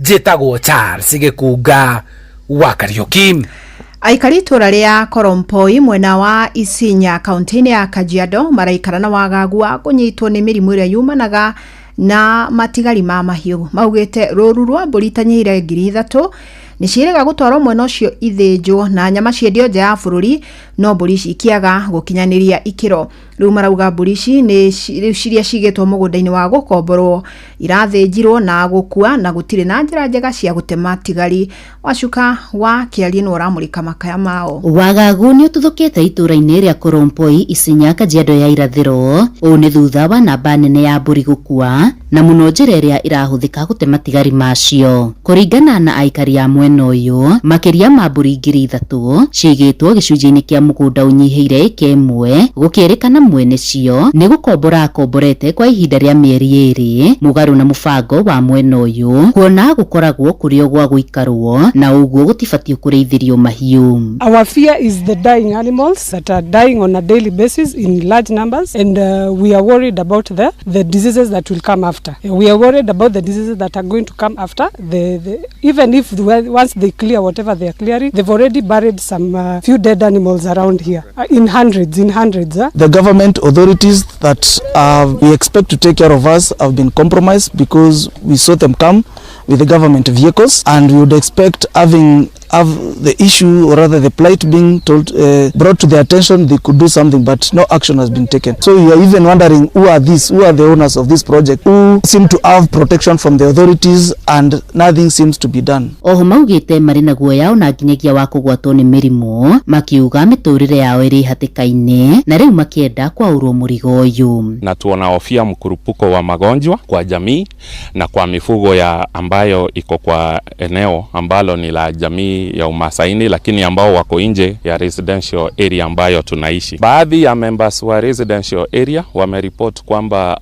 Njĩtagwo Charles Gĩkunga wa Kariũki. Aikari itũra rĩa Korompoi mwena wa Isinya kaunti-inĩ ya Kajiado maraikara na wagagu wa kũnyitwo nĩ mĩrimũ ĩrĩa yumanaga na matigari ma mahiũ. Maugĩte rũru rwa mbũri itanyihĩire 3,000 nĩ ciĩrĩga gũtwarwo mwena ũcio ithĩnjwo na nyama ciendio nja ya bũrũri, no mbũri ici ikĩaga gũkinyanĩria ikĩro. Rĩu marauga mbũri ici nĩ rĩu ciria cigĩtwo mũgũnda-inĩ wa gũkomborwo irathĩnjirwo na gũkua na gũtirĩ na njĩra njega cia gũte matigari. Wacuka wa Kĩarie nĩwe ũramũrĩka makaya mao. Wagagu nĩ ũtuthũkĩte itũũra-inĩ rĩa Korompoi, Isinya, Kajiado ya Irathĩro. Ũũ nĩ thutha wa namba nene ya mbũri gũkua na mũno njĩra ĩrĩa ĩrahũthĩka gũte matigari macio. Kũringana na aikari a mwena ũyũ, makĩria ma mbũri 3,000 ciigĩtwo gĩcunjĩ-inĩ kĩa mũgũnda ũnyihĩire ĩka ĩmwe, gũkĩrĩkana mwene cio nĩ gũkombora akomborete kwa ihinda rĩa mĩeri 2, mũgarũ na mũbango wa mwena ũyũ, kuona gũkoragwo kũrĩ o gwa gũikarwo na ũguo gũtibatiĩ kũrĩithĩrio mahiũ. Our fear is the dying animals that are dying on a daily basis in large numbers, and we are worried about the diseases that will come after. We are worried about the diseases that are going to come after. Even if once they clear whatever they are clearing, they've already buried some few dead animals around here, in hundreds, in hundreds. The government authorities that we expect to take care of us have been compromised because we saw them come with the government vehicles, and we would expect having have the issue, or rather the plight, being told, brought to their attention, they could do something, but no action has been taken. So we are even wondering who are these, who are the owners of this project, who seem to have protection from the authorities, and nothing seems to be done. Oho maugĩte marĩ na guoya ona nginyagia wa kũgwatwo nĩ mĩrimũ, makiuga mĩtũrĩre yao ĩrĩ hatĩka-inĩ na rĩu makĩenda kwaũrwo mũrigo ũyũ. Na tunahofia mkurupuko wa magonjwa kwa jamii na kwa mifugo ya ambayo iko kwa eneo ambalo ni la jamii ya Umasaini, lakini ambao wako nje ya residential area ambayo tunaishi. Baadhi ya members wa residential area wameripoti kwamba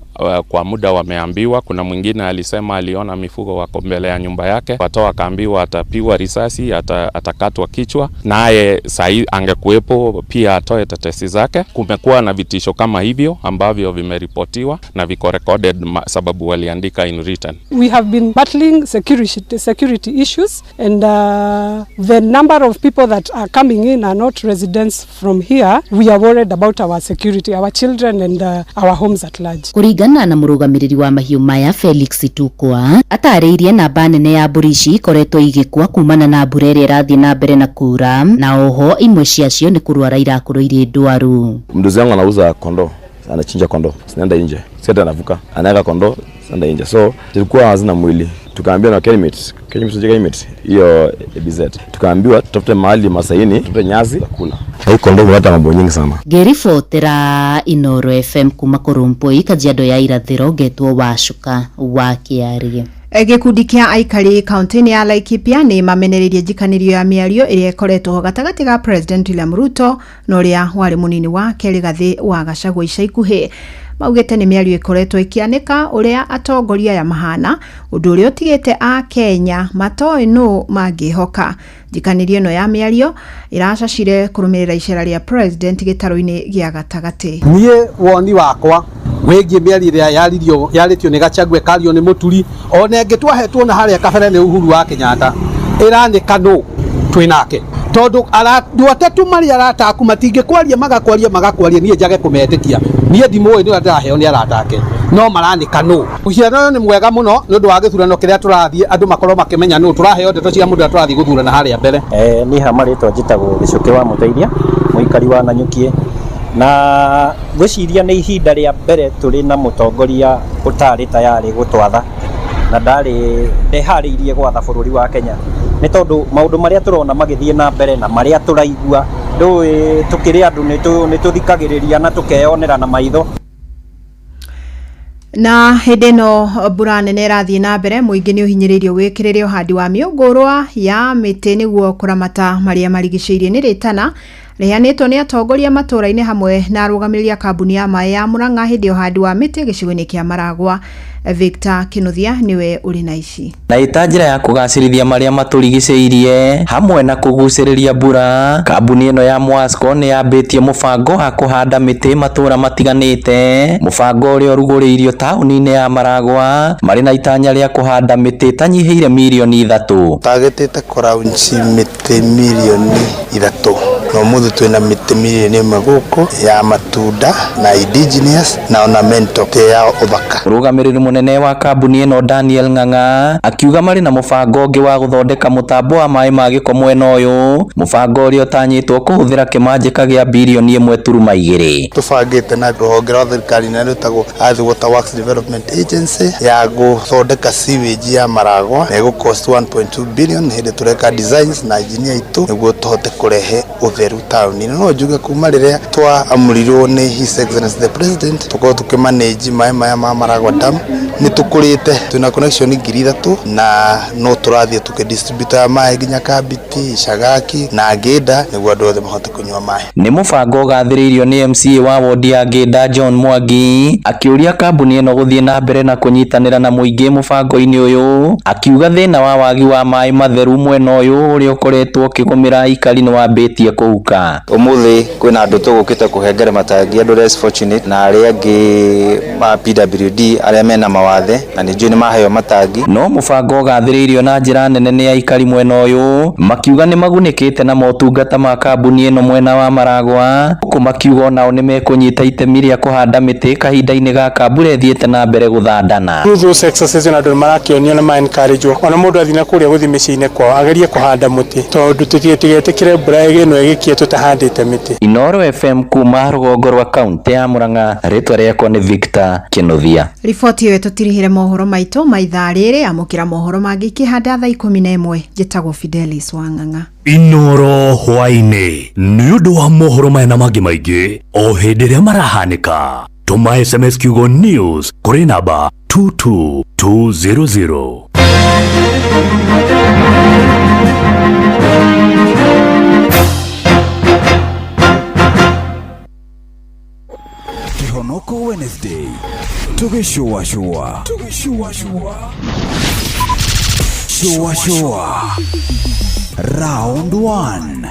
kwa muda wameambiwa, kuna mwingine alisema aliona mifugo wako mbele ya nyumba yake, watoa akaambiwa atapigwa risasi, atakatwa kichwa, naye sahi angekuwepo pia atoe tetesi zake. Kumekuwa na vitisho kama hivyo ambavyo vimeripotiwa na viko recorded, sababu waliandika in written. We have been battling security issues, and the number of people that are coming in are not residents from here. We are worried about our security, our children and our homes at large. Kũringana na mũrũgamĩrĩri wa mahiũ maya Felix Tukwa, atarĩirie namba nene ya mbũri ici ikoretwo igĩkua kumana na mbura ĩrĩa ĩrathiĩ na mbere na kura, na oho imwe ciacio nĩ kũrwara irakorwo irĩ ndwaru. Mdozi wangu anauza kondoo, anachinja kondoo, zinaenda nje, si hata anavuka, anaweka kondoo zinaenda nje, so zilikuwa hazina mwili. Tukaambiwa na Kenmit, Kenmit, Kenmit hiyo ABZ, tukaambiwa tutafute mahali Masaini, tutafute nyasi za kula. Hii kondoo imeleta mambo nyingi sana. Ngĩribotera Inoro FM kuma Korompoi, Kajiado ya Irathĩro, ngetwo Wacuka wa Kĩarie. Gĩkundi kĩa aikari kaunti-inĩ ya Laikipia nĩ mamenereirie njikanĩrio ya mĩario ĩrĩa ĩkoretwo gatagatĩ ga President William Ruto na ũrĩa warĩ mũnini wake Rigathĩ wa Gachagua ica ikuhĩ. Maugĩte nĩ mĩario ĩkoretwo ĩkĩanĩka ũrĩa atongoria aya mahana, ũndũ ũrĩa ũtigĩte a Kenya matoĩ nũ mangĩhoka. Njikanĩrio ĩno ya mĩario ĩracacire kũrũmĩrĩra icera rĩa President gĩtarũ-inĩ gĩa gatagatĩ. Niĩ woni wakwa wĩgiĩ mĩario ĩrĩa yaririo yarĩtio nĩ Gachagua, ĩkario nĩ Mũturi, ona ĩngĩ twahetwo na harĩa kabere nĩ Uhuru wa Kenyatta, ĩranĩka nũ twĩnake, tondũ andũ atatũ marĩ arata aku matingĩkwaria, magakwaria magakwaria, niĩ njage kũmetĩkia. Niĩ ndimũĩ, nĩ ũrĩa ndĩraheo nĩ arata ake, no maranĩka nũ. Mũhiano ũyũ nĩ mwega mũno nĩ ũndũ wa gĩthurano kĩrĩa tũrathiĩ, andũ makorwo makĩmenya nũ tũraheo ndeto cia mũndũ ũrĩa tũrathiĩ gũthurana harĩa mbere. Niĩ ha marĩtwa njĩtagwo Gĩcũkĩ wa Mũteithia, mũikari wa Nanyukie, na ngwĩciria nĩ ihinda rĩa mbere tũrĩ na mũtongoria ũtarĩ tayarĩ gũtwatha na ndarĩ ndeharĩirie gwatha bũrũri wa Kenya, nĩ tondũ maũndũ marĩa tũrona magĩthiĩ na mbere na marĩa tũraigua, ndũĩ tũkĩrĩ andũ nĩ tũthikagĩrĩria na tũkeyonera na maitho. Na hĩndĩ ĩno mbura nene ĩrathiĩ na mbere, mũingĩ nĩ ũhinyĩrĩirio wĩkĩrĩre ũhandi wa mĩũngũrwa ya mĩtĩ nĩguo kũramata marĩa marigicĩirie. Nĩ rĩtana Rĩheanĩtwo nĩ atongoria matũũra-inĩ hamwe na arũgamĩrĩri a kambuni ya maĩ ya Murang'a hĩndĩ ya ũhandi wa mĩtĩ gĩcigo-inĩ kĩa Maragwa. Victor Kinuthia niwe ũrĩ na ici. Na ĩta njĩra ya kũgacĩrithia marĩa matũrigicĩirie hamwe na kũgucĩrĩria mbura, kambuni ĩno ya Mwasco nĩ yambĩtie mũbango wa kũhanda mĩtĩ matũũra matiganĩte, mũbango ũrĩa ũrugũrĩirio taũni-inĩ ya Maragwa marĩ na itanya rĩa kũhanda mĩtĩ ĩtanyihĩire mirioni 3. Tagetete kũraunchi mĩtĩ mirioni 3 na ũmũthĩ twĩna mĩtĩ mirioni 1 gũkũ ya matunda na indigenous na ornamental ya ũthaka. Mũrũgamĩrĩri mũnene wa kambuni ĩno Daniel Ng'ang'a akiuga marĩ na mũbango ũngĩ wa gũthondeka mũtambo wa maĩ ma gĩko mwena ũyũ, mũbango ũrĩa ũtanyĩtwo kũhũthĩra kĩmanjĩka gĩa birioni 1.2. Tũbangĩte na rũhonge rwa thirikari na rwĩtagwo Athi Water Works Development Agency ya gũthondeka sewage ya Maragwa na ĩgũ cost 1.2 billion hĩndĩ tũreka designs na engineer itũ nĩguo tũhote kũrehe ũtheru taũni-inĩ. No njuge kuma rĩrĩa twaamũrirwo nĩ His Excellency the President tũkorwo tũkĩmanage maĩ maya ma Maragwa Dam nĩ tũkũrĩte, twĩna connection 3,000 na no tũrathiĩ tũkĩdistribute maĩ nginya Kambiti, Icagaki na Ngĩnda nĩguo andũ othe mahote kũnyua maĩ. Nĩ mũbango ũgathĩrĩirio nĩ MCA wa wodi ya Ngĩnda John Mwangi akĩũria kambuni ĩno gũthiĩ na mbere na kũnyitanĩra na mũingĩ mũbango-inĩ ũyũ, akiuga thĩna wa wagi wa maĩ matheru mwena ũyũ ũrĩa ũkoretwo ũkĩgũmĩra aikari nĩ wambĩtie kũhuka. Ũmũthĩ kwĩna andũ tũgũkĩte kũhengere matangi andũ less fortunate na arĩa angĩ ma PWD arĩa mena mawathe na nĩ njũĩ nĩ maheo matangi. No mũbango ũgathĩrĩirio na njĩra nene nĩ aikari mwena ũyũ makiuga nĩ magunĩkĩte na motungata ma kambuni ĩno mwena wa Maragwa, huku makiuga onao nĩ mekũnyita itemi rĩa kũhanda mĩtĩ kahinda-inĩ gaka mbura ĩthiĩte na mbere gũthandana. Through those exercises andũ nĩ marakĩonio na ma encourage ona mũndũ athiĩ na kũrĩa gũthiĩ mĩciĩ-inĩ kwao agerie kũhanda mũtĩ tondũ tũtigetĩkĩre mbura ĩno ĩgĩkie tũtahandĩte mĩtĩ. Inooro FM kuma rũgongo rwa kaunti ya Murang'a, rĩtwa rĩakwa nĩ Victor Kinuthia. Riboti ĩyo ĩtũtirihĩre mohoro maitũ ma ithaa rĩrĩ, amũkĩra mohoro mangĩ ikĩhanda thaa 11. Njĩtagwo Fidelis Wang'ang'a. Inooro hwaĩ-inĩ nĩ ũndũ wa mohoro maya na mangĩ maingĩ o hĩndĩ ĩrĩa marahanĩka, tũma SMS kiugo news kũrĩ namba 22200. Kihonoko Wednesday tugĩcũacũa tugĩcũacũa shua round 1.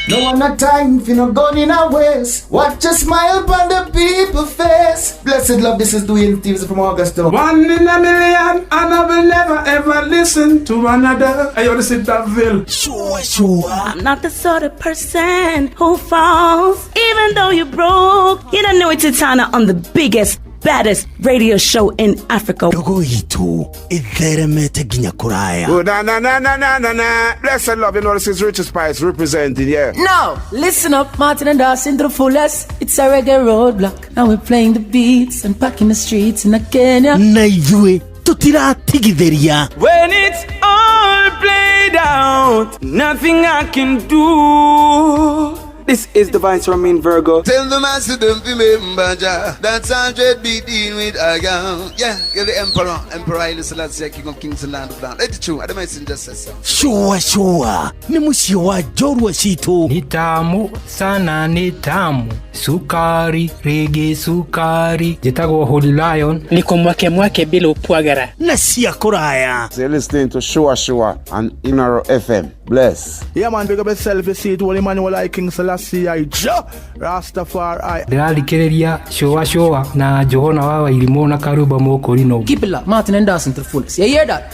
No one not time if you not gone in a waste. Watch a smile upon the people face. Blessed love, this is Dwayne Stevens from Augusta. One in a million, and I will never ever listen to another. I ought to sit that bill. Sure. I'm not the sort of person who falls, even though you're broke. You don't know it's Titana on the biggest, baddest radio show in Africa. Ndogo itũ ĩtheremete nginya kũraya. Oh, na na na na na na na. Blessed love, you know this is Richard Spice representing, yeah. Now, listen up, Martin and Dawson to the fullest. It's a reggae roadblock. Now we're playing the beats and packing the streets in Kenya. Na ithuĩ tũtiratigithĩria. When it's all played out, nothing I can do. This is Divine Ramin Virgo. Tell the master don't remember Jah. That's 100 beat in with a gun. Yeah, you're the emperor. Emperor Haile Selassie, King of Kings and Land of Land. Let it true. I don't just say so. Shua shua. Ni mũciĩ wa njorua citũ. Ni tamu sana, ni tamu. Sukari, rege sukari. Njĩtagwo Holy Lion. Niko mwake mwake bila upwagara. Na cia kũraya. So you're listening to Shua Shua on Inoro FM. Bless. Yeah man, big up yourself, you see it, Holy Emmanuel I King Selassie I Jah Rastafari. Ndĩrathikĩrĩria Shua Shua na Johana wa Wairimũ na Karuba Mũkũrinũ. Keep it locked, Martin and Dawson to the fullest. You hear that?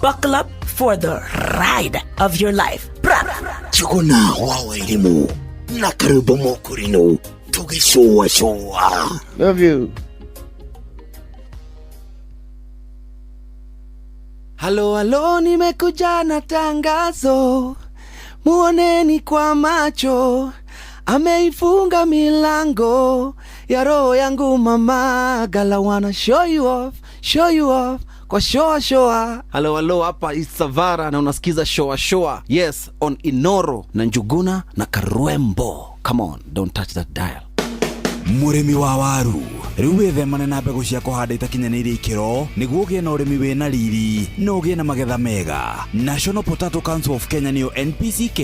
Buckle up for the ride of your life. Njuguna wa Wairimũ na Karuba Mũkũrinũ tũgĩcũa cũa. Love you. Halo halo, nimekuja na tangazo, muoneni kwa macho, ameifunga milango ya roho yangu mama. Gala wanna show you off, show you off kwa shoa shoa. Halo halo, hapa Isavara na unasikiza shoa shoa. Yes, on Inoro na Njuguna na Karwembo. Come on, don't touch that dial. Mũrĩmi wa waru Rĩu wĩthemane na mbegũ cia kũhanda itakinyanĩirie ikĩro nĩguo ũgĩe na ũrĩmi wĩna riri na ũgĩe na magetha mega. National Potato Council of Kenya nĩyo NPCK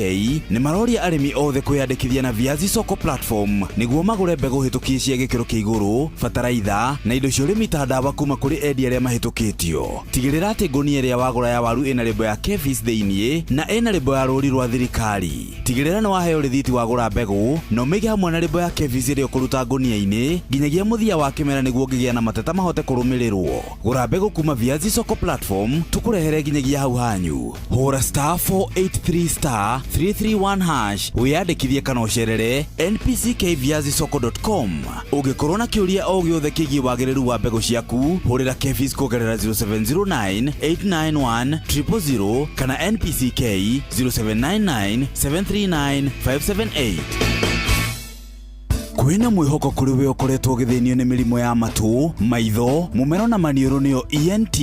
nĩ maroria arĩmi othe kwĩyandĩkithia na Viazi Soko platform nĩguo magũre mbegũ hĩtũkie cia gĩkĩro kĩa igũrũ, bataraitha na indo cia ũrĩmi ta ndawa kuma kũrĩ endia arĩa mahĩtũkĩtio. Tigĩrĩra atĩ ngũnia ĩrĩa wagũra ya waru ĩna lebo ya KEPHIS thĩinĩ na ĩna lebo ya rũũri rwa thirikari. Tigĩrĩra nĩ waheo rĩthiti wagũra mbegũ na ũmĩige hamwe na lebo ya KEPHIS ĩrĩa ũkũruta ngũnia-inĩ nginyagia mũthia wa kĩmera nĩguo ũngĩgĩa na mateta mahote kũrũmĩrĩrwo. Gũra mbegũ kuma Viazi Soko platform tũkũrehere nginyagia hau hanyu. Hũra star 483 star 331 hash wĩyandĩkithie kana ũcerere npckviazisoko.com. Ũngĩkorwo na kĩũria o gĩothe kĩgiĩ wagĩrĩru wa mbegũ ciaku, hũrĩra KEPHIS kũgerera 0709 891 000 kana NPCK 0799 739 578. Kwĩna mwĩhoko kũrĩ we ũkoretwo ũgĩthĩnio nĩ mĩrimũ ya matũ, maitho, mũmero na maniũrũ nĩyo ENT.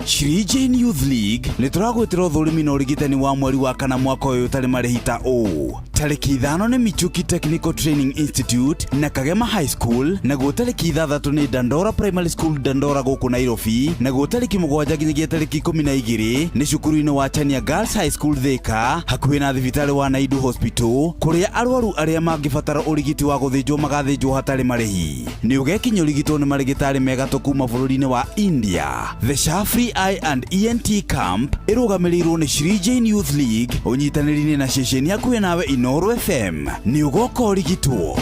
Shri Jane Youth League nĩ tũragwĩtĩra ũthũrimi na ũrigitani wa mweri wa kana mwaka ũyũ ũtarĩ marĩhi ta ũũ. Tarĩki 5 nĩ Michuki Technical Training Institute na Kagema High School, naguo tarĩki 6 nĩ Dandora Primary School Dandora gũkũ Nairobi, naguo tarĩki 7 nginyagia tarĩki 12 nĩ cukuru-inĩ wa Chania Girls High School Thika, hakuhĩ na thibitarĩ wa Naidu Hospital, kũrĩa arwaru arĩa mangĩbatara ũrigiti wa gũthĩnjwo magathĩnjwo hatarĩ marĩhi. Nĩ ũgekinya ũrigitwo nĩ marĩgĩtarĩ megatũ kuma bũrũri-inĩ wa India. The Shafri Eye and ENT Camp ĩrũgamĩrĩirwo nĩ Shri Jane Youth League ũnyitanĩri-inĩ na ceceni hakuhĩ nawe Inooro FM. Nĩ ũgoka ũrigitwo.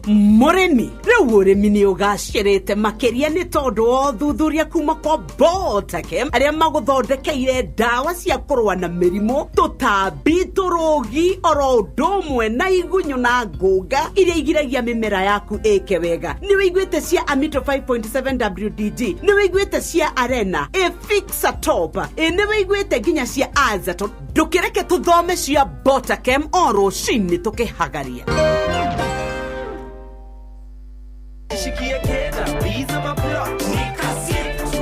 Mũrĩmi, rĩu ũrĩmi nĩ ũgacĩrĩte makĩria nĩ tondũ wa ũthuthuria kuma kwa Botakem arĩa magũthondekeire ndawa cia kũrũa na mĩrimũ, tũtambi, tũrũgi oro ũndũ ũmwe na igunyũ na ngũnga iria igiragia mĩmera yaku ĩke wega. Nĩ wĩiguĩte cia Amito 5.7 WDG, nĩ wĩiguĩte cia Arena, Efixa Top, nĩ wĩiguĩte nginya cia Azaton. Ndũkĩreke tũthome cia Botakem o rũcinĩ tũkĩhagaria.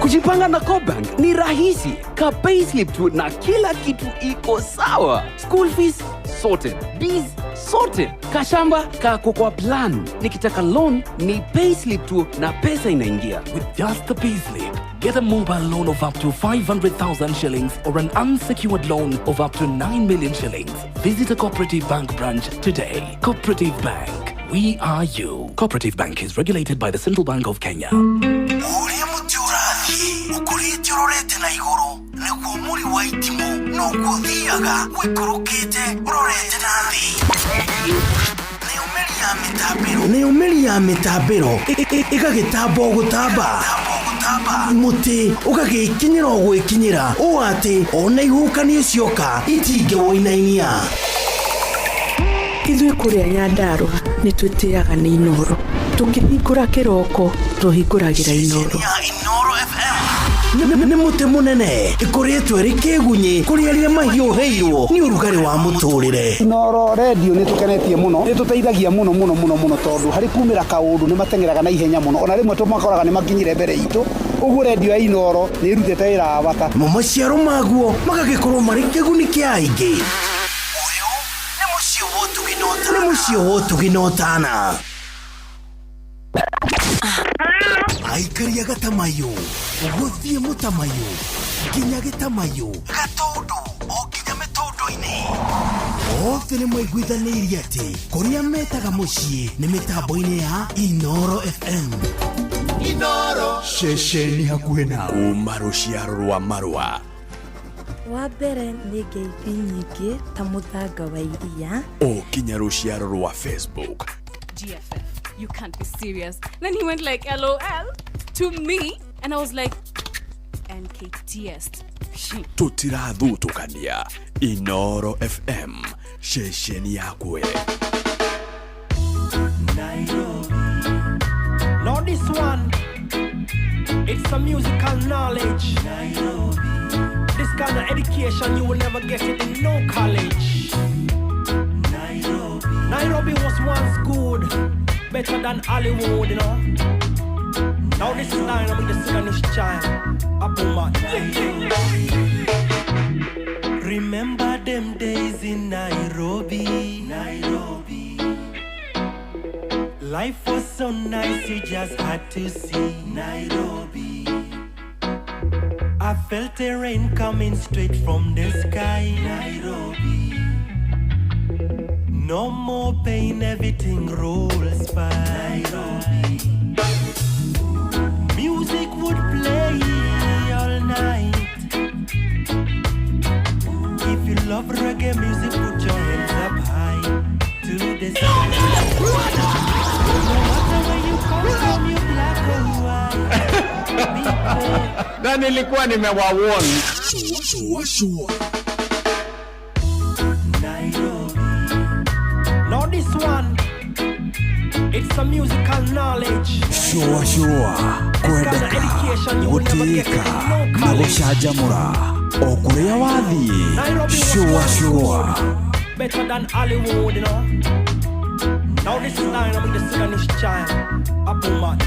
Kujipanga na CoBank ni rahisi. Ka payslip tu na kila kitu iko sawa. School fees sorted, biz sorted, kashamba kako kwa plan. Nikitaka loan ni payslip tu na pesa inaingia. With just the payslip, get a mobile loan of up to 500,000 shillings or an unsecured loan of up to 9 million shillings. Visit a Cooperative Bank branch today. Cooperative Bank. We are you. Cooperative Bank is regulated by the Central Bank of Kenya. Ũrĩa mũtĩ ũrathiĩ ũkũrĩte ũrorete na igũrũ nĩguo mũri wa itimũ noguo ũthiaga ũikũrũkĩte ũrorete na thĩ. Nayo mĩri ya mĩtambĩro ĩgagĩtamba o gũtamba, mũtĩ ũgagĩkinyĩra o gwĩkinyĩra ũũ atĩ ona ihuhũkanio cioka itingĩwũinainia. Ithuĩ kũrĩa Nyandarũa nĩ twĩtĩaga nĩ Inooro. Tũkĩhingũra kĩroko tũhingũragĩra Inooro. Nĩ mũtĩ mũnene ĩkoretwo ĩrĩ kĩgunyĩ kũrĩ arĩa mahiũhĩirwo nĩ ũrugarĩ wa mũtũrĩre. Inooro redio nĩ tũkenetie mũno, nĩ tũteithagia mũno mũno mũno mũno tondũ harĩ kumĩra kaũndũ nĩ mateng'eraga na ihenya mũno, ona rĩmwe tũmakoraga nĩ makinyire mbere itũ. Ũguo redio ya Inooro nĩ ĩrutĩte wĩra wa bata. Mo maciaro maguo magagĩkorwo marĩ kĩguni kĩa aingĩ. Nĩ mũciĩ wa ũtugi na ũtana. Aikaria Gatamayo gũthiĩ Mũtamayo nginya Gĩtamayo Gatũndũ o nginya mĩtũndũ-inĩ othe nĩ maiguithanĩirie atĩ kũrĩa metaga mũciĩ nĩ mĩtambo-inĩ ya Inooro FM. Inooro ceceni hakuhĩ nawe kuma rũciaro rwa marũa. Wa mbere nĩ ngeithi nyingĩ ta mũthanga wa iria o kinya rũciaro rwa Facebook. GFF, you can't be serious. Then he went like LOL to me and I was like NKTS. Tutirathutũkania. Inooro FM ceceni yakwe. Nairobi. Now this one, it's a musical knowledge. Nairobi. This kind of education you will never get it in no college. Nairobi. Nairobi was once good, better than Hollywood, you know. Now this is line with the Sudanese child, Apuma. Remember them days in Nairobi, Nairobi. Life was so nice, you just had to see Nairobi. I felt the rain coming straight from the sky, Nairobi. No more pain, everything rolls by, Nairobi. Music would play all night. If you love reggae music, put your hands up high to the sky. No matter where you come from, you black or white. Na nilikuwa nimewawarn. Nairobi. Now this one, it's a musical knowledge. Shua shua kwendeka gũtĩĩka na gũcanjamũra o kũrĩa wathiĩ shua shua Better than Hollywood, you know. Now this line, I'm the Sudanese child. Abuma.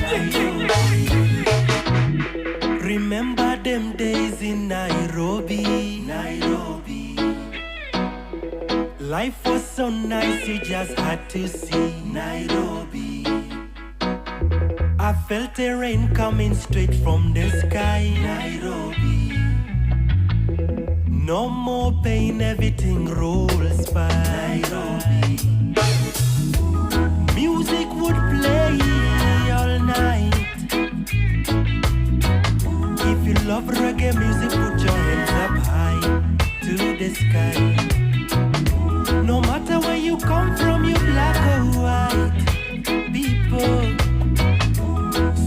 Remember them days in Nairobi. Nairobi. Life was so nice, you just had to see Nairobi. I felt the rain coming straight from the sky, Nairobi. No more pain, everything rolls by, Nairobi. Music would play all night. If you love reggae music, put your hands up high to the sky. No matter where you come from, you black or white people.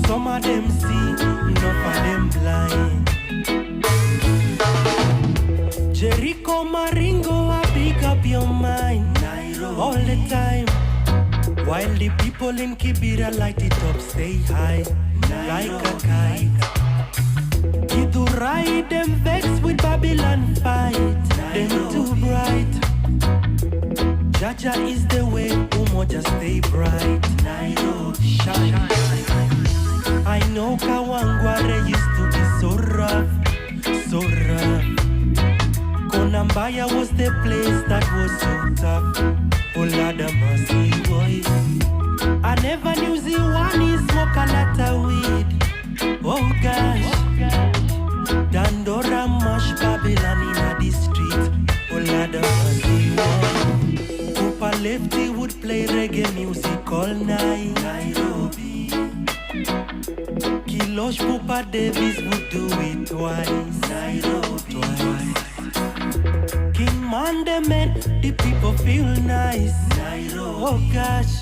Some of them see, enough of them blind. Jericho Maringo, I pick up your mind Nairobi. All the time. While the people in Kibera light it up, stay high, Nairobi. Like a kite. Githurai them vex with Babylon fight, Nairobi. Them too bright. Jaja is the way, Umoja stay bright, Nairobi. Shine. I know Kawangware used to be so rough, so rough. Konambaya was the place that was so tough. Oh Lord of mercy, boy. I never knew Ziwani smoke a lot of weed. Oh gosh. Dandora mash Babylon in the street. Oh Lord of mercy, boy. Cooper Lefty would play reggae music all night. Nairobi. Kilosh Pupa Davis would do it twice. Nairobi. Twice. King Monday made the people feel nice. Nairobi. Oh gosh.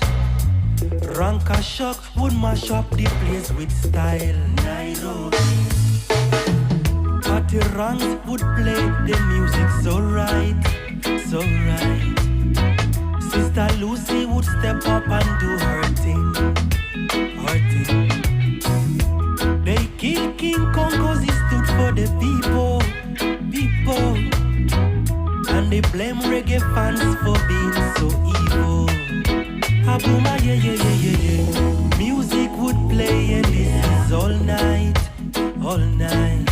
Ranka Shock would mash up the place with style. Nairobi. Party Ranks would play the music so right, so right. Sister Lucy would step up and do her thing, her thing. They killed King Kong 'cause he stood for the people, people. And they blame reggae fans for being so evil. Abuma, yeah, yeah, yeah, yeah, yeah. Music would play and this is all night, all night.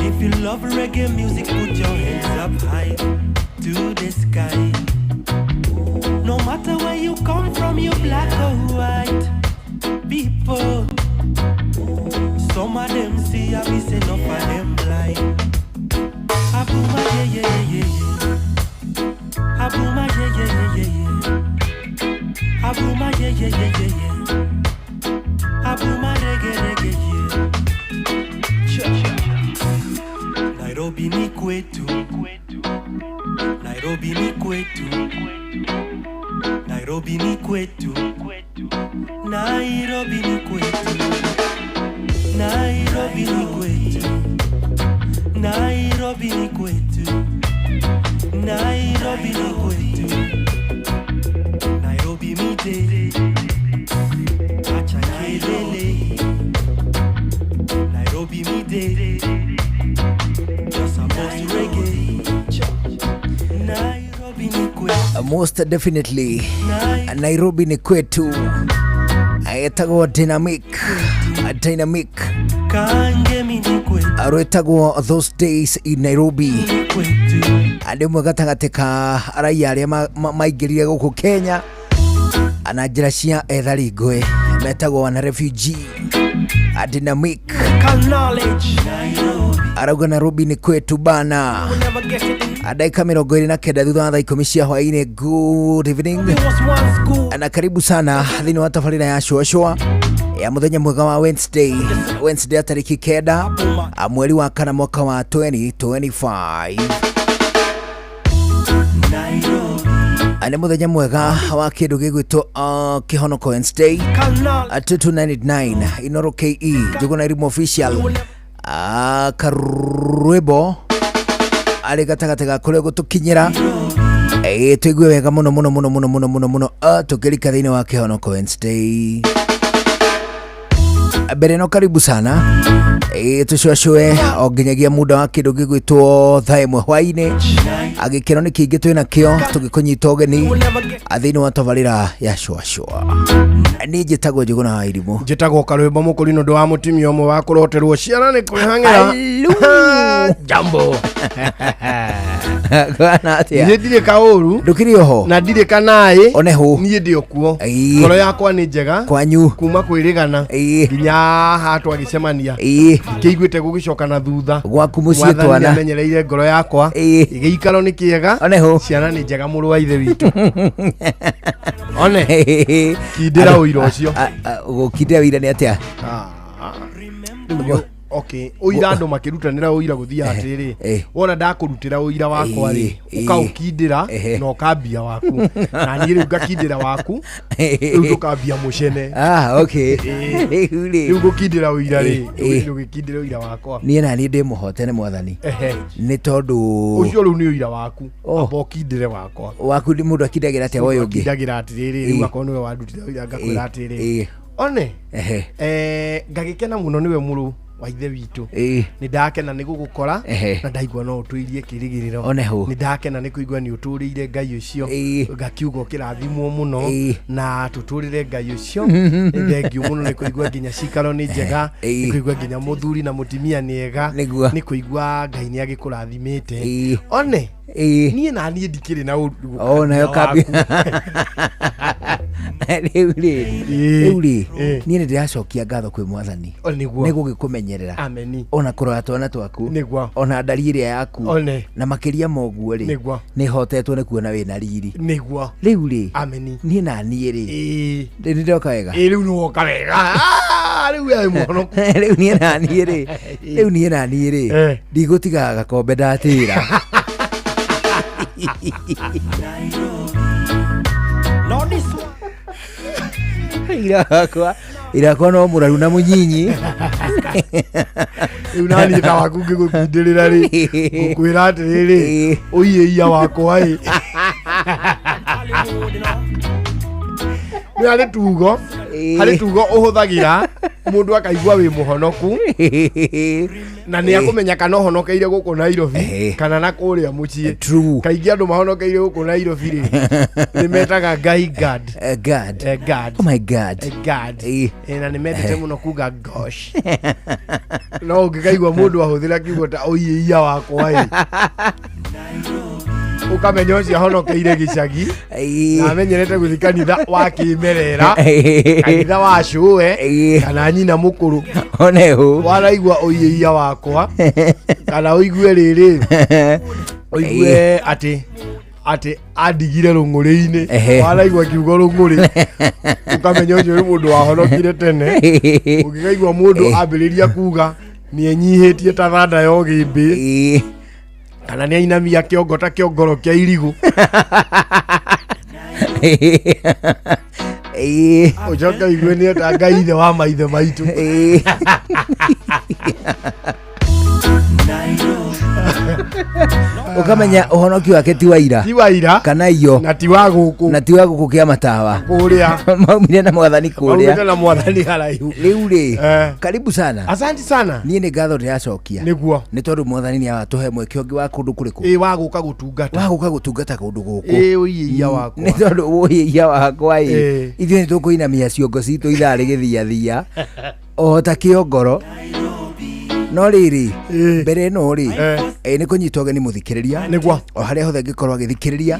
If you love reggae music, put your hands up high to the sky. No matter where you come from, you black or white, people. Some of them see I miss enough of them blind. Abuma, yeah, yeah, yeah, yeah. Abuma, yeah, yeah, yeah, yeah, yeah. Abuma, yeah, yeah, yeah, yeah, yeah. Abuma, reggae, reggae, yeah. Cha, cha. Nairobi ni kwetu. Nairobi ni kwetu. Nairobi ni kwetu. Nairobi ni kwetu. Nairobi ni kwetu. Nairobi ni kwetu. Nairobi ni kwetu. Nairobi mide. Acha kelele. Nairobi mide. Just a boss reggae. Nairobi ni kwetu. Most definitely Nairobi ni kwetu. Etagwo Dynamic, Dynamic rwĩtagwo Those Days in Nairobi. Andũ ĩmwe gatagatĩ ka raia arĩa maingĩrire gũkũ Kenya Na njĩra cia ethari ngũĩ metagwo wana refugee Dynamic arauga Nairobi nĩ kwetu bana. Dakika 29 thutha wa thaa 10 cia hwaĩ-inĩ. Good evening na karibu sana thĩinĩ wa tabarĩra ya Shũashũa ya mũthenya mwega wa Wednesday, Wednesday tarĩki 9 mweri wa 4 mwaka wa 2025. Nĩ mũthenya mwega wa kĩndũ gĩgwĩtwo Kĩhonoko Wednesday, 2299 Inoro KE Njũgũna Irimũ official, karwĩmbo arĩ gatagatĩ ga kũrĩa gũtũkinyĩra. Tũigue wega mũno mũno mũno mũno mũno mũno mũno, tũkĩrika thĩinĩ wa Kĩhonoko Wednesday. Mbere no karibu sana, tũcũacũe o nginyagia muda wa kĩndũ gĩgwĩtwo thaa 1 hwaĩ-inĩ. Agĩkĩro nĩ kĩingĩ twĩ nakĩo tũgĩkũnyita ũgeni thĩinĩ wa tabarĩra ya Shũashũa. Niĩ njĩtagwo Njũgũna wa Irimũ. Njĩtagwo Karwĩmbo Mũkũrinũ ndũ wa mũtumia ũmwe wa kũroterwo ciana nĩ kwĩhang'ĩra. Jambo. Kwana atĩa? Niĩ ndirĩ kaũru. Ndũkĩrĩ oho? Na ndirĩ kanaĩ. One hũ. Niĩ ndĩ o kuo. Ĩĩ. Ngoro yakwa nĩ njega. Kwanyu. Kuma kwĩrĩgana. Nginya haha twagĩcemania. Ngĩiguĩte gũgĩcoka na thutha. Gwaku mũciĩ Mwathani twana. nĩamenyereire ngoro yakwa. Gĩikaro nĩ kĩega. One hũ. Ciana nĩ njega mũrũ wa ithe witũ. One. Kindĩra ũira ũcio. Gũkindĩra ũira nĩ atĩa? Rĩu okay ũira andũ makĩrutanĩra ũira gũthiaga atĩrĩrĩ, wona ndakũrutĩra ũira wakwa rĩ, ũkaũkindĩra na ũkambia waku, na niĩ rĩu ngakindĩra waku, rĩu tũkambia mũcene. Ah, okay. Rĩu rĩ. Rĩu gũkindĩra ũira rĩ, ũgĩkindĩra ũira wakwa. Niĩ na niĩ ndĩ mũhote nĩ mwathani. Nĩ tondũ ũcio rĩu nĩ ũira waku, amba ũkindĩre wakwa. Waku mũndũ akindagĩra atĩa woyũ ũngĩ? Akindagĩra atĩrĩrĩ, rĩu akorwo nĩwe wandutĩra ũira ngakwĩra atĩrĩrĩ, one, ngagĩkena mũno nĩwe mũrũ wa ithe witũ. Nĩ ndakena nĩ gũgũkora na ndaigua no ũtũirie kĩrĩgĩrĩro. One hũ. Nĩ ndakena nĩ kũigua nĩ ũtũrĩire Ngai ũcio, ngakiuga ũkĩrathimwo mũno na tũtũrĩre Ngai ũcio. Nĩ thengiũ mũno nĩ kũigua nginya cikaro nĩ njega, nĩ kũigua nginya mũthuri na mũtumia nĩ ega, nĩ kũigua Ngai nĩ agĩkũrathimĩte. One, niĩ na niĩ ndikĩrĩ na ũru. Oh, nayo kambi. Rĩu rĩ, rĩu rĩ, niĩ nĩ ndĩracokia ngatho kwĩ mwathani nĩguo nĩ gũgĩkũmenyerera. Ameni. Ona kũrora twana twaku. Nĩguo. Ona ndari ĩrĩa yaku. One. Na makĩria ma ũguo rĩ, Nĩguo. nĩ hotetwo nĩ kuona wĩna riri. Nĩguo. Rĩu rĩ, Ameni. niĩ na niĩ rĩ, nĩ ndoka wega. Ĩ rĩu nĩ woka wega. Ah, rĩu we mũhonoku. Rĩu niĩ na niĩ rĩ, rĩu niĩ na niĩ rĩ, ndigũtigaga gakombe ndatĩra. Irakwa irakwa no mũraru na mũnyinyi. Rĩu na niĩ ta waku ngĩgũkindĩrĩra rĩ, ngũkwĩra atĩrĩrĩ, ũiĩ ia wakwa ĩ nĩ harĩ tugo, harĩ tugo ũhũthagĩra mũndũ akaigua wĩ mũhonoku na nĩ akũmenya kana ũhonokeire gũkũ Nairobi kana na kũrĩa mũciĩ. True. Kaingĩ andũ mahonokeire gũkũ Nairobi rĩ, nĩ metaga Ngai God. God. God. Oh my God. God. Na nĩ mendete mũno kuga gosh. No ũngĩkaigua mũndũ ahũthĩra kiugo ta ũiĩ ia wakwa ĩ, ũkamenya ũcio ahonokeire gĩcagi na amenyerete gũthiĩ kanitha wa kĩmerera, kanitha wa cũwe kana nyina mũkũrũ. One hũ. Waraigua ũiĩ ia wakwa kana ũigue rĩrĩ, ũigue atĩ andigire rũng'ũrĩ-inĩ. Waraigua kiugo rũng'ũrĩ, ũkamenya ũcio nĩ mũndũ wahonokire tene. Ũngĩkaigua mũndũ ambĩrĩria kuga nĩ enyihĩtie ta thanda ya ũgĩmbĩ kana nĩ ainamia kĩongo ta kĩongoro kĩa irigũ, ũcoke ũigue nĩ eta Ngai ithe wa maithe maitũ. Ũkamenya ũhonokio wake ti wa ira. Ti wa ira. Kana iyo. Na ti wa gũkũ. Na ti wa gũkũ kĩa matawa. Kũrĩa. Maumire na mwathani kũrĩa. Maumĩte na mwathani haraihu. Rĩu rĩ, karibu sana. Asante sana. Niĩ nĩ ngatho ndĩracokia. Nĩguo. Nĩ tondũ mwathani nĩ aratũhe mweke ũngĩ wa kũndũ kũrĩkũ? Ĩ wa gũka gũtungata. Wa gũka gũtungata kũndũ gũkũ. Ĩ ũiĩ ia wakwa. Nĩ tondũ ũiĩ ia wakwa ĩ, ithuĩ nĩ tũkũinamia ciongo citũ ithaa rĩgĩthiathia o ta kĩongoro. No rĩrĩ, mbere ĩno rĩ, nĩ kũnyitwo ũgeni mũthikĩrĩria Nĩguo. O harĩa hothe angĩkorwo agĩthikĩrĩria.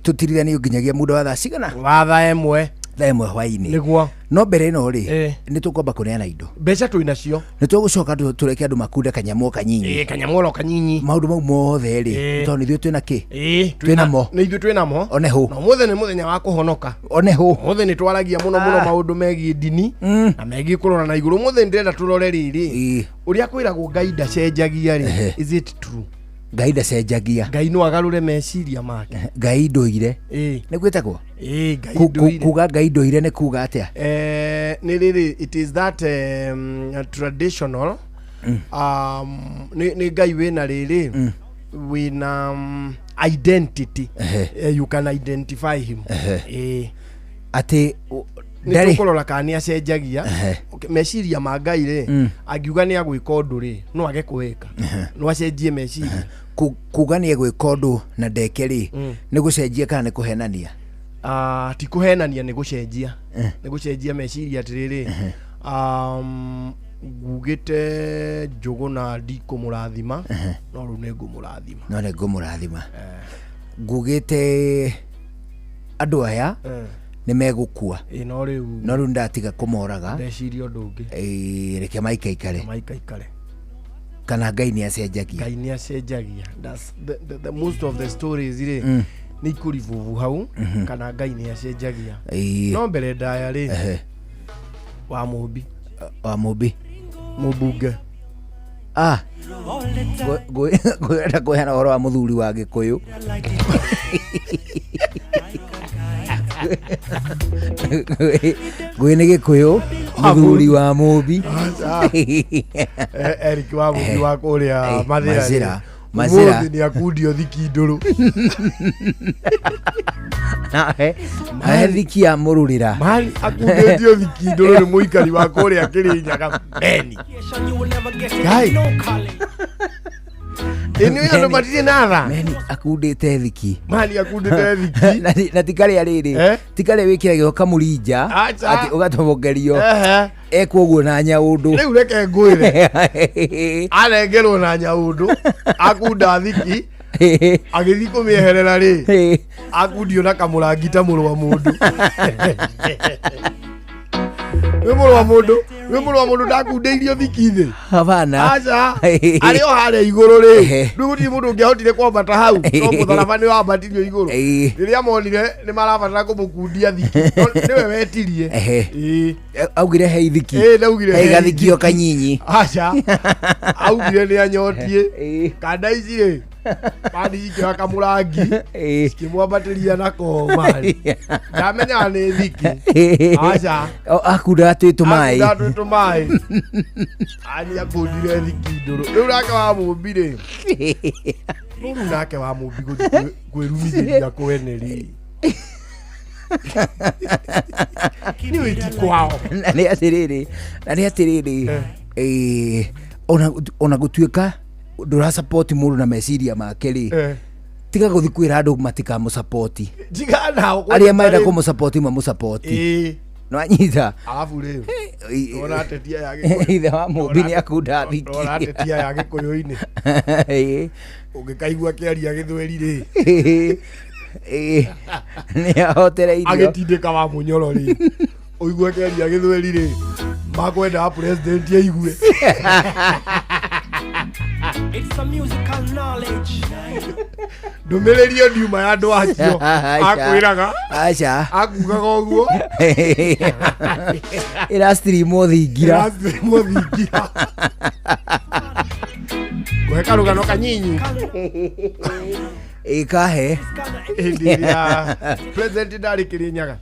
Tũtirithanio nginyagia muda wa thaa cigana? Wa thaa 1. Thaa 1 hwaĩ-inĩ. Nĩguo. No mbere ĩno rĩ, Eh. nĩ tũkwamba kũneana indo. Mbeca twĩ nacio. Nĩ tũgũcoka tũreke andũ makunde kanyamũ o kanyinyi. Ĩ, kanyamũ oro kanyinyi. Maũndũ mau mothe rĩ, Eh. tondũ nĩ ithuĩ twĩna kĩ? Ĩ, Twĩ namo. Nĩ ithuĩ twĩ namo. One hũ. Na ũmũthĩ nĩ mũthenya wa kũhonoka. One hũ. Ũmũthĩ nĩ twaragia mũno mũno maũndũ megiĩ ndini na megiĩ kũrora na igũrũ. Ũmũthĩ ndĩrenda tũrore rĩrĩ, ũrĩa kwĩragwo Ngai ndacenjagia rĩ, is it true? Ngai ndacenjagia. Ngai no agarũre meciria make. Ngai ndũire. Ĩ. Nĩ gwĩtagwo? Ĩ, Ngai ndũire. Kuga Ngai ndũire nĩ kuga atĩa? Nĩ rĩrĩ, it is that traditional nĩ Ngai wĩna rĩrĩ, wĩna identity. You can identify him. Ĩ. Atĩ Nĩ ndarĩ tũkũrora kana nĩ acenjagia. Okay, meciria ma Ngai rĩ, angiuga nĩ agwĩka ũndũ rĩ, no age kũwĩka, no acenjie meciria. Kuga nĩ egwĩka ũndũ na ndeke rĩ, nĩ gũcenjia kana nĩ kũhenania? Ah, ti kũhenania, nĩ gũcenjia, nĩ gũcenjia meciria. Atĩrĩrĩ, ngugĩte Njũgũna ndikũmũrathima, no rĩu nĩ ngũmũrathima. No nĩ ngũmũrathima. Ngugĩte andũ aya nĩ megũkua. Ĩ, no rĩu no rĩu ndatiga kũmoraga. Ndeciria ũndũ ũngĩ. Ĩ, reke maikaikare. Maikaikare. Kana Ngai nĩ acenjagia? Ngai nĩ acenjagia. That's the most of the stories rĩ, nĩ ikũribubu hau, kana Ngai nĩ acenjagia. No mbere ndaya rĩ, wa Mũmbi. Wa Mũmbi. Mũmbunge. Ah, ngwenda kũheana ũhoro wa mũthuri wa Gĩkũyũ. Ngũĩ nĩ Gĩkũyũ, mũthuri wa Mũmbi. Aca. Eric wa Mũmbi wa kũrĩa Mathĩra rĩ, Mazĩra, Mazĩra. Ũmũthĩ nĩ akundio thiki ndũrũ. Nawe nawe thiki ya mũrũrĩra. Mani akundĩtio thiki ndũrũ nĩ mũikari wa kũrĩa Kĩrĩnyaga Beni. Ngai. Ĩ nĩ andũ matirĩ na tha. Meni akundĩte thiki. Mani akundĩte thiki. Na ti karĩa rĩrĩ, ti karĩa wĩkĩragĩrwo kamũrinja Aca. atĩ ũgatobokerio. Ehe. Ekwo ũguo na nyaũndũ. Rĩu reke ngwĩre, anengerwo na nyaũndũ, akunda thiki, agĩthiĩ kũmĩeherera rĩ, akundio na kamũrangi ta mũrũ wa mũndũ. Wĩ mũrũ wa mũndũ, wĩ mũrũ wa mũndũ ndakundĩirio thiki thĩ. Hapana. Aca, arĩ o harĩa igũrũ rĩ, rĩu gũtirĩ mũndũ ũngĩahotire kwambata hau, no mũtharaba nĩ wambatirio igũrũ. Rĩrĩa monire nĩ marabatara kũmũkundia thiki, no nĩwe wetirie. Ehe. Augire hei thiki. Ĩ, ndaugire hei hei gathikio thiki. kanyinyi. Aca, augire nĩ anyotie. Kanda ici rĩ, mani cikĩoya kamũrangi, cikĩmwambatĩria nako mani. Ndamenyaga nĩ thiki. Aca. Akundaga twĩ tũmaĩ. Akunda twĩ tũmaĩ. Ani akundire thiki ndũrũ. Rĩu nake wa Mũmbi rĩ, no rĩu nake wa Mũmbi gũthiĩ kwĩrumithĩria kwene rĩ, nĩ wĩti kwao. Na nĩ atĩrĩrĩ, na nĩ atĩrĩrĩ, ona gũtuĩka ndũrasapoti mũndũ na meciria make rĩ, tiga gũthiĩ kwĩra andũ matikamũsapoti. Tiga nao. Arĩa marenda kũmũsapoti mamũsapoti. No anyita. Alafu rĩ, ndona ateti aya Gĩkũyũ. Ithe wa Mũmbi nĩ akunda thiki. Ndona ateti aya Gĩkũyũ-inĩ. Ũngĩkaigua kĩaria gĩthweri rĩ, Nĩ ahotereirio. Agĩtindĩka wa Mũnyoro rĩ, ũigue kĩaria gĩthweri rĩ, makwendaga president aigue. It's a musical knowledge. Ndũmĩrĩri ĩyo ndiuma ya andũ acio. Akwĩraga. Aca. Akugaga ũguo. Ĩrastreamwo thingira. Ĩrastreamwo thingira. Ngũhe karũgano kanyinyi. Ĩkahe. Hĩndĩ ĩrĩa president ndarĩ Kĩrĩnyaga.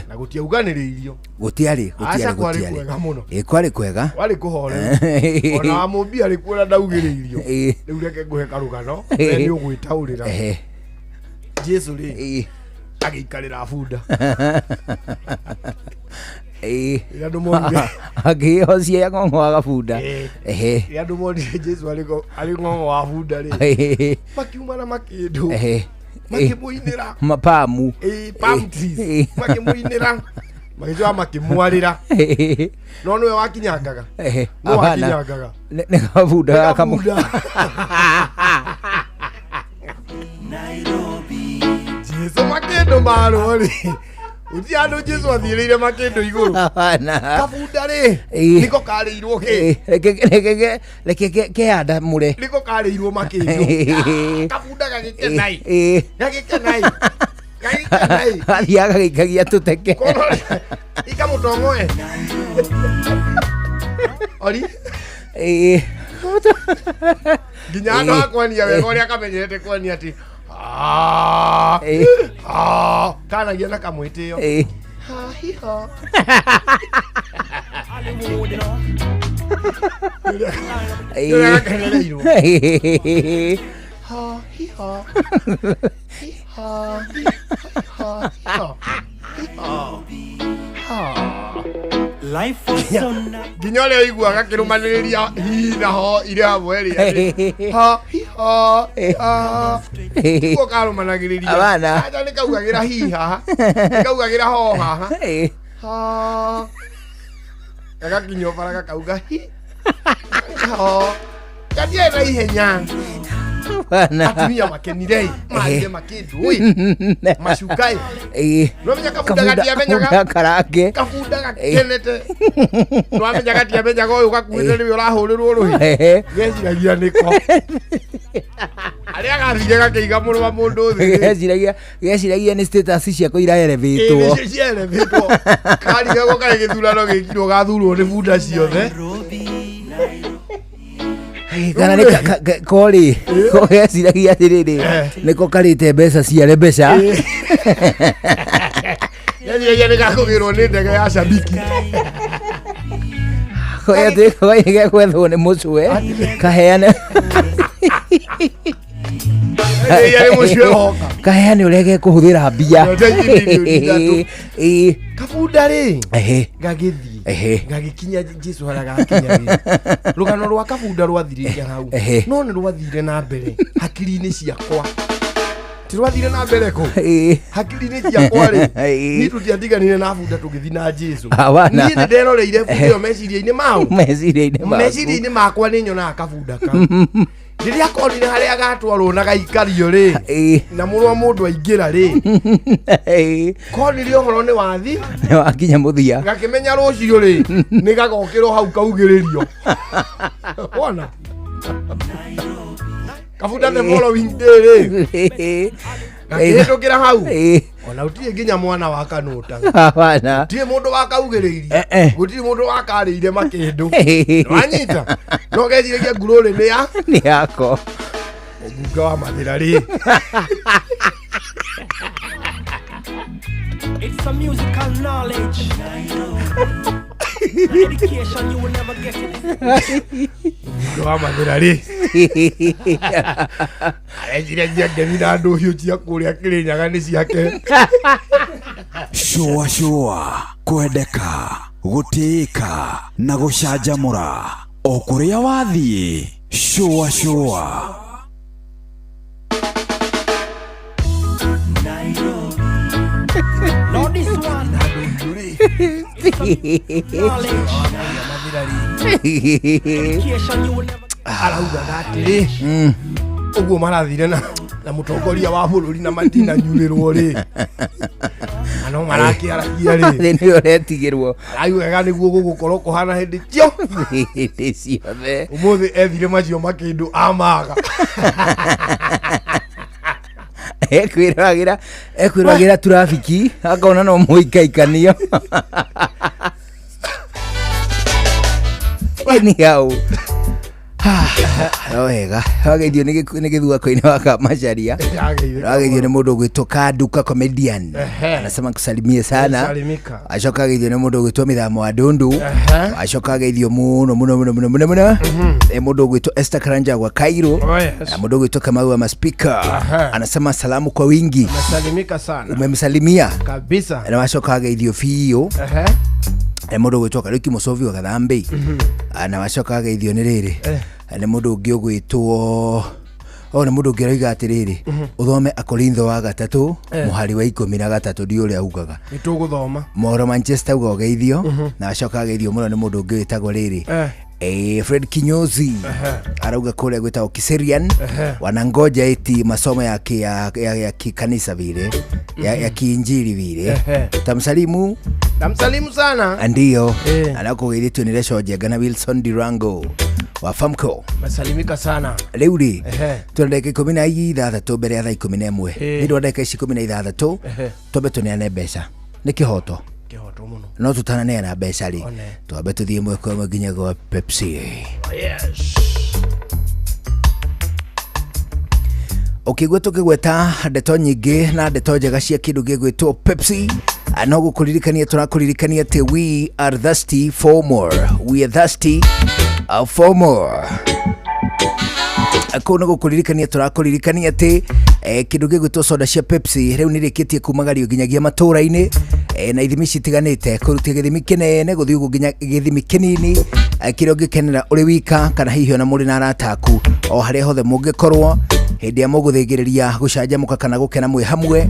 Na gũtiauganĩrĩirio. Gũtiarĩ. Aca, Gũtiarĩ. kwarĩ Gũtiarĩ. kwega mũno. Ĩ, kwarĩ kwega. Warĩ kũhoreru. Ona wa Mũmbi arĩ kuo na ndaugĩrĩirio. Rĩu reke ngũhe karũgano, we nĩ ũgwĩtaũrĩra. Jesu rĩ, agĩikarĩra bunda. Rĩrĩa andũ monire Akĩhocia ng'ong'o wa gabunda. Rĩrĩa andũ monire Jesu arĩ ng'ong'o wa bunda rĩ, makiuma na makĩndũ, makĩmũinĩra. Mapamu. Ĩ, palm trees. Makĩmũinĩra. Magĩcoka makĩmwarĩra. No nĩwe wakinyangaga. Ehe, Nĩ hapana. wakinyangaga. Nĩ kabunda gakamu. Jesu makĩndũ marwo rĩ. Gũtirĩ handũ Jesu athiĩrĩire makĩndũ igũrũ. Hapana. Kabunda rĩ. Ĩĩ. Niko karĩirwo kĩ. Eh, reke keyandamũre. Niko karĩirwo makĩndũ. Kabunda gagĩkenai. Ĩĩ. Gagĩkenai. Gagĩkenai. Athiaga gagĩikagia tũteke. Ikamũtongoe. Ori. Ĩĩ. Nginya andũ a kwania wega ũrĩa kamenyerete kwania atĩ "Ah, Ĩĩ. ah," kanagia na kamwĩtĩo. Ĩĩ. Ha, hi, ha. Ĩĩ. Ũrĩa gakenereirwo. Ĩĩ. Ha, hi, ha. Hi, ha, hi, ha, hi, ha. Hi, ha. Ha. Nginya ũrĩa ũiguaga akĩrũmanĩrĩria hi na ho irĩ hamwe rĩ atĩ, ha hi ha hi, ha tiguo karũmanagĩrĩria. Abana. Acha nĩ kaugagĩra hi haha, nĩ kaugagĩra ho haha. Ĩĩ. Ha. Gagakinywo bara gakauga hi ho. Gatiarĩ na ihenya. Bana. Atumia makenire marire makĩndũ ĩ macuka ĩ. Ĩĩ. Nĩwamenya kabunda gatiamenyaga. Kabunda karange. Kabunda gakenete. Nĩwamenya gatiamenyaga ũyũ gakuĩte nĩwe ũrahũrĩrwo rũhĩ. Ehe. Geciragia nĩko. Arĩa gathire gakĩiga mũrũ wa mũndũ thĩ. Geciragia nĩ status ciakwa Ĩĩ, iraelevĩtwo. nĩcio cielevĩtwo. Karigagwo kaĩ gĩthurano gĩkirwo gathurwo nĩ bunda ciothe. Kana nĩ korĩ ko geciragia atĩrĩrĩ nĩko karĩte mbeca cia mbeca. Geciragia nĩ gakũgĩrwo nĩ ndege ya shabiki. Gekwethwo nĩ mũcwe kaheane. Geciragia nĩ mũcwe woka. Kaheane ũrĩa gekũhũthĩra mbia. Nyote milioni ithatũ. Ĩĩ. Kabunda rĩ. Ehe. Gagĩthiĩ. Ehe. Gagĩkinya Jesu harĩa gakinya rĩ. Rũgano rwa kabunda rwathirĩire hau. Ehe. No nĩ rwathire na mbere hakiri-inĩ ciakwa. Ti rwathire na mbere kũ? Ĩĩ. Hakiri-inĩ ciakwa rĩ. Ĩĩ. Niĩ tũtiatiganire na bunda tũgĩthiĩ na Jesu. Hawana. Niĩ nĩ nderoreire bunda ĩyo meciria-inĩ mau. Meciria-inĩ maku. Meciria-inĩ makwa nĩ nyonaga kabunda kau. Rĩrĩa konire harĩa gatwarwo na gaikario rĩ. Ĩĩ. Na mũrũ wa mũndũ aingĩra rĩ. Ĩĩ. Konire ũhoro nĩ wathi. Nĩ wakinya mũthia. Gakĩmenya rũciũ rĩ nĩ gagokĩrwo hau kaugĩrĩrio. Wona? Kabunda the following day rĩ. Gakĩhĩtũkĩra hau. Ĩĩ. Ona gũtirĩ nginya mwana wa kanũtaga. Hapana. Gũtirĩ mũndũ wakaugĩrĩirie. Eh, eh. Gũtirĩ mũndũ wakarĩire makĩndũ. Wanyita? No geciragia ngurũrĩ nĩ ya Nĩ yako. mũmbunge wa Mathĩra rĩ. It's a musical knowledge. Education you will never get it. Mũmbunge wa Mathĩra rĩ. Areciragia ngemi na ndũhiũ cia kũrĩa Kĩrĩnyaga nĩ ciake. Shũa shũa kwendeka gũtĩĩka na gũcanjamũra o kũrĩa wathiĩ shũa shũa. Now this one. Knowledge. Education you will never Araugaga atĩrĩ ũguo marathire na mũtongoria wa bũrũri na matinanyurĩrwo rĩ. Na no marakĩaragia rĩ. Thĩ nĩwe ũretigĩrwo. Araugaga nĩguo gũgũkorwo kũhana hĩndĩ cio. Hĩndĩ ciothe. Ũmũthĩ ethire macio makĩndũ amaga. Ekwĩroragĩra turabiki akona no mũikaikanio. Anyhow. No wega wageithio nĩ gĩthua-inĩ wa Kamacharia. Wageithio nĩ mũndũ ũgwĩtwo Kanduka comedian. Ehe. Anasema kusalimie sana. Salimika. Acoka ageithio nĩ mũndũ ũgwĩtwo Mĩthamo wa Ndundu. Ehe. Acoka ageithio mũno mũno mũno mũno mũno mũno nĩ mũndũ ũgwĩtwo Esther Karanja wa Cairo. Oh, yes. Na mũndũ ũgwĩtwo Kamau wa Maspika. Aha. Anasema salamu kwa wingi. Amesalimika sana. Umemsalimia. Kabisa. Na wacoka ageithio biũ Ehe. nĩ mũndũ ũgwĩtwo Kariuki Mũcobi wa Gathambĩ. Na wacoka ageithio nĩ rĩrĩ Eh. nĩ mũndũ ũngĩ ũgwĩtwo O nĩ mũndũ ũngĩ aroiga atĩrĩrĩ, ũthome Akorintho wa gatatũ mũhari wa 13, ndiũ ũrĩa ugaga. Nĩ tũgũthoma. Mohoro Manchester uga ũgeithio, na acoka ageithio mũno nĩ mũndũ ũngĩ wĩtagwo rĩrĩ, Fred Kinyozi arauga kũrĩa gwĩtagwo Kiserian, wanangoja eti masomo ya ki, ya, ya, ya kikanisa vile ya kiinjili vile. Tamsalimu. Namsalimu sana. Ndio anakũgeithĩtio nĩ Reco Njenga na Wilson Dirango wa Famco. Masalimika sana. Rĩu rĩ, twĩna ndagĩka 16 mbere ya thaa 11. Nĩ ũndũ wa ndagĩka ici 16, twambe tũneane mbeca, nĩ kĩhoto. Kĩhoto mũno. No tũtananeana mbeca rĩ, One. twambe tũthiĩ ĩmwe kwa ĩmwe nginya gwa Pepsi. Yes. Ũkĩigua tũkĩgweta ndeto nyingĩ na ndeto njega cia kĩndũ gĩgwĩtwo Pepsi, no gũkũririkania tũrakũririkania atĩ we are thirsty for more, we are thirsty for more. Kũu nĩ gũkũririkania tũrakũririkania atĩ kĩndũ gĩgwĩtwo soda cia Pepsi rĩu nĩ rĩkĩtie kumagario nginyagia matũra-inĩ, na ithimi citiganĩte, kũrutia gĩthimi kĩnene gũthiĩ ũguo nginya gĩthimi kĩnini, kĩrĩa ũngĩkenera ũrĩ wika kana hihi ona mũrĩ na arata aku, o harĩa hothe mũngĩkorwo hĩndĩ ĩrĩa mũgũthĩngĩrĩria gũcanjamũka kana gũkena mwĩ hamwe,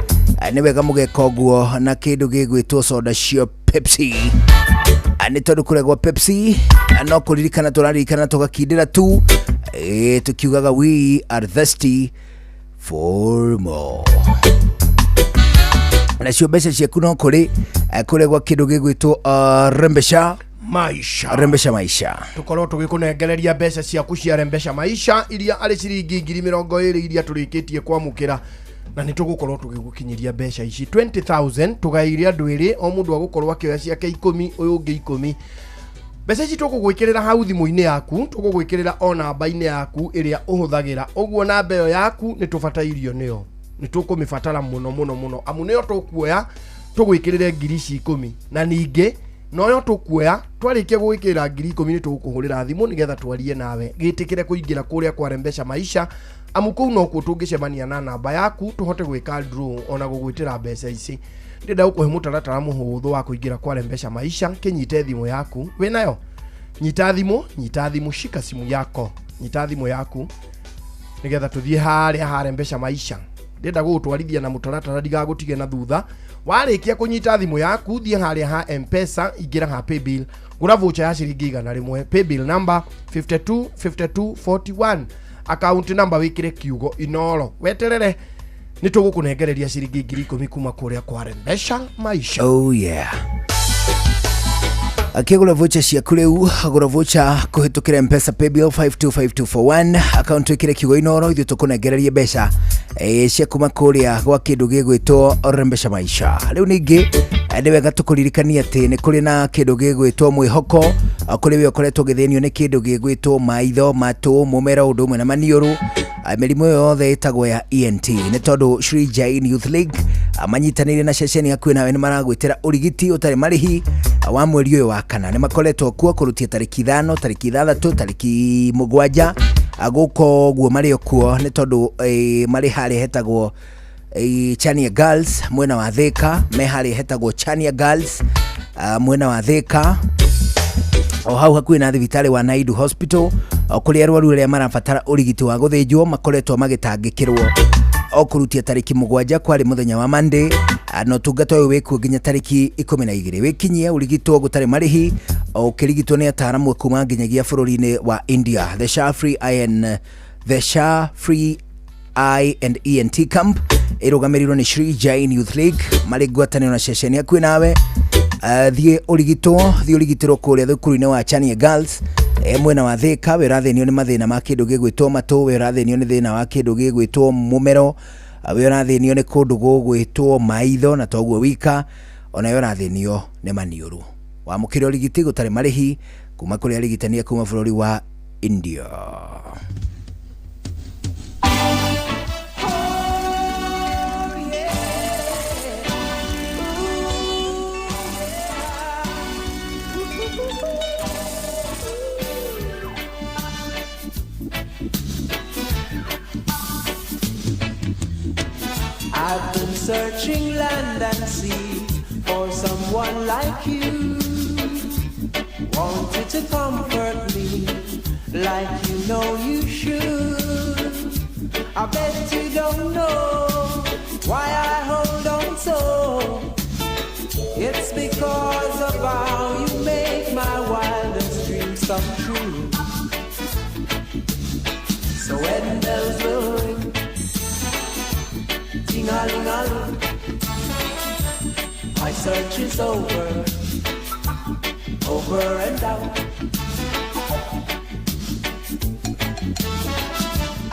nĩ wega mũgeka ũguo na kĩndũ gĩgwĩtwo soda cia Pepsi. Nĩ tondũ kũrĩa gwa Pepsi, no kũririkana tũraririkana tũgakindĩra tu, tukiugaga we are thirsty for more. Nacio mbeca ciaku no kũrĩ, kũrĩa gwa kĩndũ gĩgwĩtwo Rembesha Maisha. Rembesha Maisha. Tukorwo tũgĩkũnengereria mbeca ciaku cia Rembesha Maisha iria arĩ ciringi 20,000 iria tũrĩkĩtie kwamũkĩra, na nĩ tũgũkorwo tũgĩgũkinyĩria mbeca ici 20,000 tũgaĩire andũ erĩ, o mũndũ agũkorwo akĩoya ciake 10, ũyũ ũngĩ 10. Mbeca ici tũgũgwĩkĩrĩra hau thimũ-inĩ yaku, tũgũgwĩkĩrĩra o namba-inĩ yaku ĩrĩa ũhũthagĩra. Ũguo namba ĩyo yaku nĩ tũbatairio nĩyo, nĩ tũkũmĩbatara mũno mũno mũno, amu nĩyo tũkuoya tũgwĩkĩrĩre ngiri ici 10, na ningĩ noyo tũkuoya twarĩkia gũgwĩkĩrĩra ngiri 10 nĩ tũgũkũhũrĩra thimũ nĩgetha twarie nawe, gĩtĩkĩre kũingĩra kũrĩa kwa Rembesha Maisha, amu kũu nokuo tũngĩcemania na namba yaku tũhote gwĩka draw ona gũgwĩtĩra mbeca ici. Ndĩrenda gũkũhe mũtaratara mũhũthũ wa kũingĩra kwa Rembesha Maisha. Kĩnyite thimũ yaku wĩnayo, nyita thimũ, nyita thimũ, shika simu yako, nyita thimũ yaku nĩgetha tũthiĩ harĩa ha Rembesha Maisha. Ndĩrenda gũgũtwarithia na mũtaratara ndigagũtige na thutha. Warĩkia kũnyita thimũ yaku, thiĩ harĩa ha M-Pesa, ingĩra ha paybill, gũra voucher ya ciringi 100, paybill number 525241, account number wĩkĩre kiugo Inoro, weterere nĩ tũgũkũnengereria ciringi 10,000 kuma kũrĩa kwa Rembesha Maisha. Oh yeah. Akĩgũra voucher ciaku rĩu, gũra voucher kũhĩtũkĩra M-Pesa paybill 525241, account wĩkĩre kiugo Inoro, ithuĩ tũkũnengererie mbeca cia kuma kũrĩa gwa kĩndũ gĩgwĩtwo Rembesha Maisha. Rĩu ningĩ, nĩ wega tũkũririkanie atĩ nĩ kũrĩ na kĩndũ gĩgwĩtwo mwĩhoko, kũrĩ we ũkoretwo ũgĩthĩnio nĩ kĩndũ gĩgwĩtwo maitho, matũ, mũmero, ũndũ ũmwe na maniũrũ. Mĩrimũ ĩyo yothe ĩtagwo ya ENT, nĩ tondũ Sri Jain Youth League, manyitanĩire na ceceni hakuhĩ nawe nĩ maragwĩtĩra ũrigiti ũtarĩ marĩhi, wa mweri ũyũ wa kana. Nĩ makoretwo kuo kũrutia tarĩki 5, tarĩki 6, tarĩki 7, gũkũ ũguo marĩ o kuo, nĩ tondũ marĩ harĩa hetagwo Chania Girls mwena wa Thika, me harĩa hetagwo Chania Girls, mwena wa Thika, o hau hakuhĩ na thibitarĩ wa Naidu Hospital, o kũrĩa arwaru arĩa marabatara ũrigiti wa gũthĩnjwo makoretwo magĩtangĩkĩrwo o kũrutia tarĩki 7 kwarĩ mũthenya wa Monday, na ũtungata ũyũ wĩkuo nginya tarĩki 12. Wĩkinyie ũrigitwo gũtarĩ marĩhi, o ũkĩrigitwo nĩ ataaramu kuma nginyagia bũrũri-inĩ wa India. The Shah Free Iron, The Shah Free Eye and ENT Camp ĩrũgamĩrĩirwo nĩ Sri Jain Youth League marĩ ngwatanĩro na ceceni hakuhĩ nawe. Thiĩ ũrigitwo, thiĩ ũrigitĩrwo kũrĩa thukuru-inĩ wa Chania Girls, mwena wa Thika. We ũrathĩnio nĩ mathĩna ma kĩndũ gĩgwĩtwo matũ, we ũrathĩnio nĩ thĩna wa kĩndũ gĩgwĩtwo mũmero, we ũrathĩnio nĩ kũndũ gũgwĩtwo maitho, na toguo wika ona we ũrathĩnio nĩ maniũrũ. Wamũkĩra ũrigiti gũtarĩ marĩhi kuma kũrĩ arigitani a kuma bũrũri wa India. I've been searching land and sea for someone like you. Wanted to comfort me like you know you should. I bet you don't know why I hold on so. It's because of how you make my wildest dreams come true. So when bells will ring, ting-a-ling-a-ling, my search is over, over and out.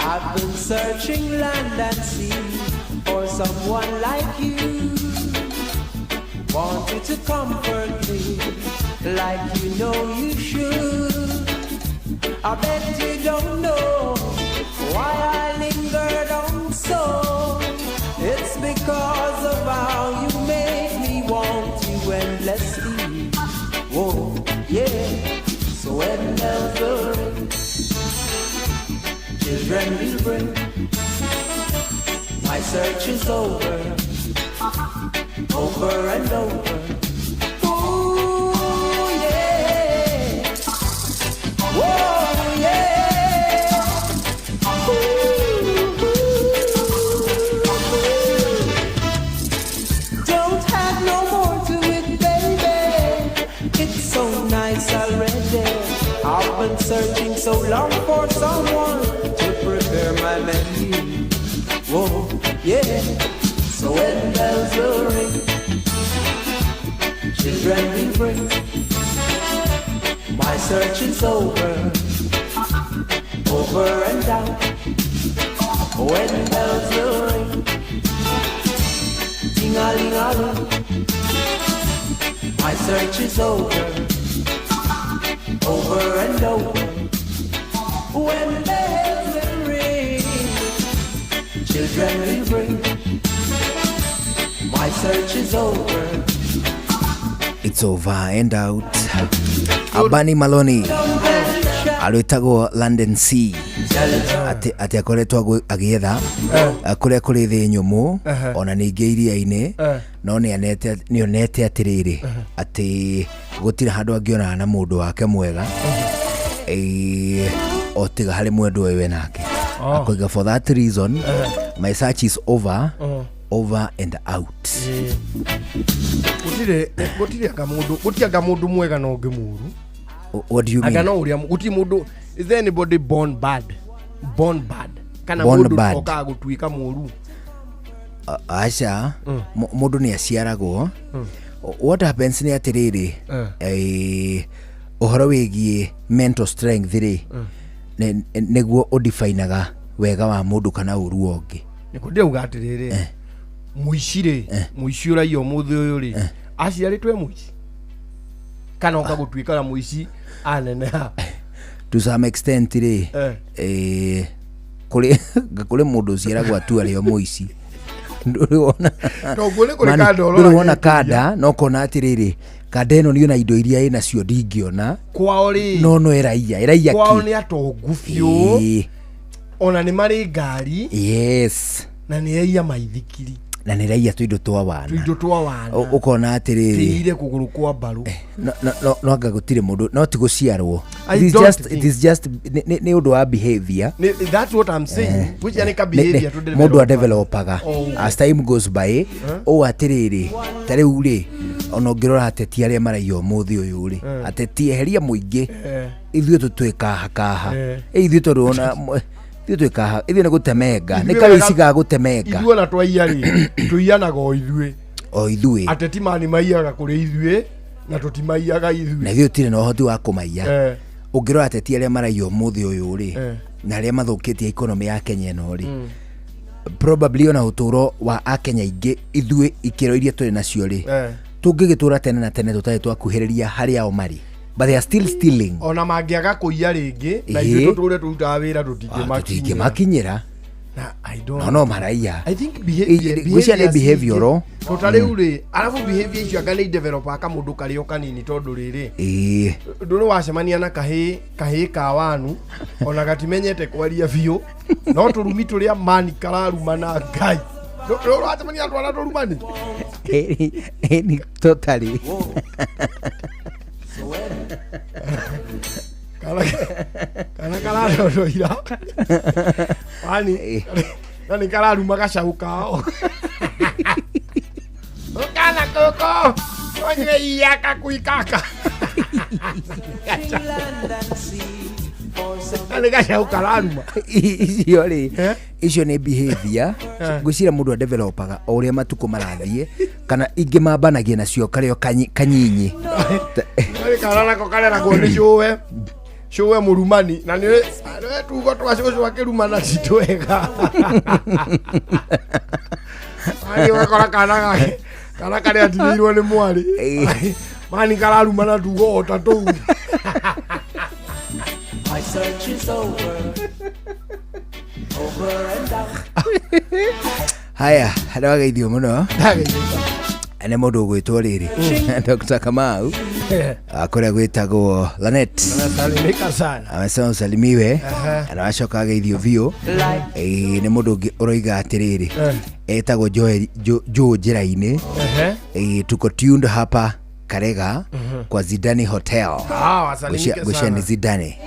I've been searching land and sea for someone like you. Wanted to comfort me like you know you should. I bet you don't know why I lingered on so. It's because of how you make me want you endlessly. Whoa, yeah. So when bells will ring, children will bring. My search is over, over and over. Ooh, yeah. Whoa, yeah. Ooh, ooh. Don't have no more to it, baby. It's so nice already. I've been searching so long for someone to prepare my menu. Whoa, yeah. So when bells will ring, children will bring. My search is over, over and out. When bells will ring, ting-a-ling-a-ling. My search is over, over and over. When bells will ring, children will bring. My search is over. It's over and out. Abani Maloni arwĩtagwo London Sea atĩ akoretwo agĩetha kũrĩa kũrĩ thĩ nyũmũ ona ningĩ iria-inĩ, no nĩonete atĩrĩrĩ atĩ gũtirĩ handũ angĩonana na mũndũ wake mwega o tiga harĩ mwendwa ũyũ nake. Akoiga for that reason my search is over, over and out. Gũtirĩ anga mũndũ, gũtirĩ anga mũndũ mwega na ũngĩ mũru. What do you mean? Anga no ũrĩa gũtirĩ mũndũ. Is there anybody born bad? Born bad. Kana Born mũndũ bad. okaga gũtuĩka mũru. Aca, mũndũ nĩ aciaragwo. What happens nĩ atĩrĩrĩ, ũhoro wĩgiĩ mental strength rĩ, nĩguo ũdefinaga wega wa mũndũ kana ũru wa ũngĩ. Nĩkuo ndĩrauga atĩrĩrĩ, mũici rĩ, mũici ũraiya ũmũthĩ ũyũ rĩ, aciarĩtwo e mũici kana oka gũtuĩka na mũici aneneha? To some extent rĩ, kũrĩ mũndũ ũciaragwo atua arĩ o mũici. Ndũrĩ wona Toguo nĩ kũrĩ Mani, kanda ndũrĩ wona ũroraga kanda no kona atĩrĩrĩ, kanda ĩno niĩ ona indo iria ĩnacio ndingĩona. Kwao rĩ, no ĩraiya kwao ki. nĩ atongu biũ, ona nĩ marĩ ngari. Yes. Na nĩ aiya maithikiri. Na nĩ raiya tũindo twa wana. Tũindo twa wana. Ũkona atĩrĩrĩ, tĩire kũgũrũ kwa mbaru. No anga gũtirĩ mũndũ, no ti gũciarwo. I It is don't just, it think. is just nĩ ũndũ wa behavior. That's what I'm saying. Which yani ka behavior to develop. Mũndũ adevelopaga Oh. as time goes by. Ũũ atĩrĩrĩ, ta rĩu rĩ, ona ũngĩrora ateti arĩa maraiya ũmũthĩ ũyũ rĩ, ateti eheria mũingĩ, ithuĩ tũtwĩkaha kaha. Ithuĩ tondũ ona ithuĩ twĩkaha, ithuĩ nĩ gũtemenga, nĩ Ithuĩ kawĩci ga gũtemenga. Ithuĩ ona twaiya rĩ, tũiyanaga o ithuĩ. O ithuĩ. Ateti mani maiyaga kũrĩ ithuĩ na tũtimaiyaga ithuĩ. Na ithuĩ tũtirĩ na ũhoti wa kũmaiya. Ũngĩrora ateti arĩa maraiya ũmũthĩ ũyũ rĩ, na arĩa mathũkĩtie economy ya Kenya ĩno rĩ, probably ona ũtũro wa akenya aingĩ ithuĩ ikĩro iria tũrĩ nacio rĩ, tũngĩgĩtũra tene na tene tũtarĩ twakuhĩrĩria harĩa o marĩ, but they are still stealing. Ona mangĩaga kũiya rĩngĩ na ithuĩ tũtũre tũrutaga wĩra tũtingĩmakinyĩra. Tũtingĩmakinyĩra. Na I don't No, no maraiya. I think Ngwĩciria nĩ behavioral. To ta rĩu rĩ, arabu behavior icio anga nĩ developaga kamũndũ karĩ o kanini tondũ rĩrĩ, ndũrĩ wacemania na kahĩĩ ka wanu ona gatimenyete kwaria biũ, no tũrumi tũrĩa mani kararumana Ngai. Ndũrĩ wacemania na twana tũrumani? Ni totally. Kana kararorwo ira wani na nĩ kararuma gacau kao kana koko onywe iya kakui kaka na nĩ gacau kararuma. Icio rĩ, icio nĩ behavior ngwĩciria mũndũ adevelopaga o ũrĩa matukũ marathiĩ, kana ingĩ mambanagia nacio karĩ o kanyinyi. Nĩ kana nako kareragwo nĩ cũwe cũwe mũrumani, na nĩ tugo twa cũcũ akĩrumana ti twega. Mani ũgakora kana gake kana karĩa atigĩirwo nĩ mwarĩ mani kararumana tugo o ta tũu. My search is over. Over and out. Haya, nĩwageithio mũno nĩ mũndũ ũgwĩtwo rĩrĩ Dr. Kamau kũrĩa gwĩtagwo Lanet. Nasalimika sana. Amesema usalimiwe na wacoka ageithio biũ. Nĩ mũndũ ũngĩ ũroiga atĩrĩrĩ etagwo Joel Joe njĩra-inĩ. Tuko tuned hapa Karega kwa Zidane Hotel. Ah, wasalimike Ngwĩciria sana. nĩ Zidane.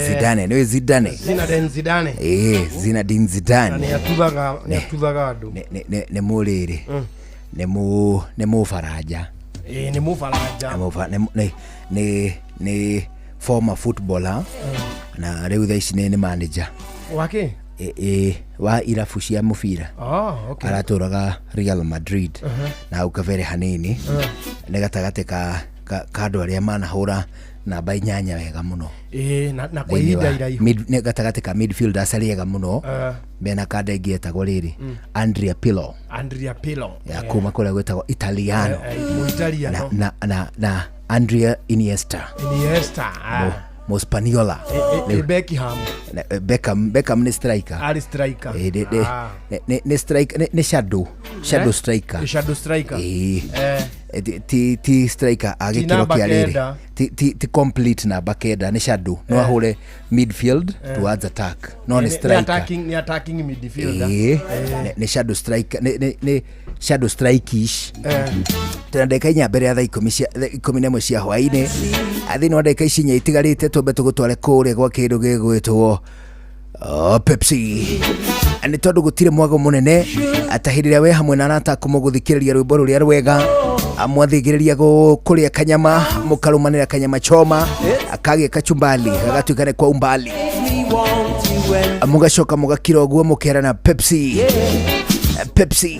Zidane, nĩwe Zidane. Zinedine Zidane. Zinedine Na Zidane. nĩ atuthaga andũ. Nĩ mũrĩrĩ. Nĩ mũfaranja. Ĩĩ, nĩ mũfaranja. Nĩ former footballer na rĩu thaa ici nĩ manager Wake? Wa irabu cia mũbira. Oh, okay. Aratũraga Real Madrid na hau kabere hanini nĩ gatagatĩ ka andũ arĩa manahũra namba 8 wega mũno. Ĩĩ, na kwa Thĩinĩ ihinda iraihu. Nĩ gatagatĩ ka midfielders arĩa ega mũno mena kanda ĩngĩ etagwo rĩrĩ Andrea Pirlo. Andrea Pirlo. Ya kuma kũrĩa gwĩtagwo Italiano. Mũitaliano. Na Andrea Iniesta. Iniesta. Ah. Mo Spaniola. Beckham. Beckham nĩ striker. Arĩ striker. Eh, nĩ striker, nĩ shadow striker. Nĩ shadow striker. Ĩĩ. Ti striker a Ti gĩkĩro namba kĩa rĩrĩ 9. Ti complete namba 9, nĩ shadow, no ahũre midfield towards attack, no nĩ striker. Nĩ attacking midfielder. Ĩĩ. Nĩ shadow striker, nĩ shadow strikeish. Tena ndagĩka 4 mbere ya thaa 11 cia hwaĩ-inĩ. Thĩinĩ wa ndagĩka ici 4 itigarĩte, twambe tũgũtware kũrĩa gwa kĩndũ gĩgwĩtwo Pepsi, nĩ tondũ gũtirĩ mwago mũnene ata hĩndĩ ĩrĩa we hamwe na arata aku mũgũthikĩrĩria rwĩmbo rũrĩa rwega, mwathĩgĩrĩria kũrĩa kanyama, mũkarũmanĩra kanyama choma kagĩa kachumbali gagatuĩka nĩ kwa umbali, mũgacoka mũgakira ũguo mũkerana Pepsi Pepsi.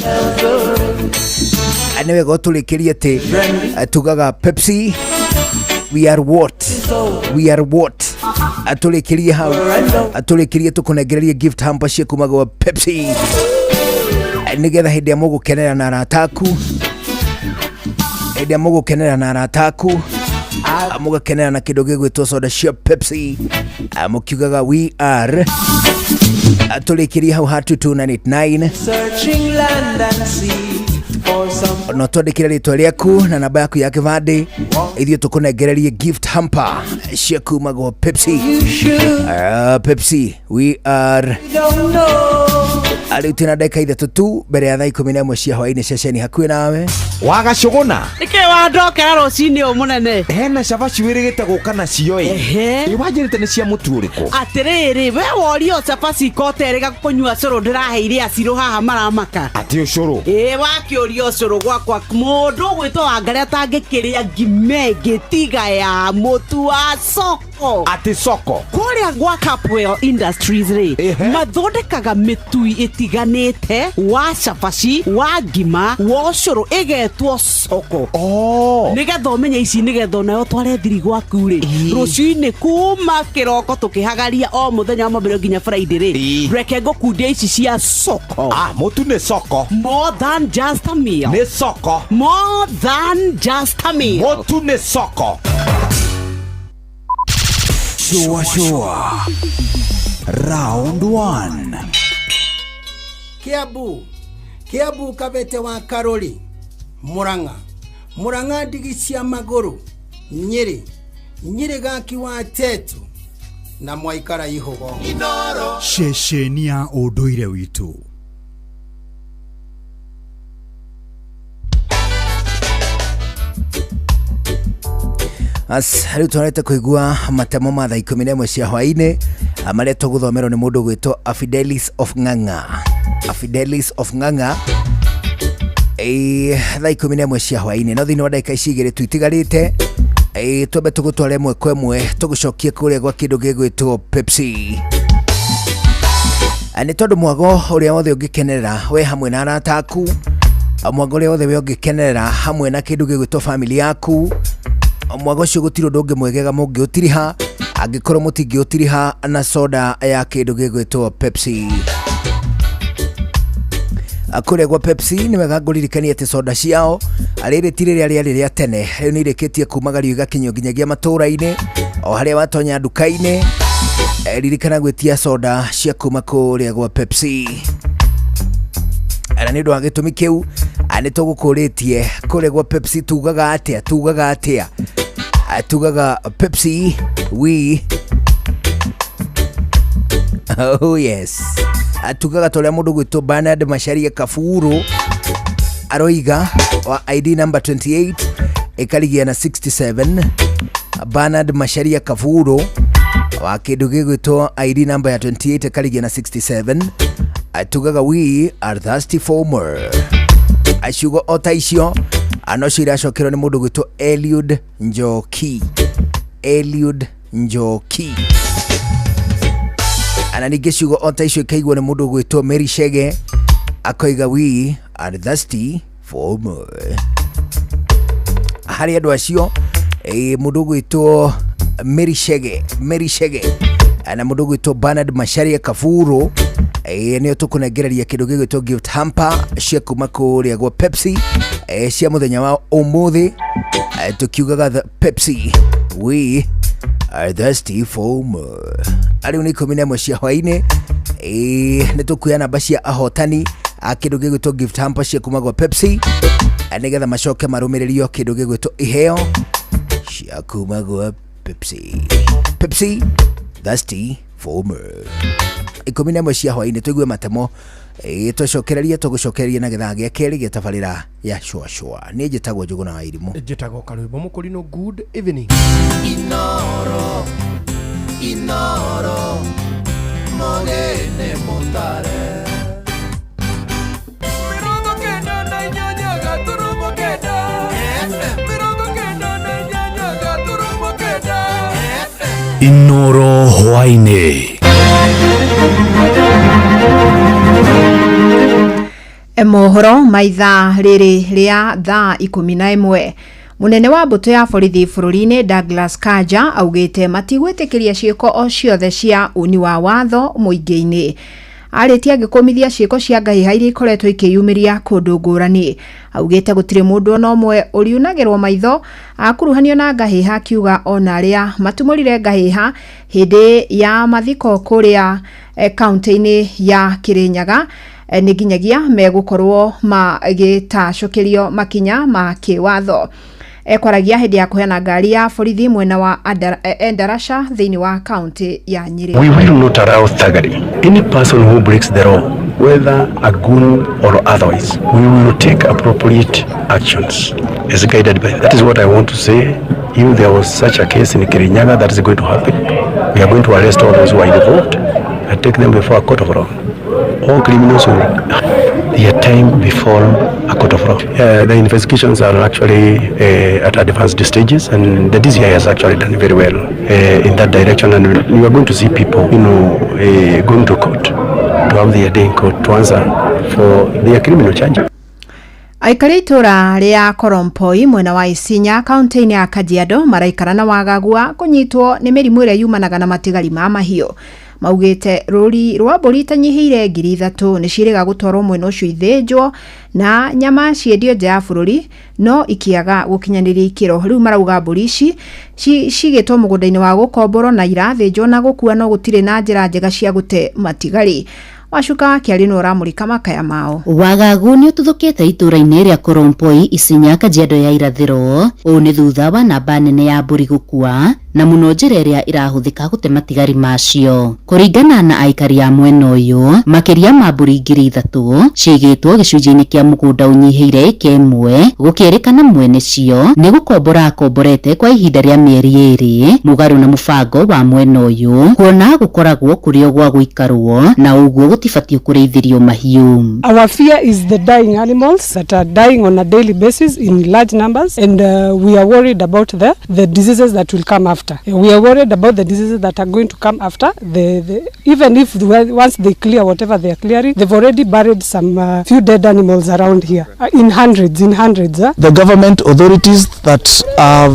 Nĩ wega ũtũrĩkĩrie atĩ tugaga Pepsi, we are what we are what. Atũrĩkĩrie hau, atũrĩkĩrie tũkũnengererie gift hamper cia kuma gwa Pepsi, nĩgetha hĩndĩ ĩrĩa mũgũkenera na arata aku, hĩndĩ ĩrĩa mũgũkenera na arata aku, mũgakenera na kĩndũ gĩgwĩtwo soda cia Pepsi, mũkiugaga we are. Atũrĩkĩrie hau ha 22989. Searching land and sea for some No twandĩkĩre rĩtwa rĩaku na namba yaku ya kĩbandĩ, ithuĩ tũkũnengererie gift hamper cia kuma gwa Pepsi. Pepsi, we are. Don't know. Rĩu twĩna ndagĩka 3 tu mbere ya thaa 11 cia hwaĩ-inĩ, ceceni hakuhĩ nawe. Wagacũgũna. Nĩkĩ wandokera rũcinĩ ũyũ mũnene? Hena cabaci wĩrĩgĩte gũka nacio ĩ. Ĩ wanjĩrĩte nĩ cia mũtu ũrĩkũ? Atĩrĩrĩ, we worio cabaci ikoterĩga kũnyua cũrũ, ndĩraheire acirũ haha maramaka. Atĩ ũcũrũ? Ĩ, wakĩũria ũcũrũ gwakwa, mũndũ ũgwĩtwo Wangarĩ atangĩkĩrĩa ngima ĩngĩ tiga ya mũtu wa soko. Atĩ soko? Kũrĩa gwa Capwell Industries rĩ, mathondekaga mĩtui ĩtiganĩte wa cabaci, wa ngima, wa ũcũrũ, ĩgetwo soko. Nĩgetha ũmenye ici, nĩgetha onawe ũtware thiri gwaku rĩ, rũcinĩ kuma kĩroko tũkĩhagaria o mũthenya wa Mwambĩrĩrio nginya Friday rĩ, reke ngũkundia ici cia soko. Ah, mũtu nĩ soko. More than just a meal. Nĩ soko. More than just a meal. Mũtu nĩ soko. Shua shua. Round 1. Kiambu, Kiambu, Kabete wa Karori, Murang'a, Murang'a, ndigi cia magũrũ, Nyĩrĩ, Nyĩrĩ, gaki wa Tetu na mwaikara ihũgo. Ceceni ya ũndũire witũ. As rĩu twarete kũigua matemo ma thaa 11 cia hwaĩ-inĩ marĩa tũgũthomerwo nĩ mũndũ gwĩtwo Afidelis of Ng'ang'a. Afidelis of Ng'ang'a thaa 11 cia hwaĩ-inĩ, no thĩinĩ wa ndagĩka ici igĩrĩ tu itigarĩte, twambe tũgũtware ĩmwe kwa ĩmwe tũgũcokie kũrĩa gwa kĩndũ gĩgwĩtwo Pepsi. Nĩ tondũ mwago ũrĩa wothe ũngĩkenerera we hamwe na arata aku, mwago ũrĩa wothe we ũngĩkenerera hamwe na kĩndũ gĩgwĩtwo family yaku, mwago ũcio gũtirĩ ũndũ ũngĩ mwegega mũngĩũtiriha angĩkorwo mũtingĩũtiriha na soda ya kĩndũ gĩgwĩtwo Pepsi. Kũrĩa gwa Pepsi nĩ wega ngũririkanie atĩ soda ciao rĩrĩ ti rĩrĩa rĩarĩ rĩa tene, rĩu nĩ irĩkĩtie kumagario igakinyio nginyagia matũũra-inĩ, o harĩa watonya nduka-inĩ, ririkana gwĩtia soda cia kuma kũrĩa gwa Pepsi. Na nĩ ũndũ wa gĩtũmi kĩu, nĩ tũgũkũrĩtie kũrĩa gwa Pepsi tugaga atĩa, tugaga atĩa, tugaga Pepsi we oh yes, tugaga ta ũrĩa mũndũ gwĩtwo Bernard Macharia Kaburu aroiga wa ID number 28 ĩkarigia na 67. Bernard Macharia Kaburu wa kĩndũ gĩgwĩtwo ID number ya 28 ĩkarigia na 67, tugaga we are thirsty for more. Ciugo o ta icio nocio iracokerwo nĩ mũndũ gwĩtwo Eliud Njoki. Eliud Njoki. Na ningĩ ciugo o ta icio ikaiguo nĩ mũndũ gwĩtwo Mary Chege, akoiga we are thirsty for more. Harĩ andũ acio, mũndũ gwĩtwo Mary Chege, Mary Chege na mũndũ gwĩtwo Bernard Macharia Kaburu, nĩo tũkũnengereria kĩndũ gĩgwĩtwo gift hamper cia kuma kũrĩa gwa Pepsi, cia mũthenya wa ũmũthĩ, tũkiugaga the Pepsi we are thirsty for more. Rĩu nĩ 11 cia hwaĩ-inĩ, nĩ tũkuoya namba cia ahotani a kĩndũ gĩgwĩtwo gift hamper cia kuma gwa Pepsi, nĩgetha macoke marũmĩrĩrio kĩndũ gĩgwĩtwo iheo cia kuma gwa Pepsi. Pepsi thirsty for more. 11 cia hwaĩ-inĩ tũigue matemo, twacokereria tũgũcokereria na gĩthaa gĩa kerĩ gĩa tabarĩra ya Shua Shua. Niĩ njĩtagwo Njũgũna wa Irimũ. Njĩtagwo Karwĩmbo Mũkũrinũ. Good evening. Inoro, Inoro, Mogene Mutare. 98.9 FM, 98.9 FM. Inoro hwaĩ-inĩ. Mohoro ma ithaa rĩrĩ rĩa thaa 11. Mũnene wa mbũtũ ya borithi bũrũri-inĩ Douglas Kanja augĩte matigwĩtĩkĩria ciĩko o ciothe cia uni wa watho mũingĩ-inĩ. Arĩtie agĩkũmithia ciĩko cia ngahĩha iria ikoretwo ikĩyumĩria kũndũ ngũrani. Augĩte gũtirĩ mũndũ ona ũmwe ũriunagĩrwo maitho akuruhanio na ngahĩha, akiuga ona arĩa matumũrire ngahĩha hĩndĩ ya mathiko kũrĩa kaunti-inĩ ya Kirinyaga, nĩ nginyagia megũkorwo magĩtacũkĩrio makinya ma kĩwatho. Ekwaragia hĩndĩ ya kũheana ngari ya borithi mwena wa Endarasha thĩinĩ wa kaunti ya Nyĩrĩ. We will not allow thuggery. Any person who breaks the law, whether a goon or otherwise, we will take appropriate actions as guided by. That is what I want to say. If there was such a case in Kirinyaga that is going to happen, we are going to arrest all those who are involved and take them before a court of law. All criminals will their time before a court of law. The investigations are actually at advanced stages, and the DCI has actually done very well in that direction. And we are going to see people going to court to have their day in court to answer for their criminal charges. Aikari itũra rĩa Korompoi mwena wa Isinya kaunti-inĩ ya Kajiado maraikara na wagagua kũnyitwo nĩ mĩrimũ ĩrĩa yumanaga na matigari ma mahiũ. Maugĩte rũri rwa mbũri itanyihĩire 3,000 nĩ ciĩrĩga gũtwarwo mwena ũcio ithĩnjwo na nyama ciendio nja ya bũrũri, no ikĩaga gũkinyanĩria ikĩro. Rĩu marauga mbũri ici cigĩtwo mũgũnda-inĩ wa gũkomborwo na irathĩnjwo na gũkua, no gũtirĩ na njĩra njega cia gũte matigari. Wacuka wa Kĩarĩ no ũramũrĩka makaya mao. Wagagu nĩ ũtuthũkĩte itũũra-inĩ rĩa Korompoi, Isinya, Kajiado ya Irathĩro. Ũũ nĩ thutha wa namba nene ya mbũri gũkua. Na mũno njĩra ĩrĩa ĩrahũthĩka gũte matigari macio. Kũringana na aikari a mwena ũyũ, makĩria ma mbũri 3000 ciigĩtwo gĩcunjĩ-inĩ kĩa mũgũnda ũnyihĩire ĩka ĩmwe, gũkĩrĩkana mwene cio nĩ gũkombora akomborete kwa ihinda rĩa mĩeri 2 mũgarũ na mũbango wa mwena ũyũ, kuona gũkoragwo kũrĩ o gwa gũikarwo na ũguo gũtibatiĩ kũrĩithĩrio mahiũ. Our fear is the dying animals that are dying on a daily basis in large numbers, and we are worried about the diseases that will come after. We are worried about the diseases that are going to come after. Even if once they clear whatever they are clearing, they've already buried some few dead animals around here, in hundreds. The government authorities that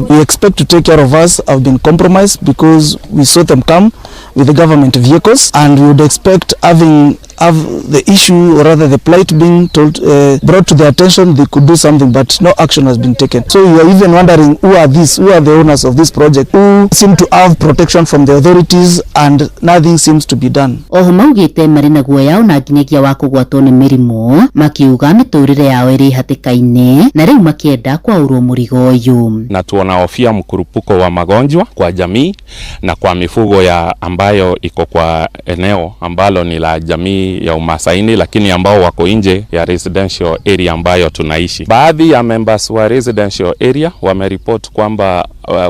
we expect to take care of us have been compromised because we saw them come with the government vehicles, and we would expect having have the issue, or rather the plight being told, brought to their attention, they could do something, but no action has been taken. So you are even wondering who are the owners of this project, who seem to have protection from the authorities, and nothing seems to be done. Oho maugite marĩ na guoya ona nginyagia wa kũgwatwo nĩ mĩrimũ, makiuga mĩtũrĩre yao ĩrĩ hatĩka-inĩ na rĩu makĩenda kwaũrwo mũrigo ũyũ. Na tunahofia mkurupuko wa magonjwa kwa jamii na kwa mifugo ya ambayo iko kwa eneo ambalo ni la jamii ya Umasaini, lakini ambao wako nje ya residential area ambayo tunaishi. Baadhi ya members wa residential area wameripot kwamba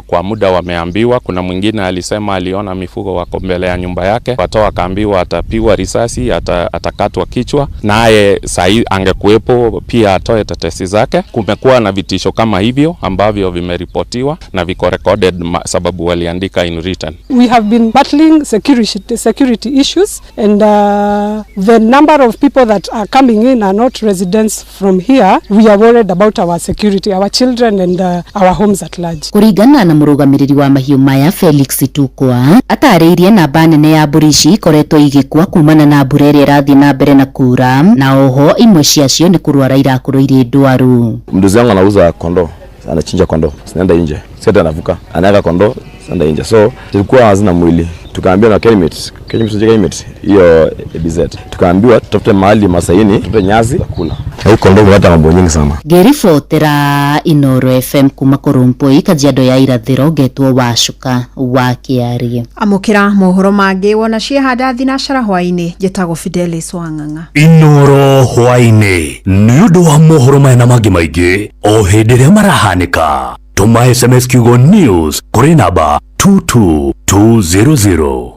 kwa muda wameambiwa, kuna mwingine alisema aliona mifugo wako mbele ya nyumba yake, watoa akaambiwa atapigwa risasi, atakatwa kichwa, naye sahi angekuwepo pia atoe tetesi zake. Kumekuwa na vitisho kama hivyo ambavyo vimeripotiwa na viko recorded, sababu waliandika in written. We have been battling security issues, and the number of people that are coming in are not residents from here. We are worried about our security, our children and our homes at large. Kuringana na mũrũgamĩrĩri wa mahiũ maya Felix Tukwa, atarĩirie namba nene ya mbũri ici ikoretwo igĩkua kumana na mbura ĩrĩa ĩrathiĩ na mbere na kura, na oho imwe ciacio nĩ kũrwara irakorwo irĩ ndwaru. Mdozi wangu anauza kondoo, anachinja kondoo, zinaenda nje, si hata anavuka, anaweka kondoo zinaenda nje, so zilikuwa hazina mwili. Tukaambiwa na Kenymet hiyo ABZ, tukaambiwa tutafute mahali Masaini, tutafute nyasi za kula. Huko ndio hata mambo nyingi sana. Ngĩribotera Inoro FM kuma Kũrũmpũi, Kajiado ya Irathĩro, ngetwo Wacuka wa Kĩarie. Amũkĩra mohoro mangĩ wona ciehanda thinacara hwaĩ-inĩ. Njĩtagwo Fidelis Wang'ang'a. Inoro hwaĩ-inĩ nĩ ũndũ wa mohoro maya na mangĩ maingĩ o hĩndĩ ĩrĩa marahanĩka. Tũma SMS kiugo news kũrĩ namba 22200.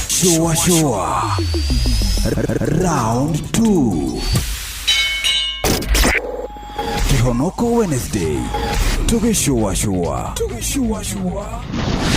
Shua shua round 2 Kihonoko Wednesday tugishua shua.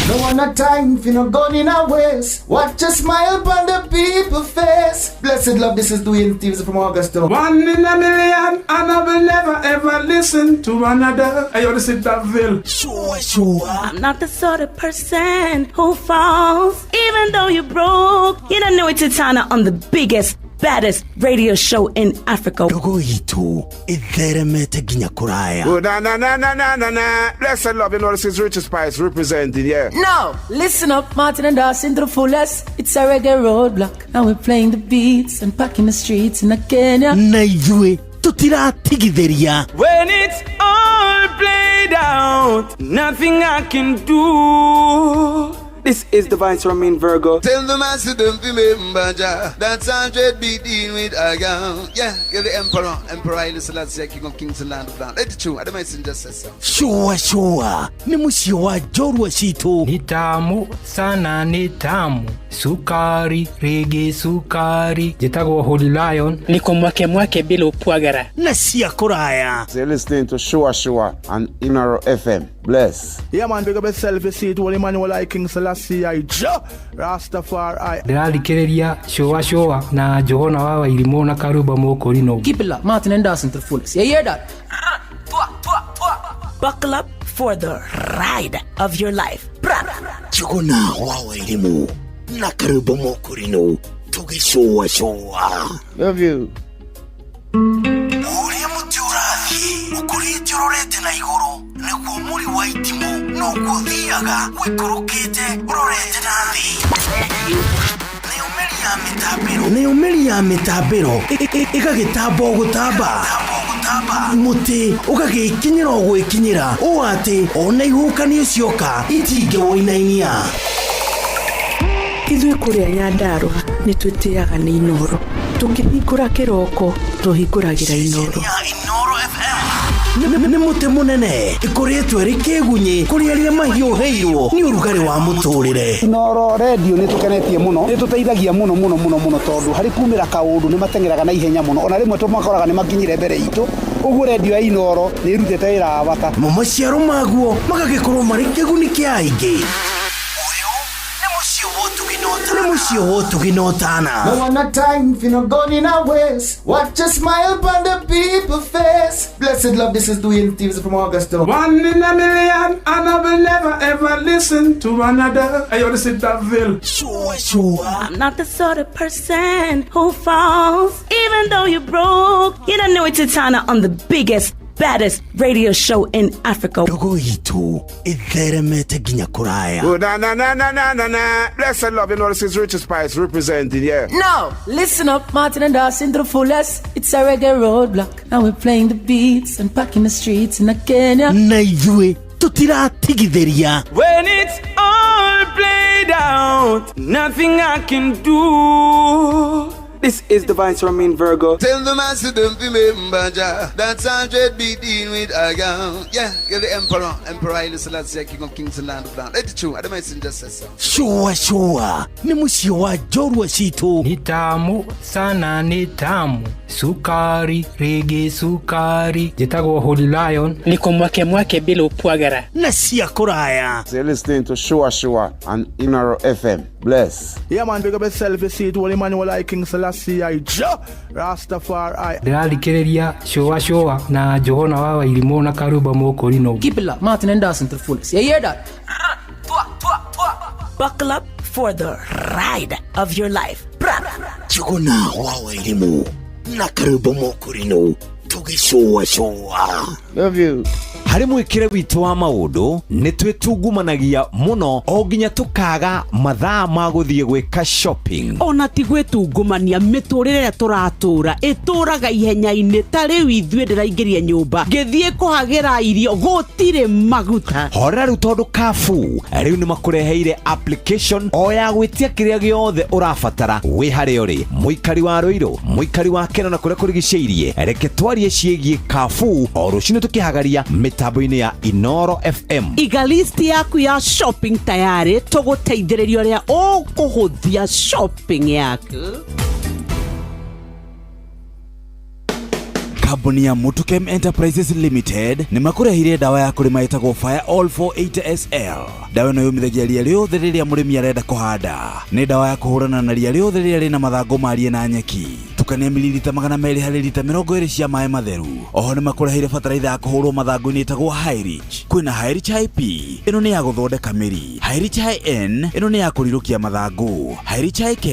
No one a time if you not gone in a waste. Watch a smile upon the people face. Blessed love, this is Dwayne Stevens from Augusta. 1 in a million, and I will never ever listen to another. Hey, yo, this is Daville. Sure, sure. I'm not the sort of person who falls, even though you're broke. You don't know it's Titana on the biggest, baddest radio show in Africa. Dogo itu itheremete ginya kuraya. Oh, na na na na na na na. Blessed love, you know this is Richard Spice representing, yeah. No, listen up, Martin and Dawson to the fullest. It's a reggae roadblock. Now we're playing the beats and packing the streets in Kenya. Na ithuĩ tutiratigithĩria. When it's all played out, nothing I can do. This is the Vice Romain Virgo. Tell the master don't remember Jah. That's 100 beat in with a gun. Yeah, you're the emperor. Emperor Haile Selassie, King of Kings and Land of Land. It's true. I don't just say so. Sure, sure. Ni mũciĩ wa njorua citũ. Ni tamu sana, ni tamu. Sukari, rege sukari. Njĩtagwo Holy Lion. Niko mwake mwake bila upwagara. Na cia kũraya. You're listening to Shua Shua on Inoro FM. Bless. Yeah man, pick up yourself, you see it, Holy Emmanuel I King Selassie I Jah Rastafari. Ndĩrathikĩrĩria Shua Shua na Johana wa Wairimũ na Karuba Mũkũrinũ. Keep it locked, Martin and Dawson to the fullest. You hear that? Buckle up for the ride of your life. Johana wa Wairimũ na Karuba Mũkũrinũ tũgĩcũa cũa. Love you. Ũrĩa mũtĩ ũrathiĩ ũkũrĩte ũrorete na igũrũ nĩguo mũri wa itimũ noguo ũthiaga ũikũrũkĩte ũrorete na thĩ. Nayo mĩri Nayo mĩri ya mĩtambĩro ĩgagĩtamba o gũtamba, mũtĩ ũgagĩkinyĩra o gwĩkinyĩra ũũ atĩ ona ihuhũkanio cioka itingĩwũinainia. Ithuĩ kũrĩa Nyandarũa nĩ twĩtĩaga nĩ Inoro. Tũkĩhingũra kĩroko tũhingũragĩra Inoro. Nĩ mũtĩ mũnene ĩkoretwo ĩrĩ kĩgunyĩ kũrĩ arĩa mahiũhĩirwo nĩ ũrugarĩ wa mũtũrĩre. Inoro redio nĩ tũkenetie mũno, nĩ tũteithagia mũno mũno mũno mũno, tondũ harĩ kumĩra kaũndũ nĩ mateng'eraga na ihenya mũno, ona rĩmwe tũmakoraga nĩ makinyire mbere itũ. Ũguo redio ya Inoro nĩ ĩrutĩte wĩra wa bata. Mo maciaro maguo magagĩkorwo marĩ kĩguni kĩa aingĩ. Nĩ mũciĩ wa ũtugi na ũtana. No one a time for no gun in a waste. Watch a smile upon the people face. Blessed love, this is Dwayne Stevens from Augusta. One in a million, and I will never ever listen to another. Hey, yo, this is Davil. Sure, sure. I'm not the sort of person who falls, even though you're broke. You don't know it's Titana on the biggest, baddest radio show in Africa. Ndogo itũ ĩtheremete nginya kũraya. Oh, na na na na na na na. Blessed love, you know this is Richard Spice representing, yeah. Now, listen up, Martin and Dawson to the fullest. It's a reggae roadblock. Now we're playing the beats and packing the streets in Kenya. Na ithuĩ tũtiratigithĩria. When it's all played out, nothing I can do. This is the Vice Mean Virgo. Tell the master don't remember Jah. That's 100 be dealing with a girl. Yeah, you're the emperor. Emperor Haile Selassie, King of Kings and Land of Land. Let it true. I don't just say so. Sure, sure. Ni mũciĩ wa njorua citũ. Ni tamu sana, ni tamu, sukari rege sukari. Njĩtagwo Holy Lion. Niko mwake mwake bila upwagara. Na cia kũraya. So you're listening to Sure Sure on Inoro FM. Bless. Yeah, man, big up yourself. You see it, Holy Emmanuel I, King Selassie I, Jah Rastafari. Ndĩrathikĩrĩria Sure Sure na Njũgũna wa Wairimũ na Karumba Mũkũrinũ. Keep it locked, Martin and Dawson to the fullest. You hear that? Buckle up for the ride of your life. Njũgũna wa Wairimũ na Karumba Mũkũrinũ tũgĩcũacũa. Love you. Harĩ mwĩkĩre witũ wa maũndũ nĩ twĩtungumanagia mũno o nginya tũkaga mathaa ma gũthiĩ gwĩka shopping. Ona ti gwĩtungumania, mĩtũrĩre ĩrĩa tũratũra ĩtũraga ihenya-inĩ. Ta rĩu ithuĩ ndĩraingĩria nyũmba ngĩthiĩ kũhagĩra irio gũtirĩ maguta. Horera rĩu tondũ Carrefour rĩu nĩ makũreheire application o ya gwĩtia kĩrĩa gĩothe ũrabatara wĩ harĩa ũrĩ, mũikari wa Rũirũ, mũikari wa Keno na kũrĩa kũrigicĩirie. Reke twarie ciĩgiĩ Carrefour o rũcinĩ tũkĩhagaria mĩtambo-inĩ ya Inoro FM. Iga list yaku ya shopping tayarĩ, tũgũteithĩrĩria ũrĩa ũkũhũthia shopping yaku. Kambuni ya Mutukem Enterprises Limited nĩ makũrehire ndawa ya kũrĩma ĩtagwo Fire All 480 SL. Ndawa ĩno yũmithagia ria rĩothe rĩrĩa mũrĩmi arenda kũhanda. Nĩ ndawa ya kũhũrana na ria rĩothe rĩrĩa rĩna mathangũ marie na nyeki. Tukania mililita 200 harĩ lita 20 cia maĩ matheru. Oho nĩ makũreheire bataraitha ya kũhũrwo mathangũ-inĩ ĩtagwo Highrich. Kwĩna Highrich IP, ĩno nĩ ya gũthondeka mĩri. Highrich IN, ĩno nĩ ya kũrirũkia mathangũ. Highrich IK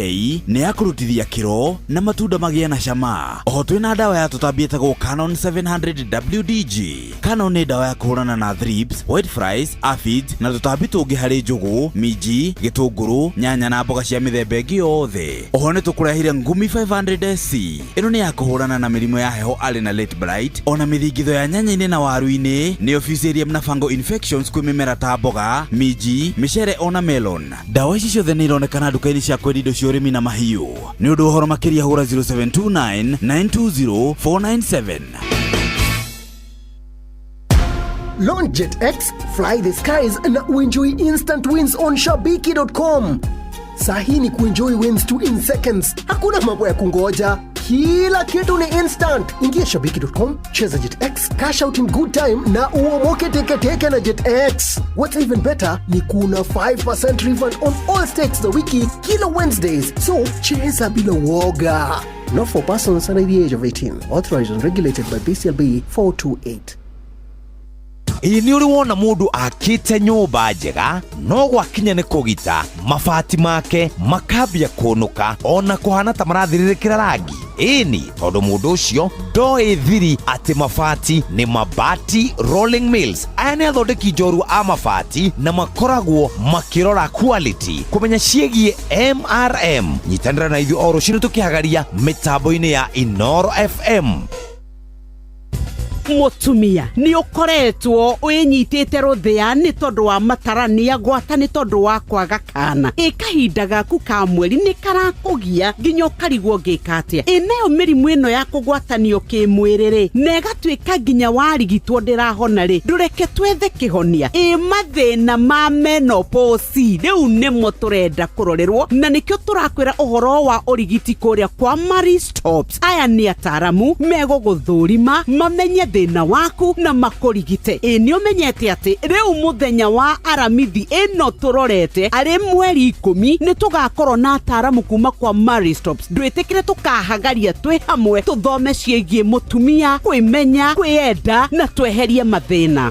nĩ ya kũrutithia kĩro na matunda magĩe na cama. Oho twĩna ndawa ya tũtambi ĩtagwo Canon 700 WDG. Canon nĩ ndawa ya kũhũrana na thrips, white flies, aphids na tũtambi tũngĩ harĩ njũgũ, minji, gĩtũngũrũ, nyanya na mboga cia mĩthemba ĩngĩ yothe. Oho nĩ tũkũrehire Ngumi 500 SC. Ĩno nĩ ya kũhũrana na mĩrimũ ya heho arĩ na late blight, ona mĩthingitho ya nyanya-inĩ na waru-inĩ, nĩyo Fusarium na fungal infections kwĩ mĩmera ta mboga, minji, mĩcere ona melon. Ndawa ici ciothe nĩ ironekana nduka-inĩ cia kwendia indo cia ũrĩmi na mahiũ. Nĩ ũndũ wa ũhoro makĩria hũra 0729 920 497. Launch Jet X, fly the skies na uenjoy instant wins on shabiki.com. Sahi ni kuenjoy wins tu in seconds. Hakuna mambo ya kungoja. Kila kitu ni instant. Ingia shabiki.com, cheza Jet X, cash out in good time na uomoke teketeke na Jet X. What's even better ni kuna 5% refund on all stakes za wiki kila Wednesdays. So cheza bila woga. Not for persons under the age of 18. Authorized and regulated by BCLB 428. Ĩ nĩ ũrĩ wona mũndũ akĩte nyũmba njega no gwakinya nĩ kũgita mabati make makambia kũnũka ona kũhana ta marathirĩrĩkĩra rangi? Ĩni, tondũ mũndũ ũcio ndoĩ thiri atĩ mabati nĩ Mabati Rolling Mills. Aya nĩ athondeki njorua a mabati na makoragwo makĩrora quality. Kũmenya ciĩgiĩ MRM, nyitanĩra na ithuĩ o rũcinĩ tũkĩhagaria mĩtambo-inĩ ya Inoro FM. Mũtumia nĩ ũkoretwo wĩnyitĩte rũthĩa nĩ tondũ wa matarania gwata nĩ tondũ wa kwaga kana ĩ kahinda gaku ka mweri nĩ karakũgia nginya ũkarigwo ngĩka atĩa. Ĩ nayo mĩrimũ ĩno ya kũgwatanio kĩmwĩrĩ rĩ, na ĩgatuĩka nginya warigitwo ndĩrahona rĩ, ndũreke twethe kĩhonia. Ĩ mathĩna ma menopause rĩu nĩmo tũrenda kũrorerwo, na nĩkĩo tũrakwĩra ũhoro wa ũrigiti kũrĩa kwa Marie Stopes. Aya nĩ ataramu megũgũthũrima mamenye thĩna waku na makũrigite. Ĩ nĩ ũmenyete atĩ rĩu mũthenya wa Aramithi ĩno tũrorete arĩ mweri 10 nĩ tũgakorwo na ataramu kuma kwa Marie Stopes. Ndwĩtĩkĩre tũkahagaria twĩ hamwe tũthome ciĩgiĩ mũtumia kwĩmenya, kwĩyenda na tweherie mathĩna.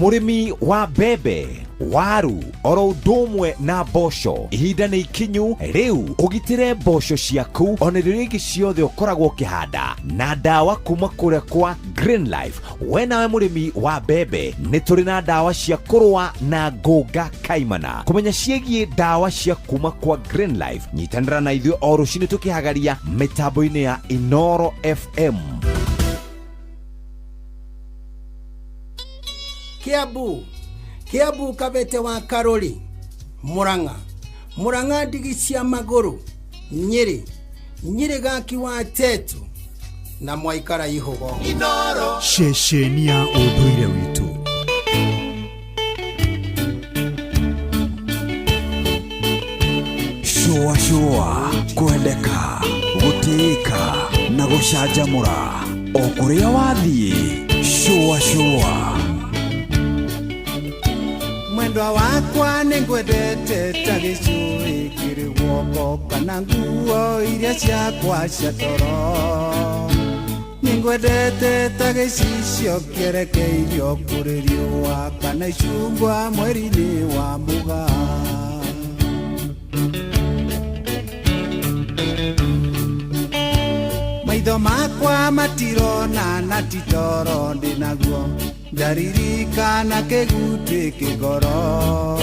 Mũrĩmi wa mbembe, waru oro ũndũ ũmwe na mboco, ihinda nĩ ikinyu rĩu ũgitĩre mboco ciaku ona irio iria ingĩ ciothe ũkoragwo ũkĩhanda na ndawa kuma kũrĩa kwa Green Life. We nawe mũrĩmi wa mbembe, nĩ tũrĩ na ndawa cia kũrũa na ngũnga kaimana. Kũmenya ciĩgiĩ ndawa cia kuma kwa Green Life, nyitanĩra na ithuĩ o rũcinĩ tũkĩhagaria mĩtambo-inĩ ya Inoro FM. Kiambu, Kiambu Kabete wa Karori, Murang'a, Murang'a ndigi cia magũrũ, Nyĩrĩ, Nyĩrĩ gaki wa Tetu na mwaikara ihũgo. Ceceni ya ũndũire witũ. Shũa shũa, kwendeka, gũtĩĩka na gũcanjamũra o kũrĩa wathiĩ. Shũa shũa. Mwendwa wakwa nĩngwendete ta gĩcũĩ kĩrĩ guoko kana nguo iria ciakwa cia toro. Nĩngwendete ta gĩcicio kĩerekeirio kũrĩ riũa kana icungwa mweri-inĩ wa mũgaa. Maitho makwa matirona na ti toro ndĩnaguo, ndaririkana kĩgutĩ kĩgoro.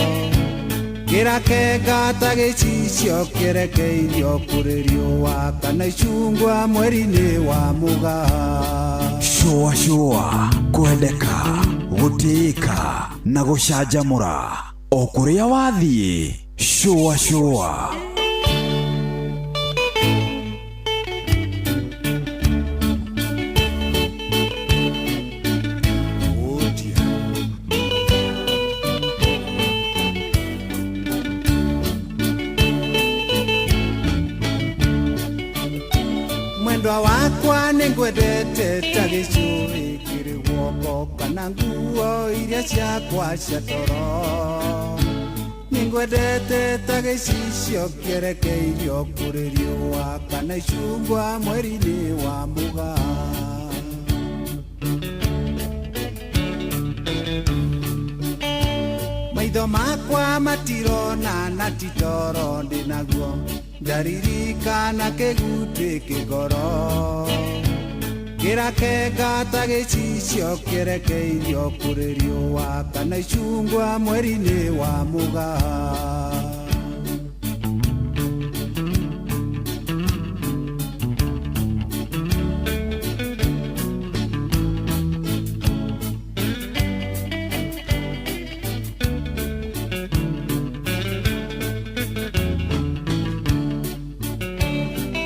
Kĩrakenga ta gĩcicio kĩerekeirio kũrĩ riũa kana icungwa mweri-inĩ wa mũgaa. Shũa shũa, kwendeka, gũtĩĩka na gũcanjamũra o kũrĩa wathiĩ. Shũa shũa. Mwendwa wakwa nĩngwendete ta gĩcũĩ kĩrĩ guoko kana nguo iria ciakwa cia toro. Nĩngwendete ta gĩcicio kĩerekeirio kũrĩ riũa kana icungwa mweri-inĩ wa mũgaa. Maitho makwa matirona na ti toro ndĩnaguo, ndaririkana kĩgutĩ kĩgoro. Kĩrakenga ta gĩcicio kĩerekeirio kũrĩ riũa kana icungwa mweri-inĩ wa mũgaa.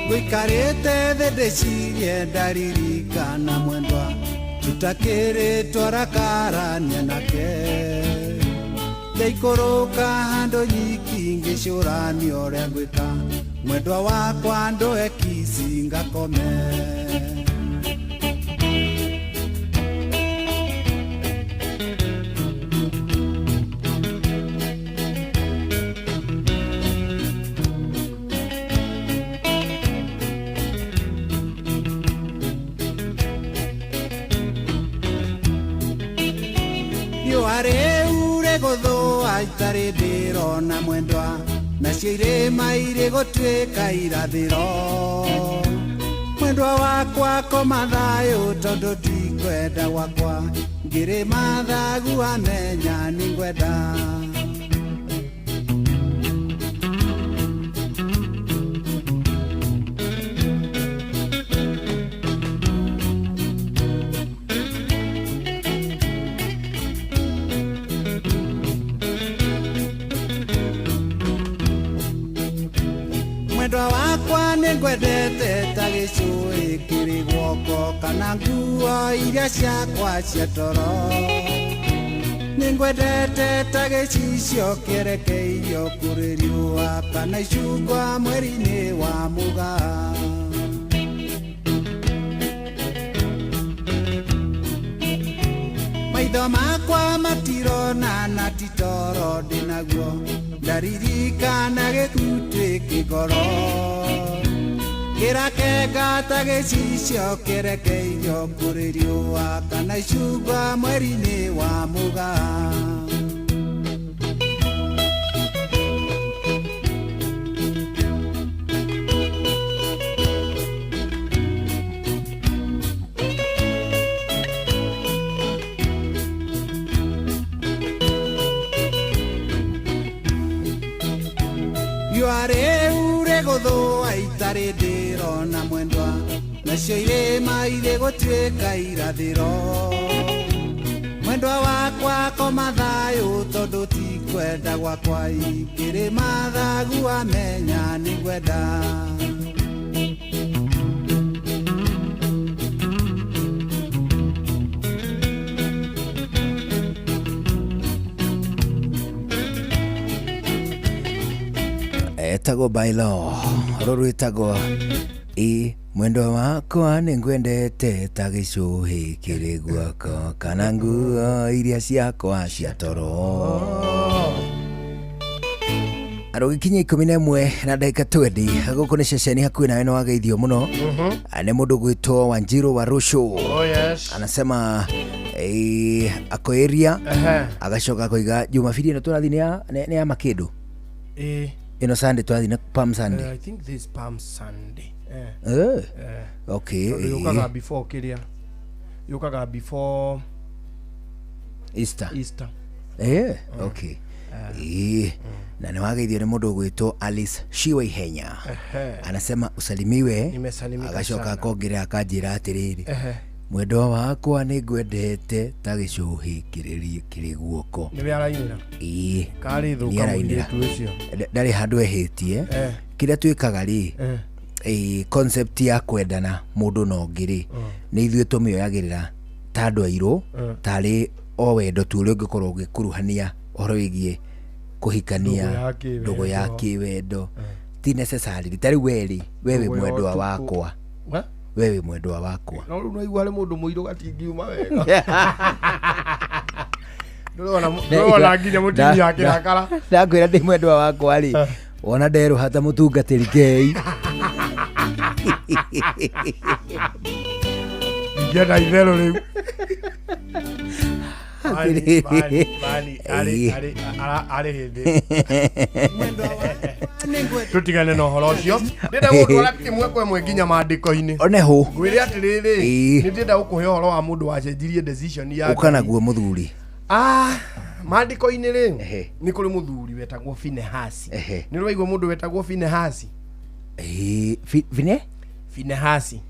Ngũikarĩte thĩ ndĩcirie ndaririkana mwendwa tũtakĩrĩ twarakarania nake. Ndaikũrũka handũ nyiki ngĩcũrania ũrĩa ngwĩka, mwendwa wakwa ndũhe kici ngakome. Riũa rĩu rĩgũthũa itarĩ ndĩrona mwendwa nacio irĩma irĩ gũtuĩka irathĩro mwendwa wakwa koma thayũ tondũ ndikwenda gwakwa ngĩrĩma thagu amenya nĩngwenda. Mwendwa wakwa nĩngwendete ta gĩcũĩ kĩrĩ guoko kana nguo iria ciakwa cia toro nĩngwendete ta gĩcicio kĩerekeirio kũrĩ riũa kana icungwa mweri-inĩ wa mũgaa. Maitho makwa matirona na ti toro ndĩnaguo ndaririkana gĩkuũ kĩgoro kĩrakenga ta gĩcicio kĩerekeirio kũrĩ riũa kana icungwa mweri-inĩ wa mũgaa. Riũa rĩu rĩgũthũa itarĩ ndĩrona mwendwa nacio irĩma irĩ gũtuĩka irathĩro mwendwa wakwa koma thayũ tondũ tikwenda gwakwa ikĩrĩma thagu amenya nĩngwenda. Etagwo bailo rũrũ ĩtagwo ĩ mwendwa wakwa nĩngwendete ta gĩcũhĩ kĩrĩ guoko kana nguo iria ciakwa cia toro. Arũgĩkinya 11 na ndagĩka 20 gũkũ nĩ ceceni hakuhĩ nawe nĩ wageithio mũno nĩ mũndũ gwĩtwo Wanjiru wa Rusho. Oh, yes. Anasema ako area agacoka akoiga Jumapili ĩno tũrathiĩ nĩ ya makĩndũ ĩno Sunday tũrathiĩ na Palm Sunday. I think this Palm Sunday. Okay. Yukaga before kiria. Yukaga before Easter. Easter. Okay. Na nĩ wageithio nĩ mũndũ ũgwĩtwo Alice Shiwa Ihenya. Anasema usalimiwe. Agacoka akongerera akanjĩra atĩrĩrĩ mwendwa wakwa nĩngwendete ta gĩcũhĩ kĩrĩ guoko. Nĩwe arainĩra? Ĩĩ. Karĩ thũka mũirĩtu ũcio. Ndarĩ handũ ehĩtie. Kĩrĩa twĩkaga rĩ concept ya kwendana mũndũ na ũngĩ rĩ nĩ ithuĩ tũmĩoyagĩrĩra ta andũ airũ tarĩ o wendo tu ũrĩa ũngĩkorwo ũgĩkuruhania ũhoro wĩgiĩ kũhikania ndũgũ ya kĩwendo ti necessary ta rĩu we rĩ we wĩ mwendwa wakwa we wĩ mwendwa wakwa no rĩu no igua harĩ mũndũ mũirũ gatingiuma wega ndũrona nginya mũtumia akĩrakara ndakwĩra ndĩ mwendwa wakwa rĩ wona nderũha ta mũtungatĩri Ngai ingĩenda itherũ rĩu arĩ hĩndĩ tũtigane na ũhoro ũcio ndĩrenda gũtwara kĩmwe kwa ĩmwe nginya maandĩko-inĩ oneho ngwĩre atĩrĩrĩ nĩ ndĩrenda gũkũhe ũhoro wa mũndũ wacenjirie decision yake ũka naguo mũthuri. Maandĩko-inĩ rĩ nĩ kũrĩ mũthuri wetagwo Finehasi. Nĩ ũraigua mũndũ wetagwo Finehasi? Finehasi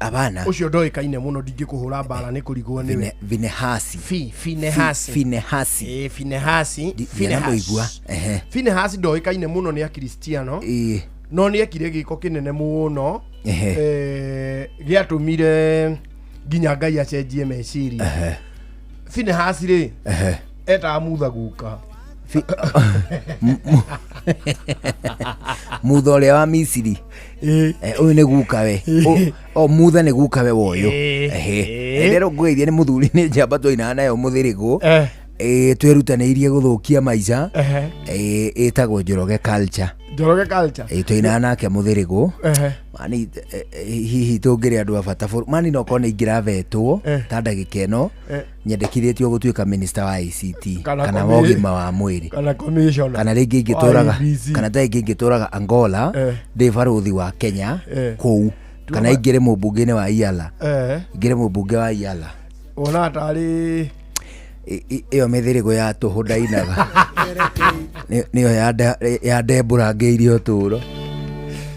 abana ucio ndoĩkaine mũno ndingĩkũhũra mbara nĩ kũrigwo nĩwe. Finehasi Finehasi Finehasi Finehasi Finehasi Finehasi ndoĩkaine mũno nĩ akristiano no nĩ ekire gĩko kĩnene mũno gĩatũmire nginya Ngai acenjie meciria. Finehasi rĩ etaga Mutha guka Mutha ũrĩa wa Misiri ũyũ nĩ gukawe o Mutha nĩ gukawe wa ũyũ ndĩrero ngwĩithia nĩ mũthuri nĩ njamba twainaga nayo mũthĩrĩgũ twerutanĩirie gũthũkia maica ĩtagwo Njoroge culture. Njoroge culture. Ĩ tũinaga nake mũthĩrĩgũ. Ehe. Mani hihi tũngĩrĩ andũ a bata mani no korwo nĩ ingĩravetwo ta ndagĩka ĩno Eh. nyendekithĩtio gũtuĩka minister wa ICT Kana kana wa ũgima wa mwĩrĩ kana commissioner kana rĩngĩ wa ingĩtũraga IEBC. kana ta rĩngĩ ingĩtũraga Angola Eh. ndĩ barũthi wa Kenya Eh. kũu kana ingĩrĩ mũmbunge-inĩ wa Iala Eh. ingĩrĩ mũmbunge wa Iala Wonaga tarĩ ĩyo mĩthĩrĩgo ya tũhũ ndainaga nĩyo yandembũrangĩirie ũtũũro.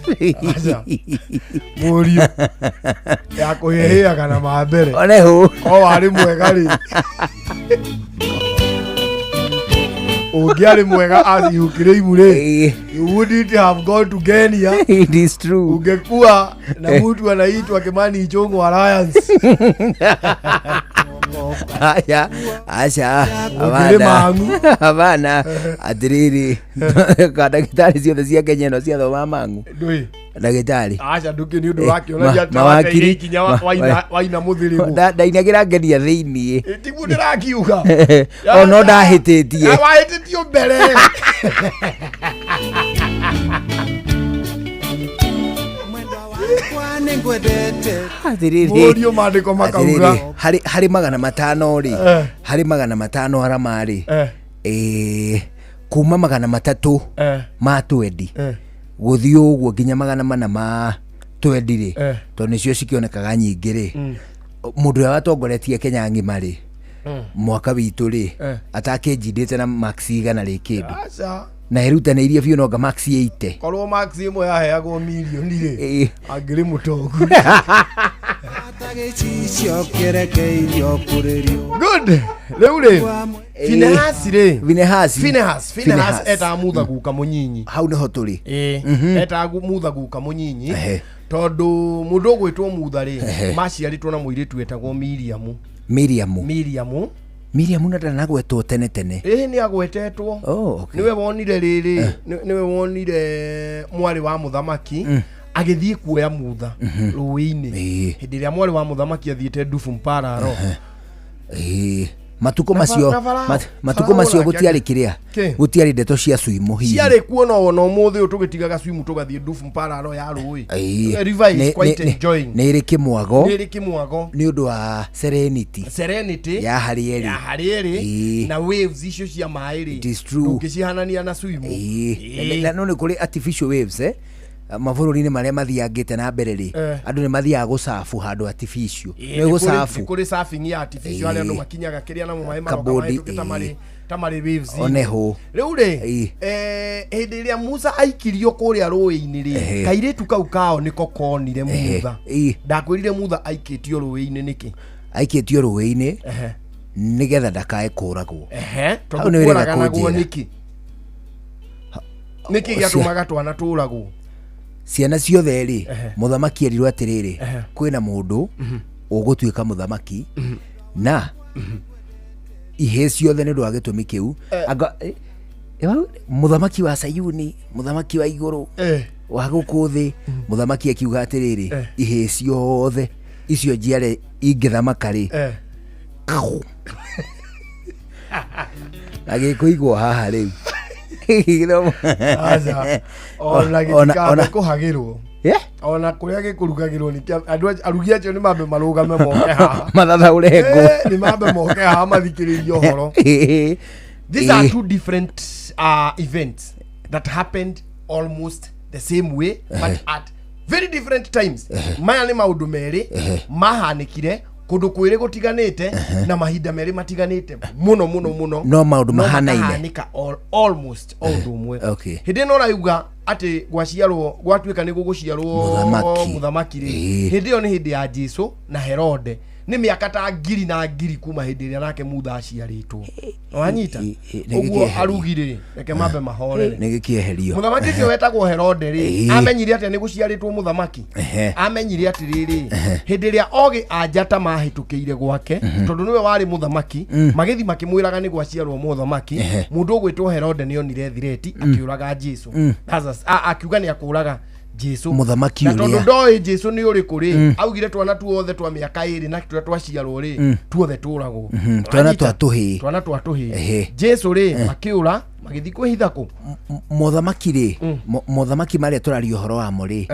Aca. Mũriũ ya kũhĩhĩaga na ma mbere. One hũ. O warĩ mwega rĩ. Ũngĩarĩ mwega as you claim rĩ. You wouldn't have gone to Kenya. It is true. Ungekuwa na mtu anaitwa Kimani Ichung'wa Alliance. Aca aca. Ũngĩrĩ Mang'u. Abana atĩrĩrĩ, ka ndagĩtarĩ ciothe cia Kenya ĩno ciathoma mang'u? Ndũĩ. Ndagĩtarĩ. Aca ndũkĩ nĩ ũndũ wa kĩonania atĩ Mawakiri. wateire ikinya waina mũthĩrĩgũ. Ndainagĩra ngenia thĩiniĩ. Tiguo ndĩrakiuga. O no ndahĩtĩtie. Wahĩtĩtio mbere. Atĩrĩrĩ. Mũriũ maandĩko makauga. Atĩrĩrĩ, harĩ 500 rĩ, Eh. harĩ 500 arama rĩ, Eh. kuma 300 Eh. ma twendi Eh. gũthiĩ ũguo nginya 400 ma twendi rĩ, Eh. tondũ nĩcio cikĩonekaga nyingĩ rĩ, Mm. mũndũ ũrĩa watongoretie Kenya ng'ima rĩ, Mm. mwaka witũ rĩ, Eh. atakĩnjindĩte na max igana rĩ kĩndũ Aca. na erutanĩirie biũ nonga max 80. Korwo max ĩmwe yaheagwo mirioni rĩ, angĩrĩ mũtongu. Good. Rĩu rĩ, Finehasi rĩ. Finehasi. Finehas, Finehas Finehas. etaga Mutha guka mũnyinyi. Hau nĩho tũrĩ. Ĩĩ, Mhm. etaga Mutha guka mũnyinyi. Ehe. Tondũ mũndũ ũgwĩtwo Mutha rĩ, Ehe. maciarĩtwo na mũirĩtu wetagwo Miriamu. Miriamu. Miriamu. Miriamu na ndanagwetwo tene tene. Ĩĩ nĩ agwetetwo. Oh, okay. Nĩwe wonire rĩrĩ, nĩwe wonire mwarĩ wa mũthamaki Mm. agĩthiĩ kuoya Mutha Mhm. rũĩ-inĩ. Ĩĩ. Hĩndĩ ĩrĩa mwarĩ wa mũthamaki athiĩte ndubu mpararo. Ĩĩ. Matukũ Na macio na Farao- matukũ Farao macio nake gũtiarĩ kĩrĩa Kĩ? gũtiarĩ ndeto cia suimu hihi. Ciarĩ kuo no ona ũmũthĩ ũyũ tũgĩtigaga swimu tũgathiĩ ndubu mpararo ya rũĩ. Ĩĩ. River is quite enjoying. Nĩ ĩrĩ kĩmwago Nĩ ĩrĩ kĩmwago. nĩ ũndũ wa serenity Serenity ya harĩa ĩrĩ. ya harĩa ĩrĩ Ĩĩ. na waves icio cia maĩ rĩ It is true. ndũngĩcihanania na swimu. Ĩĩ. Ĩĩ. Na no nĩ kũrĩ artificial waves eh mabũrũri-inĩ marĩa mathiangĩte na mbere rĩ, Eh. andũ nĩ mathiaga gũcabu handũ artificial. Ĩĩ, Nĩ nĩ gũcabu kũrĩ surfing ya artificial harĩa Ĩĩ. andũ makinyaga kĩrĩa namo maĩ maroka Kabodi, mahĩtũke ta ĩĩ. marĩ ta marĩ waves. One hũ. Rĩu rĩ, Ĩĩ. hĩndĩ ĩrĩa Musa aikirio kũrĩa rũĩ-inĩ rĩ, Ehe. kairĩtu kau kao nĩko konire Ehe. Mutha. Ĩĩ. Ndakwĩrire Mutha aikĩtio rũĩ-inĩ nĩkĩ? Aikĩtio rũĩ-inĩ Ehe. nĩgetha ndakae kũragwo. Ehe, Hau tondũ nĩ wĩrĩga kũraganagwo kũnjĩra. nĩkĩ? Nĩkĩ gĩatũmaga twana tũragwo? Ciana ciothe rĩ, Ehe. mũthamaki erirwo atĩrĩrĩ, Ehe. kwĩna mũndũ Mhm. ũgũtuĩka mũthamaki Mhm. na ihĩĩ ciothe nĩ ũndũ wa gĩtũmi kĩu. Eh. Anga mũthamaki wa Sayuni, mũthamaki wa igũrũ Eh. wa gũkũ thĩ, mũthamaki akiuga atĩrĩrĩ, Eh. ihĩĩ ciothe icio njiare ingĩthamaka rĩ, Eh. na gĩkũigwo haha rĩu. Aca. Ona gĩtikambe kũhagĩrwo. Ona kũrĩa gĩkũrugagĩrwo nĩ andũ arugi acio nĩ mambe marũgame moke haha. Mathathaũre ngũ. Eh, nĩ mambe moke haha mathikĩrĩrie ũhoro. These are two different events that happened almost the same way but at very different times. Maya nĩ maũndũ merĩ mahanĩkire kũndũ kwĩrĩ gũtiganĩte na mahinda merĩ matiganĩte mũno mũno mũno, No maũndũ mahanaine. makahanĩka almost o ũndũ ũmwe. Okay. Hĩndĩ ĩno ũrauga atĩ gwaciarwo gwatuĩka nĩ gũgũciarwo Mũthamaki. mũthamaki rĩ, Ĩĩ. hĩndĩ ĩyo nĩ hĩndĩ ya Jesu na Herode, nĩ mĩaka ta ngiri na ngiri kuma hĩndĩ ĩrĩa nake Mutha aciarĩtwo. Wanyita nĩ ũguo gĩkĩeherio. arugi rĩ, reke mambe mahorere. Nĩ gĩkĩeherio. Mũthamaki ũcio wetagwo Herode rĩ, Ĩĩ. amenyire atĩa nĩ gũciarĩtwo mũthamaki? Ehe. Amenyire atĩrĩrĩ, hĩndĩ ĩrĩa ogĩ a njata mahĩtũkĩire gwake, tondũ nĩwe warĩ mũthamaki, magĩthiĩ makĩmwĩraga nĩ gwaciarwo mũthamaki, Ehe. mũndũ ũgwĩtwo Herode nĩ onire thireti akĩũraga Jesu. Akiuga nĩ akũraga Jesu Mũthamaki na tondũ ũrĩa. ndoĩ Jesu nĩ ũrĩkũ rĩ, augire twana tuothe twa mĩaka 2 na tũrĩa twaciarwo rĩ, tuothe tũragwo. Twana twa tũhĩĩ. Twana twa tũhĩĩ. Ehe. Jesu rĩ, makĩũra Magĩthiĩ kwĩhitha kũ? Mothamaki rĩ, mothamaki marĩa tũraria ũhoro wamo rĩ,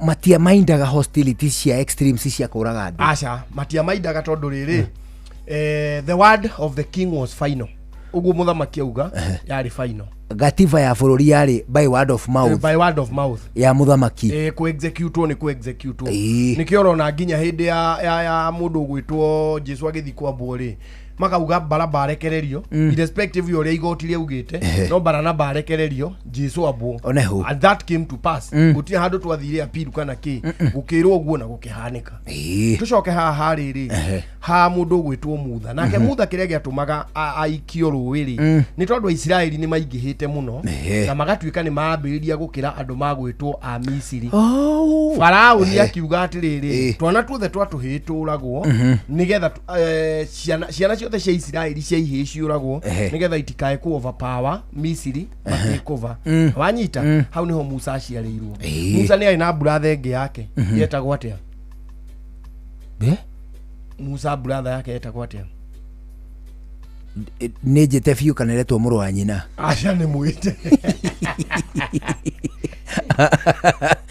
matiamaindaga hostility cia extremes cia kũraga andũ. Aca, matiamaindaga tondũ rĩrĩ, the word of the king was final. Ũguo mũthamaki auga yarĩ final. Gatiba ya bũrũri yarĩ by word of mouth. By word of mouth ya mũthamaki. Kũ-executwo nĩ kũ-executwo. Nĩkĩo ũrona nginya hĩndĩ ya mũndũ ũgwĩtwo Jesu agĩthiĩ kwambwo rĩ, makauga Baraba arekererio, irrespective ya ũrĩa igoti rĩaugĩte, no Baranaba arekererio, Jesu ambwo. Onehu. And that came to pass. Gũtirĩ handũ twathire appeal kana kĩ, gũkĩrwo ũguo na gũkĩhanĩka. Tũcoke haha rĩrĩ, ha mũndũ ũgwĩtwo Mutha. Nake Mutha kĩrĩa gĩatũmaga aikio rũĩ rĩ, nĩ tondũ Aisiraeli nĩ maingĩhĩte mũno na magatuĩka nĩ marambĩrĩria gũkĩra andũ magwĩtwo a Misiri. Faraoni akiuga atĩrĩrĩ, twana tuothe twa tũhĩĩ tũragwo, nĩgetha ciana ciothe cia Isiraeli cia ihĩĩ ciũragwo, nĩgetha itikae ku overpower Misiri matekova. Wanyita? Hau niho Musa aciarĩirwo. Musa nĩ arĩ na brother ĩngĩ yake yetagwo atĩa? Musa brother yake yetagwo atĩa? Nĩ njĩte biũ kana ĩretwo mũrũ wa nyina? Aca, nĩ mwĩte.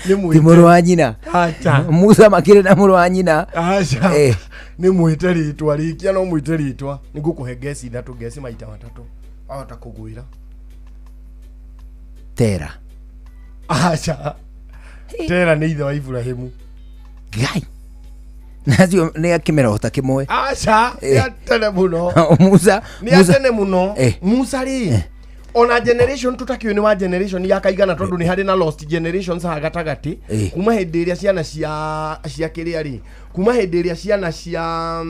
Ti mũrũ wa nyina. Aca. Musa makĩrĩ na mũrũ wa nyina. Aca, nĩ mwĩte rĩtwa rĩkia, no mwĩte rĩtwa. Nĩ ngũkũhe ngeci ithatũ, ngeci maita matatũ wahota kũgwĩra. Tera. Aca, Tera nĩ ithe wa Ibrahimu. Ngai nacio nĩ akĩmera ota kĩmwe. Aca, nĩ atene mũno. Musa. Nĩ Musa atene mũno. Musa rĩ, ona generation tũtakĩũĩ nĩ wa generation ya kaigana, tondũ nĩ harĩ na lost generations haha gatagatĩ. Kuma hĩndĩ ĩrĩa ciana cia kĩrĩa rĩ, kuma hĩndĩ ĩrĩa ciana cia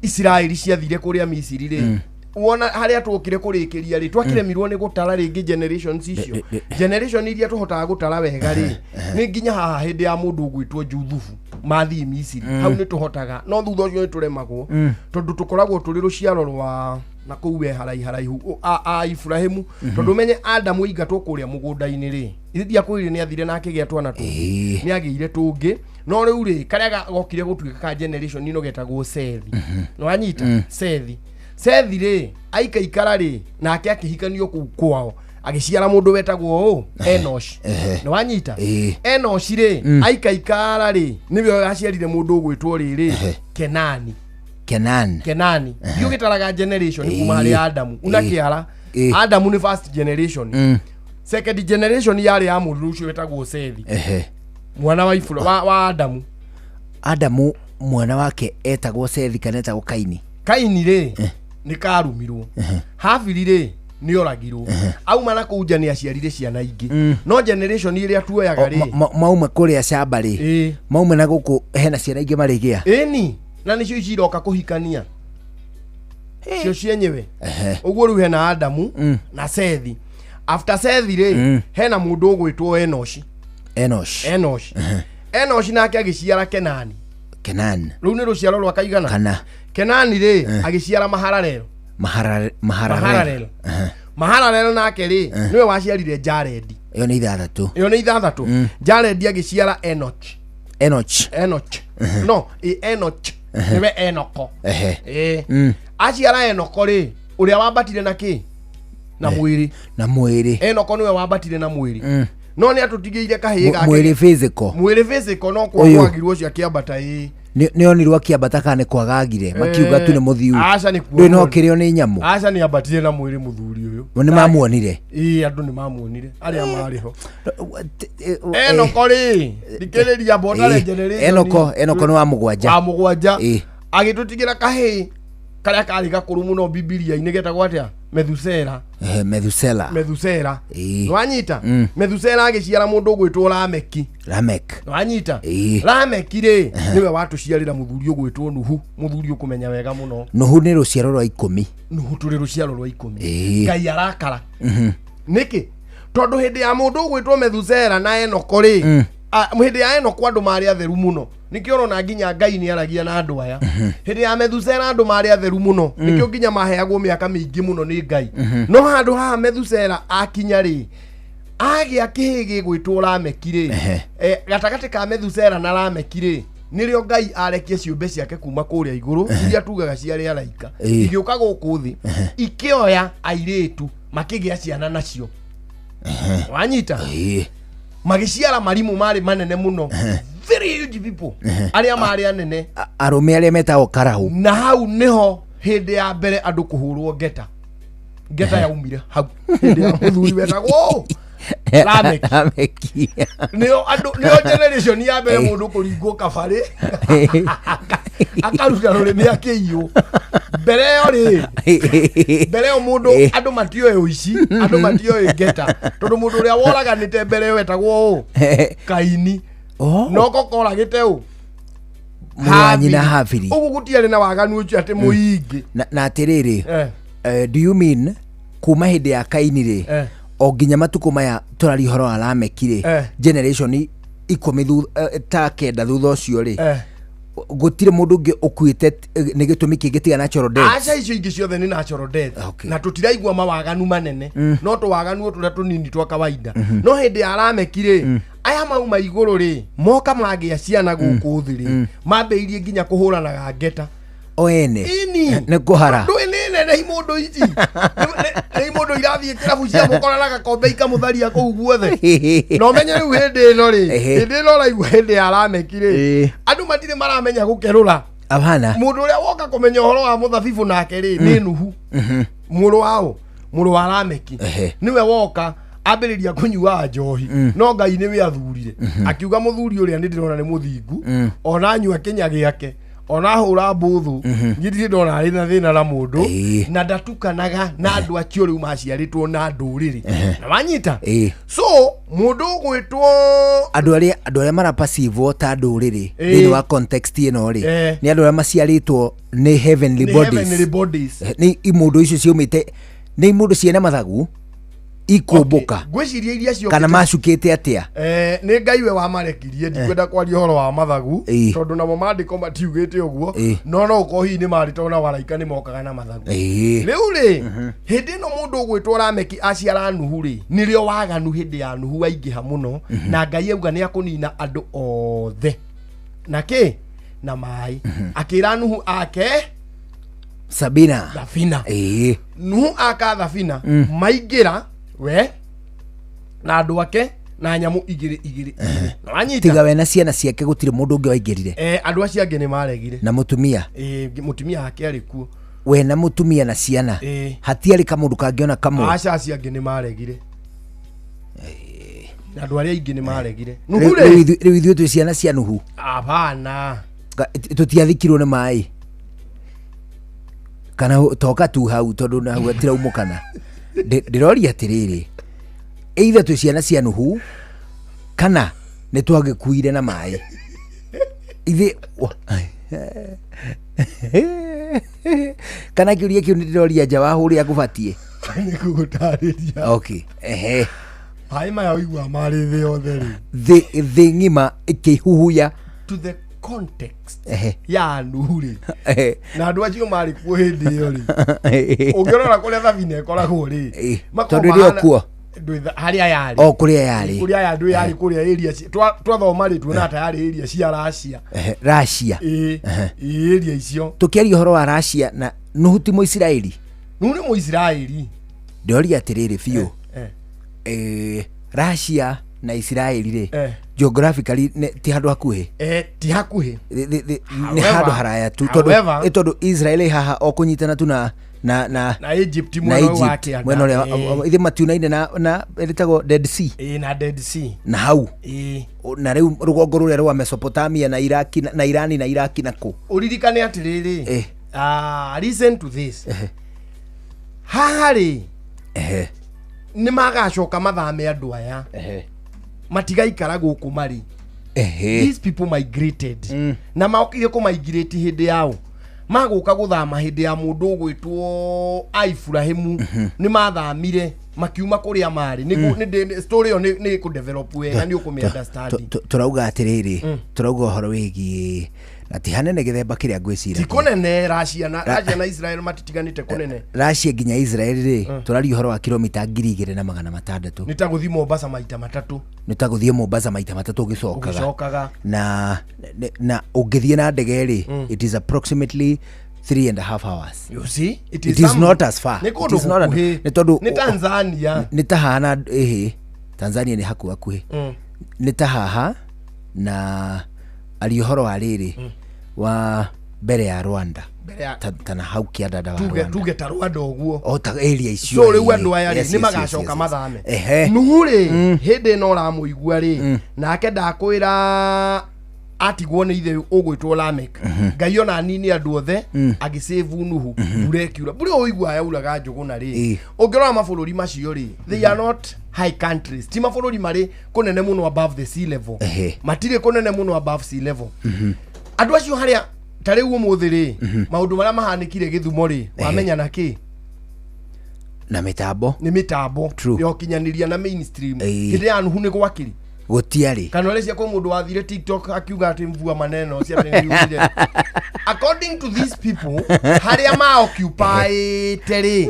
Isiraeli ciathire kũrĩa Misiri rĩ, wona harĩa twokire kũrĩkĩria rĩ, twakĩremirwo nĩ gũtara rĩngĩ generations icio. Generation iria tũhotaga gũtara wega rĩ, nĩ nginya haha hĩndĩ ya mũndũ ũgwĩtwo Juthubu mathiĩ Misiri. Hau nĩ tũhotaga, no thutha ũcio nĩ tũremagwo, tondũ tũkoragwo tũrĩ rũciaro rwa na kũu we haraiharaihu a Ibrahimu. Tondũ ũmenye Adamu aingatwo kũrĩa mũgũnda-inĩ rĩ, ithe ndiakwĩrire nĩ athire na akĩgĩa twana tũngĩ? Nĩ agĩire tũngĩ, no rĩu rĩ, karĩa gokire gũtuĩka ka generation ĩno getagwo Sethi. Nĩ wanyita? Sethi rĩ, aikaikara rĩ, nake akĩhikanio kũu kwao, agĩciara mũndũ wetagwo ũ? Enosh. Nĩ wanyita? Enosh rĩ, aikaikara rĩ, nĩwe aciarire mũndũ ũgwĩtwo rĩrĩ, Kenani. Kenan. Kenani. Ndiũ gĩtaraga generation kuma harĩ Adamu una kĩara. Adamu nĩ first generation. Second generation yarĩ ya mũndũ ũcio wetagwo Sethi, mwana wa Ibura, wa Adamu. Adamu mwana wake etagwo Sethi kana etagwo Kaini? Kaini rĩ, nĩ karumirwo. Habili rĩ, nĩ oragirwo. Auma na kũu nja nĩ aciarire ciana ingĩ, no generation ĩrĩa tuoyaga rĩ, Mauma kũrĩa camba rĩ, mauma na gũkũ hena ciana ingĩ marĩgĩa. Ĩni, na nĩcio ici iroka kũhikania cio cienyewe. Ũguo rĩu hena Adamu na Sethi. After Sethi rĩ, hena mũndũ ũgwĩtwo Enoshi. Enosh. Enoshi. Enoshi nake agĩciara Kenani. Kenan. Rũu nĩ rũciaro rwa kaigana? Kana. Kenani rĩ, agĩciara Mahararel. Mahararel. Mahararel. Mahararel nake rĩ, nĩwe waciarire Jaredi. Ĩyo nĩ ithathatũ. Ĩyo nĩ ithathatũ. Jaredi agĩciara Enoch. Enoch. Enoch, no ĩ Enoch nĩwe Enoko. Ĩ. Aciara Enoko rĩ, ũrĩa wambatire na kĩ? Na mwĩrĩ. Na mwĩrĩ. Enoko nĩwe wambatire na mwĩrĩ, no nĩ atũtigĩire kahĩĩ gake. Mwĩrĩ physical. Mwĩrĩ physical, no Ũyũ. kwagirwo ũcio akĩambata, ĩ. Nĩ onirwo akĩambata kana nĩ kwagagire makiuga tu nĩ mũthiu? Aca, nĩ ndũĩ no kĩrĩo nĩ nyamũ. Aca, nĩ ambatire na mwĩrĩ mũthuri ũyũ. Nĩ mamuonire? Ĩ, andũ nĩ mamuonire arĩa marĩ ho. Enoko rĩ, thikĩrĩria, mbonare generation. Enoko nĩ wa mũgwanja. Wa mũgwanja. Agĩtũtigĩra kahĩĩ karĩa karĩ gakũrũ mũno Bibilia-inĩ, getagwo atĩa? Methusela. Methusela. Methusela. Nĩwanyita? Methusela agĩciara mũndũ ũgwĩtwo Lameki. Lamek. Nĩwanyita? Lameki rĩ, nĩwe watũciarĩra mũthuri ũgwĩtwo Nuhu, mũthuri ũkũmenya wega mũno. Nuhu nĩ rũciaro rwa 10. Nuhu tũrĩ rũciaro rwa 10. Ngai arakara nĩkĩ? Tondũ hĩndĩ ya mũndũ ũgwĩtwo Methusela na Enoko rĩ, hĩndĩ ya Enoko andũ marĩ atheru mũno, nĩkĩo ũrona nginya Ngai nĩ aragia na andũ aya. Hĩndĩ ya Methusela andũ marĩ atheru mũno, nĩkĩo nginya maheagwo mĩaka mĩingĩ mũno nĩ Ngai. No handũ haha Methusela akinya rĩ, agĩa kĩhĩ gĩgwĩtwo Lameki rĩ, gatagatĩ ka Methusela na Lameki rĩ, Nĩrĩo Ngai arekie ciũmbe ciake kuma kũrĩa igũrũ iria tugaga ciarĩ araika igĩũka gũkũ thĩ ikĩoya airĩtu makĩgĩa ciana nacio. Wanyita? Magĩciara marimũ marĩ manene mũno, very huge people arĩa marĩ anene, arũme arĩa metagwo karahũ. Na hau nĩho hĩndĩ ya mbere andũ kũhũrwo ngeta. Ngeta yaumire hau hĩndĩ ya mũthuri wetagwo Lameki. Lameki. Nĩo andũ, nĩo generation ya mbere mũndũ kũringwo kabarĩ akaruta rũrĩmĩ akĩiywo. Mbere ĩyo rĩ, mbere ĩyo mũndũ, andũ matioĩ ũici, andũ matioĩ ngeta, tondũ mũndũ ũrĩa woraganĩte mbere ĩyo etagwo ũ? Kaini. No kokoragĩte ũ? Mũrũ wa nyina Habili. Ũguo gũtiarĩ na waganu ũcio atĩ mũingĩ. Na atĩrĩrĩ, do you mean kuma hĩndĩ ya Kaini rĩ o nginya matukũ maya tũraria ũhoro wa Lameki rĩ, generation 10 ta 9 thutha ũcio rĩ, gũtirĩ mũndũ ũngĩ ũkuĩte nĩ gĩtũmi kĩngĩ tiga natural death? Aca, icio ingĩ ciothe nĩ natural death. Na tũtiraigua mawaganu manene, no tũwaganu o tũrĩa tũnini twa kawaida. No hĩndĩ ya Lameki rĩ, aya mauma igũrũ rĩ, moka magĩa ciana gũkũ thĩ rĩ, mambĩrĩirie nginya kũhũranaga ngeta o ene. Ini nĩ kũhara. Ndũĩ nĩ nene imũndũ ici, nĩ imũndũ irathiĩ kĩrabu cia mũkora na gakombe ikamũtharia kũu guothe. Na ũmenye rĩu hĩndĩ ĩno rĩ, hĩndĩ ĩno ũraigua hĩndĩ ya Lameki rĩ, andũ matirĩ maramenya gũkerũra. Abana. Mũndũ ũrĩa woka kũmenya ũhoro wa mũthabibũ nake rĩ, nĩ Nuhu, mũrũ wao, mũrũ wa Lameki. Nĩwe woka ambĩrĩria kũnyua njohi, no Ngai nĩwe athurire, akiuga mũthuri ũrĩa nĩ ndĩrona nĩ mũthingu, ona anyua kĩnya gĩake, ona ahũra mbũthũ, niĩ ndirĩ ndona arĩ na thĩna na mũndũ, na ndatukanaga na andũ acio rĩu maciarĩtwo na ndũrĩrĩ. Na wanyita? So mũndũ ũgwĩtwo andũ arĩa marapacivwo ta ndũrĩrĩ thĩinĩ wa context ĩno rĩ, nĩ andũ arĩa maciarĩtwo nĩ heavenly bodies. Nĩ imũndũ icio ciumĩte, nĩ imũndũ ciĩna mathagu ikũmbũka. Ngwĩciria iria ciokĩte kana macukĩte atĩa? Nĩ Ngai we wamarekirie, ndikwenda kwaria ũhoro wa mathagu tondũ namo maandĩko matiugĩte ũguo, no no ũkorwo hihi nĩ marĩ tondũ na waraika nĩ mokaga na mathagu. Rĩu rĩ, hĩndĩ ĩno mũndũ ũgwĩtwo Lameki aciara Nuhu rĩ, nĩrĩo waganu hĩndĩ ya Nuhu waingĩha mũno, na Ngai auga nĩ akũnina andũ othe na kĩ? Na maĩ. Akĩra Nuhu ake Sabina. Thabina. Nuhu aka thabina, maingĩra we na andũ ake na nyamũ igĩrĩ igĩrĩ igĩrĩ. Na wanyita? Tiga we na ciana ciake gũtirĩ mũndũ ũngĩ waingĩrire. Andũ acio angĩ nĩ maregire. Na mũtumia. Mũtumia wake arĩ kuo. We na mũtumia na ciana. Hatiarĩ kamũndũ kangĩona kamwe. Aca, acio angĩ nĩ maregire. Na andũ arĩa aingĩ nĩ maregire. Nuhu Rĩu rĩ, ithuĩ twĩ ciana cia Nuhu. Abana. Tũtiathikirwo nĩ maĩ. Kana toka tu hau tondũ na hau hatiraumũkana. Ndĩroria atĩrĩrĩ, either twĩ ciana cia Nuhu kana nĩ twagĩkuire na maĩ. Ithe kana kĩũria kĩu nĩ ndĩroria nja wa hũrĩa ngũbatiĩ. Nĩngũgũtarĩria. Okay. Ehe. Maĩ maya ũiguaga marĩ thĩ yothe rĩ. Thĩ ng'ima ĩkĩhuhuya. To the context ya Nuhu rĩ, na andũ acio marĩ kuo hĩndĩ ĩyo rĩ, ũngĩrora kũrĩa thabina ĩkoragwo rĩ, tondũ ĩrĩ o kuo. Harĩa yarĩ. O kũrĩa yarĩ. Kũrĩa yarĩ, yarĩ kũrĩa area twathoma rĩ, tuona ta yarĩ area cia Russia. Russia. Area icio. Tũkĩaria ũhoro wa Russia na Nuhu ti Mũisiraeli. Nuhu nĩ Mũisiraeli. Ndĩroria atĩrĩrĩ biũ. Russia na Isiraeli rĩ, geographically ti handũ hakuhĩ. Ti hakuhĩ. Nĩ handũ haraya tu, tondũ Israel ĩ haha o kũnyitana tu na na Egypt mwena wa kĩanda. Mwena ũrĩa ithe matiunaine na ĩtagwo Dead Sea. Na Dead Sea. Na hau. Na rĩu rũgongo rũrĩa rwa Mesopotamia na Iraki na Irani na Iraki na kũ. Ũririkane atĩrĩrĩ, listen to this. Haha rĩ, nĩ magacoka mathame andũ aya, matigaikara gũkũ marĩ. These people migrated. Na maokire kũmigrate hĩndĩ yao, magũka gũthama hĩndĩ ya mũndũ ũgwĩtwo Ibrahimu. Nĩ mathamire makiuma kũrĩa marĩ. Nĩ story ĩyo nĩ kũ develop wega, nĩ ũkũmĩ understand. Tũrauga atĩrĩrĩ, tũrauga ũhoro wĩgiĩ Na ti hanene gĩthemba kĩrĩa ngwĩciragia. Ti kũnene. Russia na Russia na Israel matitiganĩte kũnene. Russia nginya Israel rĩ, tũraria ũhoro wa kilomita 2600. Nĩ ta gũthiĩ Mombasa maita matatũ. Nĩ ta gũthiĩ Mombasa maita matatũ ũgĩcokaga. Ũgĩcokaga. Na ũngĩthiĩ na ndege rĩ, it is approximately 3.5 hours. You see, it is not as far. Nĩ It kũndũ is not gũkuhĩ. Nĩ tondũ Nĩ Tanzania. Nĩ ta hana ĩhĩ, Tanzania nĩ hakuhĩ hakuhĩ. Nĩ ta haha na aria ũhoro wa rĩrĩ wa mbere ya Rwanda. Mbere ya- Ta na hau kĩandanda wa Tuge Rwanda. Tuge ta Rwanda ũguo. O ta area icio. So rĩu ĩĩ. andũ aya rĩ, Yes, nĩ yes, yes, magacoka yes, yes. mathame. Nuhu rĩ, hĩndĩ ĩno ũramũigua rĩ, nake ndakwĩra atigwo nĩ ithe ũgwĩtwo Lamek. Ngai ona nini andũ othe agĩsave Nuhu. Mbura ĩkiura, mbura ĩyo ũiguaga yauraga njũgũna rĩ, ũngĩrora mabũrũri macio rĩ, they are not high countries, ti mabũrũri marĩ kũnene mũno above the sea level. Matirĩ kũnene mũno above sea level. Andũ acio harĩa ta rĩu ũmũthĩ rĩ, maũndũ marĩa mahanĩkire Gĩthumo rĩ, wamenya na kĩ? Na mĩtambo. Nĩ mĩtambo True. ya ũkinyanĩria na mainstream. Hĩndĩ ya Nuhu nĩ gwakĩrĩ Gũtiarĩ. Kana ũrĩa kwa mũndũ wathire TikTok akiuga atĩ mvua maneno cia nĩyumire. According to these people, harĩa ma occupyĩte rĩ,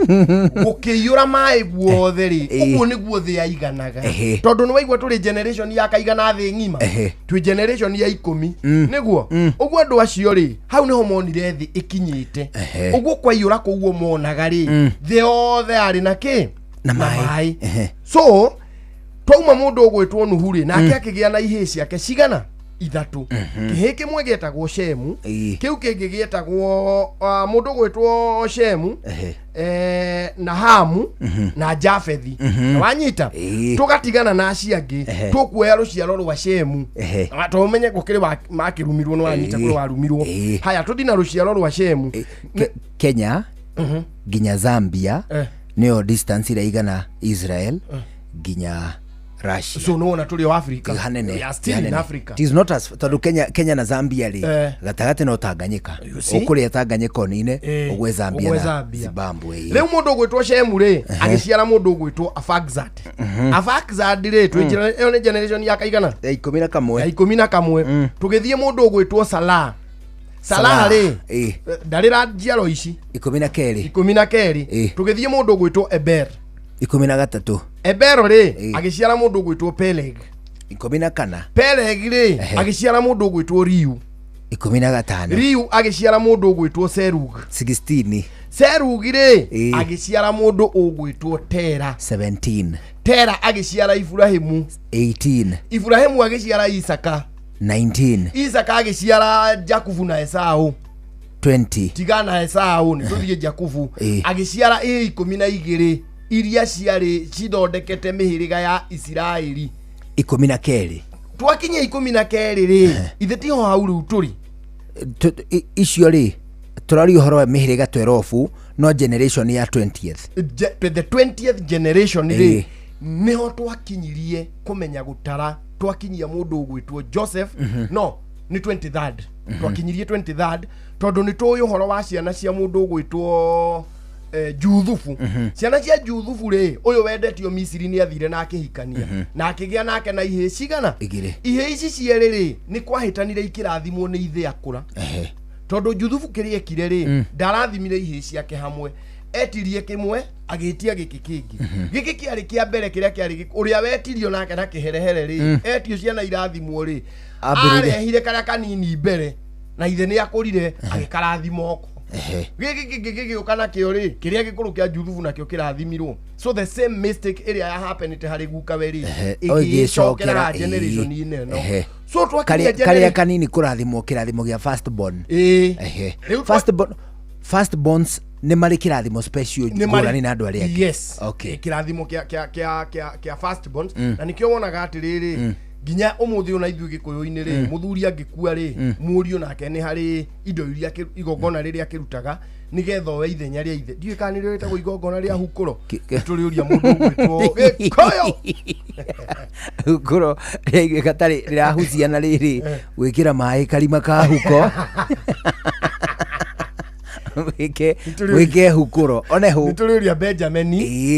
gũkĩiyũra maĩ guothe rĩ, ũguo nĩguo thĩ yaiganaga. Tondũ nĩ waigua tũrĩ generation ya kaigana thĩ ng'ima. Twĩ generation ya 10. Nĩguo ũguo andũ acio rĩ, hau nĩho monire thĩ ĩkinyĩte. Ũguo kwaiyũra kũu monaga rĩ, thĩ yothe yarĩ na kĩ? Na maĩ. Maĩ. So twauma mũndũ ũgwĩtwo Nuhu rĩ, nake akĩgĩa na ihĩĩ ciake cigana? Ithatũ. Kĩhĩĩ kĩmwe gĩetagwo Shemu, kĩu kĩngĩ gĩetagwo mũndũ ũgwĩtwo Shemu, na Hamu na Jafethi. Wanyita? Tũgatigana na acio angĩ. Tũkuoya rũciaro rwa Shemu. Ah, to ũmenye gũkĩrĩ makĩrumirwo nĩ wanyita. Kũrĩ warumirwo. Haya, tũthi na rũciaro rwa Shemu. Kenya nginya Zambia nĩyo distance ĩrĩa igana Israel nginya Russia. So nĩwona tũrĩ o Africa. Hanene. We are still in Hanene. Africa. It is not as tondũ Kenya na Zambia rĩ, gatagatĩ no Tanganyika. See? Ũkũrĩa Tanganyika ũnine ũgwe Zambia ũgwe na Zambia. Zimbabwe. Rĩu mũndũ ũgwĩtwo Shemu rĩ, agĩciara mũndũ ũgwĩtwo Afaxad. Afaxad rĩ, twĩ ĩyo nĩ generation ya kaigana? Ya 11. Ya 11. Tũgĩthiĩ mũndũ ũgwĩtwo Salah. Salah rĩ, ndarĩ ra njiaro ici. 12. 12. Tũgĩthiĩ mũndũ ũgwĩtwo Eber. 13. Ebero rĩ, agĩciara mũndũ ũgwĩtwo Peleg. 14. Peleg rĩ, agĩciara mũndũ ũgwĩtwo Riu. 15. Riu agĩciara mũndũ ũgwĩtwo Serug. 16. Serug rĩ, agĩciara mũndũ ũgwĩtwo Tera. 17. Tera agĩciara Iburahimu. 18. Iburahimu agĩciara Isaka. 19. Isaka agĩciara Jakubu na Esau. 20. Tigana Esau, nĩ tũthiĩ Jakubu. Agĩciara ĩ 12 iria ciarĩ cithondekete mĩhĩrĩga ya Isiraeli. 12. Twakinyia 12 rĩ, ithe tiho hau rĩu tũrĩ? Icio rĩ, tũraria ũhoro wa mĩhĩrĩga 12, no generation ya 20th. The 20th generation rĩ, nĩho twakinyirie kũmenya gũtara, twakinyia mũndũ ũgwĩtwo Joseph. No nĩ 23rd. Twakinyirie 23rd tondũ nĩ tũĩ ũhoro wa ciana cia mũndũ ũgwĩtwo Juthufu. Ciana cia Juthufu rĩ, ũyũ wendetio Misiri nĩ athire na akĩhikania na akĩgĩa nake na ihĩĩ cigana? Igĩrĩ. Ihĩĩ ici cierĩ rĩ, nĩ kwahĩtanire ikĩrathimwo nĩ ithe akũra. Tondũ Juthufu kĩrĩa ekire rĩ, ndarathimire ihĩĩ ciake hamwe, etirie kĩmwe agĩtia gĩkĩ kĩngĩ. Gĩkĩ kĩarĩ kĩa mbere kĩrĩa kĩarĩ ũrĩa wetirio nake na kĩherehere rĩ, etio ciana irathimwo rĩ, Ambĩrĩire. arehire karĩa kanini mbere na ithe nĩ akũrire agĩkarathima oko. Gĩkĩ kĩngĩ gĩgĩũka nakĩo rĩ, kĩrĩa gĩkũrũ kĩa Juthufu nakĩo kĩrathimirwo. So the same mistake ĩrĩa yahapenĩte harĩ gukawe rĩ, O ĩgĩcokera ĩgĩcokera, generation-inĩ ĩno. So twakinyia Karĩa kanini kũrathimwo kĩrathimo gĩa first born. Rĩu First borns nĩ marĩ kĩrathimo special Nĩ marĩ- ngũrani na andũ arĩa angĩ. Yes. Kĩrathimo kĩa first borns. Na nĩkĩo wonaga atĩrĩrĩ, nginya ũmũthĩ ona ithuĩ gĩkũyũ-inĩ rĩ, mũthuri angĩkua rĩ, mũriũ nake nĩ harĩ indo iria igongona rĩrĩa akĩrutaga nĩgetha oe ithenya rĩa ithe. Ndiũĩ kana nĩrĩo rĩtagwo igongona rĩa hukũro. Tũrĩũria mũndũ ũgwĩtwo Gĩkũyũ. Hukũro rĩaiguĩka tarĩ rĩrahucia na rĩrĩ gwĩkĩra maĩ karima ka huko. Wĩke wĩke hukũro one hũ. Nĩtũrĩũria Benjamin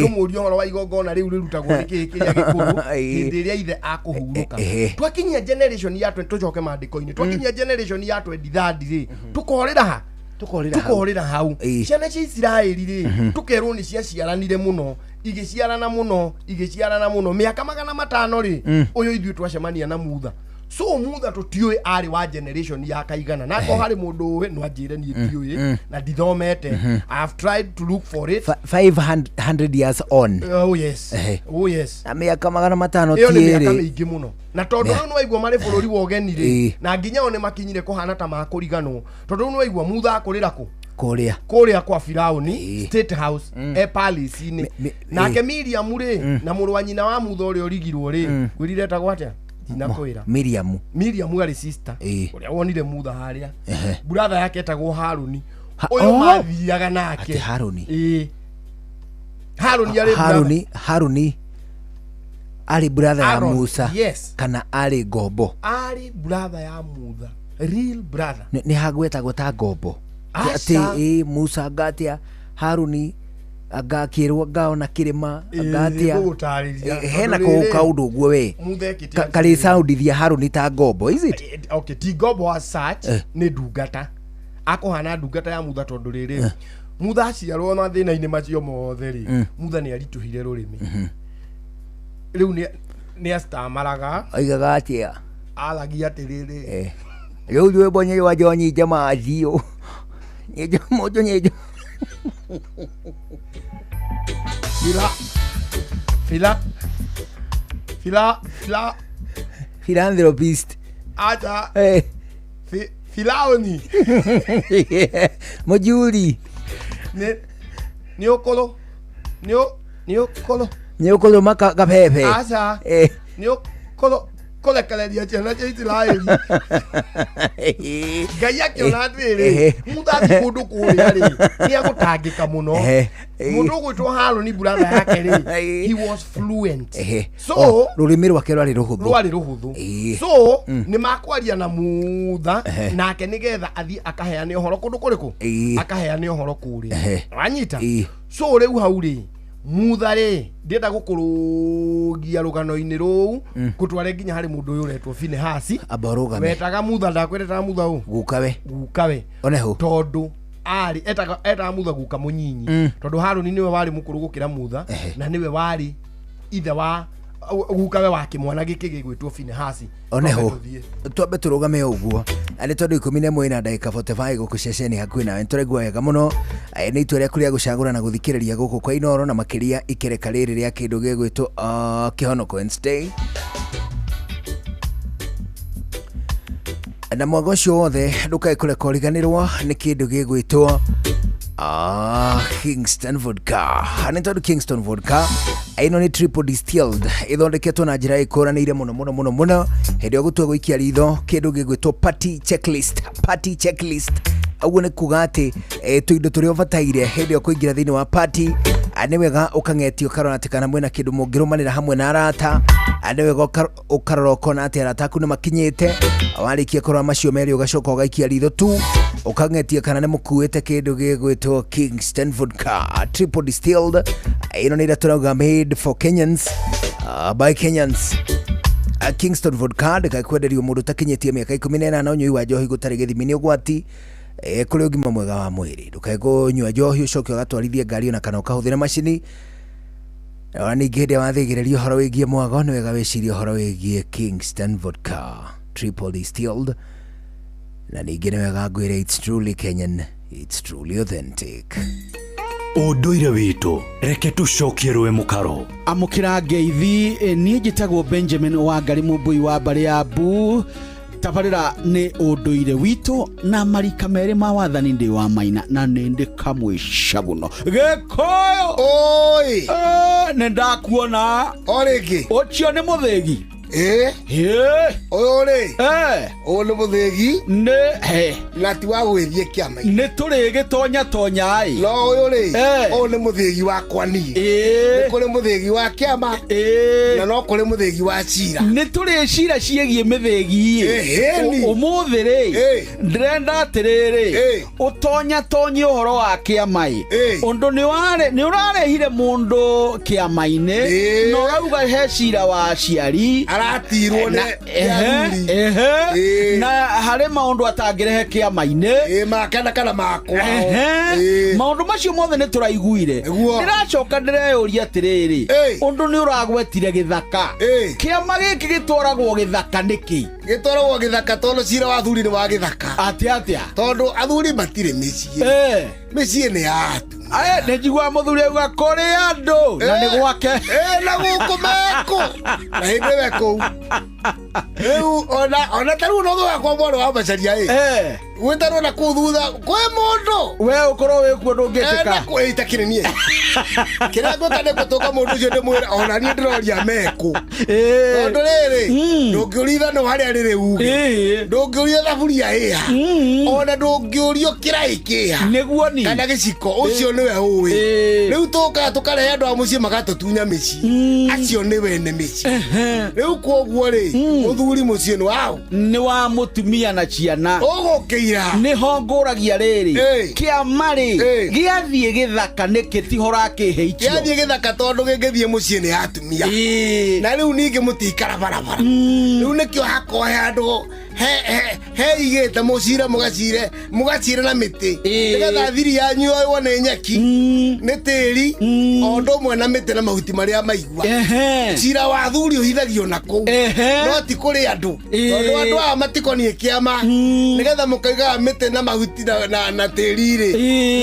tũmũrie ũhoro wa igongona rĩu rĩrutagwo nĩ kĩĩ kĩrĩa gĩkũrũ hĩndĩ ĩrĩa ithe akũhurũka. Twakinyia generation ya tũcoke maandĩko-inĩ, twakinyia generation ya 23 rĩ, tũkorĩra ha? Tũkorĩra hau. Tũkorĩra hau. Ciana cia Isiraeli rĩ, tũkerwo nĩ ciaciaranire mũno, igĩciarana mũno, igĩciarana mũno mĩaka 500 rĩ, ũyũ ithuĩ twacemania na Mutha. So Mutha tũtiũĩ arĩ wa generation ya kaigana, na akorwo harĩ mũndũ ũĩ no anjĩre, niĩ ndiũĩ na ndithomete. I have tried to look for it. 500 years on. Oh yes. Oh yes. Na mĩaka 500 Ĩyo nĩ mĩaka ti ĩrĩ. Mĩingĩ mũno, na tondũ rĩu nĩwaigua marĩ bũrũri wa ũgeni rĩ, na nginya o nĩ makinyire kũhana ta makũriganwo, tondũ rĩu nĩwaigua Mutha akũrĩra kũ? Kũrĩa. Kũrĩa kwa Firauni, State House, e palace-inĩ. Nake Miriam rĩ, na mũrũ wa nyina wa Mutha ũrĩa ũrigirwo rĩ, ngwĩrire etagwo atĩa? Ndinakwĩra. Miriam. Miriam arĩ sister ũrĩa wonire Mutha harĩa. Brother yake etagwo Haruni, ũyũ Oh! mathiaga nake. Atĩ Haruni? Ĩĩ, Haruni arĩ brother. Haruni arĩ brother ya Aaron, Musa? Yes. Kana arĩ ngombo? Arĩ brother ya Mutha, real brother. Nĩ hagwetagwo ta ngombo? Aca. Atĩ ĩ Musa anga atĩa Haruni anga akĩrwo anga ona kĩrĩma anga atĩa? Nĩngũgũtarĩria. Hena Tondũ rĩrĩ, kaũndũ ũguo we Mutha ekĩte karĩ soundithia Haruni ta ngombo, is it? Okay, ti ngombo as such, nĩ ndungata, akũhana ndungata ya Mutha, tondũ rĩrĩ, Mutha aciarwo mathĩna-inĩ macio mothe rĩ, Mutha nĩ aritũhire rũrĩmĩ, rĩu nĩ actamaraga. Oigaga atĩa? Aragia atĩrĩrĩ, Rĩu rwĩmbo nĩ rwa John Jamathio nyenjo mũndũ nyenjo. Fila fila fila fila. Philanthropist. Acha. Filaoni. Mũjuri. Nĩ ũkũrũ nĩ ũkũrũ. Nĩ ũkũrũma kabebe. Aca. Nĩ ũkũrũ kũrekereria ciana cia Isiraeli. Ngai akĩona atĩrĩrĩ, Mutha athiĩ kũndũ kũrĩa rĩ, nĩ agũtangĩka mũno. Mũndũ ũgwĩtwo Harũni, brother yake rĩ, he was fluent. So Oh, rũrĩmĩ rwake rwarĩ rũhũthũ. Rwarĩ rũhũthũ. So nĩ makwaria na Mutha nake nĩgetha athiĩ akaheane ũhoro kũndũ kũrĩkũ? Akaheane ũhoro kũrĩa. Wanyita? So rĩu hau rĩ, Mutha rĩ, ndĩrenda gũkũrũgia rũgano-inĩ rũu, ngũtware nginya harĩ mũndũ ũyũ ũretwo Finehasi. Amba ũrũgame. Wetaga Mutha, ndakwĩretaga Mutha ũ? Gukawe. Gukawe. Oneho. Tondũ arĩ etaga Mutha guka mũnyinyi, tondũ Harũni nĩwe warĩ mũkũrũ gũkĩra Mutha, na nĩwe warĩ ithe wa gukawe wa kĩmwana gĩkĩ gĩgwĩtwo Finehasi. Oneho. Twambe tũthiĩ. Twambe tũrũgame o ũguo nĩ tondũ 11 na ndagĩka 45 gũkũ ceceni hakuhĩ nawe nĩtũraigua wega mũno. Nĩ itua rĩaku rĩa gũcagũra na gũthikĩrĩria gũkũ kwa Inoro, na makĩria ikereka rĩrĩ rĩa kĩndũ gĩgwĩtwo Kĩhonoko Wednesday, na mwaga ũcio wothe ndũkae kũreka ũriganĩrwo nĩ kĩndũ gĩgwĩtwo Kingston Vodka, nĩ tondũ Kingston Vodka ĩno nĩ triple distilled, ĩthondeketwo na njĩra ĩkũranĩire mũno mũno mũno mũno. Hĩndĩ ĩyo gũtua gũikia ritho kĩndũ gĩgwĩtwo party checklist, party checklist, ũguo nĩ kuga atĩ tũindo tũrĩa ũbataire hĩndĩ ĩyo kũingĩra thĩinĩ wa party. Nĩ wega ũkang'etia ũkarora atĩ kana mwĩna kĩndũ mũngĩrũmanĩra hamwe na arata. Nĩ wega ũkarora ũkona atĩ arata aku nĩ makinyĩte. Warĩkia kũrora macio merĩ, ũgacoka ũgaikia ritho tu ũkang'etia kana nĩ mũkuĩte kĩndũ gĩgwĩtwo Kingston Vodka triple distilled. Ĩno nĩ ĩrĩa tũrauga made for Kenyans, by Kenyans. Kingston Vodka ndĩgakwenderio mũndũ ũtakinyĩtie mĩaka 18. Ũnyui wa njohi gũtarĩ gĩthimi nĩ ũgwati kũrĩ ũgima mwega wa mwĩrĩ. Ndũkae kũnyua njohi ũcoke ũgatwarithie ngari ona kana ũkahũthĩra macini. Ona ningĩ hĩndĩ ĩrĩa wathĩgĩrĩria ũhoro wĩgiĩ mwago, nĩ wega wĩcirie ũhoro wĩgiĩ Kingston Vodka triple distilled, na ningĩ nĩ wega ngwĩre it's truly Kenyan, it's truly authentic. Ũndũire witũ, reke tũcokie rũĩ mũkaro. Amũkĩra ngeithi. Niĩ njĩtagwo Benjamin Wangari Mũmbui wa mbarĩ ya Mbu. Tabarĩra nĩ ũndũire witũ na marika merĩ ma wathani, ndĩ wa maina na nĩ ndĩ kamwĩca mũno Gĩkũyũ. Oi. Nĩ ndakuona o rĩngĩ. Ũcio nĩ mũthĩgi. Ĩ ũyũ rĩ, ũyũ nĩ mũthĩgi nĩ na ti wa gwĩthiĩ kĩama-inĩ. Nĩ tũrĩgĩtonya tonya ĩ. No ũyũ rĩ, ũyũ nĩ mũthĩgi wakwa niĩ. Nĩ kũrĩ mũthĩgi wa kĩama na no kũrĩ mũthĩgi wa cira. Nĩ tũrĩ cira ciĩgiĩ mĩthĩgi. Ĩhĩni. Ũmũthĩ rĩ, ndĩrenda atĩrĩrĩ, ũtonya tonye ũhoro wa kĩama ĩ. Ũndũ nĩ ũrarehire mũndũ kĩama-inĩ na ũrauga he cira wa aciari aratirwo nĩ athuri. Ehe, na harĩ maũndũ atangĩrehe kĩama-inĩ makena kana makwa. Maũndũ macio mothe nĩ tũraiguire. Ndĩracoka ndĩreyũria atĩrĩrĩ, ũndũ nĩ ũragwetire gĩthaka, kĩama gĩkĩ gĩtwaragwo gĩthaka nĩkĩ? Gĩtwaragwo gĩthaka tondũ cira wa athuri nĩ wa gĩthaka. Atĩa atĩa? Tondũ athuri matirĩ mĩciĩ. Mĩciĩ nĩ ya atumia. Aya, nĩ njiguaga mũthuri auga kũrĩ andũ na nĩ gwake. Na gũkũ mekũ na hĩndĩ ĩyo kũu rĩu ona ta rĩu no wakwa mwana wa macaria ĩ gwĩtanwo na kũu thutha kwĩ mũndũ we ũkorwo wĩ kuo ndũngĩtĩka. Itakĩrĩ niĩ kĩrĩa ngwĩka nĩ gũtũnga mũndũ ũcio ndĩmwĩre ona niĩ ndĩroria mekũ, tondũ rĩrĩ ndũngĩũria ithanũ harĩa rĩrĩ uge, ndũngĩũria thaburia ĩha, ona ndũngĩũrio kĩraĩ kĩha nĩguo ni kana gĩciko, ũcio nĩwe ũĩ. Rĩu tũkaga tũkarehe andũ a mũciĩ magatũtunya mĩciĩ, acio nĩ wene mĩciĩ. Rĩu kwoguo rĩ, mũthuri mũciĩ nĩ waũ? Nĩ wa mũtumia na ciana. Ũgũkĩira nĩho ngũragia rĩrĩ, kĩama rĩ gĩathiĩ gĩthaka nĩkĩ tiho ũrakĩhe icio? Gĩathiĩ gĩthaka tondũ gĩngĩthiĩ mũciĩ nĩ atumia, na rĩu ningĩ mũtikara barabara, rĩu nĩkĩo hakorwo he handũ heigĩte mũcire mũgacire mũgacire na mĩtĩ, nĩgetha thiri yanyu yoywo nĩ nyeki, nĩ tĩri, o ũndũ ũmwe na mĩtĩ na mahuti marĩa maigua. Cira wa athuri ũhithagio na kũu, no ti kũrĩ andũ, tondũ andũ aya matikoniĩ kĩama, nĩgetha mũkaigaga mĩtĩ na mahuti na tĩri rĩ,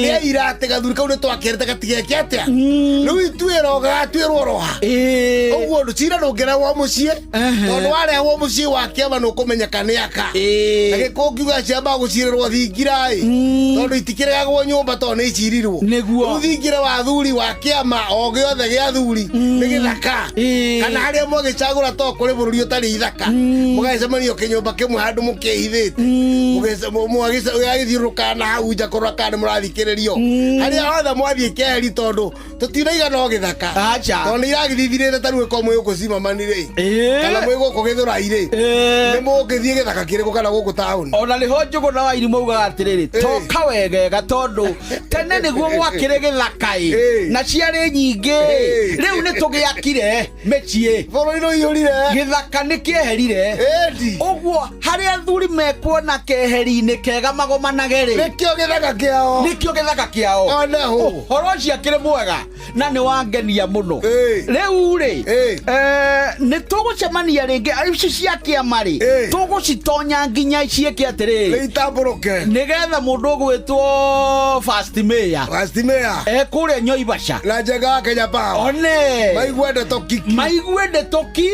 nĩ aira atĩ gathuri kau nĩ twakerete gatigeke atĩa. Rĩu ituĩro gagatuĩrwo roha ũguo cira ndũngĩrehwo mũciĩ, tondũ warehwo mũciĩ wa kĩama nĩ ũkũmenyeka nĩ aka na gĩkũngiuga ciamba gũcirĩrwo thingira ĩ, tondũ itikĩregagwo nyũmba tondũ nĩ icirirwo. Nĩguo. Rĩu thingira wa thuri wa kĩama o gĩothe gĩa thuri nĩ gĩthaka, kana harĩa mwagĩcagũra, to kũrĩ bũrũri ũtarĩ ithaka, mũgagĩcemanio kĩnyũmba kĩmwe handũ mũkĩhithĩte, mũgagĩthiũrũrũkana na hau nja kũrora kana nĩ mũrathikĩrĩrio harĩa hothe mwathiĩ keheri, tondũ tũtiraigana o gĩthaka. Acha. Tondũ nĩ iragĩthithirĩte ta rĩu ĩkorwo mwĩ gũkũ Zimmerman rĩ, kana mwĩ gũkũ Gĩthũrai rĩ, nĩ mũngĩthiĩ gĩthaka kĩrĩkũ kana gũkũ taũni? Ona nĩho Njũgũ na Wairi maugaga atĩrĩrĩ, toka wegega, tondũ tene nĩguo gwakĩrĩ gĩthaka ĩ na ciarĩ nyingĩ, rĩu nĩ tũgĩakire mĩciĩ, bũrũri nĩ ũiyũrire, gĩthaka nĩ kĩeherire. Ũguo harĩa athuri mekuona keheri-inĩ kega magomanage rĩ, nĩkĩo gĩthaka kĩao, nĩkĩo gĩthaka kĩao. Oneho. Ũhoro ũcio akĩrĩ mwega na nĩ wangenia mũno. Rĩu rĩ, nĩ tũgũcemania rĩngĩ. Ici cia kĩama rĩ, tũgũcitonya nginya ciĩke atĩrĩrĩ, itambũrũke, nĩgetha mũndũ ũgwĩtwo first mayor, first mayor kũrĩa Nyoibaca na Njenga wa Kenya Power one maigue ndeto kiki, maigue ndeto ki,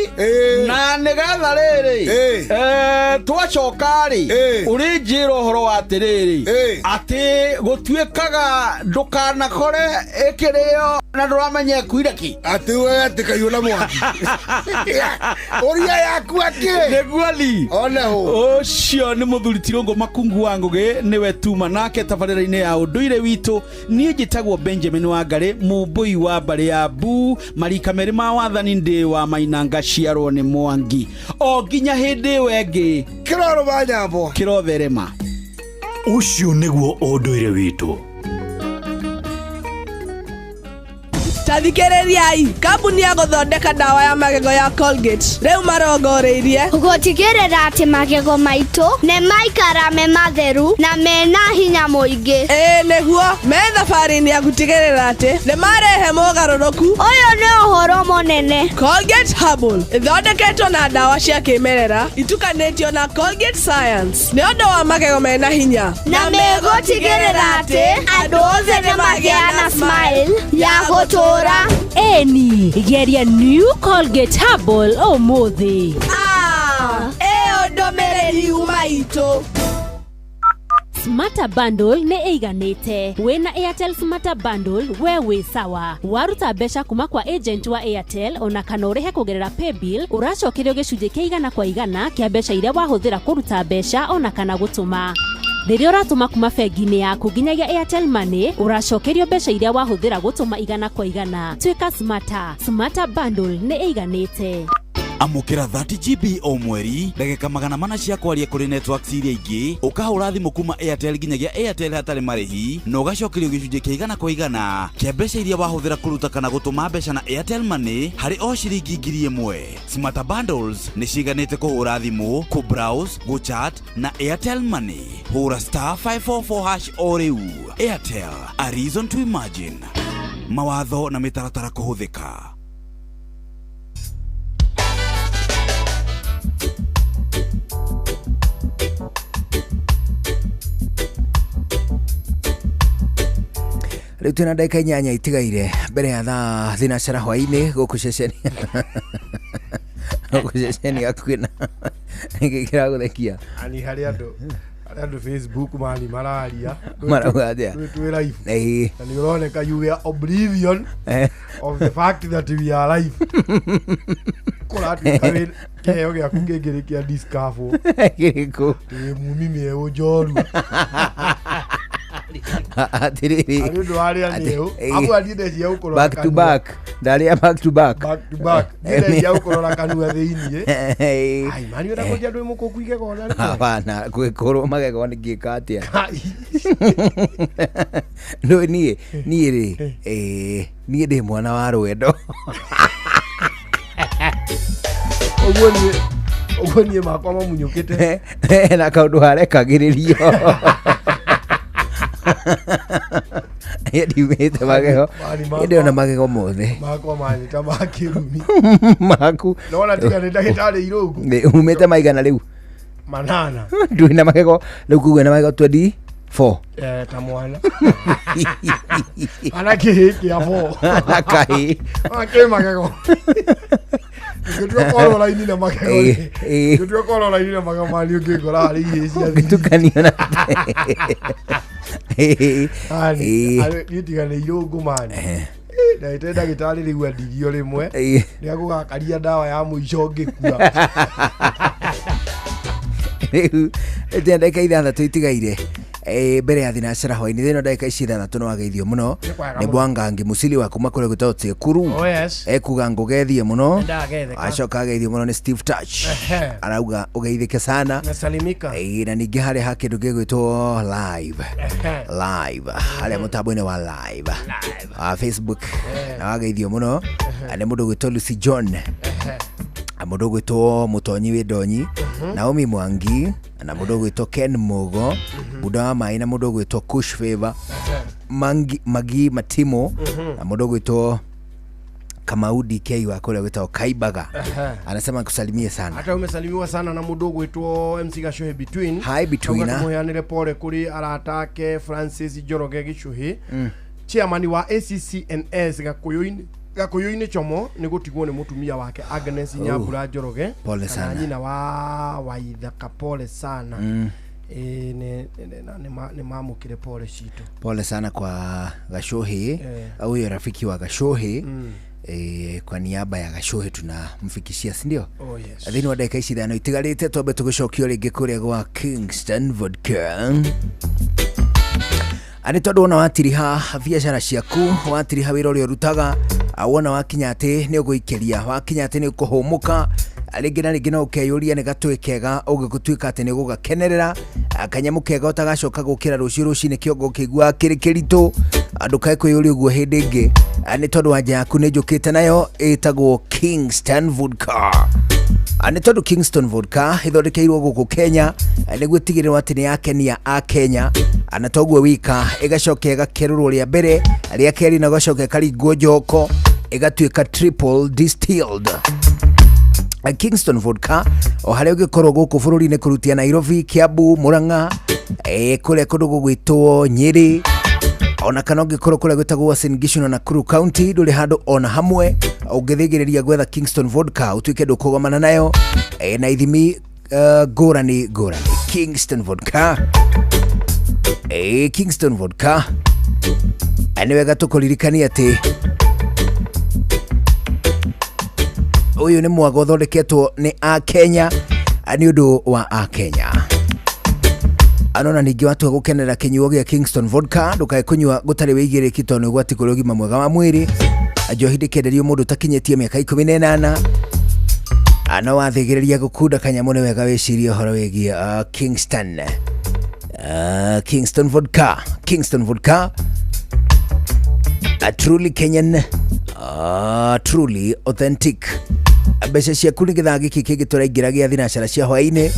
na nĩgetha rĩrĩ, twacoka rĩ, ũrĩ njĩra ũhoro wa atĩrĩrĩ, atĩ gũtuĩkaga ndũkanakore ĩkĩrĩo na ndũramenya ĩkuire ki. Atĩ uge atĩ kaiyũ na mwaki ũria yaku akĩ nĩguo ni oneho. Ũcio nĩ mũthuri Tirũngũ Makungu wa Ngũgĩ, nĩwe tuma nake tabarĩra-inĩ ya ũndũire witũ. Niĩ njĩtagwo Benjamin Wangarĩ, mũmbũi wa mbarĩ ya Bu, marika merĩ ma wathani, ndĩ wa Maina, ngaciarwo nĩ Mwangi. O nginya hĩndĩ ĩyo ĩngĩ, kĩroro ma nyambo kĩrotherema. Ũcio nĩguo ũndũire witũ. Ta thikĩrĩriai, kambuni ya gũthondeka ndawa ya magego ya Colgate rĩu marongoreirie gũtigĩrĩra atĩ magego maitũ nĩ maikara me matheru na mena hinya mũingĩ. Ĩĩ nĩguo, me thabarĩ-inĩ ya gũtigĩrĩra atĩ nĩ marehe mogarũrũku. Ũyũ nĩ ũhoro mũnene. Colgate Herbal ĩthondeketwo na ndawa cia kĩmerera itukanĩtio na Colgate Science nĩ ũndũ wa magego mena hinya, na megũtigĩrĩra atĩ andũ othe nĩ magĩa na smile ya gũtũũra. Eni geria New Colgate Herbal ũmũthĩ. Ĩyo ndũmĩrĩri uma itũ. Smarter Bundle nĩ ĩiganĩte. Wĩna Airtel Smarter Bundle we wĩ sawa. Waruta mbeca kuma kwa agent wa Airtel ona kana ũrĩhe kũgerera paybill, ũracokerio gĩcunjĩ kĩa 100% kĩa mbeca iria wahũthĩra kũruta mbeca ona kana gũtũma. Rĩrĩa ũratũma kuma bengi-inĩ yaku nginyagia Airtel Money, ũracokerio mbeca iria wahũthĩra gũtũma 100%. Tuĩka smarter. Smarter Bundle nĩ ĩiganĩte. Amũkĩra 30 GB o mweri, ndagĩka 400 cia kwaria kũrĩ networks iria ingĩ, ũkahũra thimũ kuma Airtel nginyagia Airtel hatarĩ marĩhi, na ũgacokerio gĩcunjĩ kĩa 100% kĩa mbeca iria wahũthĩra kũruta kana gũtũma mbeca na Airtel Money harĩ o ciringi 1000. Smarter Bundles nĩ ciganĩte kũhũra thimũ, kũ-browse, gũ-chat na Airtel Money. Hũra star 544 hash o rĩu. Airtel, a reason to imagine. Mawatho na mĩtaratara kũhũthĩka. Rĩu twĩna ndagĩka 8 itigaire mbere ya thaa 9 hwaĩ-inĩ gũkũ ceceni, gũkũ ceceni hakuhĩ na nĩkĩ kĩragũthekia? Ani harĩ andũ Facebook mani mararia. Marauga atĩa? Twĩ live. Ĩĩ. Na nĩ ũroneka you were oblivion of the fact that we are live. Kũratuĩka wĩ kĩheo gĩaku kĩngĩ nĩ kĩa discafo. Kĩrĩkũ? Wĩ mumi mĩeũ njorua. Atĩrĩrĩ. Harĩ ũndũ warĩa mĩeũ. Amwe niĩ ndecia gũkũrora Back to kanua. back, ndarĩa back to back. Back to back. Niĩ ndecia gũkũrora kanua thĩiniĩ. Ĩĩ. Ai, mani ũrĩa kũnjia ndwĩ mũkũku igegona rĩmwe. Hapana, gwĩkũrwo magego nĩngĩka atĩa? Ndũĩ niĩ rĩ, ĩĩ, niĩ ndĩ mwana wa rwendo. Ũguo niĩ makwa mamunyũkĩte. Na kaũndũ harekagĩrĩrio ndiumĩte magego. Mani makwa- Ĩndĩ ona magego mothe makwa mani ta ma kĩrumi. Maku. Nona tiga nĩ ndagĩtarĩ irũngũ. Nĩ umĩte maigana rĩu? 8. Ndũrĩ na magego rĩu, kuga na magego 24. Eh, ta mwana ana kĩhĩ kĩa bo. Na kahĩĩ. Ona kĩ magego ngĩtua korwo raini na magego rĩ. Ĩĩ. Ngĩtua korwo raini na magego mani ũngĩngora harĩ ihĩĩ cia Ũngĩtukanio na Ani, Ĩĩ. niĩ tiga nĩ irũngũ mani ndagĩte ndagĩtarĩ rĩu andigio rĩmwe. Ĩĩ. Nĩ agũgakaria ndawa ya mũico ngĩkua. Rĩu ĩtĩa ndagĩka 6 itigaire, mbere ya 9 hwainĩ. Thĩinĩ wa ndagĩka ici 6 nĩ wageithio mũno. Nĩ kwega Nĩ mũno. Bwangangi Musili wa kuma kũrĩa gwĩtagwo Tsekuru. Oh, yes. Ekuga ngũgethie mũno. Ndagetheka. Acoka ageithio mũno nĩ Steve Touch. Arauga ũgeithĩke sana. Nasalimika. Na ningĩ harĩa ha kĩndũ gĩgwĩtwo live live harĩa mũtambo-inĩ wa live wa Facebook, na wageithio mũno nĩ mũndũ gwĩtwo Lucy John, mũndũ gwĩtwo Mũtonyi wĩ Ndonyi, Naomi Mwangi, na mũndũ gwĩtwo Ken Mugo Bunda wa Maĩ, na mũndũ gwĩtwo Kush Favor Mangi, Magi Matimo, na mũndũ gwĩtwo Kamau DK wa kũrĩa gwĩtagwo Kaibaga. Anasema kusalimie sana. Hata umesalimiwa sana na mũndũ ũgwĩtwo MC Gacuhi Between. Hi, Between, ah. Tũheanĩre pole kũrĩ arata ake Francis Njoroge Gicuhi, chairman wa ACCNS Gakũyũ-inĩ Chomo, nĩ gũtigwo nĩ mũtumia wake Agnes Nyambura Njoroge. Pole kana sana. Nyina wa Waithaka, pole sana. Ĩĩ, nĩ mamũkĩre pole citũ. Pole sana kwa Gashuhi, huyo rafiki wa Gashuhi. Kwa niaba ya Gashuhi tunamfikishia, si ndio? Oh, yes. Thĩinĩ wa ndagĩka ici 5 itigarĩte, twambe tũgĩcokio rĩngĩ kũrĩa gwa Kingston Vodka. Nĩ tondũ wona watiriha biacara ciaku, watiriha wĩra ũrĩa ũrutaga, wona wakinya atĩ nĩ ũgũikĩria, wakinya atĩ nĩ ũkũhũmũka rĩngĩ na rĩngĩ, no ũkeyũria nĩ gatũĩ kega ũngĩgũtuĩka atĩ nĩ ũgũgakenerera, kanyamũ kega ũtagacoka gũkĩra rũciũ rũcinĩ kĩongo ũkĩiguaga kĩrĩ kĩritũ. Ndũkae kwĩyũria ũguo hĩndĩ ĩngĩ. Nĩ tondũ wanja yaku nĩ njũkĩte nayo ĩtagwo Kingston Vodka. Nĩ tondũ Kingston Vodka ĩthondekeirwo gũkũ Kenya, nĩguo ĩtigĩrĩrwo atĩ nĩ yakenia a Kenya. Na toguo wika, ĩgacoka ĩgakerũrwo rĩa mbere, rĩa kerĩ, na ĩgacoka ĩkaringwo njoko ĩgatuĩka triple distilled. Kingston Vodka, o harĩa ũngĩkorwo gũkũ bũrũri-inĩ, kũrutia Nairobi, Kiambu, Murang'a, kũrĩa kũndũ gũgwĩtwo Nyĩrĩ, ona kana ũngĩkorwo kũrĩa gwĩtagwo Uasin Gishu na Nakuru County, ndũrĩ handũ ona hamwe ũngĩthĩgĩrĩria gwetha Kingston Vodka ũtuĩke ndũkũgomana nayo, na ithimi ngũrani ngũrani. Kingston Vodka. Kingston Vodka. Nĩ wega tũkũririkania atĩ ũyũ nĩ mwago ũthondeketwo nĩ akenya nĩ ũndũ wa akenya. Anona ningĩ watua gũkenera kĩnyuo gĩa Kingston Vodka, ndũkae kũnyua gũtarĩ wĩigĩrĩki tondũ nĩ ũgwati kũrĩ ũgima mwega wa mwĩrĩ. Njohi ndĩkenderio mũndũ ũtakinyĩtie mĩaka 18. No wathĩgĩrĩria gũkunda kanyamũ nĩ wega wĩcirie ũhoro wĩgiĩ Kingston. Kingston Vodka, Kingston Vodka, a truly Kenyan, truly authentic. Mbeca ciaku nĩ gĩthaa gĩkĩ kĩngĩ tũraingĩra gĩa thinacara cia hwaĩ-inĩ.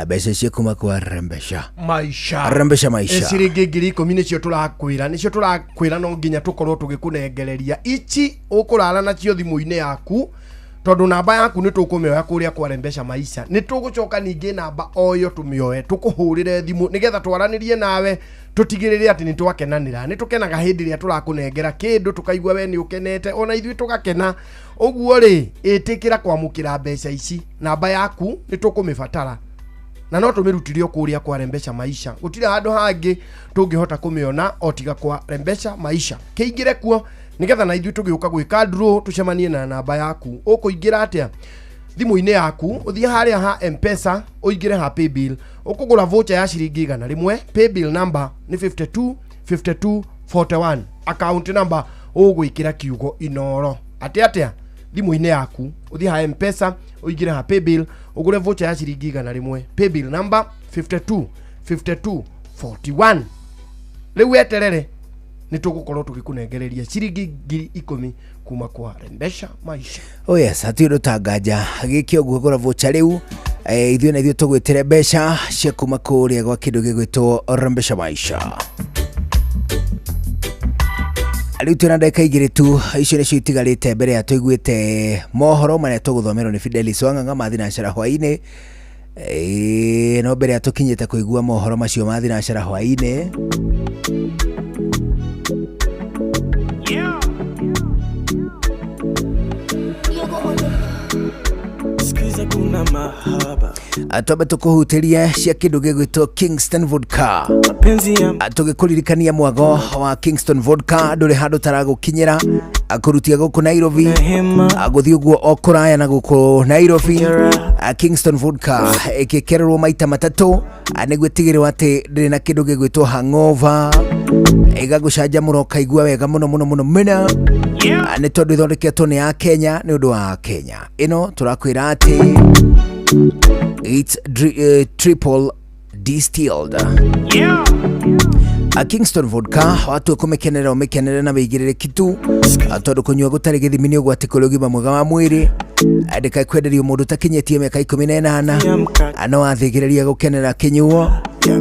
Mbeca cia kuma kwa Rembesha Maisha. Rembesha Maisha. Ciringi 10,000 nĩcio tũrakwĩra, nĩcio tũrakwĩra no nginya tũkorwo tũgĩkũnengereria ici ũkũrara nacio thimũ-inĩ yaku, tondũ namba yaku nĩ tũkũmĩoya kũrĩa kwa Rembesha Maisha. Nĩ tũgũcoka ningĩ namba o ĩyo tũmĩoe tũkũhũrĩre thimũ nĩgetha twaranĩrie nawe, tũtigĩrĩre atĩ nĩ twakenanĩra. Nĩ tũkenaga hĩndĩ ĩrĩa tũrakũnengera kĩndũ tũkaigua we nĩ ũkenete, ona ithuĩ tũgakena. Ũguo rĩ, ĩtĩkĩra kwamũkĩra mbeca ici, namba yaku nĩ tũkũmĩbatara na no tũmĩrutire o kũrĩa kwa Rembesha Maisha. Gũtirĩ handũ hangĩ tũngĩhota kũmĩona o tiga kwa Rembesha Maisha. Kĩingĩre kuo nĩgetha na ithuĩ tũgĩũka gwĩka draw tũcemanie na namba yaku. Ũkũingĩra atĩa? Thimũ-inĩ yaku ũthiĩ harĩa ha M-Pesa, ũingĩre ha paybill, ũkũgũra voucher ya ciringi 100. Paybill number nĩ 52 52 41, account number ũgwĩkĩra kiugo Inoro. Atĩ atĩa? Thimũ-inĩ yaku ũthiĩ ha M-Pesa, ũingĩre ha paybill, ũgũre voucher ya ciringi 100, paybill number 52 52 41. Rĩu weterere nĩ tũgũkorwo tũgĩkũnengereria ciringi 10,000 kuma kwa Rembesha Maisha. Oh yes, hatirĩ ũndũ ta nganja gĩke ũguo gũra voucher rĩu. Ithuĩ na ithuĩ tũgwĩtĩre mbeca cia kuma kũrĩa gwa kĩndũ gĩgwĩtwo Rembesha Maisha. Rĩu twĩna ndagĩka 2 tu, icio nĩcio itigarĩte mbere ya tũiguĩte mohoro marĩa tũgũthomerwo nĩ Fidelis Wang'ang'a ma thinacara hwaĩ-inĩ. No mbere ya tũkinyĩte kũigua mohoro macio ma thinacara hwaĩ-inĩ, Sikiza kuna mahaba. Twambe tũkũhutĩrie cia kĩndũ gĩgwĩtwo Kingston Vodka. Tũgĩkũririkania mwago wa Kingston Vodka ndũrĩ handũ taragũkinyĩra, kũrutia gũkũ Nairobi, gũthiĩ ũguo o kũraya na gũkũ Nairobi. Kingston Vodka ĩgĩkererwo maita matatũ, nĩguo ĩtigĩrĩrwo atĩ ndĩrĩ na kĩndũ gĩgwĩtwo hangover, ĩgagũcanjamũra ũkaigua wega mũno mũno mũno mũno. Nĩ tondũ ĩthondeketwo nĩ Akenya nĩ ũndũ wa Kenya. Ĩno tũrakwĩra atĩ it's triple distilled. A Kingston Vodka watua kũmĩkenera ũmĩkenere na wĩigĩrĩrĩki tu, tondũ kũnyua gũtarĩ gĩthimi nĩ ũgwati kũrĩ ũgima mwega wa mwĩrĩ. Ndĩkae kwenderio mũndũ ũtakinyĩtie mĩaka 18. No wathĩgĩrĩria gũkenera kĩnyuo,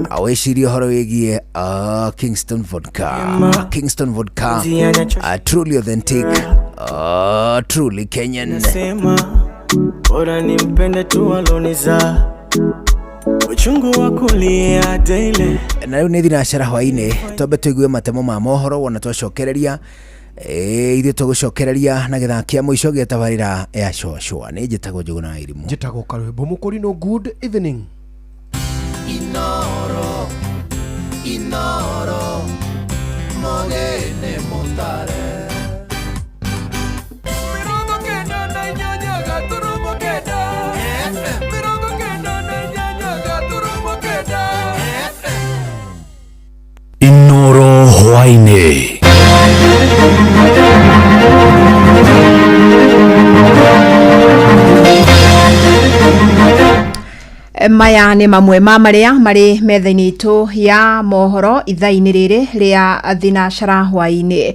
wĩcirie ũhoro wĩgiĩ Kingston Vodka. Kingston Vodka, truly authentic, truly Kenyan. Nasema bora nimpende tu aloniza uchungu wa kulia daily. Na rĩu nĩ thinacara hwaĩ-inĩ, twambe tũigue matemo ma mohoro wona twacokereria. Ithuĩ tũgũcokereria na gĩthaa kĩa mũico gĩa tabarĩra ya Cũacũa. Nĩ njĩtagwo Njũgũna wa Irimũ. Njĩtagwo Karwĩmbo Mũkũrinũ. Good evening. Inoro, Inoro, mogene motare. 98.9 FM. 98.9 FM. Inoro hwaĩ-inĩ. Maya nĩ mamwe ma marĩa marĩ metha-inĩ itũ ya mohoro ithaa-inĩ rĩrĩ rĩa thinacara hwaĩ-inĩ.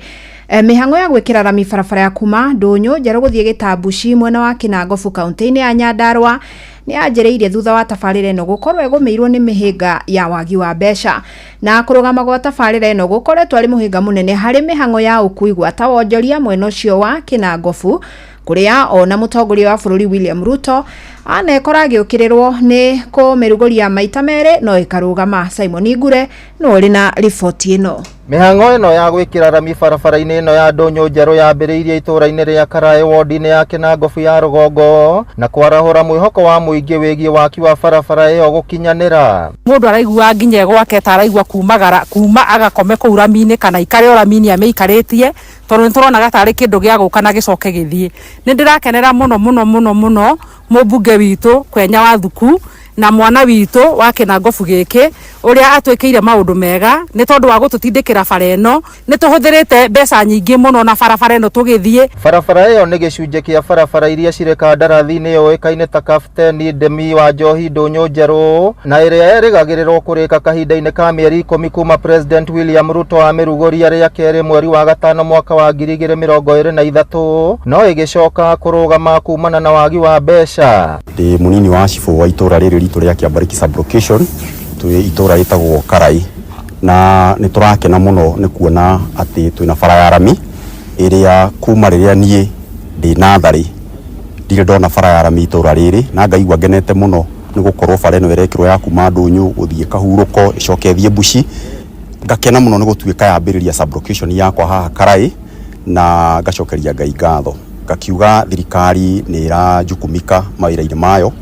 Mĩhang'o ya gwĩkĩra rami barabara ya kuma Ndũnyũ Njerũ gũthiĩ Gĩtambuci mwena wa Kĩnangobu kaunti-inĩ ya Nyandarua nĩ yanjĩrĩirie thutha wa tabarĩra ĩno gũkorwo ĩgũmĩirwo nĩ mĩhĩnga ya wagi wa mbeca. Na kũrũgama gwa tabarĩra ĩno gũkoretwo arĩ mũhĩnga mũnene harĩ mĩhang'o ya ũkui gwata wonjoria mwena ũcio wa Kĩnangobu, kũrĩa ona mũtongoria wa bũrũri William Ruto Anekora agĩũkĩrĩrwo nĩ kũmĩrugũria maita merĩ no ĩkarũgama. Simon Ngure no ũrĩ na riboti ĩno. Mĩhang'o ĩno ya gwĩkĩra rami barabara-inĩ ĩno ya ndũnyũ njerũ yambĩrĩirie itũũra-inĩ rĩa Karaĩ wodi-inĩ ya Kĩnangobu ya rũgongo na kwarahũra mwĩhoko wa mũingĩ wĩgiĩ waki wa barabara ĩyo gũkinyanĩra. Mundu araigua nginya gwake ta araigua kumagara kuma agakome kuu rami-inĩ kana ikare o rami-inĩ amĩikarĩtie tondu nĩ tũronaga tarĩ kĩndũ gĩa gũka na gĩcoke gĩthiĩ. Nĩ ndĩrakenera mũno mũno mũno mũno mũmbunge witũ Kwenya wa Thuku na mwana witũ wa Kĩnangobu gĩkĩ ũrĩa atwĩkĩire maũndũ mega nĩ tondũ wa gũtũtindĩkĩra bara ĩno. Nĩ tũhũthĩrĩte mbeca nyingĩ mũno na barabara ĩno tũgĩthiĩ. Barabara ĩyo nĩ gĩcunjĩ kĩa barabara iria cirĩ kandarathi-inĩ yũĩkaine ta Kapteni Ndemi wa Njohi Ndũnyũ Njerũ na ĩrĩa ĩrĩgagĩrĩrwo kũrĩka kahinda-inĩ ka mĩeri 10 kuma President William Ruto amĩrugũria rĩa kerĩ mweri wa gatano mwaka wa 2023 no ĩgĩcoka kũrũgama kumana na wagi wa mbeca. Ndĩ mũnini wa cibũ wa itũra rĩrĩ ritũ rĩa Kĩambarĩki sub-location twĩ itũra rĩtagwo Karai na nĩ tũrakena mũno nĩ kuona atĩ twĩna bara ya rami ĩrĩa kuma rĩrĩa niĩ ndĩ natharĩ ndirĩ ndona bara ya rami itũra rĩrĩ na ngaigua ngenete mũno nĩ gũkorwo bara ĩno ĩrekĩrwo ya kuma Ndũnyũ gũthiĩ Kahurũko ĩcoke ĩthiĩ Mbuci. Ngakena mũno nĩ gũtuĩka yambĩrĩria sub-location yakwa haha Karai na ngacokeria Ngai ngatho ngakiuga thirikari nĩ ĩrajukumika mawĩra-inĩ mayo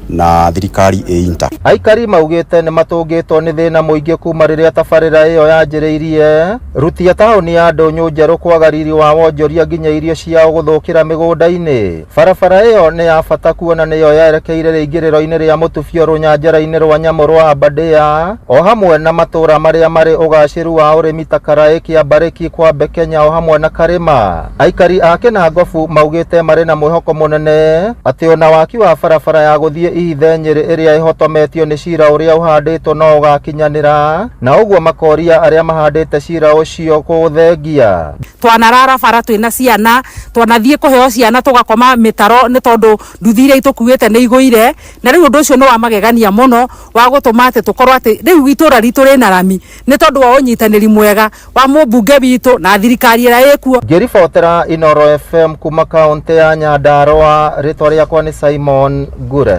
na thirikari ĩ inta. Aikari maugĩte nĩ matũngĩtwo nĩ thĩna mũingĩ kuma rĩrĩa tabarĩra ĩyo yanjĩrĩirie rutia taũni ya Ndũnyũ Njerũ kwaga riri wa wonjoria nginya irio ciao gũthũkĩra mĩgũnda-inĩ. Barabara ĩyo nĩ ya bata kuona nĩyo yerekeire rĩingĩrĩro-inĩ rĩa Mũtubio rũnyanjara-inĩ rwa nyamũ rwa Aberdare o hamwe na matũũra marĩa marĩ ũgacĩru wa ũrĩmi ta Karaĩ, Kĩambarĩki, Kwambe Kenya o hamwe na Karĩma. Aikari a Kĩnangobu maugĩte marĩ na mwĩhoko mũnene atĩ ona waki wa barabara ya gũthiĩ Ihithe Nyĩrĩ ĩrĩa ĩhotometio nĩ cira ũrĩa ũhandĩtwo no ũgakinyanĩra na ũguo makoria arĩa mahandĩte cira ũcio kũũthengia. Twanarara bara twĩna ciana, twanathiĩ kũheo ciana tũgakoma mĩtaro nĩ tondũ nduthi iria itũkuĩte nĩ igũire, na rĩu ũndũ ũcio nĩ wa magegania mũno wa gũtũma atĩ tũkorwo atĩ rĩu itũra ritũ rĩna rami nĩ tondũ wa ũnyitanĩri mwega wa mũmbunge witũ na thirikari ĩrĩa ĩkuo. Ngĩribotera Inooro FM kuma kaũntĩ ya Nyandarũa, rĩtwa rĩakwa nĩ Simon Ngure.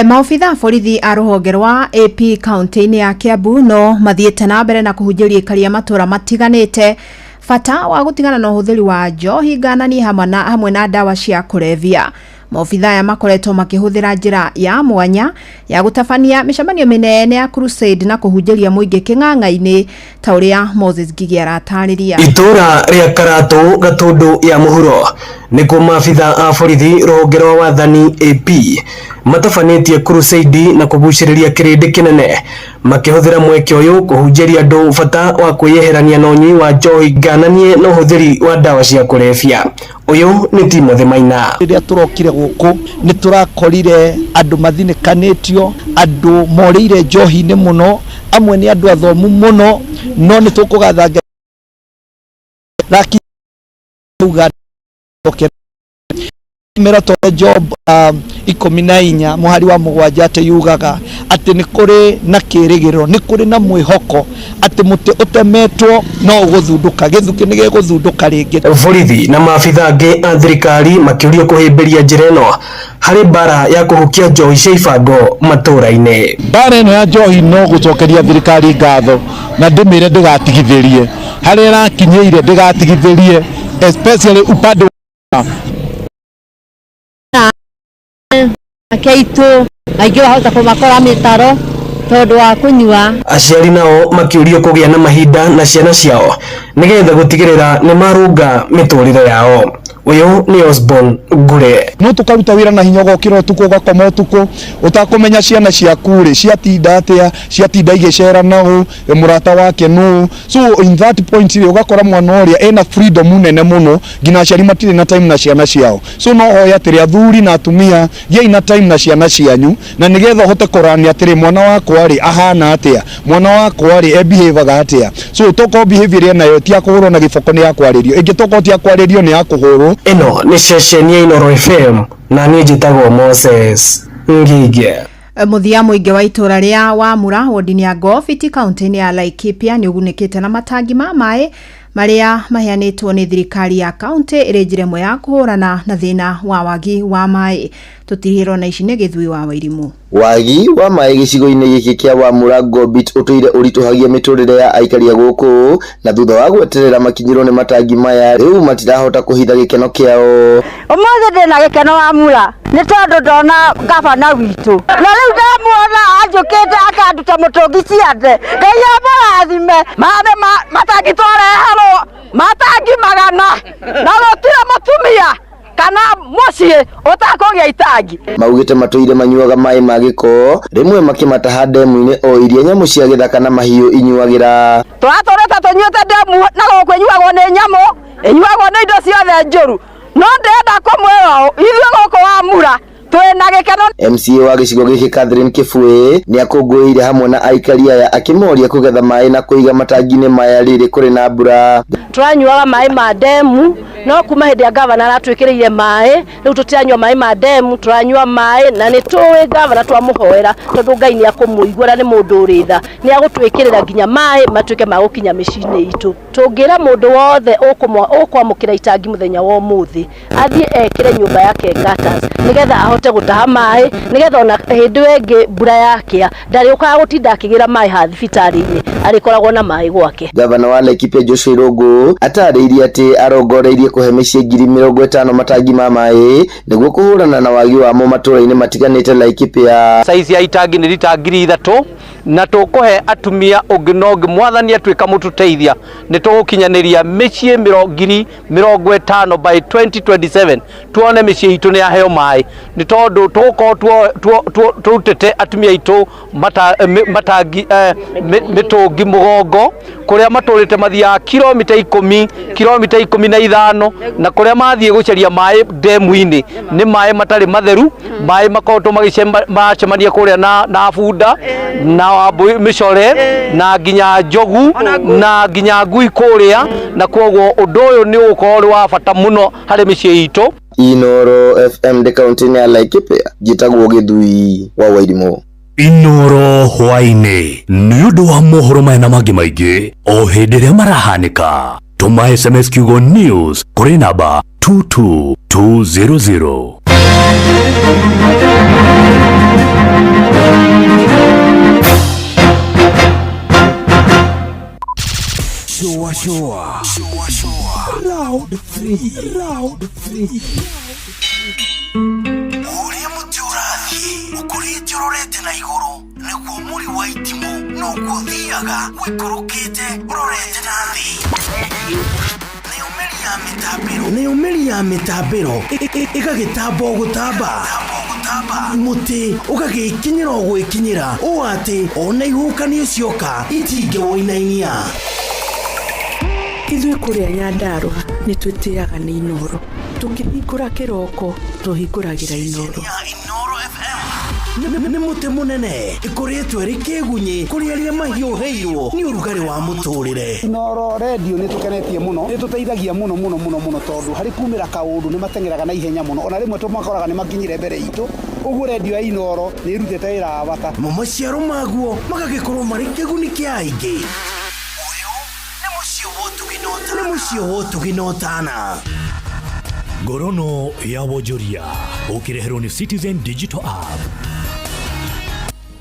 Maobitha a borithi a rũhonge rwa AP kaunti-inĩ ya Kiambu no mathiĩte na mbere na kũhunjĩria aikari a matũũra matiganĩte bata wa gũtigana na ũhũthĩri wa njohi ngananie hamwe na ndawa cia kũrebia. Maobitha aya makoretwo makĩhũthĩra njĩra ya mwanya ya gũtabania mĩcemanio mĩnene ya crusade na kũhunjĩria mũingĩ kĩng'ang'a-inĩ ta ũrĩa Moses Ngigĩ aratarĩria. Itũra rĩa Karatũ Gatũndũ ya mũhuro nĩkuo maabitha a borithi rũhonge rwa wathani AP matabanĩtie crusade na kũgucĩrĩria kĩrĩndĩ kĩnene makĩhũthĩra mweke ũyũ kũhunjĩria andũ bata wa kwĩyeherania na ũnyui wa njohi ngananie na ũhũthĩri wa ndawa cia kũrebia. Ũyũ nĩ Timothy Maina. Rĩrĩa tũrokire gũkũ nĩ tũrakorire andũ mathinĩkanĩtio, andũ morĩire njohi-inĩ mũno, amwe nĩ andũ athomu mũno, no nĩ tũkũgatha Ngai raki uga mera to Job 14 mũhari wa 7 atĩ yugaga atĩ nĩ kũrĩ na kĩrĩgĩrĩro, nĩ kũrĩ na mwĩhoko atĩ mũtĩ ũtemetwo no ũgũthundũka, gĩthukĩ nĩ gĩgũthundũka rĩngĩ. Borithi na maabitha angĩ a thirikari makĩũrio kũhĩmbĩria njĩra ĩno harĩ mbara ya kũhukia njohi cia ibango matũũra-inĩ. Mbara ĩno ya njohi no gũcokeria thirikari ngatho na ndĩmĩre ndĩgatigithĩrie harĩa ĩrakinyĩire, ndĩgatigithĩrie especially upande keitu aingĩ wahota kũmakora mĩtaro tondũ wa kũnyua. Aciari nao makĩũrio kũgĩa na mahinda na ciana ciao nĩgetha gũtigĩrĩra nĩ marũnga mĩtũrĩre yao. Ũyũ nĩ Osborn Ngure. No tũkaruta wĩra na hinya ũgokĩra ũtukũ ũgakoma ũtukũ ũtakũmenya ciana ciaku rĩ ciatinda atĩa, ciatinda igĩcera naũ, mũrata wake nũ. So in that point rĩ ũgakora mwana ũrĩa ena freedom nene mũno nginya aciari matirĩ na time na ciana ciao. So no hoya atĩrĩ athuri na atumia gĩai na time na ciana cianyu na nĩgetha ũhote kũrania atĩrĩ mwana wakwa rĩ ahana atĩa, mwana wakwa rĩ ebehavaga atĩa. So tokorwo behavior ĩrĩa nayo ti ya kũhũrwo na gĩboko nĩ ya kwarĩrio, ĩngĩ tokorwo ti ya kwarĩrio nĩ ya kũhũrwo. Ĩno nĩ ceceni ya Inooro FM na niĩ njĩtagwo Moses Ngige. Mũthia mũingĩ wa itũra rĩa Wamura wodi-inĩ ya Ngobiti kaunti-inĩ ya Laikipia nĩ ũgunĩkĩte na matangi ma maĩ Marĩa maheanĩtwo nĩ thirikari ya kaunti ĩrĩ njĩra ĩmwe ya kũhũrana na thĩna wa wagi wa maĩ. Tũtirihĩrwo na ici nĩ Gĩthui wa Wairimũ. Wagi wa maĩ gĩcigo-inĩ gĩkĩ kĩa Wamura Gombit ũtũire ũritũhagia mĩtũrĩre ya aikari a gũkũ, na thutha wa gweterera makinyĩrwo nĩ matangi maya rĩu matirahota kũhitha gĩkeno kĩao. Ũmũthĩ ndĩna gĩkeno Wamura nĩ tondũ ndona gabana witũ, na rĩu ndamuona anjũkĩte akanduta mũtũngi ciande. Ngai amũrathime. Maĩ matangi twareherwo matangi 100 na gũtirĩ mũtumia kana mũciĩ ũtakũgĩa itangi. Maugĩte matũire manyuaga maĩ ma gĩko, rĩmwe makĩmataha ndemu-inĩ o iria nyamũ cia gĩthaka na mahiũ inyuagĩra. Tũratũrĩte tũnyuĩte ndemu na gũkũ ĩnyuagwo nĩ nyamũ, ĩnyuagwo nĩ indo ciothe njũru. No ndĩrenda kũmwĩra ũũ, ithuĩ gũkũ Wamura twĩna gĩkeno. MCA wa gĩcigo gĩkĩ Catherine Kĩbui nĩakũngũĩire hamwe na aikari aya akĩmoria kũgetha maĩ na kũiga matangi-inĩ maya rĩrĩ kũrĩ na mbura. Tũranyuaga maĩ ma ndemu, no kuma hĩndĩ ya gavana aratwĩkĩrĩire maĩ, rĩu tũtiranyua maĩ ma ndemu, tũranyua maĩ na nĩ tũĩ gavana twamũhoera tondũ Ngai nĩ akũmũigua na nĩ mũndũ ũrĩ tha, nĩ agũtwĩkĩrĩra nginya maĩ matuĩke ma gũkinya mĩciĩ-inĩ itũ. Tũngĩra mũndũ wothe ũkwamũkĩra itangi mũthenya wa ũmũthĩ athiĩ ekĩre nyũmba yake gutters nĩgetha ahote gũtaha maĩ, nĩgetha ona hĩndĩ ĩyo ĩngĩ mbura yakĩa ndarĩũkaga gũtinda akĩgĩra maĩ ha thibitarĩ-inĩ, arĩkoragwo na maĩ gwake. Gavana wa Laikipia Joshua Irũngũ atarĩirie atĩ arongoreirie kũhe mĩciĩ 50,000 matangi ma maĩ nĩguo kũhũrana na wagi wamo matũũra-inĩ matiganĩte Laikipia. Saizi ya itangi nĩ rita 3,000 na tũkũhe atumia ũngĩ na ũngĩ, mwathani atuĩka mũtũteithia nĩ tũgũkinyanĩria mĩciĩ 50,000 by 2027 tuone mĩciĩ itũ nĩ yaheo maĩ, nĩ tondũ tũgũkorwo tũrutĩte atumia aitũ matangi mĩtũngi mũgongo kũrĩa matũrĩte mathiaga kilomita 10, kilomita 15, na kũrĩa mathiĩ gũcaria maĩ ndemu-inĩ nĩ maĩ matarĩ matheru, maĩ makoretwo maracemania kũrĩa na bunda na wambũi mĩcore na nginya njogu na nginya ngui kũrĩa, na kwoguo ũndũ ũyũ nĩ ũgũkorwo ũrĩ wa bata mũno harĩ mĩciĩ itũ. Inoro FM ndĩ kaunti-inĩ ya Laikipia, njĩtagwo Gĩthui wa Wairimũ. Inoro hwaĩ-inĩ nĩ ũndũ wa mohoro maya na mangĩ maingĩ o hĩndĩ ĩrĩa marahanĩka. Tũma SMS kiugo news kũrĩ namba 22200. Shua, shua. Shua, shua. Round 3. Round 3. Ũrĩa mũtĩ ũrathiĩ ũkũrĩte ũrorete na igũrũ nĩguo mũri wa itimũ noguo ũthiaga ũikũrũkĩte ũrorete na thĩ. Nayo mĩri ya mĩtambĩro ĩgagĩtamba o gũtamba, mũtĩ ũgagĩkinyĩra o gwĩkinyĩra ũũ atĩ ona ihuhũkanio cioka itingĩwũinainia. Ithuĩ kũrĩa Nyandarũa nĩ twĩtĩaga nĩ Inooro. Tũkĩhingũra kĩroko tũhingũragĩra Inooro. Nĩ mũtĩ mũnene ĩkũrĩtwo ĩrĩ kĩgunyĩ kũrĩ arĩa mahiũhĩirwo nĩ ũrugarĩ wa mũtũrĩre. Inooro redio nĩ tũkenetie mũno, nĩ tũteithagia mũno mũno mũno mũno tondũ harĩ kumĩra kaũndũ nĩ mateng'eraga na ihenya mũno, ona rĩmwe tũmakoraga nĩ makinyire mbere itũ. Ũguo redio ya Inooro nĩ ĩrutĩte wĩra wa bata. Mo maciaro maguo magagĩkorwo marĩ kĩguni kĩa aingĩ. Nĩ mũciĩ wa ũtugi na ũtana. Ngorono ya wonjoria ũkĩreherwo nĩ Citizen Digital App.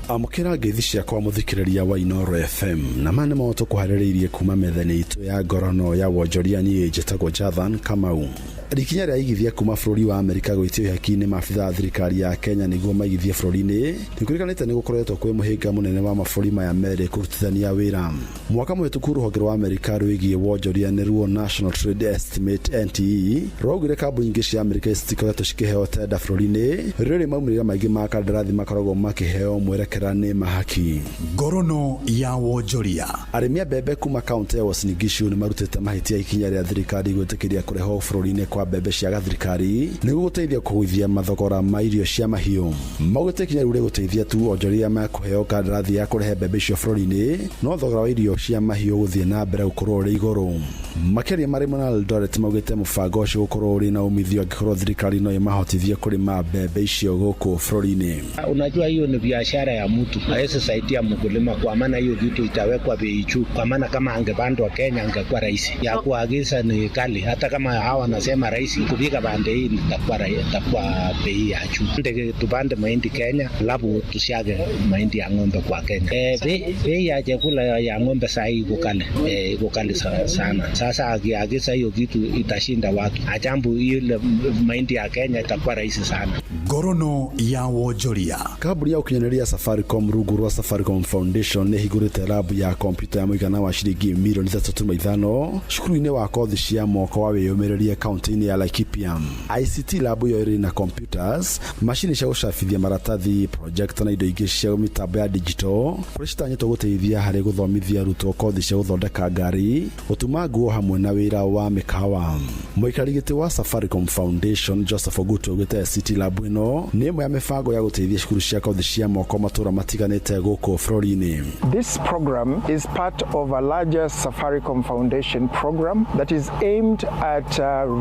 Amũkĩra ngeithi ciakwa mũthikĩrĩria wa Inoro FM na ma nĩmo tũkũharĩrĩirie kuma metha-inĩ itũ ya ngorono ya wonjoria. Niĩ njĩtagwo Jathan Kamau. Rikinya rĩa igithia kuma bũrũri wa Amerika gwĩtio ihaki-inĩ maabitha a thirikari ya Kenya nĩguo maigithie bũrũri-inĩ nĩkwĩrĩkanĩte nĩ gũkoretwo kwĩ mũhĩnga mũnene wa mabũrũri maya merĩ kũrutithania wĩra. Mwaka mũhĩtũku rũhonge rwa Amerika rwĩgiĩ wonjoria nĩruo National Trade Estimate NTE rwaugire kambuni nyingĩ cia Amerika citikoretwo cikĩheo tenda bũrũri-inĩ rĩrĩ maumĩrĩra maingĩ ma kandarathi makoragwo makĩheo mwerekera nĩ mahaki. Ngorono ya wonjoria. Arĩmi a mbembe kuma kaunti ya Uasin Gishu nĩ marutĩte mahĩtia ikinya rĩa thirikari gwĩtĩkĩria kũrehwo bũrũri-inĩ kwa mbembe cia gathirikari nĩguo gũteithia kũgũithia mathogora ma irio cia mahiũ. Maugĩte ikinya rĩu rĩgũteithia tu onjoria mekũheo kandarathi ya kũrehe mbembe icio bũrũri-inĩ, no thogora wa irio cia mahiũ gũthiĩ na mbere gũkorwo ũrĩ igũrũ. Makĩaria marĩ mwena wa Eldoret maugĩte mũbango ũcio gũkorwo ũrĩ na umithio angĩkorwo thirikari no ĩmahotithie kũrĩma mbembe icio gũkũ bũrũri-inĩ. Unajua hiyo ni biashara ya ya mtu, hawezi saidia mkulima, kwa maana hiyo kitu itawekwa bei juu, kwa maana kama angepandwa Kenya angekuwa rahisi. Ya kuagiza ni kali, hata kama hawa wanasema rahisi kufika pande hii itakuwa bei ya juu. Ndege tupande mahindi Kenya, alafu tusiage mahindi ya ng'ombe kwa Kenya. Bei ya chakula ya ng'ombe saa hii iko kali, iko kali sana. Sasa akiagiza hiyo kitu itashinda watu. Ajambu ile mahindi ya Kenya itakuwa rahisi sana. Ngorono ya wonjoria. Kambuni ya ũkinyanĩria Safaricom rungu rwa Safaricom Foundation nĩ ĩhingũrĩte rabu ya kompyuta ya mũigana wa ciringi milioni 3.5 cukuru-inĩ wa kothi cia moko wa wĩyũmĩrĩrie kaunti-inĩ ya Laikipia. ICT lab ĩyo ĩrĩ na computers, macini cia gũcabithia maratathi, projector na indo ingĩ cia mĩtambo ya digital kũrĩa citanyĩtwo gũteithia harĩ gũthomithia arutwo kothi cia gũthondeka ngari, gũtuma nguo hamwe na wĩra wa mĩkawa. Mũikarĩri gĩtĩ wa Safaricom Foundation Joseph Ogutu augĩte ICT lab ĩno nĩ ĩmwe ya mĩbango ya gũteithia cukuru cia kothi cia moko matũra matiganĩte gũkũ bũrũri-inĩ. This program is part of a larger Safaricom Foundation program that is aimed at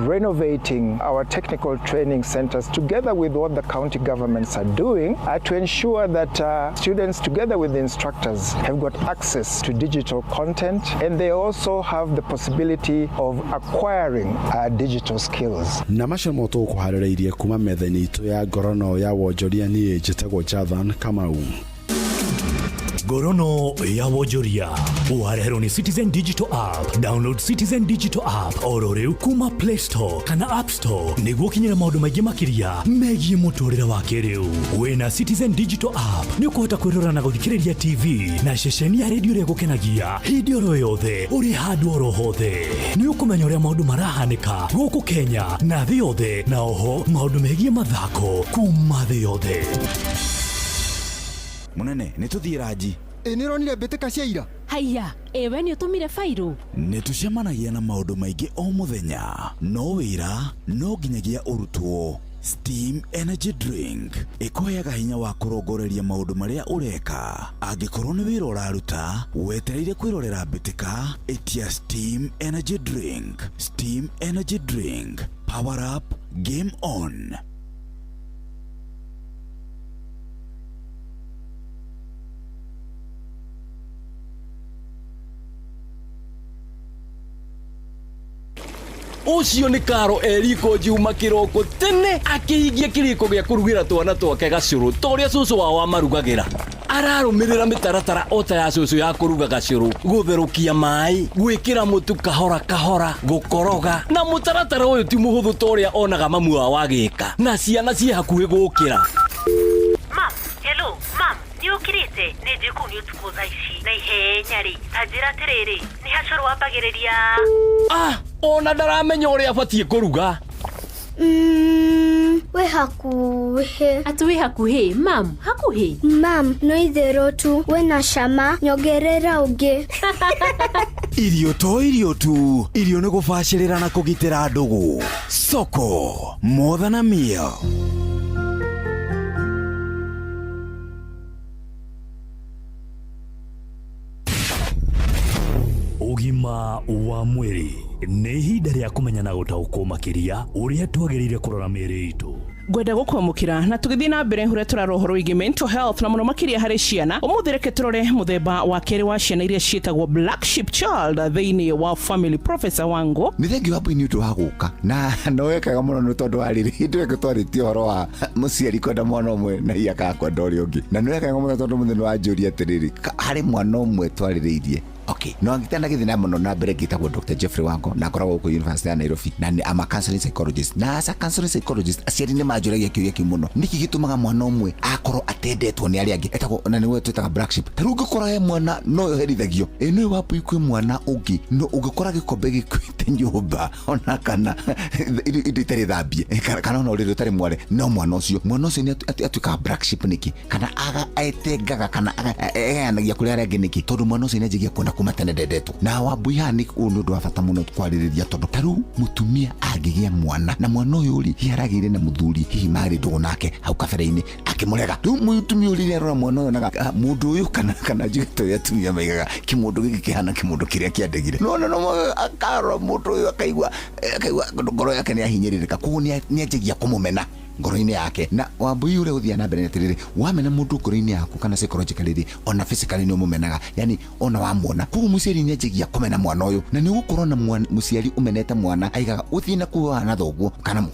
renovating our technical training centers together with what the county governments are doing to ensure that students together with the instructors have got access to digital content, and they also have the possibility of acquiring digital skills. Na macio nĩmo tũgũkũharĩrĩirie kuma metha-inĩ itũ ya ngorono ya wonjoria. Niĩ njĩtagwo Jathan Kamau. Ngorono ya wonjoria wareherwo nĩ Citizen Digital App. Download Citizen Digital App oro rĩu kuma Play Store kana App Store nĩguo ũkinyĩre maũndũ maingĩ makĩria megiĩ mũtũrĩre wa kĩrĩu. Wĩna Citizen Digital App nĩ ũkũhota kwĩrora na gũthikĩrĩria TV na ceceni ya redio ĩrĩa ĩgũkenagia hĩndĩ oro yothe ũrĩ handũ oro hothe. Nĩ ũkũmenya ũrĩa maũndũ marahanĩka gũkũ Kenya na thĩ yothe, na oho maũndũ megiĩ mathako kuma thĩ yothe. Munene, nĩ tũthiĩ ranji. Ĩ nĩ ũronire mbĩtĩka cia ira? Haiya, ĩwe nĩ ũtũmire bairũ? Nĩ tũcemanagia na maũndũ maingĩ o mũthenya, no wĩra no nginyagia ũrutwo. Steam Energy Drink ĩkũheaga hinya wa kũrongoreria maũndũ marĩa ũreka. Angĩkorwo nĩ wĩra ũraruta wetereire kwĩrorera mbĩtĩka, ĩtia Steam Energy Drink. Steam Energy Drink, power up, game on. Ũcio nĩ Karo eriko njiuma kĩroko tene akĩhingia kĩrĩko gĩa kũrugĩra twana twake gacũrũ ta ũrĩa cũcũ wao amarugagĩra. Ararũmĩrĩra mĩtaratara o ta ya cũcũ ya kũruga gacũrũ, gũtherũkia maĩ, gwĩkĩra mũtu kahora kahora, gũkoroga, na mũtaratara ũyũ ti mũhũthũ ta ũrĩa onaga mamu wao agĩka, na ciana ciĩ hakuhĩ gũkĩra. Mam, hello, mam, nĩ ũkĩrĩte? Nĩ njũĩ kũu nĩ ũtukũ thaa ici na ihenya rĩ, ta njĩra atĩrĩrĩ, nĩ hacũrũ wambagĩrĩria? Ah, ona ndaramenya ũrĩa abatiĩ kũruga. Wĩ hakuhĩ. Atĩ wĩ hakuhĩ, mam, hakuhĩ? Mam, no itherũ tu, wĩna cama, nyongerera ũngĩ. Irio to irio tu, irio nĩ gũbacĩrĩra na kũgitĩra ndũgũ. Soko, more than a meal. Ũgima wa mwĩrĩ nĩ ihinda rĩa kũmenya na gũtaũkwo makĩria ũrĩa twagĩrĩire kũrora mĩĩrĩ itũ. Ngwenda gũkwamũkĩra na tũgĩthiĩ na mbere ũrĩa tũrarora ũhoro wĩgiĩ mental health na mũno makĩria harĩ ciana. Ũmũthĩ reke tũrore mũthemba wa kerĩ wa ciana iria ciĩtagwo black sheep child thĩinĩ wa family. Professor Wango, nĩ thengiũ wa nĩ ũndũ wa gũka na no wekaga mũno nĩ tondũ wa rĩrĩ hĩndĩ ĩyo twarĩtie ũhoro wa mũciari kwenda mwana ũmwe na hihi akaga kwenda ũrĩa ũngĩ, na nĩ wekaga mũno tondũ mũthenya wanjũria atĩrĩrĩ, harĩ mwana ũmwe twarĩrĩirie. Okay, no angĩtana gĩthiĩ na mũno na mbere ngĩtagwo Dr. Jeffrey Wango na ngoragwo gũkũ University ya Nairobi na nĩ I'm a counseling psychologist, na as a counseling psychologist aciari nĩ manjũragia kĩũria kĩu mũno, nĩkĩ gĩtũmaga mwana ũmwe akorwo atendetwo nĩ arĩa angĩ, etagwo na nĩwe twĩtaga black sheep. Ta rĩu ũngĩkora he mwana no herithagio ĩ nĩ wapu kwĩ mwana ũngĩ, no ũngĩkora gĩkombe gĩkuĩte nyũmba ona kana indo itarĩ thambie kana ona ũrĩrĩ ũtarĩ mware, no mwana ũcio nĩ atuĩkaga black sheep nĩkĩ, kana etengaga kana egayanagia kũrĩ arĩa angĩ nĩkĩ, tondũ mwana ũcio nĩ anjagia kuona kuma tene ndendetwo. Na Wambui haha nĩ ũyũ nĩ ũndũ wa bata mũno kwarĩrĩria, tondũ ta rĩu mũtumia angĩgĩa mwana na mwana ũyũ rĩ hihi aragĩire na mũthuri hihi marĩ ndũgũ nake hau kabere-inĩ akĩmũrega, rĩu mũtumia ũyũ rĩrĩa arora mwana ũyũ onaga mũndũ ũyũ kana njuge ta ũrĩa atumia maigaga kĩmũndũ gĩkĩ kĩhana kĩmũndũ kĩrĩa kĩandegire, no no akarora mũndũ ũyũ akaigua ngoro yake nĩ yahinyĩrĩrĩka, koguo nĩ anjagia kũmũmena. ngoro-inĩ yake. Na Wambui ũrĩa ũthiaga na mbere nĩ atĩrĩrĩ, wamena mũndũ ngoro-inĩ yaku kana psychologically rĩ, ona physically nĩ ũmũmenaga, yani ona wamuona. Koguo mũciari nĩ anjagia kũmena mwana ũyũ, na nĩ ũgũkorwo na mũciari ũmenete mwana aigaga ũthiĩ na kuo ũhana thoguo, kana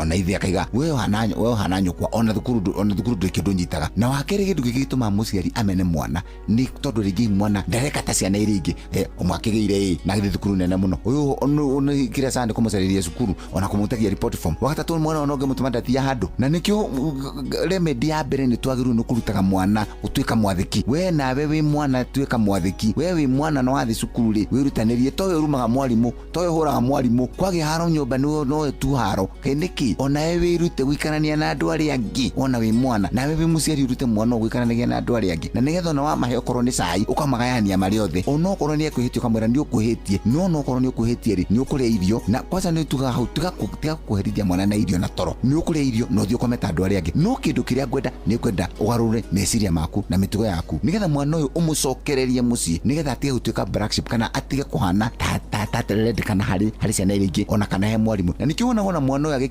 ona ithe akaiga we ũhana nyũkwa, ona thukuru ndũrĩ kĩndũ ũnyitaga. Na wa kerĩ, kĩndũ gĩkĩ gĩtũmaga mũciari amene mwana nĩ tondũ rĩngĩ mwana ndareka ta ciana iria ingĩ, ũmwe akĩgĩire ĩ na agĩthiĩ thukuru nene mũno, ũyũ kĩrĩa sana nĩ kũmũcarĩria cukuru ona kũmũtagia report form. Wagatatũ, mwana ona ũngĩmũtũma ndathiaga handũ. Na nĩkĩo remedy ya mbere nĩ twagĩrĩirwo nĩ kũrutaga mwana gũtuĩka mwathĩki. We nawe wĩ mwana tuĩka mwathĩki, we wĩ mwana na wathiĩ cukuru rĩ, wĩrutanĩrie, to we ũrumaga mwarimũ, to we ũhũraga mwarimũ, kwagĩa haro nyũmba nowe tu haro. Kaĩ nĩkĩ? Onawe wĩrute gũikarania na andũ arĩa angĩ, ona wĩ mwana, nawe wĩ mũciari ũrute mwana gũikaranagia na andũ arĩa angĩ, na nĩgetha ona wamahe okorwo nĩ cai ũkamagayania marĩ othe, ona okorwo nĩ ekwĩhĩtie ũkamwĩra nĩ ũkwĩhĩtie, no ona okorwo nĩ ũkwĩhĩtie rĩ, nĩ ũkũrĩa irio, na kwanza nĩ tugaga hau tiga kũherithia mwana na irio na toro, nĩ ũkũrĩa irio na ũthiĩ ũkome ta andũ arĩa angĩ. No kĩndũ kĩrĩa ngwenda nĩ ngwenda ũgarũre meciria maku na mĩtugo yaku, nĩgetha mwana ũyũ ũmũcokererie mũciĩ, nĩgetha atige gũtuĩka black sheep, kana atige kũhana ta atarendekana harĩ ciana iria ingĩ, ona kana he mwarimũ. Na nĩkĩo wonaga ona mwana ũyũ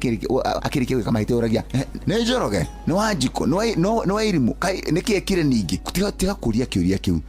akĩrĩkia gwĩka mahĩtia ũragia nĩ Njoroge, nĩ Wanjikũ, nĩ Wairimũ, nĩkĩ ekire ningĩ? Tiga kũria kĩũria kĩu,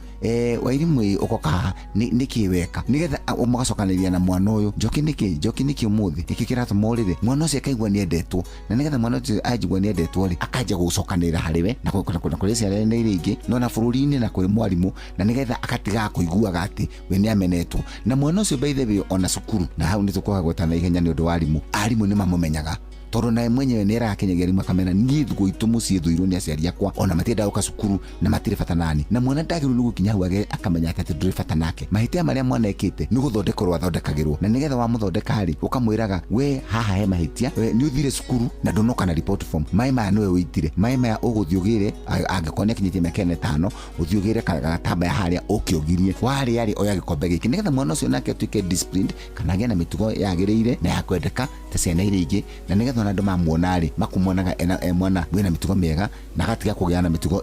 Wairimũ ũkoka haha nĩkĩ weka, nĩgetha mũgacokanĩria na mwana ũyũ, Njoki nĩkĩ, Njoki nĩkĩ ũmũthĩ, nĩkĩ kĩratũma ũrĩre? Mwana ũcio akaigua nĩ endetwo, na nĩgetha mwana ũcio anjigua nĩ endetwo rĩ, akanjia gũcokanĩrĩra harĩ we na kũrĩ ciana iria ingĩ, no na bũrũri-inĩ na kũrĩ mwarimũ, na nĩgetha akatigaga kũiguaga atĩ we nĩ amenetwo. Na mwana ũcio by the way ona cukuru, na hau nĩ tũkwaga gwetana ihenya nĩ ũndũ wa arimũ, arimũ nĩ mamũmenyaga, tondũ naye mwenyewe nĩ arakenyagia arimũ akamera niĩ gwitũ mũciĩ thũirwo nĩ aciari akwa, ona matiendaga gũka cukuru na matirĩ bata nani. Na mwana ndagĩrĩirwo nĩ gũkinya hau akamenya atĩ ndũrĩ bata nake. Mahĩtia marĩa mwana ekĩte nĩ gũthondekerwo athondekagĩrwo, na nĩgetha wamũthondeka rĩ, ũkamwĩraga we haha he mahĩtia, we nĩ ũthire cukuru na ndũnoka na report form, maĩ maya nĩwe ũitire, maĩ maya ũgũthiĩ ũgĩre, angĩkorwo nĩ akinyĩtie mĩaka 5 ũthiĩ ũgĩre gatambaya harĩa ũke ũgirie, warĩa rĩ oya gĩkombe gĩkĩ, nĩgetha mwana ũcio nake atuĩke disciplined, kana agĩe na mĩtugo yagĩrĩire na ya kwendeka ta ciana iria ingĩ, na nĩgetha ona andũ mamuona rĩ, makũmuonaga e mwana wĩna mĩtugo mĩega, na agatiga kũgĩa na mĩtugo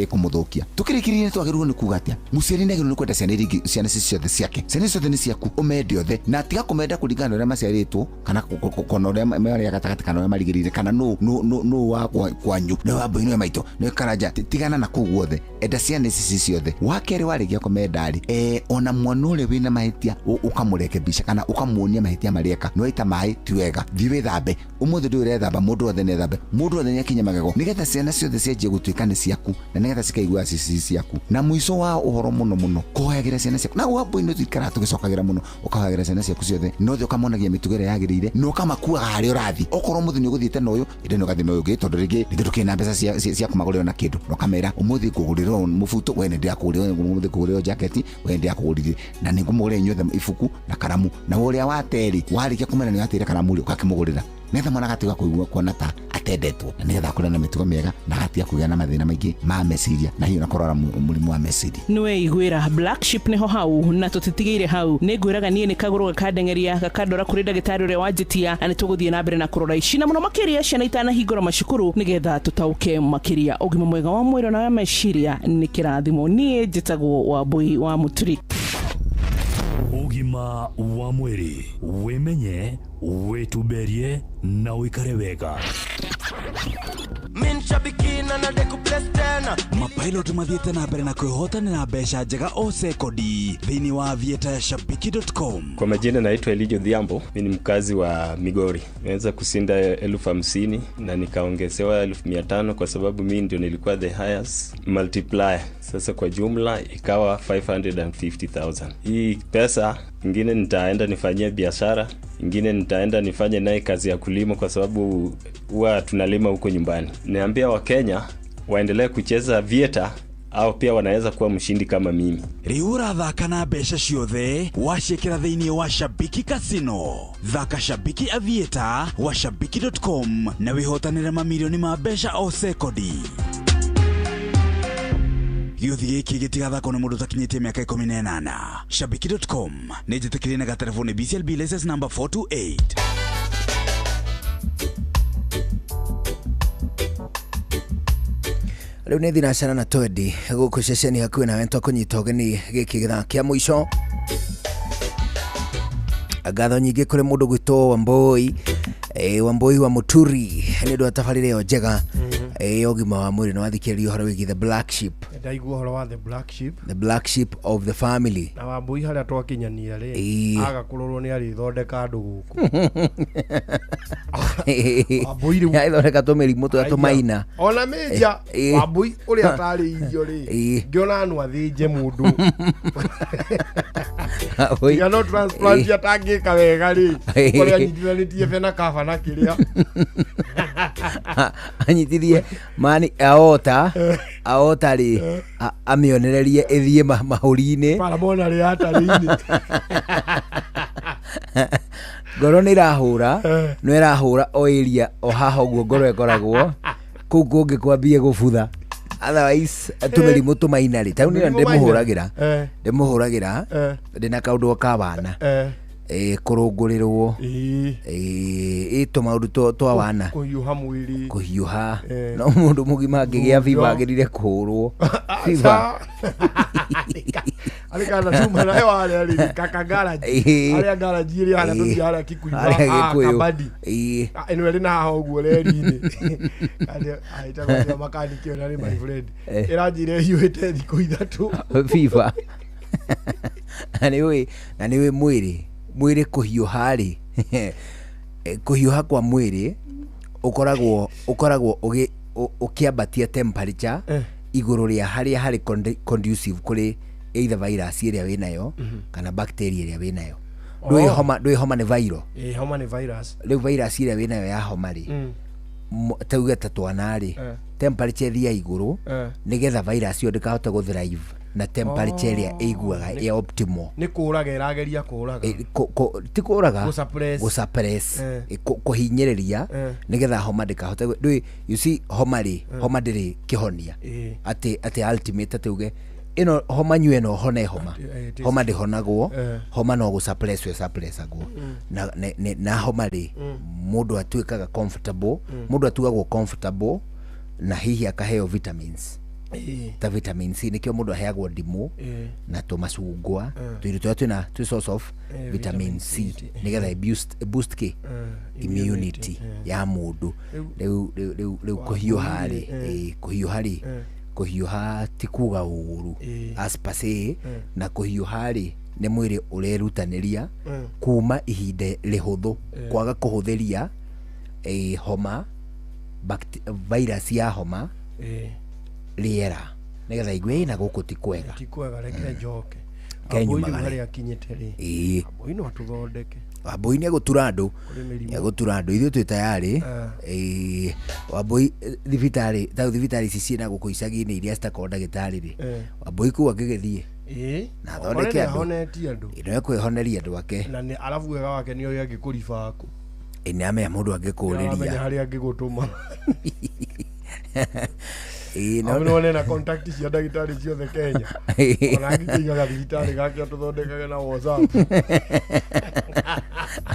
ĩkũmũthũkia. Tũkĩrĩkĩrĩria nĩ twagĩrĩirwo nĩ kuga atĩa? Mũciari nĩ agĩrĩirwo nĩ kwenda ciana iria ingĩ, ciana ici ciothe ciake, ciana ici ciothe nĩ ciaku, ũmende othe, na tiga kũmenda kũringana na ũrĩa maciarĩtwo, kana kana ũrĩa marĩa gatagatĩ, kana ũrĩa marigĩrĩire, kana nũ wa kwanyu, nĩ wa Mbui, nĩ wa maitũ, nĩ Karanja, tigana na kũu guothe, enda ciana ici ci ciothe. Wa kerĩ, warĩkia kũmenda rĩ, ona mwana ũrĩa wĩna mahĩtia ũkamũrekebisha, kana ũkamuonia mahĩtia marĩa eka. Nĩ waita maĩ ti wega, thiĩ wĩthambe, ũmũthĩ ndũĩ ũrethamba, mũndũ wothe nĩ ethambe, mũndũ wothe nĩ akinye magego, nĩgetha ciana ciothe cianjie gũtuĩka nĩ ciaku, na nĩgetha cikaigua ci ciaku. Na mũico wa ũhoro mũno mũno, kũhoyagĩra ciana ciaku, na Wambui nĩ tũikaraga tũgĩcokagĩra mũno, ũkahoyagĩra ciana ciaku ciothe, na othe ũkamonagia mĩtugo ĩrĩa yagĩrĩire, na ũkamakuaga harĩa ũrathiĩ. Okorwo ũmũthĩ nĩ ũgũthiĩte na ũyũ, ĩndĩ nĩ ũgathiĩ na ũyũ ũngĩ, tondũ rĩngĩ ndũkĩrĩ na mbeca cia kũmagũrĩra na kĩndũ, na ũkamera ũmũthĩ ngũgũrĩra mũbuto, we nĩ ndĩrakũgũrĩra, ũmũthĩ ngũgũrĩra jaketi, we nĩ ndĩrakũgũrĩire, na nĩ ngũmũgũrĩra inyuothe ibuku na karamu. Na ũrĩa waterĩ, warĩkia kũmera nĩ wateire karamu rĩ, ũgakĩmũgũrĩra, nĩgetha mwana agatiga kũigua kuona ta atendetwo, na nĩgetha akũre na mĩtugo mĩega, na agatiga kũgĩa na mathĩna maingĩ ma meciria, na hihi ona kũrwara mũrimũ wa meciria. Nĩweiguĩra black sheep nĩho hau, na tũtitigĩire hau. Nĩ ngwĩraga niĩ nĩ kagũrũ gakandengeria gakandora kũrĩ ndagĩtarĩ ũrĩa wanjĩtia, na nĩ tũgũthiĩ na mbere na kũrora ici na mũno makĩria ciana itanahingũra macukuru, nĩgetha tũtaũke makĩria. Ũgima mwega wa mwĩrĩ na wa meciria nĩ kĩrathimo. Niĩ njĩtagwo Wambui wa Mũturi. Ũgima wa mwĩrĩ, wĩmenye, wĩtumberie na ũikare wega. Mapilot mathiĩte na mbere na kwĩhotanĩra mbeca njega o sekondi thĩinĩ wa aviator ya shabiki.com. Kwa majina naitwa Elijah Odhiambo, mimi ni mkazi wa Migori. Nimeweza kushinda 50,000 na nikaongezewa 500,000 kwa sababu mimi ndio nilikuwa the highest multiplier. Sasa kwa jumla ikawa 550,000. Hii pesa ingine nitaenda nifanyie biashara, ingine nitaenda nifanye naye kazi ya kulima kwa sababu huwa tunalima huko nyumbani. Niambia Wakenya waendelee kucheza Aviator, au pia wanaweza kuwa mshindi kama mimi. Rĩu ũrathaka na mbeca ciothe waciĩkĩra thĩinĩ wa Shabiki Casino. Thaka Shabiki Aviator wa shabiki.com na wĩhotanĩre mamirioni ma mbeca o sekondi. Gĩũthi gĩkĩ gĩtigathakwo nĩ mũndũ ũtakinyĩtie mĩaka 18. Shabiki.com nĩ njĩtĩkĩrie na gatereboni BCLB license number 428. Rĩu nĩ thinacara na twendi gũkũ ceceni hakuhĩ nawe twakũnyita ũgeni gĩkĩ gĩthaa kĩa mũico. Ngatho nyingĩ kũrĩ mũndũ gwĩtwo Wambui, Wambui wa Muturi nĩ ũndũ wa tabarĩra ĩyo njega ya ũgima wa mwĩrĩ na wathikĩrĩria ũhoro wĩgiĩ the black sheep. Ndaigua ũhoro wa the black sheep. The black sheep of the family. Na Wambui harĩa twakinyania rĩ, aga kũrorwo nĩ arĩthondeka andũ gũkũ. Wambui rĩu agĩthondeka tũmĩrimũ tũrĩa tũmaina. Ona mĩnja Wambui ũrĩa atarĩirio rĩ, ngĩona no athĩnje mũndũ. Tiga no transplant atangĩka wega rĩ, kũrĩa anyitithanĩtie bena kaba na kĩrĩa. Anyitithie mani aota aota rĩ amĩonererie ĩthiĩ mahũri-inĩ. Paramona rĩ atarĩ-inĩ. Ngoro nĩ ĩrahũra, no ĩrahũra o area o haha ũguo ngoro ĩkoragwo, kũu kũngĩ kwambie gũbutha. Otherwise tũmĩrimũ tũmaina rĩ, tarĩu niĩ ndĩmũhũragĩra ndĩna kaũndũ ka wana. Kũrũngũrĩrwo tũmaũndũ twa wana, kũhiũha mwĩrĩ, kũhiũha. No mũndũ mũgima angĩgĩa fever agĩrĩire kũhũrwo fever. Arĩ kana cuma nayo harĩa rĩ kaka garage, harĩa garage ĩrĩa harĩa tũthiĩ harĩa Kikuyu, Kabadi ĩno ĩrĩ na haha ũguo reri-inĩ, ĩtagwo makaniki ĩyo na nĩ my friend, ĩranjĩra ĩhiũhĩte thikũ 3 fever. Na nĩ ũĩ mwĩrĩ kũhiũha rĩ, kũhiũha kwa mwĩrĩ ũkoragwo ũkĩambatia temperature igũrũ rĩa harĩa harĩ conducive kũrĩ either virus ĩrĩa wĩnayo kana bacteria ĩrĩa wĩnayo. Ndũĩ homa nĩ viral. Homa nĩ virus. Rĩu virus ĩrĩa wĩnayo ya homa rĩ, tauge ta twana rĩ, temperature ĩthiaga igũrũ nĩgetha virus ĩyo ndĩkahote gũ thrive na temperature ĩrĩa ĩiguaga ĩ optimal. Nĩ kũraga ĩrageria kũraga. Ti kũraga, gũ suppress, kũhinyĩrĩria nĩgetha homa ndĩkahote. Ndũĩ, you see, homa rĩ, homa ndĩrĩ kĩhonia atĩ ultimate atĩ uge ĩno homa nyue no hone homa. Homa ndĩhonagwo, homa no gũ suppress we suppressagwo. Na homa rĩ, mũndũ atuĩkaga comfortable, mũndũ atuagwo comfortable na hihi akaheo vitamins. Ta vitamin C nĩkĩo mũndũ aheagwo ndimũ na tũmacungwa, tũirio tũrĩa twĩna twĩ source of vitamin C nĩgetha boost kĩ immunity ya mũndũ. Rĩu kũhiũha rĩ, kũhiũha rĩ, kũhiũha ti kuga ũru as per se, na kũhiũha rĩ nĩ mwĩrĩ ũrerutanĩria kuma ihinda rĩhũthũ kwaga kũhũthĩria homa, virus ya homa rĩera nĩgetha igue ĩna gũkũ ti kwega. Ti kwega, reke njoke. Wambui rĩu harĩa akinyĩte rĩ, Wambui no atũthondeke. Wambui nĩ egũtura andũ, nĩ egũtura andũ, ithuĩ twĩ tayarĩ. Wambui thibitarĩ, ta thibitarĩ ici ciĩna gũkũ icagi-inĩ iria citakoragwo ndagĩtarĩ rĩ, Wambui kũu angĩgĩthiĩ na athondeke andũ, ahonetie andũ, no ekwĩhoneria andũ ake. Na nĩ arabu wega wake nĩ ũrĩa angĩkũriba kũ. Nĩ amenya mũndũ angĩkũrĩria. Nĩ harĩa angĩgũtũma. No nena contact cia ndagĩtarĩ ciothe Kenya. Ona angĩkĩigaga thibitarĩ gake atũthondekage na WhatsApp.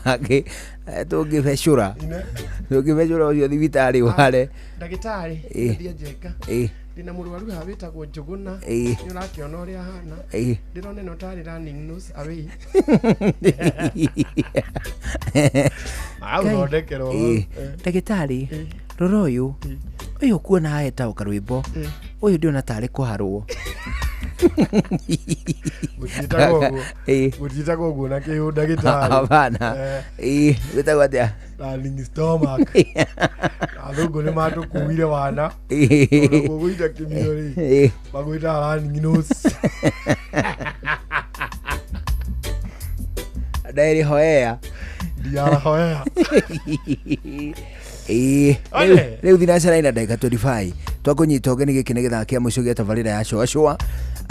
Angĩ tũngĩbecũra ũcio thibitarĩ ware. Ndagĩtarĩ ndiĩ njeka. Ndĩna mũrwaru haha wĩtagwo Njũgũna, nĩ ũrakĩona ũrĩa ahana, ndĩrona ĩno tarĩ running nose away. Agũthondekerwo. Ndagĩtarĩ rora ũyũ ũkuona haha etagwo karwĩmbo, ũyũ ndĩrona tarĩ kũharwo. Gũtiĩtagwo ũguo na kĩhũ ndagĩtarĩ. Hapana. Wĩtagwo atĩa? Running stomach. Athũngũ nĩ matũkuire wana, tondũ gũgũita kĩmiro rĩ, magwĩtaga running nose. Ndaĩrĩ hoea. Ndiara hoea. Rĩu thinacara ina ndagĩka 25 twakũnyita ũgeni gĩkĩ nĩ gĩthaa kĩa mũico gĩa tabarĩra ya Cũa Cũa.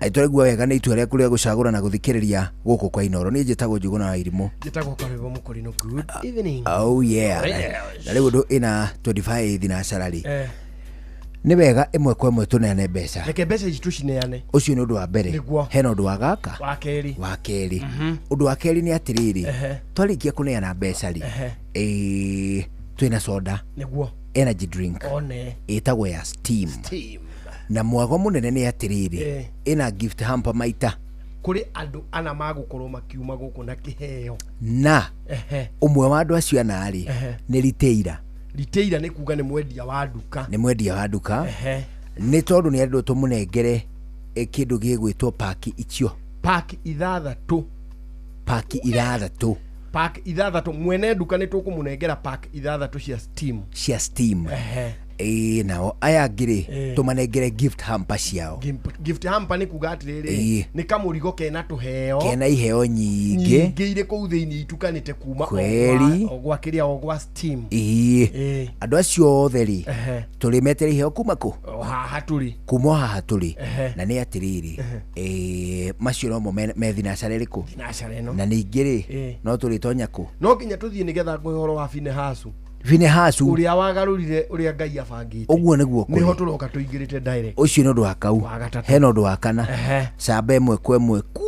Tũraigua wega nĩ itua rĩaku rĩa gũcagũra na gũthikĩrĩria gũkũ kwa Inooro. Niĩ njĩtagwo Njũgũna wa Irimũ. Njĩtagwo Karwĩmbo Mũkũrinũ. Good evening. Oh yeah. Na rĩu ũndũ ĩna 25 thinacara rĩ, nĩ wega ĩmwe kwa ĩmwe tũneane mbeca. Reke mbeca ici tũcineane. Ũcio nĩ ũndũ wa mbere. Hena ũndũ wa gaka, wa kerĩ. Ũndũ wa kerĩ nĩ atĩrĩrĩ, twarĩkia kũneana mbeca rĩ, twĩna soda, nĩguo energy drink ĩtagwo ya steam. Na mwago mũnene nĩ atĩrĩrĩ, ĩna gift hamper maita Kũrĩ andũ ana magũkorwo makiuma gũkũ na kĩheo. Na Ehe. ũmwe wa andũ acio ana rĩ, Ehe. nĩ riteira. Riteira nĩ kuga nĩ mwendia wa nduka. Nĩ mwendia wa nduka. Ehe. Nĩ tondũ nĩ andũ tũmũnengere kĩndũ gĩgwĩtwo paki icio. Paki ithathatũ. Paki ithathatũ. Pack ithathatũ, mwene nduka nĩ tũkũmũnengera pack ithathatũ cia steam. Cia steam. Ehe. Ĩĩ, nao aya angĩ rĩ, Ĩĩ. tũmanengere gift hamper ciao. Gift hamper nĩ kuga atĩrĩrĩ, Ĩĩ. nĩ kamũrigo kena tũheo. Kena iheo nyingĩ. Nyingĩ irĩ kũu thĩinĩ itukanĩte kuma o gwa- Kweri. o gwa kĩrĩa, o gwa steam. Ĩĩ. Ĩĩ. Andũ acio othe rĩ, Ehe. tũrĩmetere iheo kuma kũ? O haha tũrĩ. Kuma o haha tũrĩ. Ehe. Na nĩ atĩrĩrĩ, Ehe. macio nomo me thinacara ĩrĩkũ? Thinacara ĩno. Na ningĩ rĩ, Ĩĩ. no tũrĩtonya kũ? No nginya tũthiĩ nĩgetha ngũhe ũhoro wa Finehasu. Finehasu. Ũrĩa wagarũrire ũrĩa Ngai abangĩte. Ũguo nĩguo kũrĩ. Nĩho tũroka tũingĩrĩte direct. Ũcio nĩ ũndũ wa kau. Wa gatatũ. Hena ũndũ wa kana. Ehe. Camba ĩmwe kwa ĩmwe ku.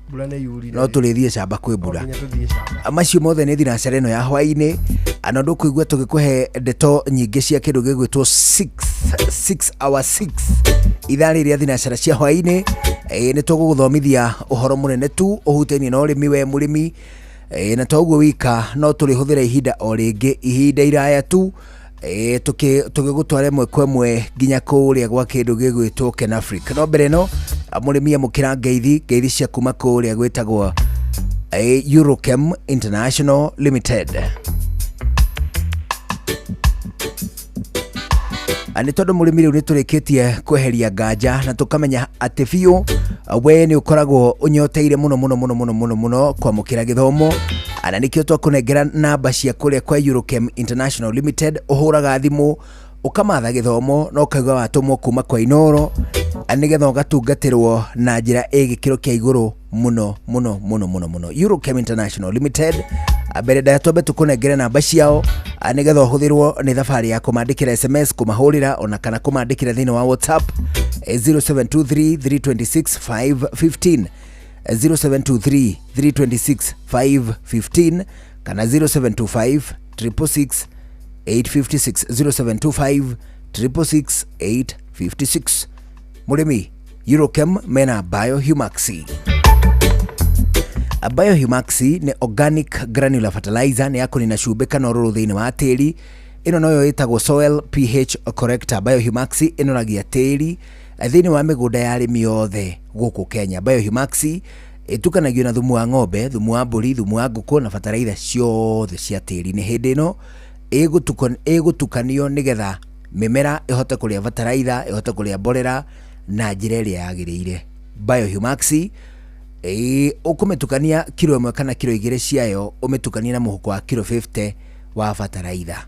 Mbura nĩ yurire. No tũrĩthiĩ camba kwĩ mbura. No nginya tũthiĩ camba. Macio mothe nĩ thinacara ĩno ya hwaĩ-inĩ. Na ndũkũigua tũgĩkũhe ndeto nyingĩ cia kĩndũ gĩgwĩtwo 6 hour 6 ithaa rĩrĩ rĩa thinacara cia hwaĩ-inĩ. Nĩ tũgũgũthomithia ũhoro mũnene tu ũhutainie na ũrĩmi, we mũrĩmi. Na to ũguo wika, no tũrĩhũthĩra ihinda o rĩngĩ, ihinda iraya tu, tũgĩgũtwara ĩmwe kwa ĩmwe nginya kũrĩa gwa kĩndũ gĩgwĩtwo Kenafric. No mbere ĩno, mũrĩmi amũkĩra ngeithi, ngeithi cia kuma kũrĩa gwĩtagwo Eurochem International Limited. Nĩ tondũ mũrĩmi rĩu nĩ tũrĩkĩtie kweheria nganja na tũkamenya atĩ biũ we nĩ ũkoragwo ũnyoteire mũno mũno mũno mũno mũno mũno kwamũkĩra gĩthomo, na nĩkĩo twakũnengera namba cia kũrĩa kwa Eurochem International Limited. Ũhũraga thimũ ũkamatha gĩthomo na ũkaigua watũmwo kuma kwa Inoro, nĩgetha ũgatungatĩrwo na njĩra ĩ gĩkĩro kĩa igũrũ mũno mũno mũno mũno mũno. Eurochem International Limited, mbere ndaya twambe tũkũnengere namba ciao, nĩgetha ũhũthĩrwo nĩ thabarĩ ya kũmandĩkĩra SMS, kũmahũrĩra ona kana kũmandĩkĩra thĩinĩ wa WhatsApp, 0723 326 515, 0723 326 515 kana 0725 666 856, 0725 666 856. Mũrĩmi, Eurochem mena Biohumaxi. Biohumaxi nĩ organic granular fertilizer, nĩ ya kũnina cumbĩ kana ũrũrũ thĩinĩ wa tĩri. Ĩno noyo ĩtagwo soil pH corrector. Biohumaxi ĩnoragia tĩri thĩinĩ wa mĩgũnda ya arĩmi othe gũkũ Kenya. Biohumaxi ĩtukanagio na thumu wa ng'ombe, thumu wa mbũri, thumu wa ngũkũ na bataraitha ciothe cia tĩri. Nĩ hĩndĩ ĩno ĩgũtukanio nĩgetha mĩmera ĩhote kũrĩa bataraitha, ĩhote kũrĩa mborera na njĩra ĩrĩa yagĩrĩire. Biohumaxi ũkũmĩtukania kiro 1 kana kiro 2 ciayo, ũmĩtukanie na mũhuko wa kiro 50 wa bataraitha.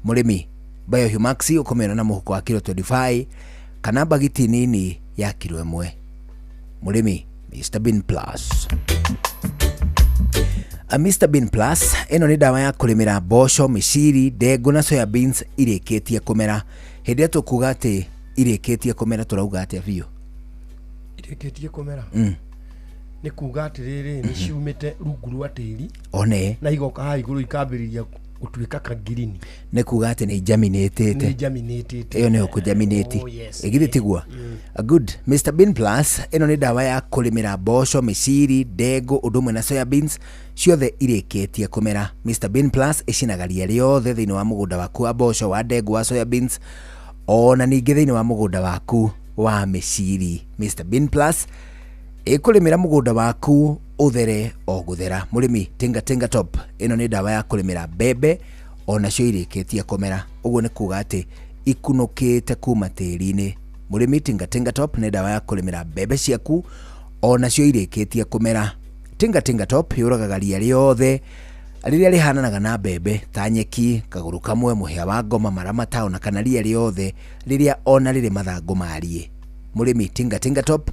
Mũrĩmi, Biohumaxi ũkũmĩona na mũhuko wa kiro 25 kana bagiti nini ya kiro 1. Mũrĩmi, Mr Bean Plus. Mr Bean Plus ĩno nĩ ndawa ya kũrĩmĩra mboco, mĩciri, ndengũ na soya beans irĩkĩtie kũmera. Hĩndĩ ĩrĩa tũkuga atĩ irĩkĩtie kũmera, tũrauga atĩa biũ? Irĩkĩtie kũmera? Nĩ kuga atĩrĩrĩ, nĩ ciumĩte rungu rwa tĩri One. na igoka haha igũrũ ikambĩrĩria gũtuĩka kagirini. Nĩ kuga atĩ nĩ ijaminĩtĩte. Nĩ ijaminĩtĩte. Ĩyo nĩyo kũjaminĩti. Oh, yes. Ĩgithĩ tiguo? Good. Mr Bean Plus ĩno nĩ ndawa ya kũrĩmĩra mboco, mĩciri, ndengũ ũndũ ũmwe na soya beans ciothe irĩkĩtie kũmera. Mr Bean Plus ĩcinaga ria rĩothe thĩinĩ wa mũgũnda waku wa mboco, wa ndengũ, wa soya beans, ona ningĩ thĩinĩ wa mũgũnda waku wa mĩciri. Mr Bean Plus ĩkũrĩmĩra mũgũnda waku ũthere o gũthera. Mũrĩmi, Tinga Tinga Top ĩno nĩ ndawa ya kũrĩmĩra mbembe onacio irĩkĩtie kũmera. Ũguo nĩ kuga atĩ ikunũkĩte kuma tĩri-inĩ. Mũrĩmi, Tinga Tinga Top nĩ ndawa ya kũrĩmĩra mbembe ciaku onacio irĩkĩtie kũmera. Tinga Tinga Top yũragaga ria rĩothe rĩrĩa rĩhananaga na mbembe ta nyeki, kagũrũ kamwe, mũhĩa wa ngoma, maramata ona kana ria rĩothe rĩrĩa ona rĩrĩ mathangũ mariĩ. Mũrĩmi, Tinga Tinga Top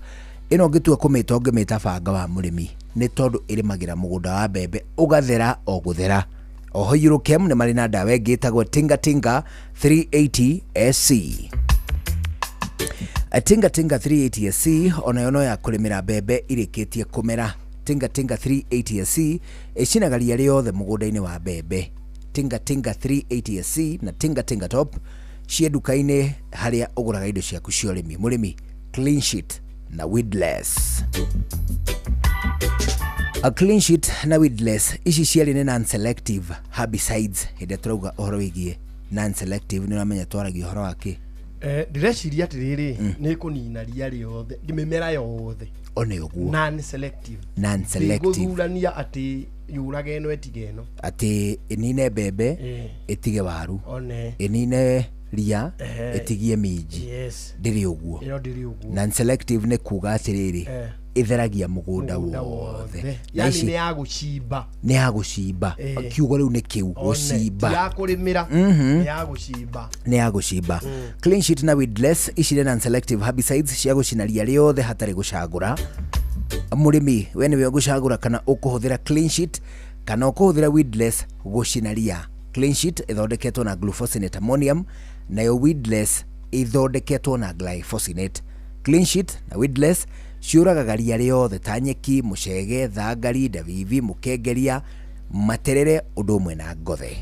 ĩno ũngĩtua kũmĩta ũngĩmĩta banga wa mũrĩmi, nĩ tondũ ĩrĩmagĩra mũgũnda wa mbembe ũgathera o gũthera. Oho Eurochem nĩ marĩ na ndawa ĩngĩ ĩtagwo Tinga Tinga 380 SC. Tinga Tinga 380 SC onayo no ya kũrĩmĩra mbembe irĩkĩtie kũmera. Tinga Tinga 380 SC ĩcinaga ria rĩothe mũgũnda-inĩ wa mbembe. Tinga Tinga 380 SC na Tinga Tinga Top ciĩ nduka-inĩ harĩa ũgũraga indo ciaku cia ũrĩmi. Mũrĩmi, clean sheet na weedless. A clean sheet na weedless ici cierĩ nĩ non-selective herbicides. Hĩndĩ ĩrĩa tũrauga ũhoro wĩgiĩ non-selective nĩ ũramenya twaragia ũhoro wa kĩ? Ndĩreciria atĩrĩrĩ, nĩ kũnina ria rĩothe, mĩmera yothe. One ũguo. Non selective. Non-selective. Gũthurania atĩ yũrage ĩno ĩtige ĩno. Atĩ ĩnine mbembe, ĩtige waru. One. Ĩnine ria, ĩtigie minji. Yes. Ndĩrĩ ũguo. Ĩyo ndĩrĩ ũguo. Non-selective nĩ kuga atĩrĩrĩ, ĩtheragia mũgũnda wothe. Na Yani ici nĩ ya gũcimba. Nĩ ya gũcimba. Kiugo rĩu nĩ kĩu. One. Gũcimba. Ti ya kũrĩmĩra. Nĩ ya gũcimba. Nĩ ya gũcimba. Clean sheet na weedless ici nĩ non-selective herbicides cia gũcina ria rĩothe hatarĩ gũcagũra. Mũrĩmi, we nĩwe ũgũcagũra kana ũkũhũthĩra clean sheet kana ũkũhũthĩra weedless gũcina ria. Clean sheet ĩthondeketwo na glufosinate ammonium, nayo weedless ĩthondeketwo na glyphosate. Clean sheet na weedless ciũragaga ria rĩothe ta nyeki, mũcege, thangari, ndabibi, mũkengeria, materere ũndũ ũmwe na ngothe.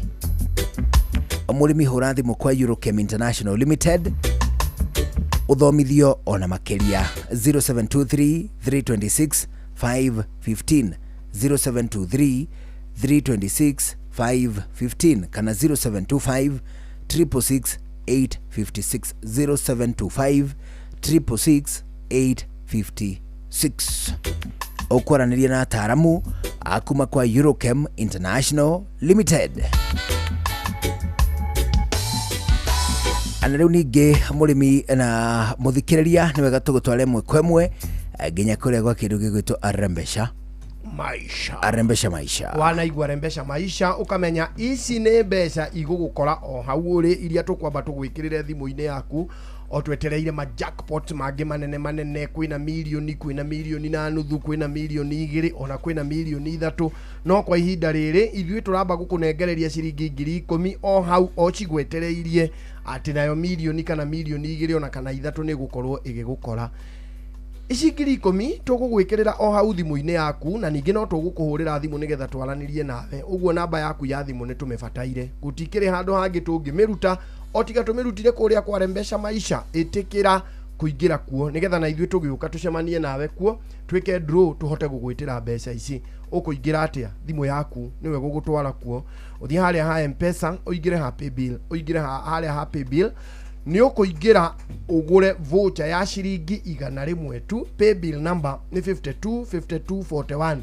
Mũrĩmi, hũra thimũ kwa Eurochem International Limited ũthomithio ona makĩria, 0723 326 515, 0723 326 515 kana 0725 666 856, 0725 666 856. Ũkwaranĩria na ataaramu a kuma kwa Eurochem International Limited. Na rĩu ningĩ, mũrĩmi na mũthikĩrĩria, nĩ wega tũgũtware ĩmwe kwa ĩmwe nginya kũrĩa gwa kĩndũ gĩgwĩtwo Arembesha Maisha. Arembesha Maisha. Wanaigua Rembesha Maisha, ũkamenya ici nĩ mbeca igũgũkora o hau ũrĩ, iria tũkwamba tũgwĩkĩrĩre thimũ-inĩ yaku o twetereire ma jackpot mangĩ manene manene. Kwĩna mirioni, kwĩna mirioni na nuthu, kwĩna mirioni 2, ona kwĩna mirioni 3. No kwa ihinda rĩrĩ ithuĩ tũramba gũkũnengereria ciringi 10,000 o hau o cigwetereirie, atĩ nayo mirioni kana mirioni 2 ona kana 3 nĩ gũkorwo ĩgĩgũkora. Ici 10,000 tũgũgwĩkĩrĩra o hau thimũ-inĩ yaku, na ningĩ no tũgũkũhũrĩra thimũ nĩgetha twaranĩrie nawe. Ũguo namba yaku ya thimũ nĩ tũmĩbataire, gũtikĩrĩ handũ hangĩ tũngĩmĩruta o tiga tũmĩrutire kũrĩa kwa Rembesha Maisha. Ĩtĩkĩra kũingĩra kuo nĩgetha na ithuĩ tũgĩũka tũcemanie nawe kuo, twĩke draw, tũhote gũgwĩtĩra mbeca ici. Ũkũingĩra atĩa? Thimũ yaku nĩwe gũgũtwara kuo. Ũthiĩ harĩa ha Mpesa, ũingĩre ha paybill, ũingĩre harĩa ha paybill, nĩ ũkũingĩra ũgũre voucher ya ciringi 100 tu. Paybill number nĩ 52 52 41,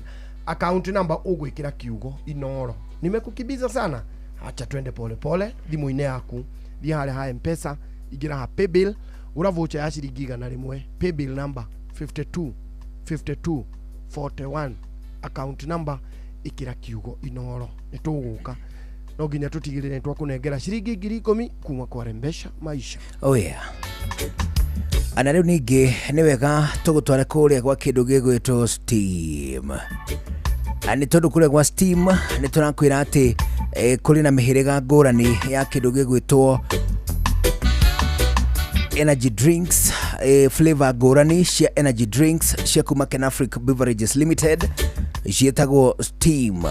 account number ũgwĩkĩra kiugo Inoro. Nimekukimbiza sana, acha twende pole pole. Thimũ-inĩ yaku, thiĩ harĩa ha Mpesa, ingĩra ha paybill, gũra voucher ya ciringi 100, paybill number 52 52 41, account number ĩkĩra kiugo Inoro. Nĩ tũgũka, no nginya tũtigĩrĩre nĩ twakũnengera ciringi 10,000 kuma kwa Rembesha Maisha. Oh yeah. Ana rĩu ningĩ nĩ wega tũgũtware kũrĩa gwa kĩndũ gĩgwĩtwo steam. Na nĩ tondũ kũrĩa gwa steam nĩ tũrakwĩra atĩ kũrĩ na mĩhĩrĩga ngũrani ya kĩndũ gĩgwĩtwo energy drinks, flavor ngũrani cia energy drinks cia kuma Kenafric Beverages Limited ciĩtagwo steam.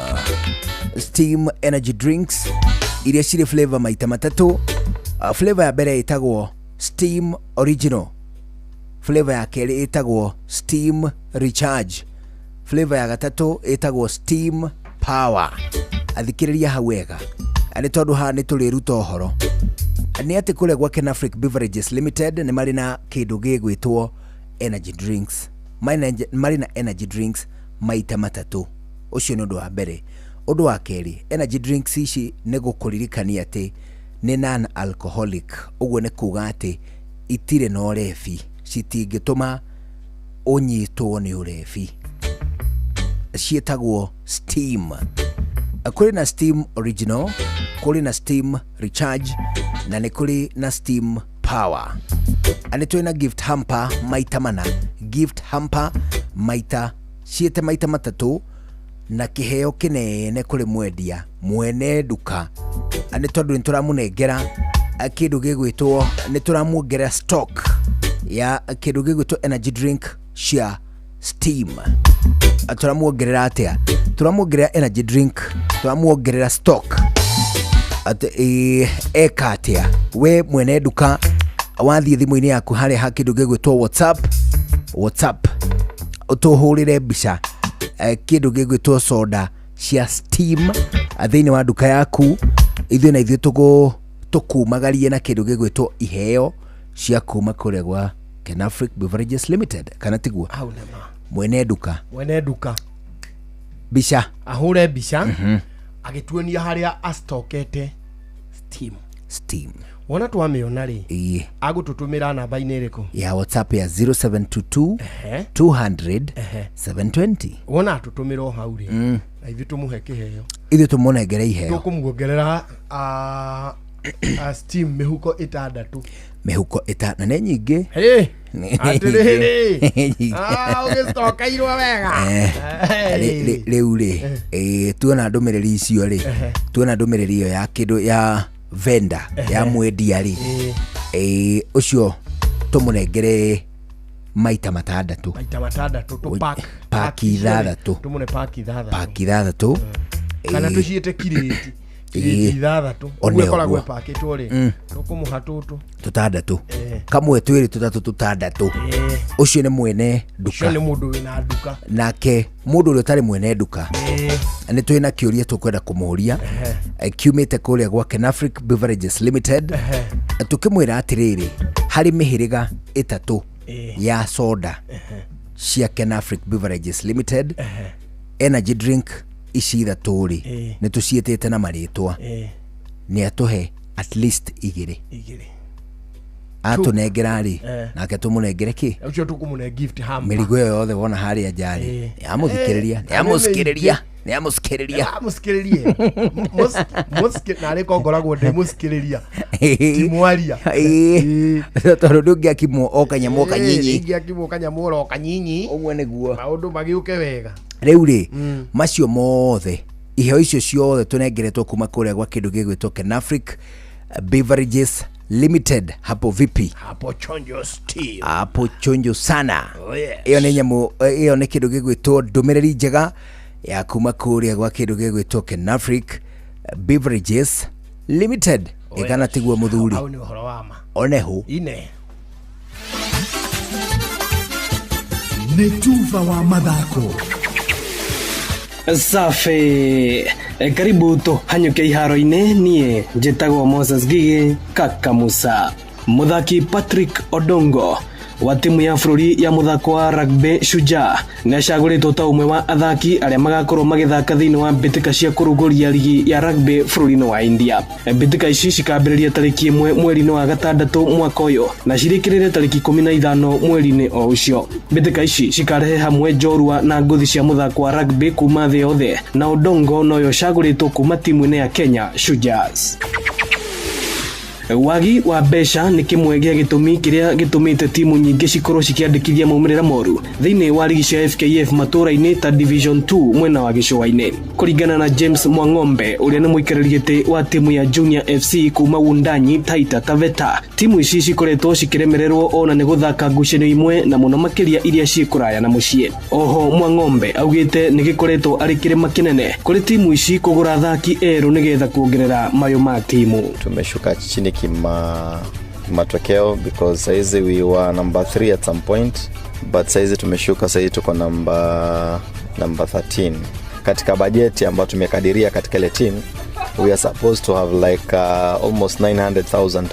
Steam energy drinks iria cirĩ flavor maita matatũ. Flavor ya mbere ĩtagwo Steam Original, flavor ya kerĩ ĩtagwo Steam Recharge, flavor ya gatatũ ĩtagwo Steam Power. Athikĩrĩria hau wega, nĩ tondũ haha nĩ tũrĩruta ũhoro nĩ atĩ kũrĩa gwa Kenafric Beverages Limited nĩ marĩ na kĩndũ gĩgwĩtwo energy drinks. Marĩ na energy drinks maita matatũ. Ũcio nĩ ũndũ wa mbere. Ũndũ wa kerĩ, energy drinks ici nĩ gũkũririkania atĩ nĩ non alcoholic. Ũguo nĩ kuga atĩ itirĩ na ũrebi, citingĩtũma ũnyitwo nĩ ũrebi. Ciĩtagwo steam. Kũrĩ na Steam Original, kũrĩ na Steam Recharge na nĩ kũrĩ na Steam Power. Nĩ tũrĩ na gift hamper maita mana, gift hamper maita ciĩte maita matatũ, na kĩheo kĩnene kũrĩ mwendia mwene nduka, nĩ tondũ nĩ tũramũnengera kĩndũ gĩgwĩtwo, nĩ tũramuongerera stock ya kĩndũ gĩgwĩtwo energy drink cia steam. Tũramuongerera atĩa? Tũramuongerera energy drink, tũramuongerera stock. Atĩ, eka atĩa we mwene nduka? Wathiĩ thimũ-inĩ yaku harĩa ha kĩndũ gĩgwĩtwo WhatsApp, WhatsApp ũtũhũrĩre mbica kĩndũ gĩgwĩtwo soda cia steam thĩinĩ wa nduka yaku, ithuĩ na ithuĩ tũkumagarie na kĩndũ gĩgwĩtwo iheo cia kuma kũrĩa gwa Kenafric Beverages Limited, kana tiguo? Hau nĩ ma. Mwene nduka. Mwene nduka. Mbica. Ahũre mbica agĩtuonia harĩa astokete steam. Steam. Wona twamĩona rĩ, Ĩĩ. agũtũtũmĩra namba-inĩ ĩrĩkũ? Ya WhatsApp ya 0722 Ehe. 200 Ehe. 720. Wona atũtũmĩra o hau rĩ, na ithuĩ tũmũhe kĩheo. Ithuĩ tũmũnengere iheo. Tũkũmuongerera steam mĩhuko 6. Mĩhuko na nĩ nyingĩ. Hĩ! Nĩ Atĩrĩrĩ! nyingĩ. Ũgĩcokeirwo wega. Rĩu rĩ, tuona ndũmĩrĩri icio rĩ, tuona ndũmĩrĩri ĩyo ya kĩndũ ya vendor ya mwendia rĩ, ũcio tũmũnengere maita 6. Maita 6 tũ pack. Pack 6. Tũmũne pack 6. Pack 6. Kana tũciĩte kirĩti. Kirĩti 6. One Ũguo ĩkoragwo ũguo. ĩpakĩtwo rĩ, tũkũmũha tũtũ. 6. Kamwe 2 3 6. Ũcio nĩ mwene nduka. Ũcio nĩ mũndũ wĩna nduka. Nake mũndũ ũrĩa ũtarĩ mwene nduka, nĩ twĩ na kĩũria tũkwenda kũmũria kiumĩte kũrĩa gwa Kenafric Beverages Limited. Tũkĩmwĩra atĩrĩrĩ, harĩ mĩhĩrĩga 3 ya soda cia Kenafric Beverages Limited, energy drink ici 3 rĩ, nĩ tũciĩtĩte na marĩtwa, nĩ atũhe at least 2. 2. Atũnengera rĩ, nake tũmũnengere kĩ? Ũcio tũkũmũne gift hamper. Mĩrigo ĩyo yothe wona harĩa nja rĩ, nĩ amũthikĩrĩria, nĩ amũthikĩrĩria, nĩ amũthikĩrĩria. Amũthikĩrĩrie. Narĩ ko ngoragwo ndĩ mũthikĩrĩria. Ti mwaria. Tondũ ndũngĩakimwo o kanyamũ o kanyinyi. Ingĩakimwo kanyamũ oro kanyinyi. Ũguo nĩguo. Maũndũ magĩũke wega. Rĩu rĩ, macio mothe, iheo icio ciothe tũnengeretwo kuma kũrĩa gwa kĩndũ gĩgwĩtwo Kenafric Beverages Limited. Hapo vipi? Hapo chonjo steam. Hapo chonjo sana. Oh, yes. Ĩyo nĩ nyamũ, ĩyo nĩ kĩndũ gĩgwĩtwo ndũmĩrĩri njega ya kuma kũrĩa gwa kĩndũ gĩgwĩtwo Kenafric Beverages Limited. Ĩkana tiguo mũthuri? Hau nĩ ũhoro wa ma. Oneho. Ine. Nĩ tuba wa mathako. Safi. Karibu tũhanyũke iharo-inĩ. Niĩ njĩtagwo Moses Gigi Kaka Musa. Mũthaki Patrick Odongo wa timu ya bũrũri ya mũthako wa rugby Shujaa nĩ acagũrĩtwo ta ũmwe wa athaki arĩa magakorwo magĩthaka thĩinĩ wa mbĩtĩka cia kũrugũria ligi ya rugby bũrũri-inĩ wa India. Mbĩtĩka ici cikambĩrĩria tarĩki 1 mweri-inĩ wa 6 mwaka ũyũ na cirĩkĩrĩre tarĩki 15 mweri-inĩ o ũcio. Mbĩtĩka ici cikarehe hamwe njorua na ngũthi cia mũthako wa rugby kuma thĩ yothe, na Odongo noyo ũcagũrĩtwo kuma timu-inĩ ya Kenya Shujaas. Wagi wa mbeca nĩ kĩmwe gĩa gĩtũmi kĩrĩa gĩtũmĩte timu nyingĩ cikorwo cikĩandĩkithia maumĩrĩra moru thĩinĩ wa ligi cia FKF matũũra-inĩ ta Division 2 mwena wa gĩcũa-inĩ. Kũringana na James Mwang'ombe ũrĩa nĩ mũikarĩri gĩtĩ wa timu ya Junior FC kuma Wundanyi Taita Taveta, timu ici cikoretwo cikĩremererwo ona nĩ gũthaka ngucanio imwe na mũno makĩria iria ciĩ kũraya na mũciĩ. Oho Mwang'ombe augĩte nĩ gĩkoretwo arĩ kĩrĩma kĩnene kũrĩ timu ici kũgũra athaki erũ nĩgetha kuongerera mayũ ma timu. Tumeshuka chini kima matokeo because saizi we were number 3 at some point, but saizi tumeshuka, saizi tuko number 13. Katika bajeti ambayo tumekadiria katika ile team, we are supposed to have like almost 900,000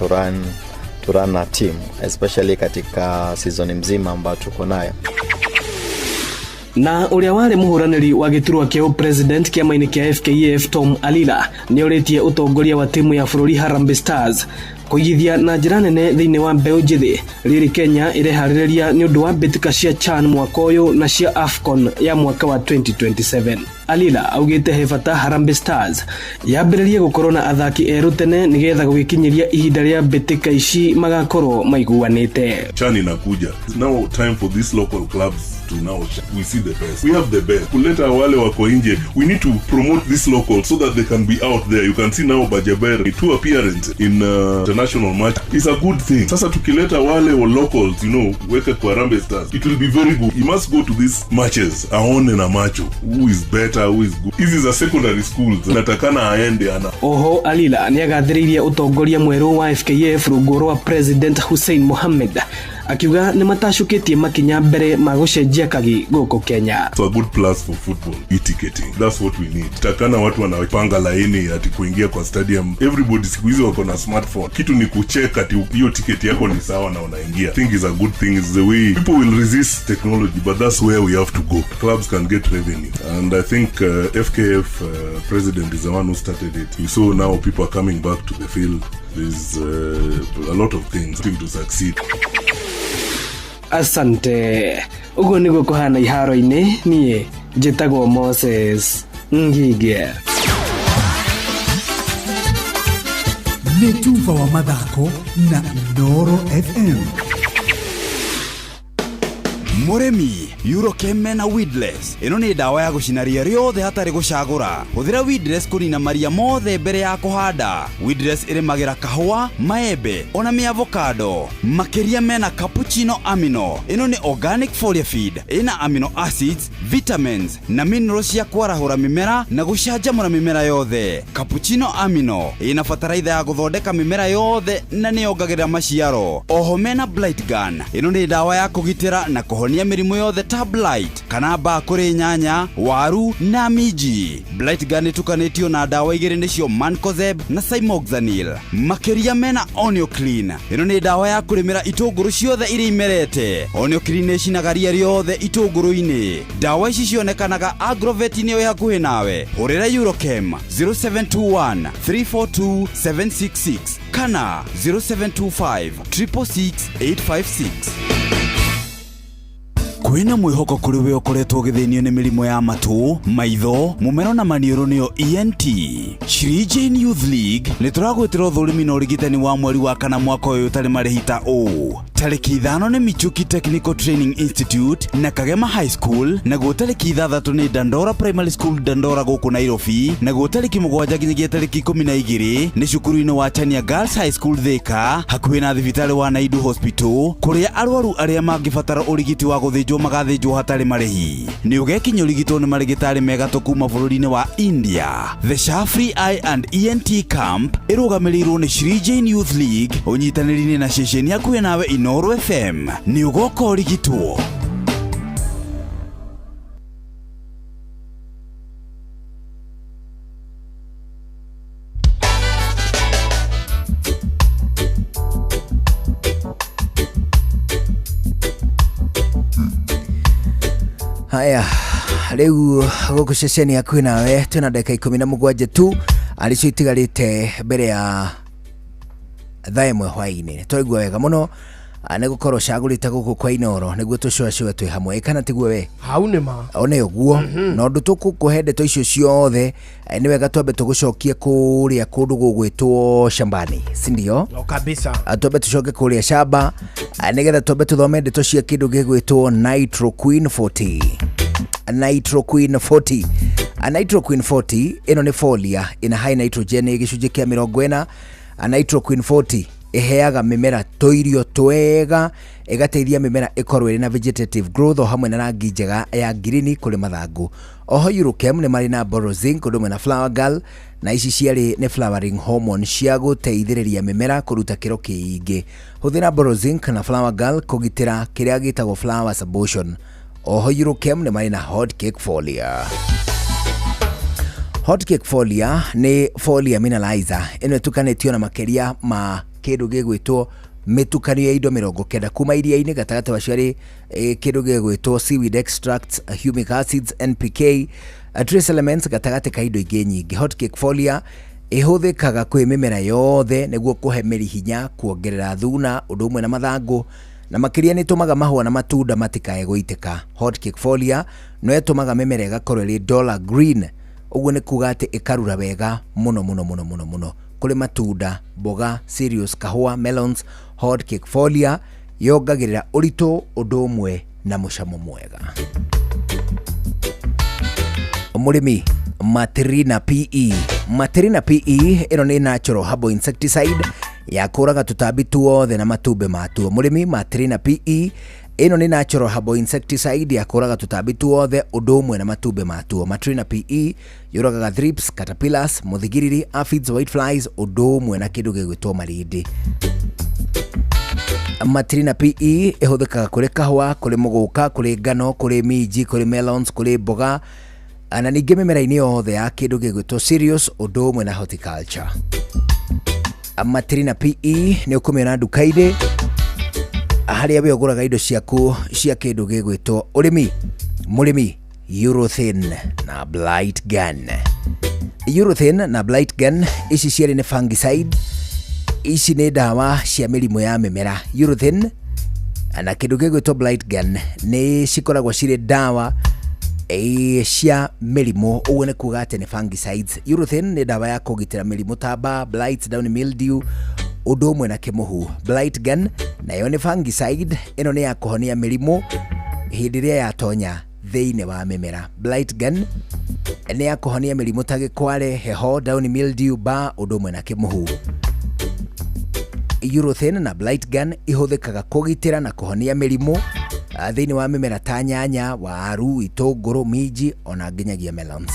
to run a team, especially katika season mzima ambayo tuko nayo. Na ũrĩa warĩ mũhũranĩri wa gĩturwa kĩa president kĩama-inĩ kĩa FKF Tom Alila nĩorĩtie ũtongoria wa timu ya bũrũri Harambee Stars kũigithia na njĩra nene thĩinĩ wa mbeũ njĩthĩ rĩrĩ Kenya ĩreharĩrĩria nĩ ũndũ wa mbĩtĩka cia CHAN mwaka ũyũ na cia AFCON ya mwaka wa 2027. Alila augĩte he bata Harambee Stars yambĩrĩrie gũkorwo na athaki erũ tene nĩgetha gũgĩkinyĩria ihinda rĩa mbĩtĩka ici magakorwo maiguanĩte. CHAN inakuja. Now time for these local clubs to now we see the best. We have the best. Kuleta wale wako nje, we need to promote this local so that they can be out there. You can see now Bajaber, 2 appearances in international match. It's a good thing. Sasa tukileta wale wa locals, you know, weka kwa Harambee Stars, it will be very good. You must go to these matches, aone na macho who is better, who is good. This is a secondary school. Natakana aende ana. Oho Alila nĩagathĩrĩirie ũtongoria mwerũ wa FKF rungu rwa President Hussein Mohamed Akiuga nĩ matacũkĩtie makinya mbere ma gũcenjia kagi gũkũ Kenya. So a good plus for football, e-ticketing. That's what we need. Takana watu wanapanga laini ati kuingia kwa stadium. Everybody siku hizi wako na smartphone. Kitu ni kucheck ati hiyo ticket yako ni sawa na unaingia. I think is a good thing, is the way people will resist technology, but that's where we have to go. Clubs can get revenue. And I think FKF president is the one who started it. You saw now people are coming back to the field. There's a lot of things to succeed. Asante. Ũguo nĩguo kũhana iharo-inĩ. Niĩ njĩtagwo Moses Ngige. Nĩ tuba wa mathako na Inooro FM. Mũrĩmi, Eurochem mena weedless. Ĩno nĩ ndawa ya gũcina ria rĩothe hatarĩ gũcagũra. Hũthĩra weedless kũnina maria mothe mbere ya kũhanda. Weedless ĩrĩmagĩra kahũa, maembe ona mĩavocado. Makĩria mena cappuccino amino. Ĩno nĩ organic foliar feed. Ĩna amino acids, vitamins na minerals cia kwarahũra mĩmera na gũcanjamũra mĩmera yothe. Cappuccino amino ĩna bataraitha ya gũthondeka mĩmera yothe na nĩyongagĩrĩra maciaro. Oho mena blight gun. Ĩno nĩ ndawa ya kũgitĩra na kũhonia mĩrimũ yothe ta blight kana mbaa kũrĩ nyanya, waru na minji. Blight gun ĩtukanĩtio na ndawa igĩrĩ nĩcio mancozeb na cymoxanil. Makĩria mena Onioclean. Ĩno nĩ ndawa ya kũrĩmĩra itũngũrũ ciothe iria imerete. Onioclean ĩcinaga ria rĩothe itũngũrũ-inĩ. Ndawa ici cionekanaga agrovet-inĩ ĩ hakuhĩ nawe. Hũrĩra Eurochem 0721 342 766 kana 0725 666 856. Kwĩna mwĩhoko kũrĩ we ũkoretwo ũgĩthĩnio nĩ mĩrimũ ya matũ, maitho, mũmero na maniũrũ nĩyo ENT. Shri Jane Youth League nĩ tũragwĩtĩra ũthũrimi na ũrigitani wa mweri wa kana mwaka ũyũ ũtarĩ marĩhi ta ũũ. Tarĩki 5 nĩ Michuki Technical Training Institute na Kagema High School, naguo tarĩki 6 nĩ Dandora Primary School Dandora gũkũ Nairobi, naguo tarĩki 7 nginyagia tarĩki 12 nĩ cukuru-inĩ wa Chania Girls High School Thika, hakuhĩ na thibitarĩ wa Naidu Hospital, kũrĩa arwaru arĩa mangĩbatara ũrigiti wa gũthĩnjwo magathĩnjwo hatarĩ marĩhi. Nĩ ũgekinya ũrigitwo nĩ marĩgĩtarĩ mega tũ kuma bũrũri-inĩ wa India. The Shafri Eye and ENT Camp ĩrũgamĩrĩirwo nĩ Shri Jane Youth League ũnyitanĩri-inĩ na ceceni hakuhĩ nawe Inooro FM. Nĩ ũgoka ũrigitwo. Haya, rĩu gũkũ ceceni hakuhĩ nawe twĩna ndagĩka 17 tu arĩcio itigarĩte mbere ya thaa 1 hwaĩ-inĩ. Twaigua wega mũno nĩ gũkorwo cagũrĩte gũkũ kwa Inooro nĩguo tũcũacũe twĩ hamwe, kana tiguo we? Hau nĩ ma. One ũguo na ũndũ tũkũkũhe ndeto icio ciothe nĩ wega twambe tũgũcokie kũrĩa kũndũ gũgwĩtwo shambani, si ndio? No kabisa. Twambe tũcoke kũrĩa shamba nĩgetha twambe tũthome ndeto cia kĩndũ gĩgwĩtwo Nitro Queen 40. Nitro Queen 40. Nitro Queen 40 ĩno nĩ folia ĩna high nitrogen gĩcunjĩ kĩa 40. Nitro Queen 40 ĩheaga mĩmera tũirio twega, ĩgateithia mĩmera ĩkorwo ĩrĩ na vegetative growth o hamwe na rangi njega ya ngirini kũrĩ mathangũ. Oho Eurochem nĩ marĩ na Borozinc ũndũ ũmwe na Flower Girl, na ici ciarĩ nĩ flowering hormone cia gũteithĩrĩria mĩmera kũruta kĩro kĩingĩ. Hũthĩra Borozinc na Flower Girl kũgitĩra kĩrĩa gĩtagwo flower abortion. Oho Eurochem nĩ marĩ na hot cake folia. Hot cake folia nĩ folia mineralizer ĩno ĩtukanĩtio na makĩria ma kĩndũ gĩgwĩtwo mĩtukanio ya indo 90 kuma iria-inĩ, gatagatĩ wa ciarĩ kĩndũ gĩgwĩtwo seaweed extracts, humic acids, NPK, trace elements gatagatĩ ka indo ingĩ nyingĩ. Hot cake folia ĩhũthĩkaga kwĩ mĩmera yothe nĩguo kũhe mĩri hinya, kuongerera thuna ũndũ ũmwe na mathangũ, na makĩria nĩ ĩtũmaga mahũa na matunda matikae gũitĩka. Hot cake folia no ĩtũmaga mĩmera ĩgakorwo ĩrĩ dollar green, ũguo nĩ kuga atĩ ĩkarura wega mũno mũno mũno mũno mũno kũrĩ matunda, mboga, cereals, kahũa, melons. Hot cake folia yongagĩrĩra ũritũ ũndũ ũmwe na mũcamo mwega. Mũrĩmi, Matrina PE. Matrina PE ĩno nĩ natural herbal insecticide ya kũraga tũtambi tuothe na matumbĩ matuo. Mũrĩmi, Matrina PE ĩno nĩ natural herbal insecticide ya kũraga tũtambi tuothe ũndũ ũmwe na matumbĩ matuo. Matrina PE yũragaga thrips, caterpillars, mũthigiriri, aphids, white flies ũndũ ũmwe na kĩndũ gĩgwĩtwo marindi. Matirina PE ĩhũthĩkaga kũrĩ kahũa, kũrĩ mũgũka, kũrĩ ngano, kũrĩ minji, kũrĩ melons, kũrĩ mboga na ningĩ mĩmera-inĩ yothe ya kĩndũ gĩgwĩtwo cereals ũndũ ũmwe na horticulture. Matirina PE nĩ ũkũmĩona nduka-inĩ harĩa we ũgũraga indo ciaku cia kĩndũ gĩgwĩtwo ũrĩmi. Mũrĩmi, Urethane na Blight Gun. Urethane na Blight Gun ici cierĩ nĩ fungicide. Ici nĩ ndawa cia mĩrimũ ya mĩmera. Urethane na kĩndũ gĩgwĩtwo Blight Gun nĩ cikoragwo cirĩ ndawa cia mĩrimũ, ũguo nĩ kuga atĩ nĩ fungicides. Urethane nĩ ndawa ya kũgitĩra mĩrimũ ta mbaa, blight, downy mildew, ũndũ ũmwe na kĩmũhu. Blight Gun nayo nĩ fungicide, ĩno nĩ ya kũhonia mĩrimũ hĩndĩ ĩrĩa yatonya thĩinĩ wa mĩmera. Blight Gun nĩ ya kũhonia mĩrimũ ta gĩkware, heho, downy mildew, mbaa, ũndũ ũmwe na kĩmũhu. Urethane na Blight Gun ihũthĩkaga kũgitĩra na kũhonia mĩrimũ thĩinĩ wa mĩmera ta nyanya, waru, itũngũrũ, minji ona nginyagia melons.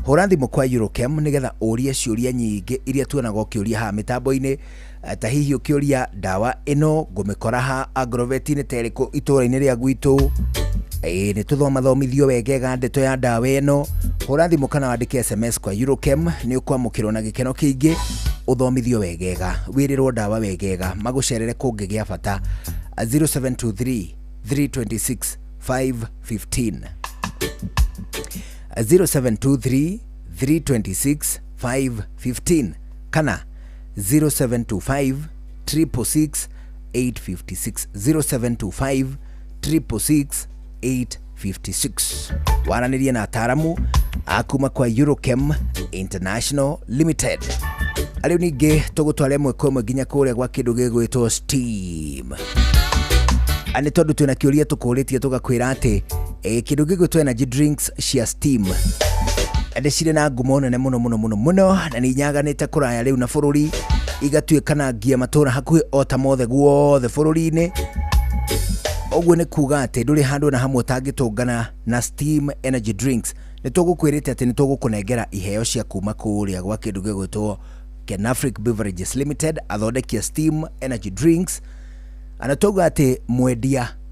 Hũra thimũ kwa Eurochem nĩgetha ũrie ciũria nyingĩ iria tuonaga ũkĩũria haha mĩtambo-inĩ, ta hihi ũkĩũria ndawa ĩno ngũmĩkora ha agrovet-inĩ ta ĩrĩkũ itũũra-inĩ rĩa gwitũ. Ĩĩ nĩ tũthomathomithio wegega ndeto ya ndawa ĩno. Hũra thimũ kana wandĩke SMS kwa Eurochem, nĩ ũkwamũkĩrwo na gĩkeno kĩingĩ, ũthomithio wegega, wĩrĩrwo ndawa wegega, magũcerere kũngĩgĩa bata. 0723 326 515, 0723 326 515 kana 0725 666 856, 0725 666 856. Waranĩrie na ataramu a kuma kwa Eurochem International Limited. Arĩu ningĩ tũgũtwara ĩmwe kwa ĩmwe nginya kũrĩa gwa kĩndũ gĩgwĩtwo steam. Nĩ tondũ twĩna kĩũria tũkũrĩtie tũgakwĩra atĩ kĩndũ gĩgwĩtwo energy drinks cia steam nĩ cirĩ na ngumo nene mũno mũno mũno mũno, na nĩ inyaganĩte kũraya rĩu na bũrũri, igatuĩkanangia matũra hakuhĩ o ta mothe guothe bũrũri-inĩ. Ũguo nĩ kuga atĩ ndũrĩ handũ na hamwe ũtangĩtũngana na steam energy drinks. Nĩ tũgũkwĩrĩte atĩ nĩ tũgũkũnengera iheo cia kuma kũrĩa gwa kĩndũ gĩgwĩtwo Kenafric Beverages Limited, athondeki a steam energy drinks. Ana twauga atĩ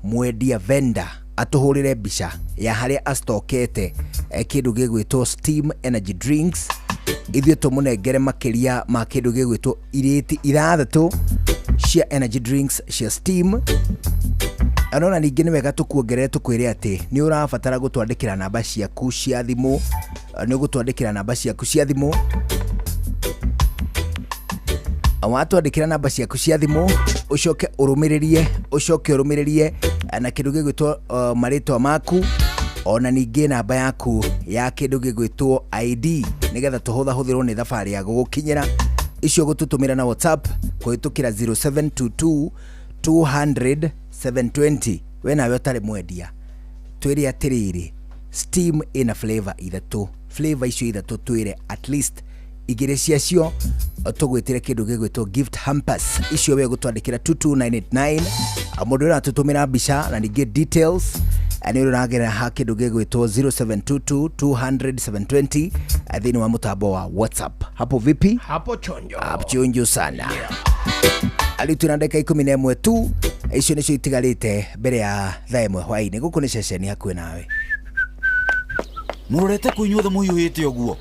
mwendia vendor atũhũrĩre mbica ya harĩa astokete kĩndũ gĩgwĩtwo steam energy drinks, ithuĩ tũmũnengere makĩria ma kĩndũ gĩgwĩtwo irĩti ithathatũ cia energy drinks cia steam. Ona ningĩ nĩ wega tũkuongerere tũkwĩre atĩ nĩ ũrabatara gũtwandĩkĩra namba ciaku cia thimũ, nĩ ũgũtwandĩkĩra namba ciaku cia thimũ. Watwandĩkĩra namba ciaku cia thimũ, ũcoke ũrũmĩrĩrie, ũcoke ũrũmĩrĩrie na kĩndũ gĩgwĩtwo marĩtwa maku, ona ningĩ namba yaku ya kĩndũ gĩgwĩtwo ID, nĩgetha tũhũthahũthĩrwo nĩ thabarĩ ya gũgũkinyĩra. Icio gũtũtũmĩra na WhatsApp kũhĩtũkĩra 0722 200 720. We nawe ũtarĩ mwendia, twĩre atĩrĩrĩ, steam ĩna flavor ithatũ, flavor icio ithatũ twĩre at least igĩrĩ ciacio, tũgwĩtĩre kĩndũ gĩgwĩtwo gift hampers. Icio we gũtwandĩkĩra 22989. Mũndũ ũrĩa ũratũtũmĩra mbica na ningĩ details nĩ ũrĩa ũragerera ha kĩndũ gĩgwĩtwo 0722 200 720 thĩinĩ wa mũtambo wa WhatsApp. Hapo vipi? Hapo chonjo. Hapo chonjo sana. Arĩu twĩna ndagĩka 11 tu, icio nĩcio itigarĩte mbere ya thaa 1 hwaĩ-inĩ. Gũkũ nĩ ceceni hakuhĩ nawe. Mũrorete kũ inyuothe mũhiũhĩte ũguo?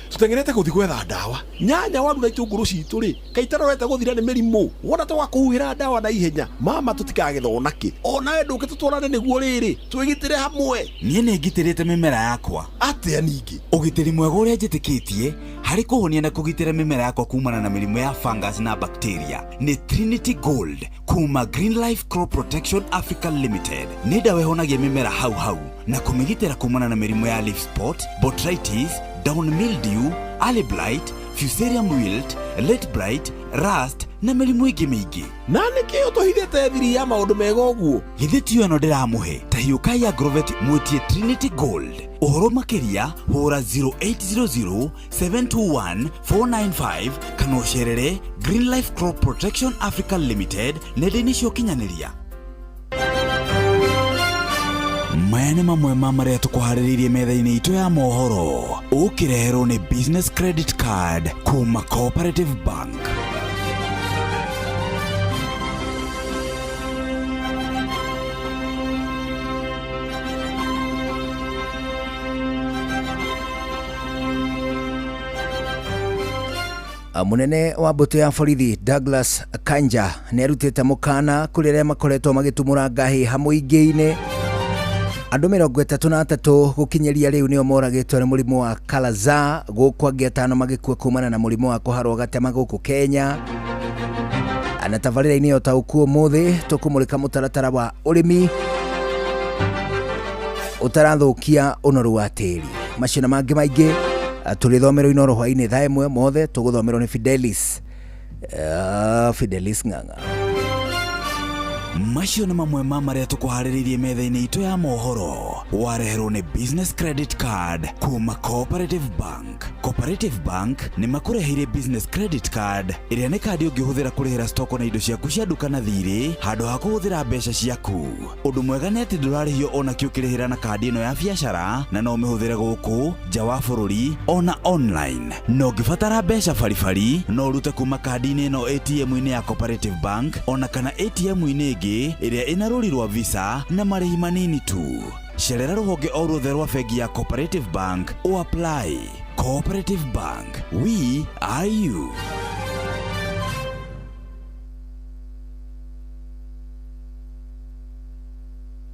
Tũteng'erete gũthiĩ gwetha ndawa. Nyanya, waru na itũngũrũ citũ rĩ, kaĩ itarorete gũthira nĩ mĩrimũ? Wona twaga kũhuhĩra ndawa na ihenya, mama, tũtikagethwo nakĩ? Onawe ndũke tũtwarane nĩguo rĩrĩ twĩgitĩre hamwe. Niĩ nĩ ngitĩrĩte mĩmera yakwa. Atĩa ningĩ? Ũgitĩri mwega ũrĩa njĩtĩkĩtie harĩ kũhonia na kũgitĩra mĩmera yakwa kumana na mĩrimũ ya fungus na bacteria nĩ Trinity Gold kuma Green Life Crop Protection Africa Limited. Nĩ ndawa ĩhonagia mĩmera hau hau na kũmĩgitĩra kumana na mĩrimũ ya leaf spot, botrytis, down mildew, early blight, fusarium wilt, late blight, rust na mĩrimũ ĩngĩ mĩingĩ. Na nĩkĩ ũtũhithĩte thiri ya maũndũ mega ũguo? Githĩ tiyo ĩno ndĩramũhe? Ta hiũkai Agrovet mwĩtie Trinity Gold. Ũhoro makĩria hũra 0800 721 495 kana ũcerere Green Life Crop Protection Africa Limited nenda-inĩ cia ũkinyanĩria. Maya nĩ mamwe ma marĩa tũkũharĩrĩirie metha-inĩ itũ ya mohoro, ũkĩreherwo nĩ Business Credit Card kuma Cooperative Bank. Munene wa mbũtũ ya borithi Douglas Kanja nĩ arutĩte mũkana kũrĩ arĩa makoretwo magĩtumũra ngahĩha mũingĩ-inĩ. Andũ 33 gũkinyĩria rĩu nĩo moragĩtwo nĩ mũrimũ wa Kala-Azar, gũkũ angĩ 5 magĩkua kumana na mũrimũ wa kũharwo gatema gũkũ Kenya. Na tabarĩra-inĩ ya ũtaũku ũmũthĩ tũkũmũrĩka mũtaratara wa ũrĩmi ũtarathũkia ũnoru wa tĩri. Macio na mangĩ maingĩ tũrĩthomerwo Inooro hwaĩ-inĩ thaa 1 mothe tũgũthomerwo nĩ Fidelis. Fidelis Ng'ang'a. Macio nĩ mamwe ma marĩa tũkũharĩrĩirie metha-inĩ itũ ya mohoro. Wareherwo nĩ Business Credit Card kuma Cooperative Bank. Cooperative Bank nĩ makũreheire Business Credit Card ĩrĩa nĩ kandi ũngĩhũthĩra kũrĩhĩra stoko na indo ciaku cia nduka na thirĩ handũ ha kũhũthĩra mbeca ciaku. Ũndũ mwega nĩ atĩ ndũrarĩhio ona kĩ ũkĩrĩhĩra na kandi ĩno ya biacara, na no ũmĩhũthĩre gũkũ nja wa bũrũri ona online. Na ũngĩbatara mbeca baribari no ũrute kuma kandi-inĩ ĩno ATM-inĩ ya Cooperative Bank ona kana ATM-inĩ ĩngĩ ĩrĩa ĩna rũri rwa Visa na marĩhi manini tu. Cerera rũhonge o ruothe rwa bengi ya Cooperative Bank o apply. Cooperative Bank, we are you.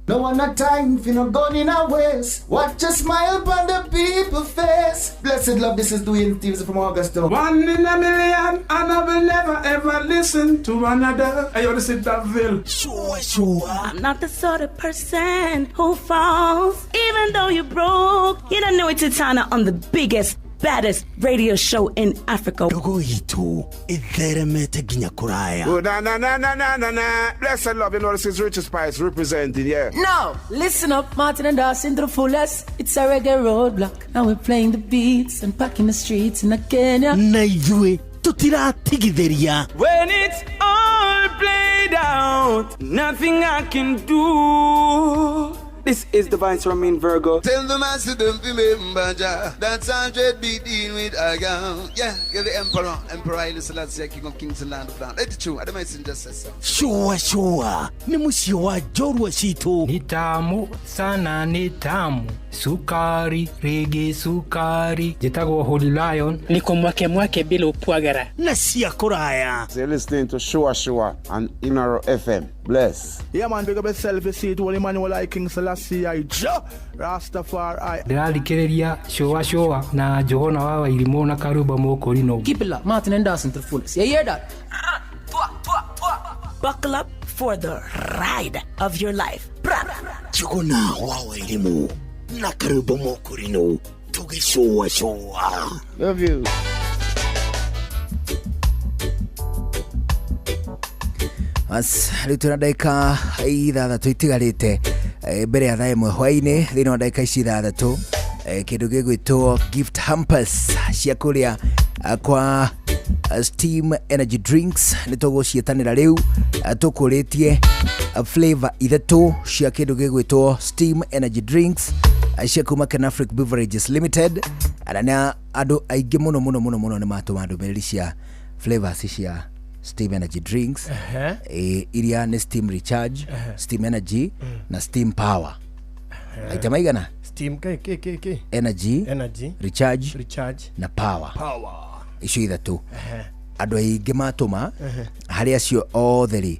No one a time for no gun in a waist. Watch a smile upon the people face. Blessed love, this is Dwayne Stevens from Augusta. 1 in a million, and I will never ever listen to another. Hey, yo, this is Daville. Sure, sure. I'm not the sort of person who falls, even though you're broke. You don't know it's Titana on the biggest, baddest radio show in Africa. Ndogo itu itheremete nginya kuraya. Oh, na na na na na na na. Blessed love, you know this is Richard Spice representing, yeah. Now, listen up, Martin and Dawson to the fullest. It's a reggae roadblock. Now we're playing the beats and packing the streets in Kenya. Na ithuĩ tutiratigithĩria. When it's all played out, nothing I can do. This is the Vice Romain Virgo. Tell the master don't remember Jah. That's 100 be dealing with a girl. Yeah, you're the emperor. Emperor Haile Selassie, King of Kings and Land of Land. It's true. I don't just say so. Sure, sure. Ni mũciĩ wa njorua citũ. Ni tamu sana, ni tamu. Sukari, rege sukari. Njĩtagwo Holy Lion. Niko mwake mwake bila upwagara. Na cia kũraya. You're listening to Sure Sure on Inooro FM. Bless. Yeah man, pick up yourself, you see it, Holy Emmanuel I King Selassie I Jah Rastafari. Ndĩrathikĩrĩria Sure Sure na Johana wa Wairimũ na Karuba Mũkũrinũ. Keep it locked, Martin and Dawson to the fullest. You hear that? Buckle up for the ride of your life. Johana wa Wairimũ na Karuba Mũkũrinũ tũgĩcũa cũa. Love you. As rĩu twĩna ndagĩka 6 itigarĩte mbere ya thaa 1 hwaĩ-inĩ. Thĩinĩ wa ndagĩka ici 6 kĩndũ gĩgwĩtwo gift hampers cia kũrĩa kwa Steam Energy Drinks nĩ tũgũciĩtanĩra rĩu. Tũkũrĩtie flavor 3 cia kĩndũ gĩgwĩtwo Steam Energy Drinks cia kuma Kenafric Beverages Limited. Na andũ aingĩ mũno mũno mũno mũno nĩ matũma ndũmĩrĩri cia flavors cia Steam Energy Drinks. Iria nĩ Steam Recharge, Steam Energy na Steam Power. Aita maigana? Steam K K K K. Energy, Recharge, na Power. Icio 3. Andũ aingĩ matũma harĩ acio othe rĩ,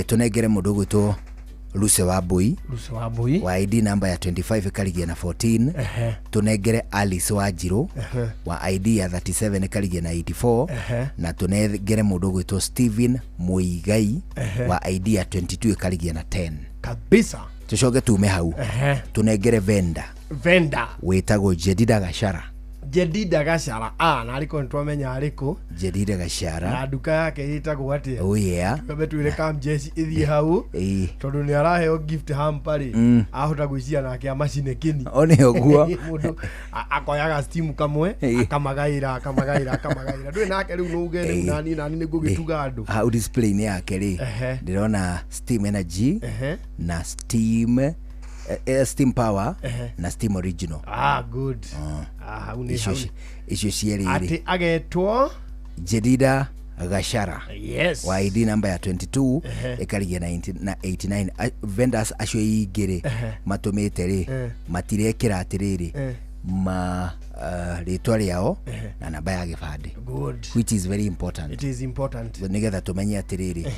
tũnengere mũndũ ũgwĩtwo Luce wa Mbui wa ID number ya 25 ĩkarigia na 14. Tũnengere Alice wa Njirũ wa ID ya 37 ĩkarigia na 84. Na tũnengere mũndũ ũgwĩtwo Steven Muigai wa ID ya 22 ĩkarigia na 10. Kabisa. Tũcoke tume hau tũnengere vendor wĩtagwo Jedida Gashara. Jedida Gashara. Na arĩkũ nĩtwamenya arĩkũ. Jedida Gashara na nduka yake ĩtagwo atĩa? Oh yeah. Twambe twĩre Kamjeshi ĩthiĩ hau tondũ nĩ araheo gift hamper rĩ, ahota gwĩciria nake amacine kĩni. O nĩ ũguo. Mũndũ akoyaga steam kamwe akamagaĩra ndũĩ nake rĩu nũge rĩu nani nani nĩguo gĩtuga andũ. Hau display-inĩ yake rĩ ndĩrona Steam Energy na Steam Steam Power na Steam Original. Good. Hau nĩ hau. Icio cierĩ rĩ. Atĩ agetwo Jedida Gashara. Yes. Wa ID number ya 22 ĩkarigia na 89. Vendors acio aingĩ rĩ matũmĩte rĩ matirekĩra atĩrĩrĩ ma rĩtwa rĩao na namba ya gĩbandĩ. Good. Which is very important. It is important. Nĩgetha tũmenye atĩrĩrĩ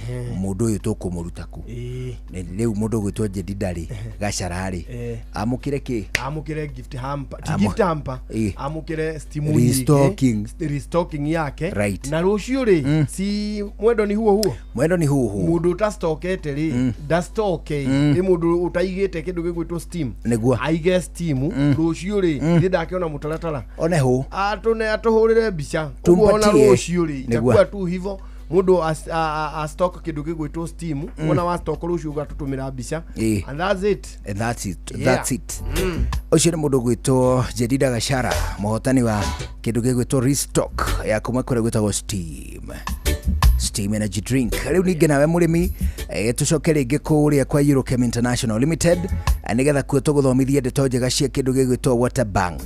mũndũ ũyũ tũkũmũruta kũ. Rĩu mũndũ ũgwĩtwo Jedida rĩ Gachara rĩ amũkĩre kĩ? Amũkĩre gift hamper. Ti gift hamper. Amũkĩre steam restocking. Restocking yake. Right. Na rũciũ rĩ si mwendo ni huo huo. Mwendo ni huo huo. Mũndũ ũtastokete rĩ ndastoke. Nĩ mũndũ ũtaigĩte kĩndũ gĩgwĩtwo steam. Nĩguo. Aige steam rũciũ rĩ nĩ ndakĩona mũtaratara. One hũ. Atune atũhũrĩre mbica. Ũguo ona rũciũ rĩ itakuwa tu hivyo mundu a stock kindu gigwitwo steam wona wa stock rucio ugatutumira mbica and that's it. And that's it. Yeah. That's it. Ucio ni mundu gwitwo Jedida Gachara muhotani wa kindu gigwitwo restock ya kuma kuria gwitagwo Steam energy drink. Riu ninge nawe murimi tucoke ringi kuria kwa Eurochem International Limited nigetha kuo tuguthomithie ndeto njega cia kindu gigwitwo water bank.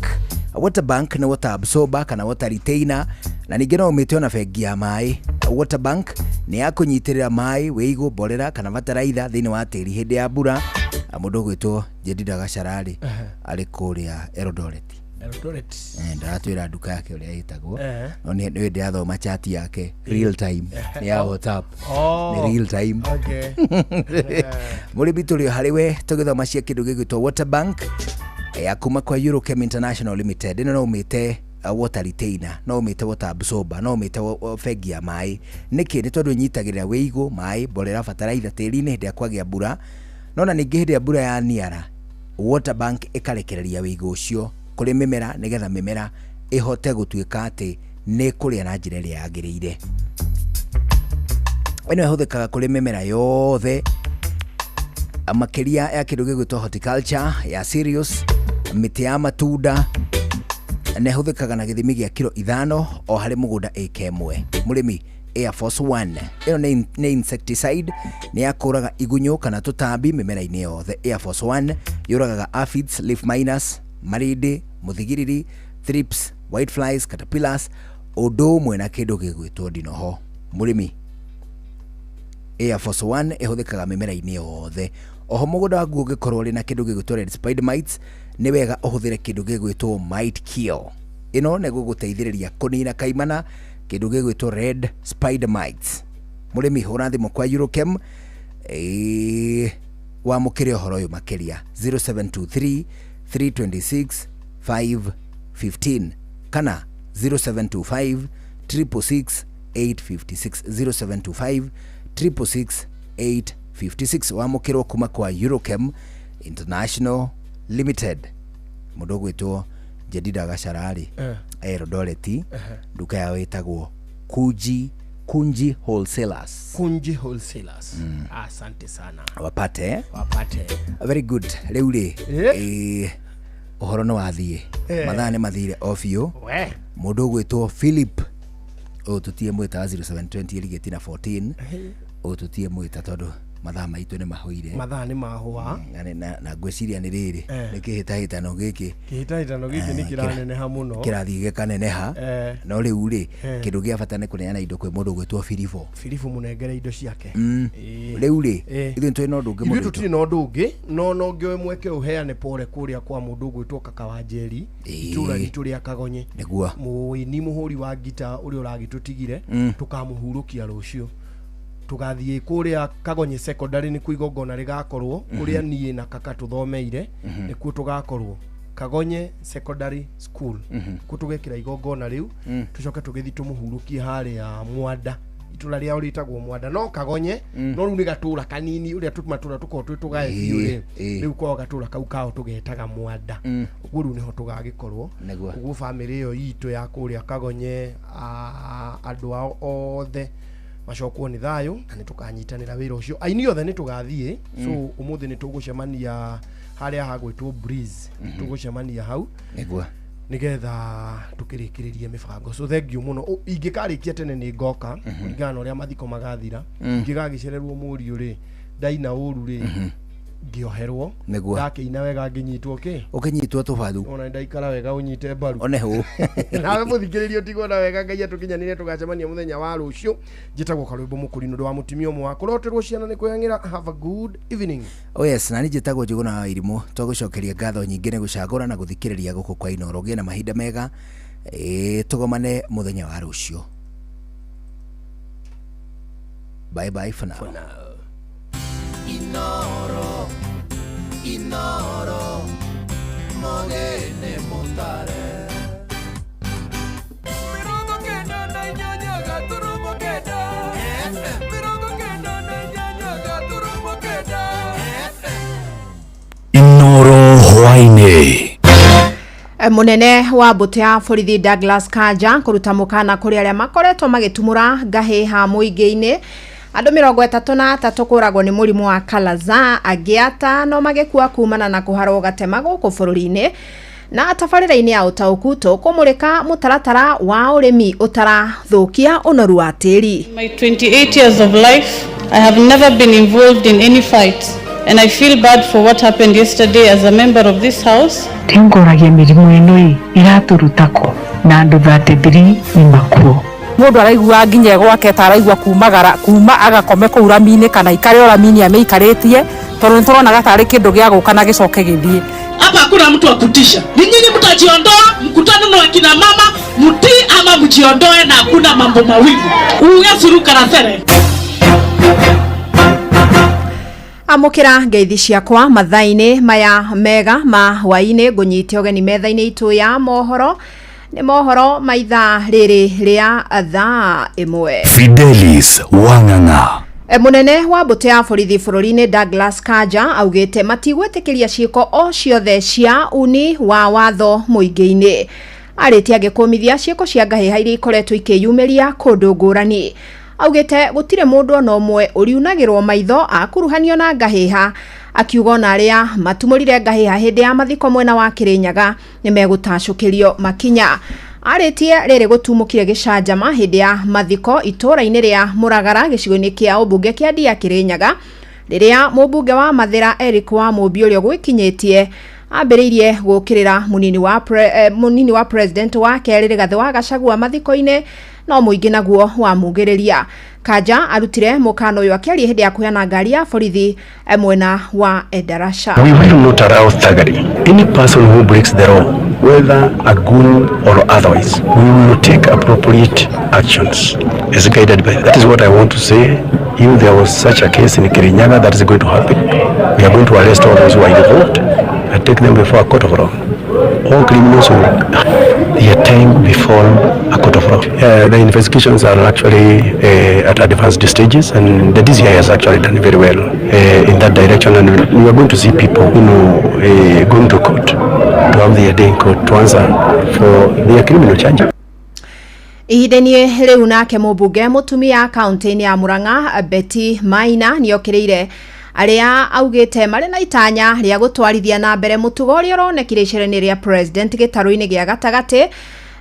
Water bank ni water absorber kana water retainer na ningĩ no ũmĩte ona bengi ya maĩ. Water bank nĩ ya kũnyitĩrĩra maĩ wĩigũ mborera kana bataraitha thĩinĩ wa tĩri hĩndĩ ya mbura. Mũndũ ũgwĩtwo Jedida Gachara rĩ arĩ kũrĩa Eldoret. Eldoret. Ndaratwĩra nduka yake ũrĩa ĩtagwo no nĩ ndĩrathoma chat yake real time nĩ ya WhatsApp. Nĩ real time. Okay. Mũrĩmi tũrĩ harĩ we tũgĩthoma cia kĩndũ gĩgwĩtwo water bank ya kuma kwa Eurochem International Limited. Ĩno no ũmĩte water retainer, no ũmĩte water absorber, no ũmĩte bengi ya maĩ. Nĩkĩ? Nĩ tondũ ĩnyitagĩrĩra wĩigũ maĩ mborera bataraitha tĩri-inĩ hĩndĩ ya kwagĩa mbura, no na ningĩ hĩndĩ ya mbura ya niara water bank ĩkarekereria wĩigũ ũcio kũrĩ mĩmera nĩgetha mĩmera ĩhote gũtuĩka atĩ nĩ kũrĩa na njĩra ĩrĩa yagĩrĩire. Ĩno ĩhũthĩkaga kũrĩ mĩmera yothe makĩria ya kĩndũ gĩgwĩtwo horticulture ya cereals, mĩtĩ ya matunda, na ĩhũthĩkaga na gĩthimi gĩa kiro 5 o harĩ mũgũnda ĩka ĩmwe. Mũrĩmi, Air Force 1 ĩno nĩ insecticide, nĩ ya kũraga igunyũ kana tũtambi mĩmera-inĩ yothe. Air Force 1 yũragaga aphids, leaf miners, marĩndĩ, mũthigiriri, thrips, whiteflies, caterpillars, ũndũ ũmwe na kĩndũ gĩgwĩtwo ndinoho. Mũrĩmi, Air Force 1 ĩhũthĩkaga mĩmera-inĩ yothe. Oho mũgũnda waku ũngĩkorwo ũrĩ na kĩndũ gĩgwĩtwo red spider mites, nĩ wega ũhũthĩre kĩndũ gĩgwĩtwo mite kill. Ĩno nĩ gũgũteithĩrĩria kũnina kaimana kĩndũ gĩgwĩtwo red spider mites. Mũrĩmi, hũra thimũ kwa Eurochem wamũkĩre ũhoro ũyũ makĩria 0723 326 515 kana 0725 666 856 0725 666 856 wamũkĩrwo kuma kwa Eurochem International Limited. Mũndũ ũgwĩtwo Jedida Gachara rĩ Eldoret, nduka yao ĩtagwo Kunji Wholesalers. Kunji Wholesalers. Asante sana. Wapate. Wapate. Very good. Rĩu rĩ ũhoro nĩ wathiĩ. Mathaa nĩ mathire o biũ. Mũndũ ũgwĩtwo Philip ũyũ tũtie mwĩta 0720 ĩrigĩti na 14 ũyũ tũtie mwĩta tondũ mathaa maitũ nĩ mahũire. Mathaa nĩ mahũa. Na ngwĩciria nĩ rĩrĩ nĩ kĩhĩtahĩtano gĩkĩ. Kĩhĩtahĩtano gĩkĩ nĩ kĩraneneha mũno. Kĩrathiĩ gĩkaneneha. No rĩu rĩ kĩndũ gĩa bata nĩ kũneana indo kwĩ mũndũ ũgwĩtwo Filipo. Filipo mũnengere indo ciake. Rĩu rĩ ithuĩ tũrĩ na ũndũ ũngĩ mũndũ. Ithuĩ tũtirĩ na ũndũ ũngĩ no no ngĩoe mweke ũheane pore kũrĩa kwa mũndũ ũgwĩtwo Kaka wa Njeri itũra ritũ rĩa Kagonye. Nĩguo. Mũini mũhũri wa ngita ũrĩa ũragĩtũtigire tũkamũhurũkia rũciũ. Tugathiĩ kũrĩa Kagonye secondary nĩ kuo igongona rĩgakorwo kũrĩa niĩ na kaka tũthomeire nĩkuo tũgakorwo Kagonye Secondary School kuo tũgekĩra igongona rĩu tũcoke tũgĩthiĩ tũmũhurũkie harĩa Mwanda itũra rĩao rĩtagwo Mwanda no Kagonye no rĩu nĩ gatũra kanini ũrĩa tũmatũra tũkorwo twĩ tũgae biũ rĩ rĩu kwao gatũra kau kao tũgetaga Mwanda ũguo rĩu nĩho tũgagĩkorwo ũguo bamĩrĩ ĩyo itũ ya kũrĩa Kagonye andũ ao othe macokwo nĩ thayũ na nĩ tũkanyitanĩra wĩra ũcio aini othe nĩ tũgathiĩ. So ũmũthĩ nĩ tũgũcemania harĩa hagwĩtwo Breeze tũgũcemania hau nĩguo nĩgetha tũkĩrĩkĩrĩrie mĩbango. So thank you mũno. Ingĩkarĩkia tene nĩ ngoka kũringana na ũrĩa mathiko magathira. Ingĩgagĩcererwo mũriũ rĩ ndaina ũru rĩ Ngĩoherwo. Nĩguo. Ndakĩina wega ngĩnyitwo kĩ? Ũkĩnyitwo tũbaru. Ona ndaikara wega ũnyite mbaru. One hũ. Nawe mũthikĩrĩria ũtigwo na wega Ngai atũkinyanĩrie tũgacemania mũthenya wa rũciũ. Njĩtagwo Karwĩmbo Mũkũrinũ ndũ wa mũtumia ũmwe wa kũroterwo ciana nĩ kwĩhang'ĩra. Have a good evening. Oh yes, na niĩ njĩtagwo Njũgũna wa Irimũ. Twagũcokeria ngatho nyingĩ nĩ gũcagũra na gũthikĩrĩria gũkũ kwa Inooro. Ũgĩe na mahinda mega. Ĩĩ, tũgomane mũthenya wa rũciũ. Bye bye for now. For now. Inoro, Inoro, mogene mutare. Mirongo kenda na inyanya gaturumo kenda. Mirongo kenda na inyanya gaturumo kenda. Inoro hwaini. Munene wa mbũtũ ya borithi Douglas Kanja kũruta mũkana kũrĩ arĩa makoretwo magĩtumũra ngahĩha mũingĩ-inĩ. Andũ 33 kũragwo nĩ mũrimũ wa Kala-Azar, angĩ 5 magĩkua kumana na kũharwo gatema gũkũ bũrũri-inĩ. Na tabarĩra-inĩ ya ũtaũku tũkũmũrĩka mũtaratara wa ũrĩmi ũtarathũkia ũnoru wa tĩri. My 28 years of life, I have never been involved in any fight, and I feel bad for what happened yesterday as a member of this house. Tingoragia mĩrimũ ĩno ĩ ĩratũruta kũ na andũ 33 nĩ makuo. Mũndũ araigua nginya gwake ta araigua kumagara kuma agakome kũu rami-inĩ kana ikare o rami-inĩ amĩikarĩtie tondũ nĩ tũronaga tarĩ kĩndũ gĩa gũka na gĩcoke gĩthiĩ. Hapa hakuna mtu wa kutisha. Ni nyinyi mtajiondoa, mkutano na wakina mama, mtii ama mjiondoe na hakuna mambo mawili. Uge suruka na sere. Amũkĩra ngeithi ciakwa mathaa-inĩ maya mega ma hwaĩ-inĩ, ngũnyite ũgeni metha-inĩ itũ ya mohoro. Nĩ mohoro ma ithaa rĩrĩ rĩa thaa 1. Fidelis Wang'ang'a. Munene wa mbũtũ ya borithi bũrũri-inĩ Douglas Kanja augĩte matigwĩtĩkĩria ciĩko o ciothe cia uni wa watho mũingĩ-inĩ. Arĩtie agĩkũmithia ciĩko cia ngahĩha iria ikoretwo ikĩyumĩria kũndũ ngũrani. Augĩte gũtirĩ mũndũ ona ũmwe ũriunagĩrwo maitho akuruhanio na ngahĩha, akiuga ona arĩa matumũrire ngahĩha hĩndĩ ya mathiko mwena wa Kĩrĩnyaga nĩmegũtacũkĩrio makinya. Arĩtie rĩrĩ gũtumũkire gĩcanjama hĩndĩ ya mathiko itũũra-inĩ rĩa Mũragara gĩcigo-inĩ kĩa ũmbunge kĩa Ndia Kĩrĩnyaga, rĩrĩa mũmbunge wa Mathĩra Eric wa Mũmbi ũrĩa ũgwĩkinyĩtie ambĩrĩirie gũkĩrĩra munini wa president wa kerĩ Rigathĩ wa Gachagua mathiko-inĩ no mũingĩ naguo wamugĩrĩria. Kanja arutire mũkana ũyũ akĩaria hĩndĩ ya kũheana ngari ya borithi mwena wa Endarasha. We will not allow thuggery. Any person who breaks the law, whether a goon or otherwise, we will take appropriate actions as guided by. That is what I want to say. If there was such a case in Kirinyaga, that is going to happen. We are going to arrest all those who are involved and take them before a court of law. All criminals will their time before a court of law. The investigations are actually at advanced stages, and the DCI has actually done very well in that direction, and we are going to see people, going to court, to have their day in court, to answer for their criminal charges. Ihinda-inĩ rĩu nake mũmbunge mũtumia kaunti-inĩ ya Murang'a Betty Maina nĩokĩrĩire arĩa augĩte marĩ na itanya rĩa gũtwarithia na mbere mũtugo ũrĩa ũronekire icera-inĩ rĩa president gĩtarũ-inĩ gĩa gatagatĩ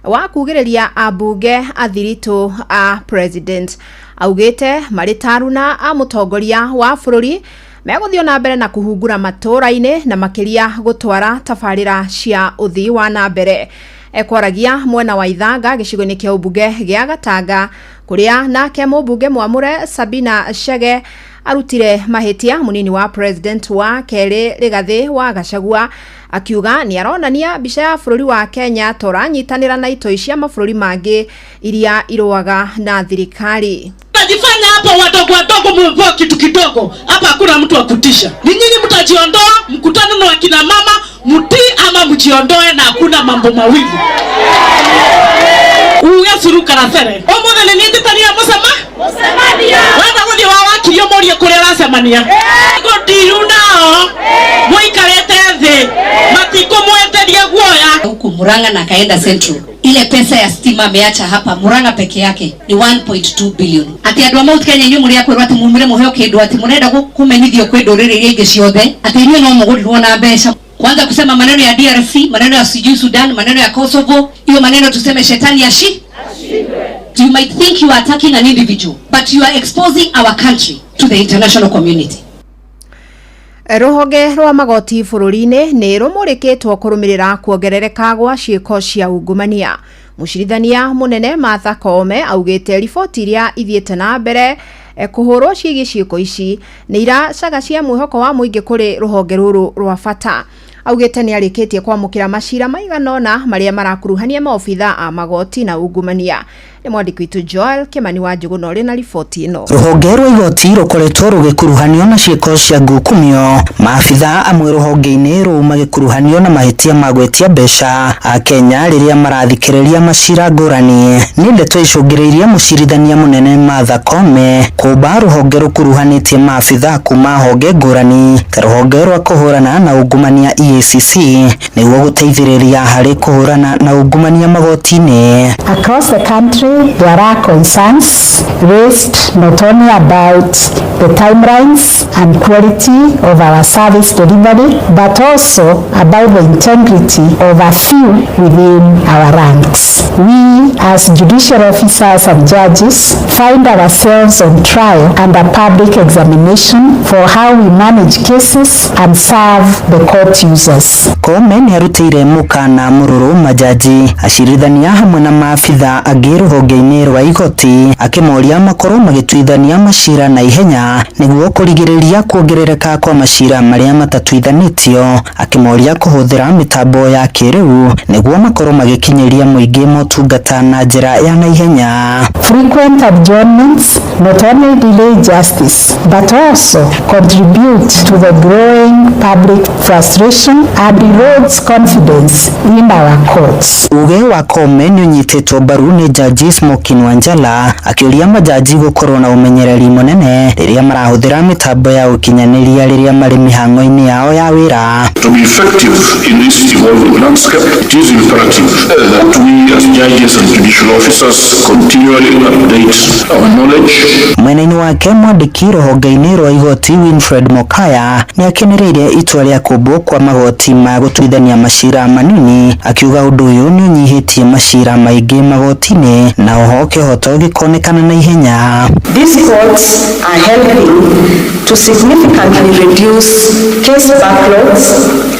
wa kugĩrĩria ambunge athiritũ a president. Augĩte marĩ taruna a mũtongoria wa bũrũri megũthiĩ na mbere na kũhungura matũũra-inĩ na makĩria gũtwara tabarĩra cia ũthii wa na mbere. Ekwaragia mwena wa Ithanga gĩcigo-inĩ kĩa ũmbunge gĩa Gatanga kũrĩa nake mũmbunge mwamũre Sabina Chege arutire mahĩtia munini wa president wa kerĩ Rigathĩ wa Gachagua akiuga nĩ aronania mbica ya bũrũri wa Kenya toranyitanĩra na itoi cia mabũrũri mangĩ iria irũaga na thirikari. Mnajifanya hapa wadogo wadogo, mmepewa kitu kidogo hapa, hakuna mtu wa kutisha. Ni nyinyi mtajiondoa, mkutano na wakina mama, mtii ama mjiondoe na hakuna mambo mawili. Uge suruka na sere. Omothe nĩ nĩtĩtania mũcema? Mũcemania. Wenda gũthiĩ wa wakiri ũmũrie kũrĩa ũracemania. Ngũndiru nao mũikarĩte thĩ matikũmwenderia guoya. Huku Murang'a na kaenda Central, ile pesa ya stima ameacha hapa Murang'a peke yake ni 1.2 billion. Ati andu a Mount Kenya inyuĩ mũrĩ akwĩrwo atĩ mumire mũheo kĩndũ atĩ mũrenda kũmenyithio kwĩ ndũrĩrĩ iria ingĩ ciothe atĩ inyuĩ no mũgũrirwo na mbeca. Kwanza kusema maneno ya DRC, maneno ya sijui Sudan, maneno ya Kosovo, hiyo maneno tuseme shetani ashi. You might think you are attacking an individual, but you are exposing our country to the international community. Rũhonge rwa magoti bũrũri-inĩ nĩ rũmũrĩkĩtwo kũrũmĩrĩra kuongerereka gwa ciĩko cia ungumania. Mũcirithania mũnene Martha Koome augĩte riboti iria ithiĩte na mbere kũhũrwo ciĩgiĩ ciĩko ici nĩ iracagacia mwĩhoko wa mũingĩ kũrĩ rũhonge rũrũ rwa bata. Augĩte nĩ arĩkĩtie kwamũkĩra macira maigana ũna marĩa marakuruhania maobitha a magoti na ungumania. Nĩ mwandĩki witũ Joel Kimani wa Njũgũna ũrĩ na riboti ĩno. Rũhonge rwa igoti rũkoretwo rũgĩkuruhanio na ciĩko cia ngukumio, maabitha amwe rũhonge-inĩ rũu magĩkuruhanio na mahĩtia ma gwĩtia mbeca a Kenya rĩrĩa marathikĩrĩria macira ngũrani. Nĩ ndeto icũngĩrĩirie mũcirithania mũnene Martha Koome kũmba rũhonge rũkuruhanĩtie maabitha kuma honge ngũrani ta rũhonge rwa kũhũrana na ungumania EACC nĩguo gũteithĩrĩria harĩ kũhũrana na ungumania magoti-inĩ. Across the country, there are concerns raised not only about the timelines and quality of our service delivery, but also about the integrity of a few within our ranks. We, as judicial officers and judges, find ourselves on trial under public examination for how we manage cases and serve the court users. Koome nĩ arutĩire mũkana mũrũrũ majaji, acirithania hamwe na maabitha angĩ rũhonge-inĩ rwa igoti akĩmoria makorwo magĩtuithania macira na ihenya nĩguo kũrigĩrĩria kuongerereka kwa macira marĩa matatuithanĩtio, akĩmoria kũhũthĩra mĩtambo ya kĩrĩu nĩguo makorwo magĩkinyĩria mũingĩ motungata na njĩra ya naihenya. Frequent adjournments not only delay justice but also contribute to the growing public frustration and erodes confidence in our courts. Uge wa Koome nĩ ũnyitĩtwo mbaru nĩ Jaji Smokin Wanjala akĩũria majaji gũkorwo na ũmenyereri mũnene rĩrĩa marahũthĩra mĩtambo ya ũkinyanĩria rĩrĩa marĩ mĩhang'o-inĩ yao ya wĩra. To be effective in this evolving landscape, it is imperative that we as judges and judicial officers continually update our knowledge. Mwena-inĩ wake mwandĩki rũhonge-inĩ rwa igoti Winfred Mokaya nĩ akenereire itua rĩa kũmbwo kwa magoti ma gũtuithania macira manini, akiuga ũndũ ũyũ nĩ ũnyihĩtie macira maingĩ magoti-inĩ na oho kĩhoto gĩkonekana na ihenya. These courts are helping to significantly reduce case backlogs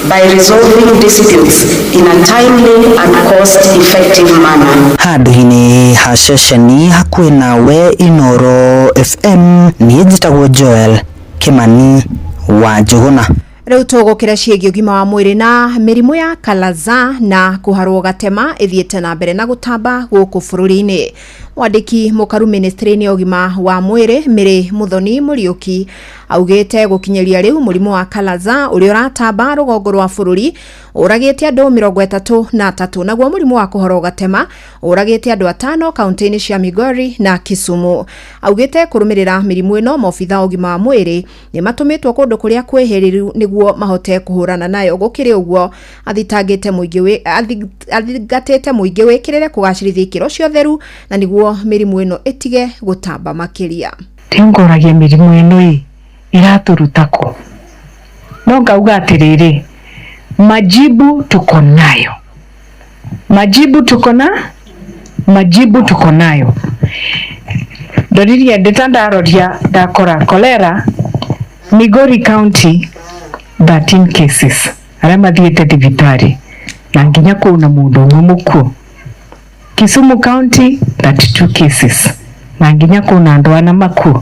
by resolving disputes in a timely and cost-effective manner. Handũ-inĩ ha ceceni hakuhĩ nawe Inooro FM, niĩ njĩtagwo Joel Kimani wa Njũgũna. Rĩu tũgũkĩra ciĩgiĩ ũgima wa mwĩrĩ na mĩrimũ ya kalaza na kũharwo gatema ĩthiĩte na mbere na gũtamba gũkũ bũrũri-inĩ. Mwandĩki mũkaru ministry-inĩ ya ũgima wa mwĩrĩ Mary Muthoni Mũriũki augĩte gũkinyĩria rĩu mũrimũ wa kalaza ũrĩa ũratamba rũgongo rwa bũrũri ũragĩte andũ 33, naguo mũrimũ wa kũhorwo gatema ũragĩte andũ 5 kaunti-inĩ cia Migori na Kisumu. Augĩte kũrũmĩrĩra mĩrimũ ĩno maobitha ũgima wa mwĩrĩ nĩ matũmĩtwo kũndũ kũrĩa kwĩhĩrĩru nĩguo mahote kũhũrana nayo. Gũkĩrĩ ũguo athingatĩte mũingĩ wĩkĩrĩre kũgacĩrithia ikĩro cia ũtheru na nĩguo mĩrimũ ĩno ĩtige gũtamba makĩria. Ndĩngoragia mĩrimũ ĩno ĩ iratũruta kũ? No ngauga atĩrĩrĩ, majibu tuko nayo, majibu tuko na, majibu tuko nayo. Ndoririe ndĩta ndaroria ndakora cholera Migori County 13 cases arĩa mathiĩte thibitarĩ na nginya kũu na mũndũ ũmwe mũkuũ. Kisumu County 32 cases na nginya kũu na andũ ana makuũ.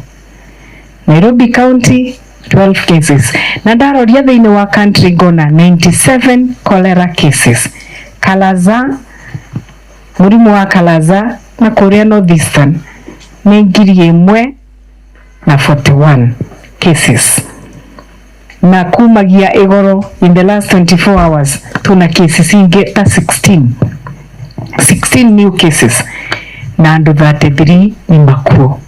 Nairobi County 12 cases na ndaroria thĩinĩ wa country ngona 97 cholera cases. Kalaza, mũrimũ wa kalaza na kũrĩa North Eastern nĩ 1,041 cases na kumagia igoro in the last 24 hours tuna cases ingĩ ta 16 new cases na andũ 33 nĩ makuo.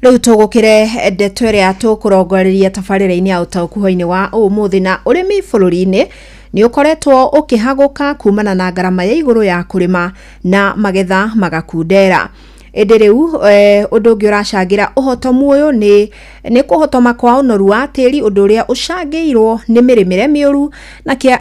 Rĩu tũgũkĩre ndeto ĩrĩa tũkũrongoreria tabarĩra-inĩ ya ũtaũku hwaĩ-inĩ wa ũmũthĩ na ũrĩmi bũrũri-inĩ nĩ ũkoretwo ũkĩhagũka kumana na ngarama ya igũrũ ya kũrĩma na magetha magakundera. Ĩndĩ rĩu ũndũ ũngĩ ũracangĩra ũhotomu ũyũ nĩ kũhotoma kwa ũnoru wa tĩri, ũndũ ũrĩa ũcangĩirwo nĩ mĩrĩmĩre mĩũru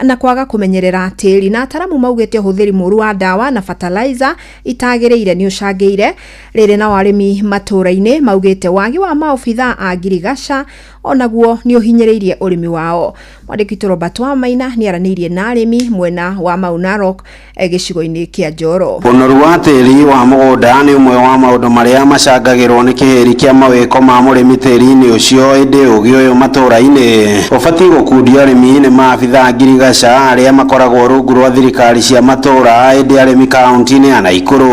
na kwaga kũmenyerera tĩri. Na ataramu maugĩte ũhũthĩri mũũru wa ndawa na fertilizer itagĩrĩire nĩ ũcangĩire. Rĩrĩ nao arĩmi matũũra-inĩ maugĩte wagi wa maobitha a ngirigaca Onaguo nĩ ũhinyĩrĩirie ũrĩmi wao. Mwandĩki witũ Robert Wamaina nĩ aranĩirie na arĩmi mwena wa Mau Narok gĩcigo-inĩ kĩa Njoro. Ũnoru wa tĩri wa mũgũnda nĩ ũmwe wa maũndũ marĩa macangagĩrwo nĩ kĩhĩri kĩa mawĩko ma mũrĩmi tĩri-inĩ ũcio, ĩndĩ ũgĩ ũyũ matũra-inĩ ũbatiĩ gũkundio arĩmi nĩ maabithaa ngirigaca arĩa makoragwo rungu rwa thirikari cia matũra, ĩndĩ arĩmi kaunti-inĩ ya Naikuru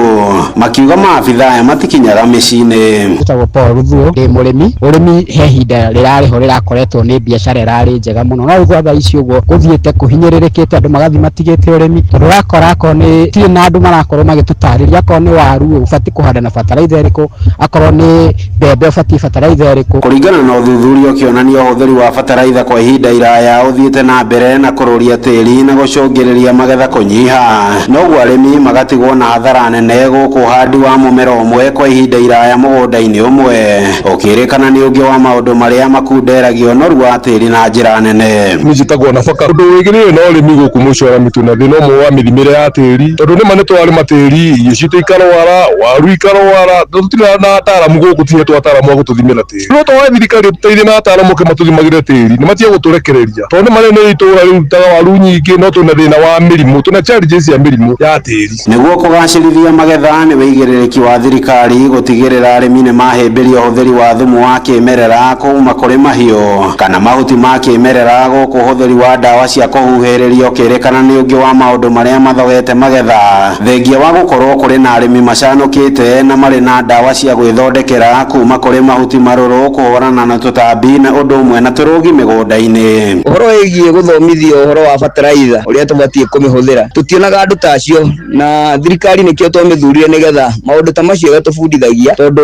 makiuga maabithaa aya matikinyaga mĩciĩ-inĩ. Njĩtagwo Paul Ruthuo, ndĩ mũrĩmi. Ũrĩmi he ihinda rĩrarĩ ho rĩrakoretwo nĩ biacara ĩrarĩ njega mũno, no rĩu gwa thaa ici ũguo gũthiĩte kũhinyĩrĩrĩkĩte, andũ magathiĩ matigĩte ũrĩmi, tondũ ũrakora akorwo nĩ tirĩ na andũ marakorwo magĩtũtarĩria, akorwo nĩ waru ũbatiĩ kũhanda na bataraitha ĩrĩkũ, akorwo nĩ mbembe ũbatiĩ bataraitha ĩrĩkũ. Kũringana na ũthuthuria ũkĩonania ũhũthĩri wa bataraitha kwa ihinda iraya ũthiĩte na mbere na kũrũria tĩri na gũcũngĩrĩria magetha kũnyiha, noguo arĩmi magatigwo na hathara nene gũkũ ũhandi wa mũmera ũmwe kwa ihinda iraya mũgũnda-inĩ ũmwe ũkĩrĩkana nĩ ũngĩ wa maũndũ marĩa makunderagia ũnoru wa tĩri na njĩra nene. Niĩ njĩtagwo Nabaka. Ũndũ wĩgĩrĩire na ũrĩmi gũkũ mũciĩ twĩna thĩna ũmwe wa mĩthimĩre ya tĩri, tondũ nĩma nĩ tũrarĩma tĩri, irio citũ ikarwara, waru ikarwara, tũtirĩ na ataaramu gũkũ, tũtihetwo ataaramu a gũtũthimĩra tĩri. No tũhoe thirikari ĩtũteithie na ataaramu oke matũthimagĩre tĩri, nĩ matige gũtũrekereria, tondũ nĩma rĩu nĩ itũra rĩrutaga waru nyingĩ, no twĩna thĩna wa mĩrimũ, twĩna challenges cia mĩrimũ ya tĩri. Nĩguo kũgacĩrithia magetha nĩ wĩigĩrĩrĩki wa thirikari gũtigĩrĩra arĩmi nĩ mahĩmbĩria ũhũthĩri wa thumu wa kĩmerera kuma kũrĩ mahiũ kana mahuti ma kĩmerera, gũkũ ũhũthĩri wa ndawa cia kũhuhĩrĩria ũkĩrĩkana nĩ ũngĩ wa maũndũ marĩa mathogete magetha, thengia wa gũkorwo kũrĩ na arĩmi macanũkĩte na marĩ na ndawa cia gwĩthondekera kuma kũrĩ mahuti marũrũ kũhũrana na tũtambi na ũndũ ũmwe na tũrũgi mĩgũnda-inĩ. Ũhoro wĩgiĩ gũthomithio ũhoro wa bataraitha ũrĩa tũbatiĩ kũmĩhũthĩra, tũtionaga andũ ta acio, na thirikari nĩkĩo twamĩthurire nĩgetha maũndũ ta macio ĩgatũbundithagia, tondũ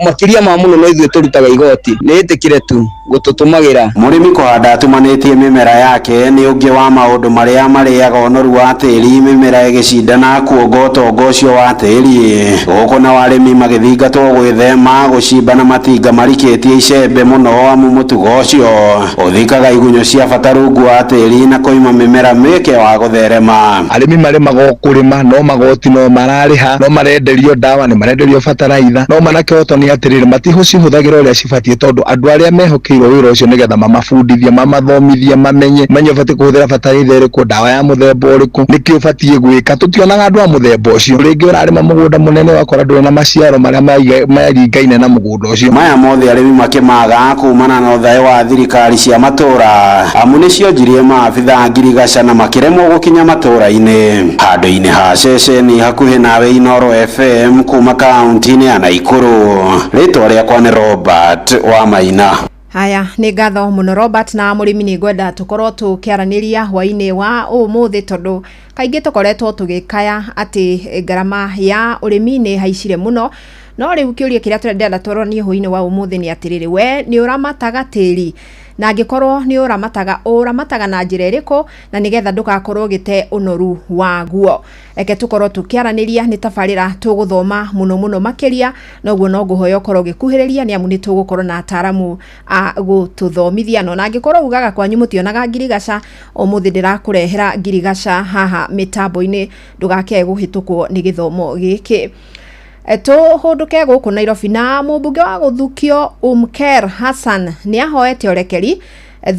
makĩria ma mũno no ithuĩ tũrutaga igoti, nĩ ĩtĩkĩre tu gũtũtũmagĩra. Mũrĩmi kũhanda atumanĩtie mĩmera yake nĩ ũngĩ wa maũndũ marĩa marĩaga ũnoru wa tĩri, mĩmera ĩgĩcindana kuonga ũtonga ũcio wa tĩri, gũkũ nao arĩmi magĩthingatwo gwĩthema gũcimba na matinga marikĩtie icembe mũno, amu mũtugo ũcio ũthikaga igunyũ cia bata rungu wa tĩri na kũima mĩmera mĩeke wa gũtherema. Arĩmi marĩmaga o kũrĩma, no magoti no mararĩha, no marenderio ndawa, nĩ marenderio bataraitha, no manakĩhotwo nĩ atĩrĩrĩ, matihũcihũthagĩra ũrĩa cibatiĩ, tondũ andũ arĩa mehokeirwo wĩra ũcio nĩgetha mamabundithie, mamathomithie, mamenye ũbatiĩ kũhũthĩra bataraitha ĩrĩkũ, ndawa ya mũthemba ũrĩkũ, nĩkĩ ũbatiĩ gwĩka. Tũtionaga andũ a mũthemba ũcio. Rĩngĩ ũrarĩma mũgũnda mũnene ũgakora ndũrĩ na maciaro marĩa maringaine na mũgũnda ũcio. Maya mothe arĩmi makĩmaga kumana na ũthaĩ wa thirikari cia matũra, amu nĩcionjirie maabithaa ngirigaca na makĩremwo gũkinya matũra-inĩ. Handũ-inĩ ha ceceni hakuhĩ nawe Inooro FM kuma kaunti-inĩ ya Naikuru, rĩtwa rĩakwa nĩ Robert Wamaina. Haya, nĩ ngatho mũno Robert, na mũrĩmi nĩ ngwenda tũkorwo tũkĩaranĩria hwainĩ wa ũmũthĩ, tondũ kaingĩ tũkoretwo tũgĩkaya atĩ ngarama ya ũrĩmi nĩ haicire mũno, no rĩu kĩũria kĩrĩa tũrenda tũroranie hwainĩ wa ũmũthĩ nĩ atĩrĩrĩ, we nĩ ũramataga tĩri? Na angĩkorwo nĩ ũramataga, ũramataga na njĩra ĩrĩkũ, na nĩgetha ndũgakorwo ũgĩte ũnoru waguo? Reke tũkorwo tũkĩaranĩria, nĩ tabarĩra tũgũthoma mũno mũno makĩria, noguo no ngũhoya ũkorwo ũgĩkuhĩrĩria, nĩ amu nĩ tũgũkorwo na ataaramu a gũtũthomithia. No na angĩkorwo ugaga kwanyu mũtionaga ngirigaca, ũmũthĩ ndĩrakũrehera ngirigaca haha mĩtambo-inĩ, ndũgakĩae gũhĩtũkwo nĩ gĩthomo gĩkĩ. Tũhũndũke gũkũ Nairobi, na mũmbunge wa gũthukio Umker Hassan nĩ ahoete ũrekeri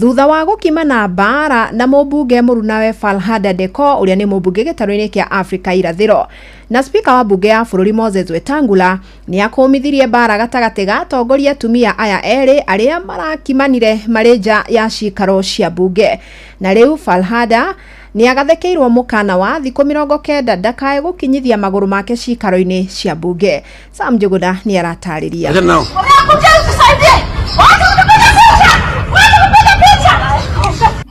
thutha wa gũkima na mbara na mũmbunge mũrunawe Falhada Deko, ũrĩa nĩ mũmbunge gĩtarũ-inĩ kĩa Afrika Irathĩro. Na spika wa mbunge ya bũrũri Moses Wetangula nĩ akũmithirie mbara gatagatĩ ga atongoria atumia aya erĩ arĩa marakimanire marĩ nja ya cikaro cia mbunge. Na rĩu Falhada nĩ agathekeirwo mũkana wa thikũ 90 ndakae gũkinyithia magũrũ make cikaro-inĩ cia mbunge. Sam Njuguna nĩ aratarĩria.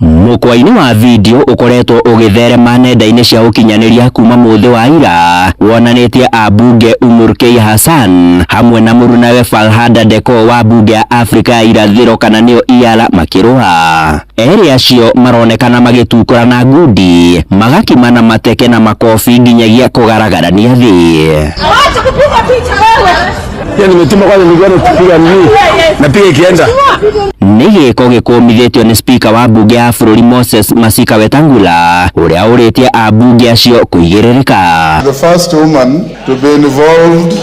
Mũkwa-inĩ wa video ũkoretwo ũgĩtherema nenda-inĩ cia ũkinyanĩria kuma mũthĩ wa ira, wonanĩtie ambunge Umur K Hassan hamwe na mũrunawe Falhada Deko wa mbunge ya Afrika ya Irathĩro kana nĩyo IALA makĩrũa. Erĩ acio maronekana magĩtukũra na ngundi, magakimana mateke na makobi nginyagia kũgaragarania thĩ. Nĩ gĩko gĩkũmithĩtio nĩ spika wa mbunge ya bũrũri Moses Masika Wetangula, ũrĩa ũrĩtie ambunge acio kũigĩrĩrĩka. The first woman to be involved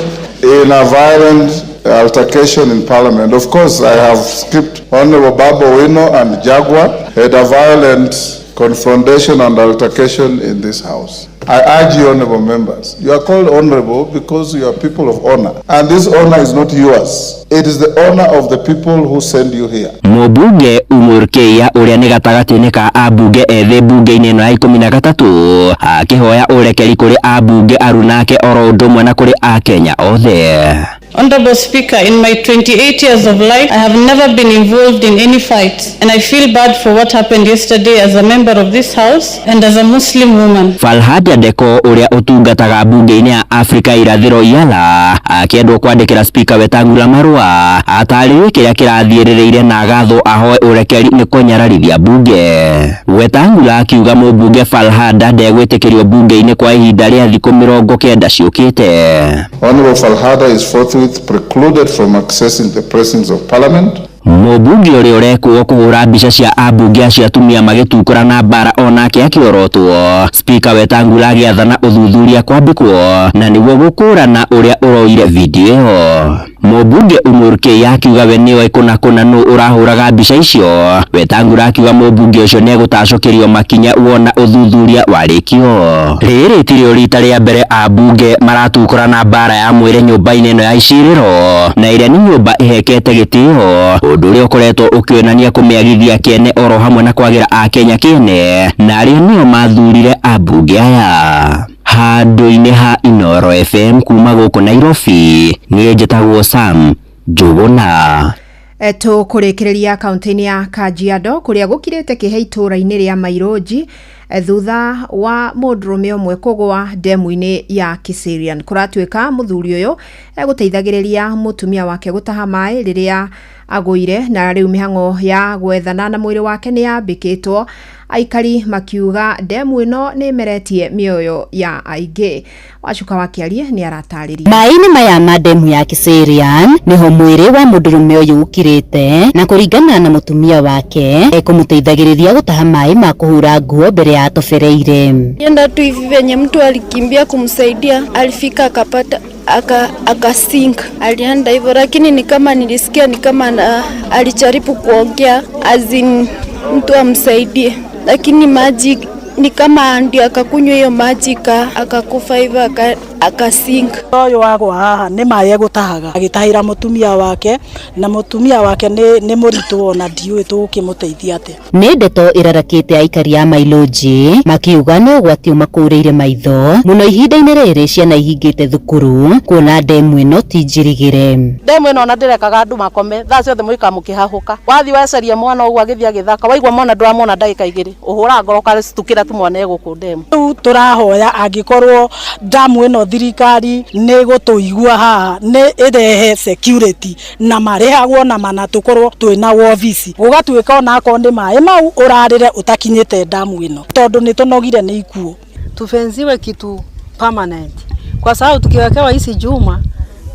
in a violent altercation in Parliament. Of course, I have skipped Honorable Babu Owino and Jaguar had a violent confrontation and altercation in this house. I urge you, honorable members, you are called honorable because you are people of honor. And this honor is not yours. It is the honor of the people who send you here. Mũmbunge Umur Keiya ũrĩa nĩ gatagatĩ-inĩ ka ambunge ethĩ mbunge-inĩ ĩno ya 13 akĩhoya ũrekeri kũrĩ ambunge arunake oro ũndũ ũmwe na kũrĩ akenya othe. Honorable Speaker, in my 28 years of life, I have never been involved in any fight, and I feel bad for what happened yesterday as a member of this house and as a Muslim woman. Falhada Deko ũrĩa ũtungataga mbunge-inĩ ya Afrika irathĩro Iala akĩendwo kwandĩkĩra Speaker Wetangula marũa atarĩrie kĩrĩa kĩrathiĩrĩrĩire na agathwo ahoe ũrekeri nĩ kũnyararithia mbunge. Wetangula akiuga mũmbunge Falhada ndegwĩtĩkĩrio mbunge-inĩ kwa ihinda rĩa thikũ 90 ciũkĩte. Honorable Falhada is forthwith precluded from accessing the presence of Parliament. Mũmbunge ũrĩa ũrekwo kũhũra mbica cia ambunge acio atumia magĩtukũra na mbara onake akĩorotwo. Speaker Wetangula agĩathana ũthuthuria kwambĩkwo na nĩguo gũkũrana ũrĩa ũroire video ĩyo. Mũmbunge Umur Keiya akiuga we nĩoĩ kũna kũna nũ ũrahũraga mbica icio. Wetangula akiuga mũmbunge ũcio nĩegũtacũkĩrio makinya wona ũthuthuria warĩkio. Rĩrĩ tirĩo rita rĩa mbere ambunge maratukũra na mbara ya mwĩrĩ nyũmba-inĩ ĩno ya icirĩro na ĩrĩa nĩ nyũmba ĩhekete gĩtĩo, ũndũ ũrĩa ũkoretwo ũkĩonania kũmĩagithia kĩene oro hamwe na kwagĩra akenya kĩene na arĩa nĩo mathurire ambunge aya. Handũ-inĩ ha Inooro FM kuma gũkũ Nairobi, niĩ njĩtagwo Sam Njũgũna. Tũkũrĩkĩrĩria kaunti-inĩ ya Kajiado kũrĩa gũkirĩte kĩhe itũũra-inĩ rĩa Maironji thutha wa mũndũrũme ũmwe kũgũa ndemu-inĩ ya Kiserian. Kũratuĩka mũthuri ũyũ egũteithagĩrĩria mũtumia wake gũtaha maĩ rĩrĩa agũire, na rĩu mĩhang'o ya gwethana na mwĩrĩ wake nĩ yambĩkĩtwo. Aikari makiuga ndemu ĩno nĩ ĩmeretie mĩoyo ya aingĩ. Wacuka wa Kĩarie nĩ aratarĩria. Maĩ-inĩ maya ma ndemu ya Kiserian nĩho mwĩrĩ wa mũndũrũme ũyũ ũkirĩte, na kũringana na mũtumia wake ekũmũteithagĩrĩria gũtaha maĩ ma kũhũra nguo mbere ya atobereire. Enda tu hivi venye mtu alikimbia kumsaidia, alifika akapata akasink, alienda hivyo, lakini ni kama nilisikia ni kama alijaribu kuongea as in mtu amsaidie, lakini maji ni kama ndio akakunywa hiyo maji akakufa hivyo akasink. Ũyũ wagwa haha nĩ maĩ egũtahaga agĩtahĩra mũtumia wake, na mũtumia wake nĩ mũritũ ona ndiũĩ tũgũkĩmũteithia atĩa. Nĩ ndeto ĩrarakĩte aikari a Mailoji makiuga nĩ ũgwati ũmakũrĩire maitho mũno ihinda-inĩ rĩrĩ ciana ihingĩte thukuru kuona ndemu ĩno ti njirigĩre. Ndemu ĩno ona ndĩrekaga andũ makome thaa ciothe mũikaga mũkĩhahũka, wathiĩ wecaria mwana ũguo agĩthiĩ agĩthaka, waigua mwana ndũramwona ndagĩka igĩrĩ ũhũra ngoro ũkarĩcitukĩra tu mwana egũkũ ndemu. Rĩu tũrahoya angĩkorwo ndamu ĩno thirikari nĩ gũtũigua haha nĩ ĩrehe security na marĩhagwo na mana tũkorwo twĩna wobici gũgatuĩka ona akorwo nĩ maĩ mau ũrarĩre ũtakinyĩte ndamu ĩno, tondũ nĩ tũnogire nĩ ikuũ. Tufenziwe kitu permanent, kwa sababu tukiwekewa hizi juma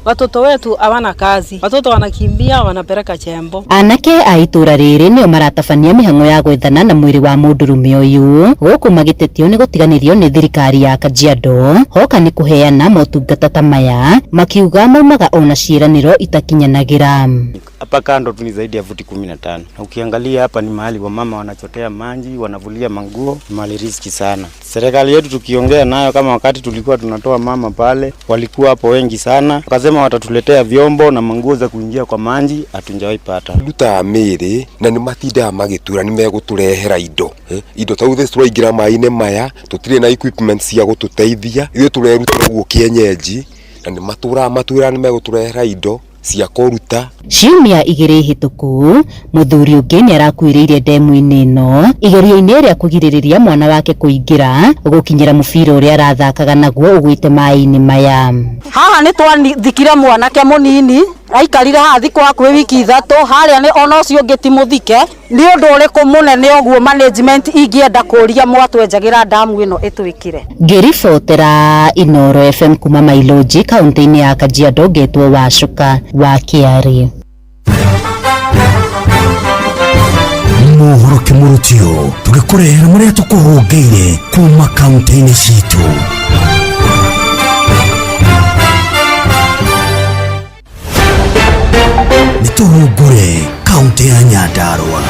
watoto wetu hawana kazi, watoto wanakimbia wanapeleka chembo. Anake a itũra rĩrĩ nĩo maratabania mĩhang'o ya gwethana na mwĩrĩ wa mũndũrũme ũyũ gũkũ magĩtetio nĩ gũtiganĩrio nĩ thirikari ya Kajiado hoka nĩ kũheana motungata ta maya, makiuga maumaga ona ciĩranĩro itakinyanagĩra. Hapa kando tu ni zaidi ya futi 15. Na ukiangalia hapa ni mahali wamama wanachotea maji, wanavulia manguo, mahali riski sana. Serikali yetu tukiongea nayo, kama wakati tulikuwa tunatoa mama pale, walikuwa hapo wengi sana. Wakasema watatuletea vyombo na manguo za kuingia kwa maji, hatunjawahi pata. Ruta mĩĩrĩ na nĩ matindaga magĩtura nĩ megũtũrehera indo. Indo ta rĩu tũraingĩra maĩ-inĩ maya, tũtirĩ na equipment cia gũtũteithia. Ithuĩ tũrerutĩra ũguo kĩenyenji na nĩ matũraga matwĩra nĩ megũtũrehera indo cia kũruta. Ciumia igĩrĩ hĩtũku mũthuri ũngĩ nĩ arakuĩrĩire ndemu-inĩ ĩno igerio-inĩ rĩa kũgirĩrĩria mwana wake kũingĩra gũkinyĩra mũbira ũrĩa arathakaga naguo ũgwĩte maĩ-inĩ maya. Haha nĩ twathikire mwanake mũnini aikarire haha thikũ hakuhĩ wiki 3 harĩa nĩ ona ũcio ũngĩ ti mũthike. Nĩ ũndũ ũrĩkũ mũnene ũguo management ingĩenda kũria mwatwenjagĩra ndamu ĩno ĩtwĩkĩre. Ngĩribotera Inooro FM kuma Mailoji kaunti-inĩ ya Kajiado ngetwo Wacuka wa Kĩarĩ. Mohoro kĩmũrutio tũgĩkũrehera marĩa tũkũhũngĩire kuma kaunti-inĩ citũ. Tũhungure kaunti ya Nyandarua.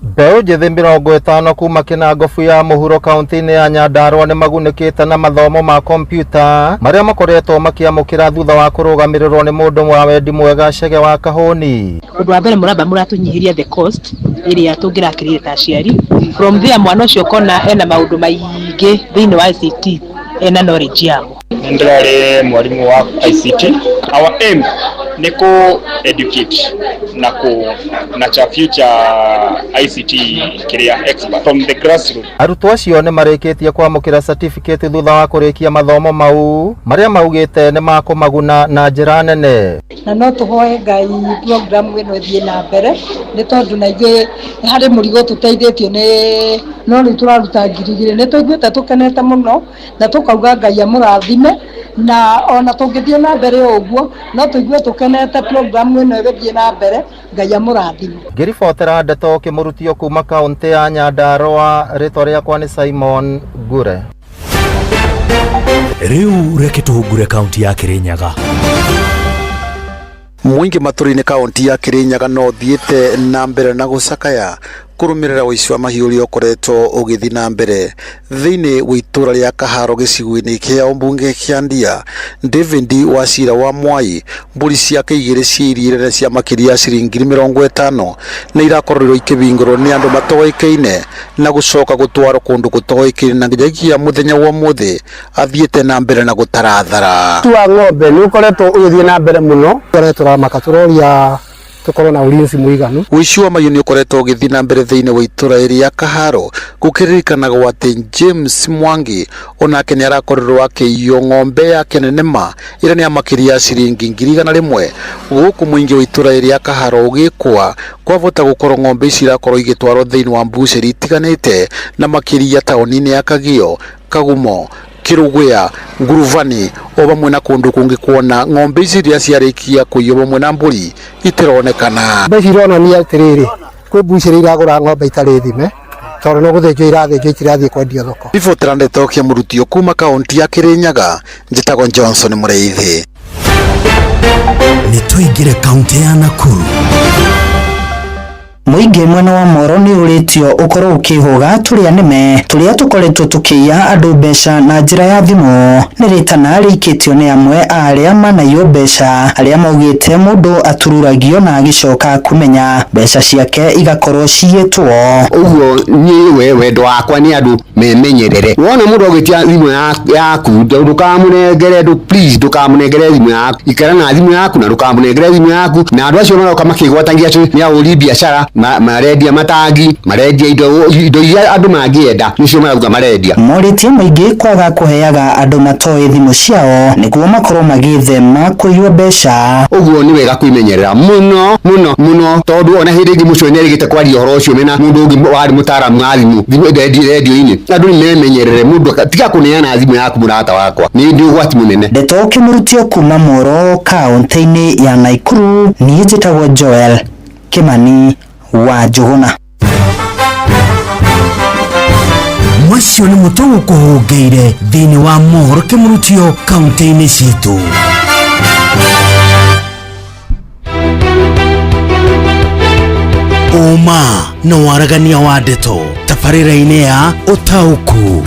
Mbeũ njĩthĩ 50 kuma Kĩnangobu ya mũhuro kaunti-inĩ ya Nyandarua nĩ magunĩkĩte na mathomo ma kompiuta marĩa makoretwo makĩamũkĩra thutha wa kũrũgamĩrĩrwo nĩ mũndũ wa wendi mwega Chege wa Kahũni. Ũndũ wa mbere mũramba mũratũnyihĩria the cost ĩrĩa tũngĩrakĩrire ta aciari. From there mwana ũcio ũkona ena maũndũ maingĩ thĩinĩ wa ICT ena knowledge yamo. Nĩ ndĩrarĩ mwarimũ wa ICT. Our aim nĩ kũ educate na kũ nurture future ICT kĩrĩa expert from the grassroots. Arutwo acio nĩ marĩkĩtie kwamũkĩra certificate thutha wa kũrĩkia mathomo mau marĩa maugĩte nĩ makũmaguna na njĩra nene. Na no tũhoe Ngai program ĩno ĩthiĩ na mbere nĩ tondũ na ithuĩ harĩ mũrigo tũteithĩtio nĩ no rĩu tũraruta 2000. Nĩ tũiguĩte tũkenete mũno na tũkauga Ngai amũrathime, na ona tũngĩthiĩ na mbere o ũguo no tũigue tũkenete program ĩno ĩgĩthiĩ na mbere. Ngai amũrathime. Ngĩribotera ndeto kĩmũrutio kuma kaunti ya Nyandarua, rĩtwa rĩakwa nĩ Simon Ngure. Rĩu reke tũhungure kaunti ya Kirinyaga. Mũingĩ matũra-inĩ kaunti ya Kirinyaga no ũthiĩte na mbere na gũcakaya kũrũmĩrĩra ũici wa mahiũ ũrĩa ũkoretwo ũgĩthiĩ na mbere thĩinĩ wa itũra rĩa Kaharo gĩcigo-inĩ kĩa ũmbunge kĩa Ndia. David Wachira wa Mwai mbũri ciake igĩrĩ cia iria nene cia makĩria ya ciringi 50,000 nĩ irakorirwo ikĩbingũrwo nĩ andũ matoĩkaine na gũcoka gũtwarwo kũndũ gũtoĩkaine na nginyagia mũthenya wa ũmũthĩ athiĩte na mbere na gũtarathara. Wa ng'ombe nĩ ũkoretwo ũgĩthiĩ na mbere mũno, tũramaka tũroria tukorwo na ulinzi mũiganu. Ũici wa mahiũ nĩ ũkoretwo ũgĩthiĩ na mbere thĩinĩ wa itũra rĩa Kaharo gũkĩririkanagwo atĩ James Mwangi onake nĩ arakorirwo akĩiywo ng'ombe yake nene ma ĩrĩa nĩ ya makĩria ya ciringi 100,000 gũkũ mũingĩ wa itũra rĩa Kaharo ũgĩkwa kwavota gũkorwo ng'ombe ici irakorwo igĩtwarwo thĩinĩ wa mbucĩri itiganĩte na makĩria taũni-inĩ ya Kagio, Kagumo, Kĩrũgũya, Nguruvani o vamwe na kũndũ kũngĩ kuona ng'ombe ici iria ciarĩkia kũiywo vamwe na mbũri itironekana. Mbeca ironania atĩrĩrĩ, kwĩ mbucĩrĩ iragũra ng'ombe itarĩ thime tondũ no gũthĩnjwo irathĩnjwo itirathiĩ kwendio thoko. Ribotera ndeto kĩa mũrutio kuma kaunti ya Kirinyaga, njĩtagwo Johnson Mũrĩithi. Nĩ tũingĩre kaunti ya Nakuru. Mũingĩ mwena wa Moro nĩ ũrĩtio ũkorwo ũkĩhũga tũrĩa nĩme tũrĩa tũkoretwo tũkĩiya andũ mbeca na njĩra ya thimũ. Nĩ rĩtana rĩikĩtio nĩ amwe a arĩa manaiywo mbeca arĩa maugĩte mũndũ atururagio na agĩcoka kũmenya mbeca ciake igakorwo ciyĩtwo. Ũguo niĩ we wendo wakwa nĩ andũ memenyerere. Wona mũndũ agwĩtia thimũ yaku ndũkamũnengere, please ndũkamũnengere thimũ yaku. Ikara na thimũ yaku na ndũkamũnengere thimũ yaku. Na andũ acio maroka makĩgwatagia atĩ nĩ ahũri biacara, marendia matangi, marendia indo iria andũ mangĩenda, nĩcio marauga marendia. Morĩtie mũingĩ kwaga kũheaga andũ matoĩ thimũ ciao nĩguo makorwo magĩthema kũiywo mbeca. Ũguo nĩ wega kwĩmenyerera mũno mũno mũno, tondũ ona hĩndĩ ĩngĩ mũcio nĩerĩgĩte kwaria ũhoro ũcio mena mũndũ ũngĩ warĩ mũtaaramu wa thimũ rendio-inĩ. Andũ nĩ memenyerere, mũndũ tiga kũneana thimũ yaku mũrata wakwa, nĩ ũgwati mũnene. Ndeto kĩmũrutio kuma Moro kaunti-inĩ ya Nakuru, niĩ njĩtagwo Joel Kimani wa Njũgũna. Macio nĩ mũtũgũ kũhũngĩire thĩinĩ wa mohoro kĩmũrutio kaunti-inĩ citũ. Ũma na waragania wa ndeto tabarĩra-inĩ ya ũtaũku.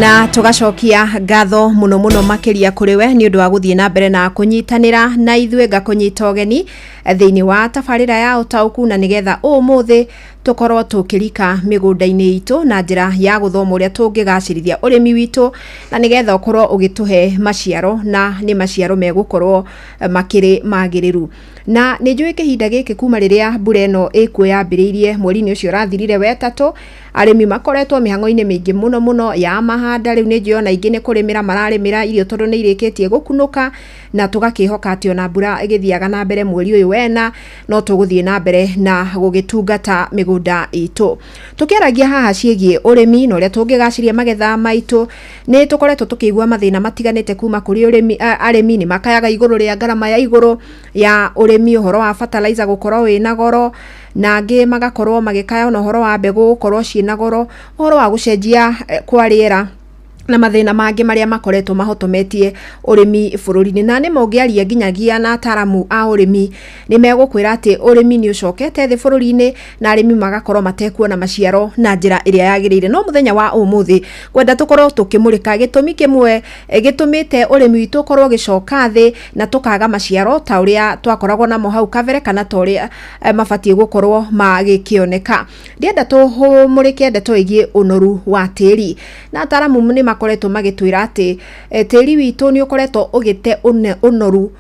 Na tugacokia ngatho muno muno makiria kuri we ni undu wa guthie na mbere na kunyitanira na ithuĩ ngakunyita ũgeni thĩinĩ wa tabarĩra ya ũtaũku, na nigetha ũmũthĩ tũkorwo tũkĩrika mĩgũnda-inĩ itũ na njĩra ya gũthoma ũrĩa tũngĩgacĩrithia ũrĩmi witũ, na nigetha ũkorwo ũgĩtũhe maciaro, na nĩ maciaro megũkorwo makĩrĩ magĩrĩru. Na nĩ njũĩ kĩhinda gĩkĩ kuma rĩrĩa mbura ĩno ĩkuo yambĩrĩirie mweri-inĩ ũcio ũrathirire wetatũ, arĩmi makoretwo mĩhang'o-inĩ mĩingĩ mũno mũno ya mahanda. Rĩu nĩ njũĩ ona ingĩ nĩ kũrĩmĩra mararĩmĩra irio tondũ nĩ irĩkĩtie gũkunũka, na tũgakĩhoka atĩ ona mbura ĩgĩthiaga na mbere mweri ũyũ wena no tũgũthiĩ na mbere na gũgĩtungata mĩgũnda itũ. Tũkĩaragia haha ciĩgiĩ ũrĩmi na ũrĩa tũngĩgaciria magetha maitũ, nĩ tũkoretwo tũkĩigua mathĩna matiganĩte kuma kũrĩ ũrĩmi. Arĩmi nĩ makayaga igũrũ rĩa ngarama ya igũrũ ya ũrĩmi, ũhoro wa fertilizer gũkorwo wĩna goro, na angĩ magakorwo magĩkaya ona ũhoro wa mbegũ gũkorwo ciĩna goro, ũhoro wa gũcenjia kwa rĩera Na mathĩna mangĩ marĩa makoretwo mahotometie ũrĩmi bũrũri-inĩ. Na nĩma ũngĩaria nginyagia na ataramu a ũrĩmi, nĩ megũkwĩra atĩ ũrĩmi nĩ ũcokete thĩ bũrũri-inĩ na arĩmi magakorwo matekuona maciaro na njĩra ĩrĩa yagĩrĩire. No mũthenya wa ũmũthĩ ngwenda tũkorwo tũkĩmũrĩka gĩtũmi kĩmwe gĩtũmĩte ũrĩmi witũ ũkorwo ũgĩcoka thĩ na tũkaga maciaro ta ũrĩa twakoragwo namo hau kabere, kana ta ũrĩa mabatiĩ gũkorwo magĩkĩoneka. Ndĩrenda tũmũrĩke ndeto ĩgiĩ ũnoru wa tĩri, na ataramu nĩ makoretwo magĩtwĩra atĩ tĩri witũ nĩ ũkoretwo ũgĩte ũnoru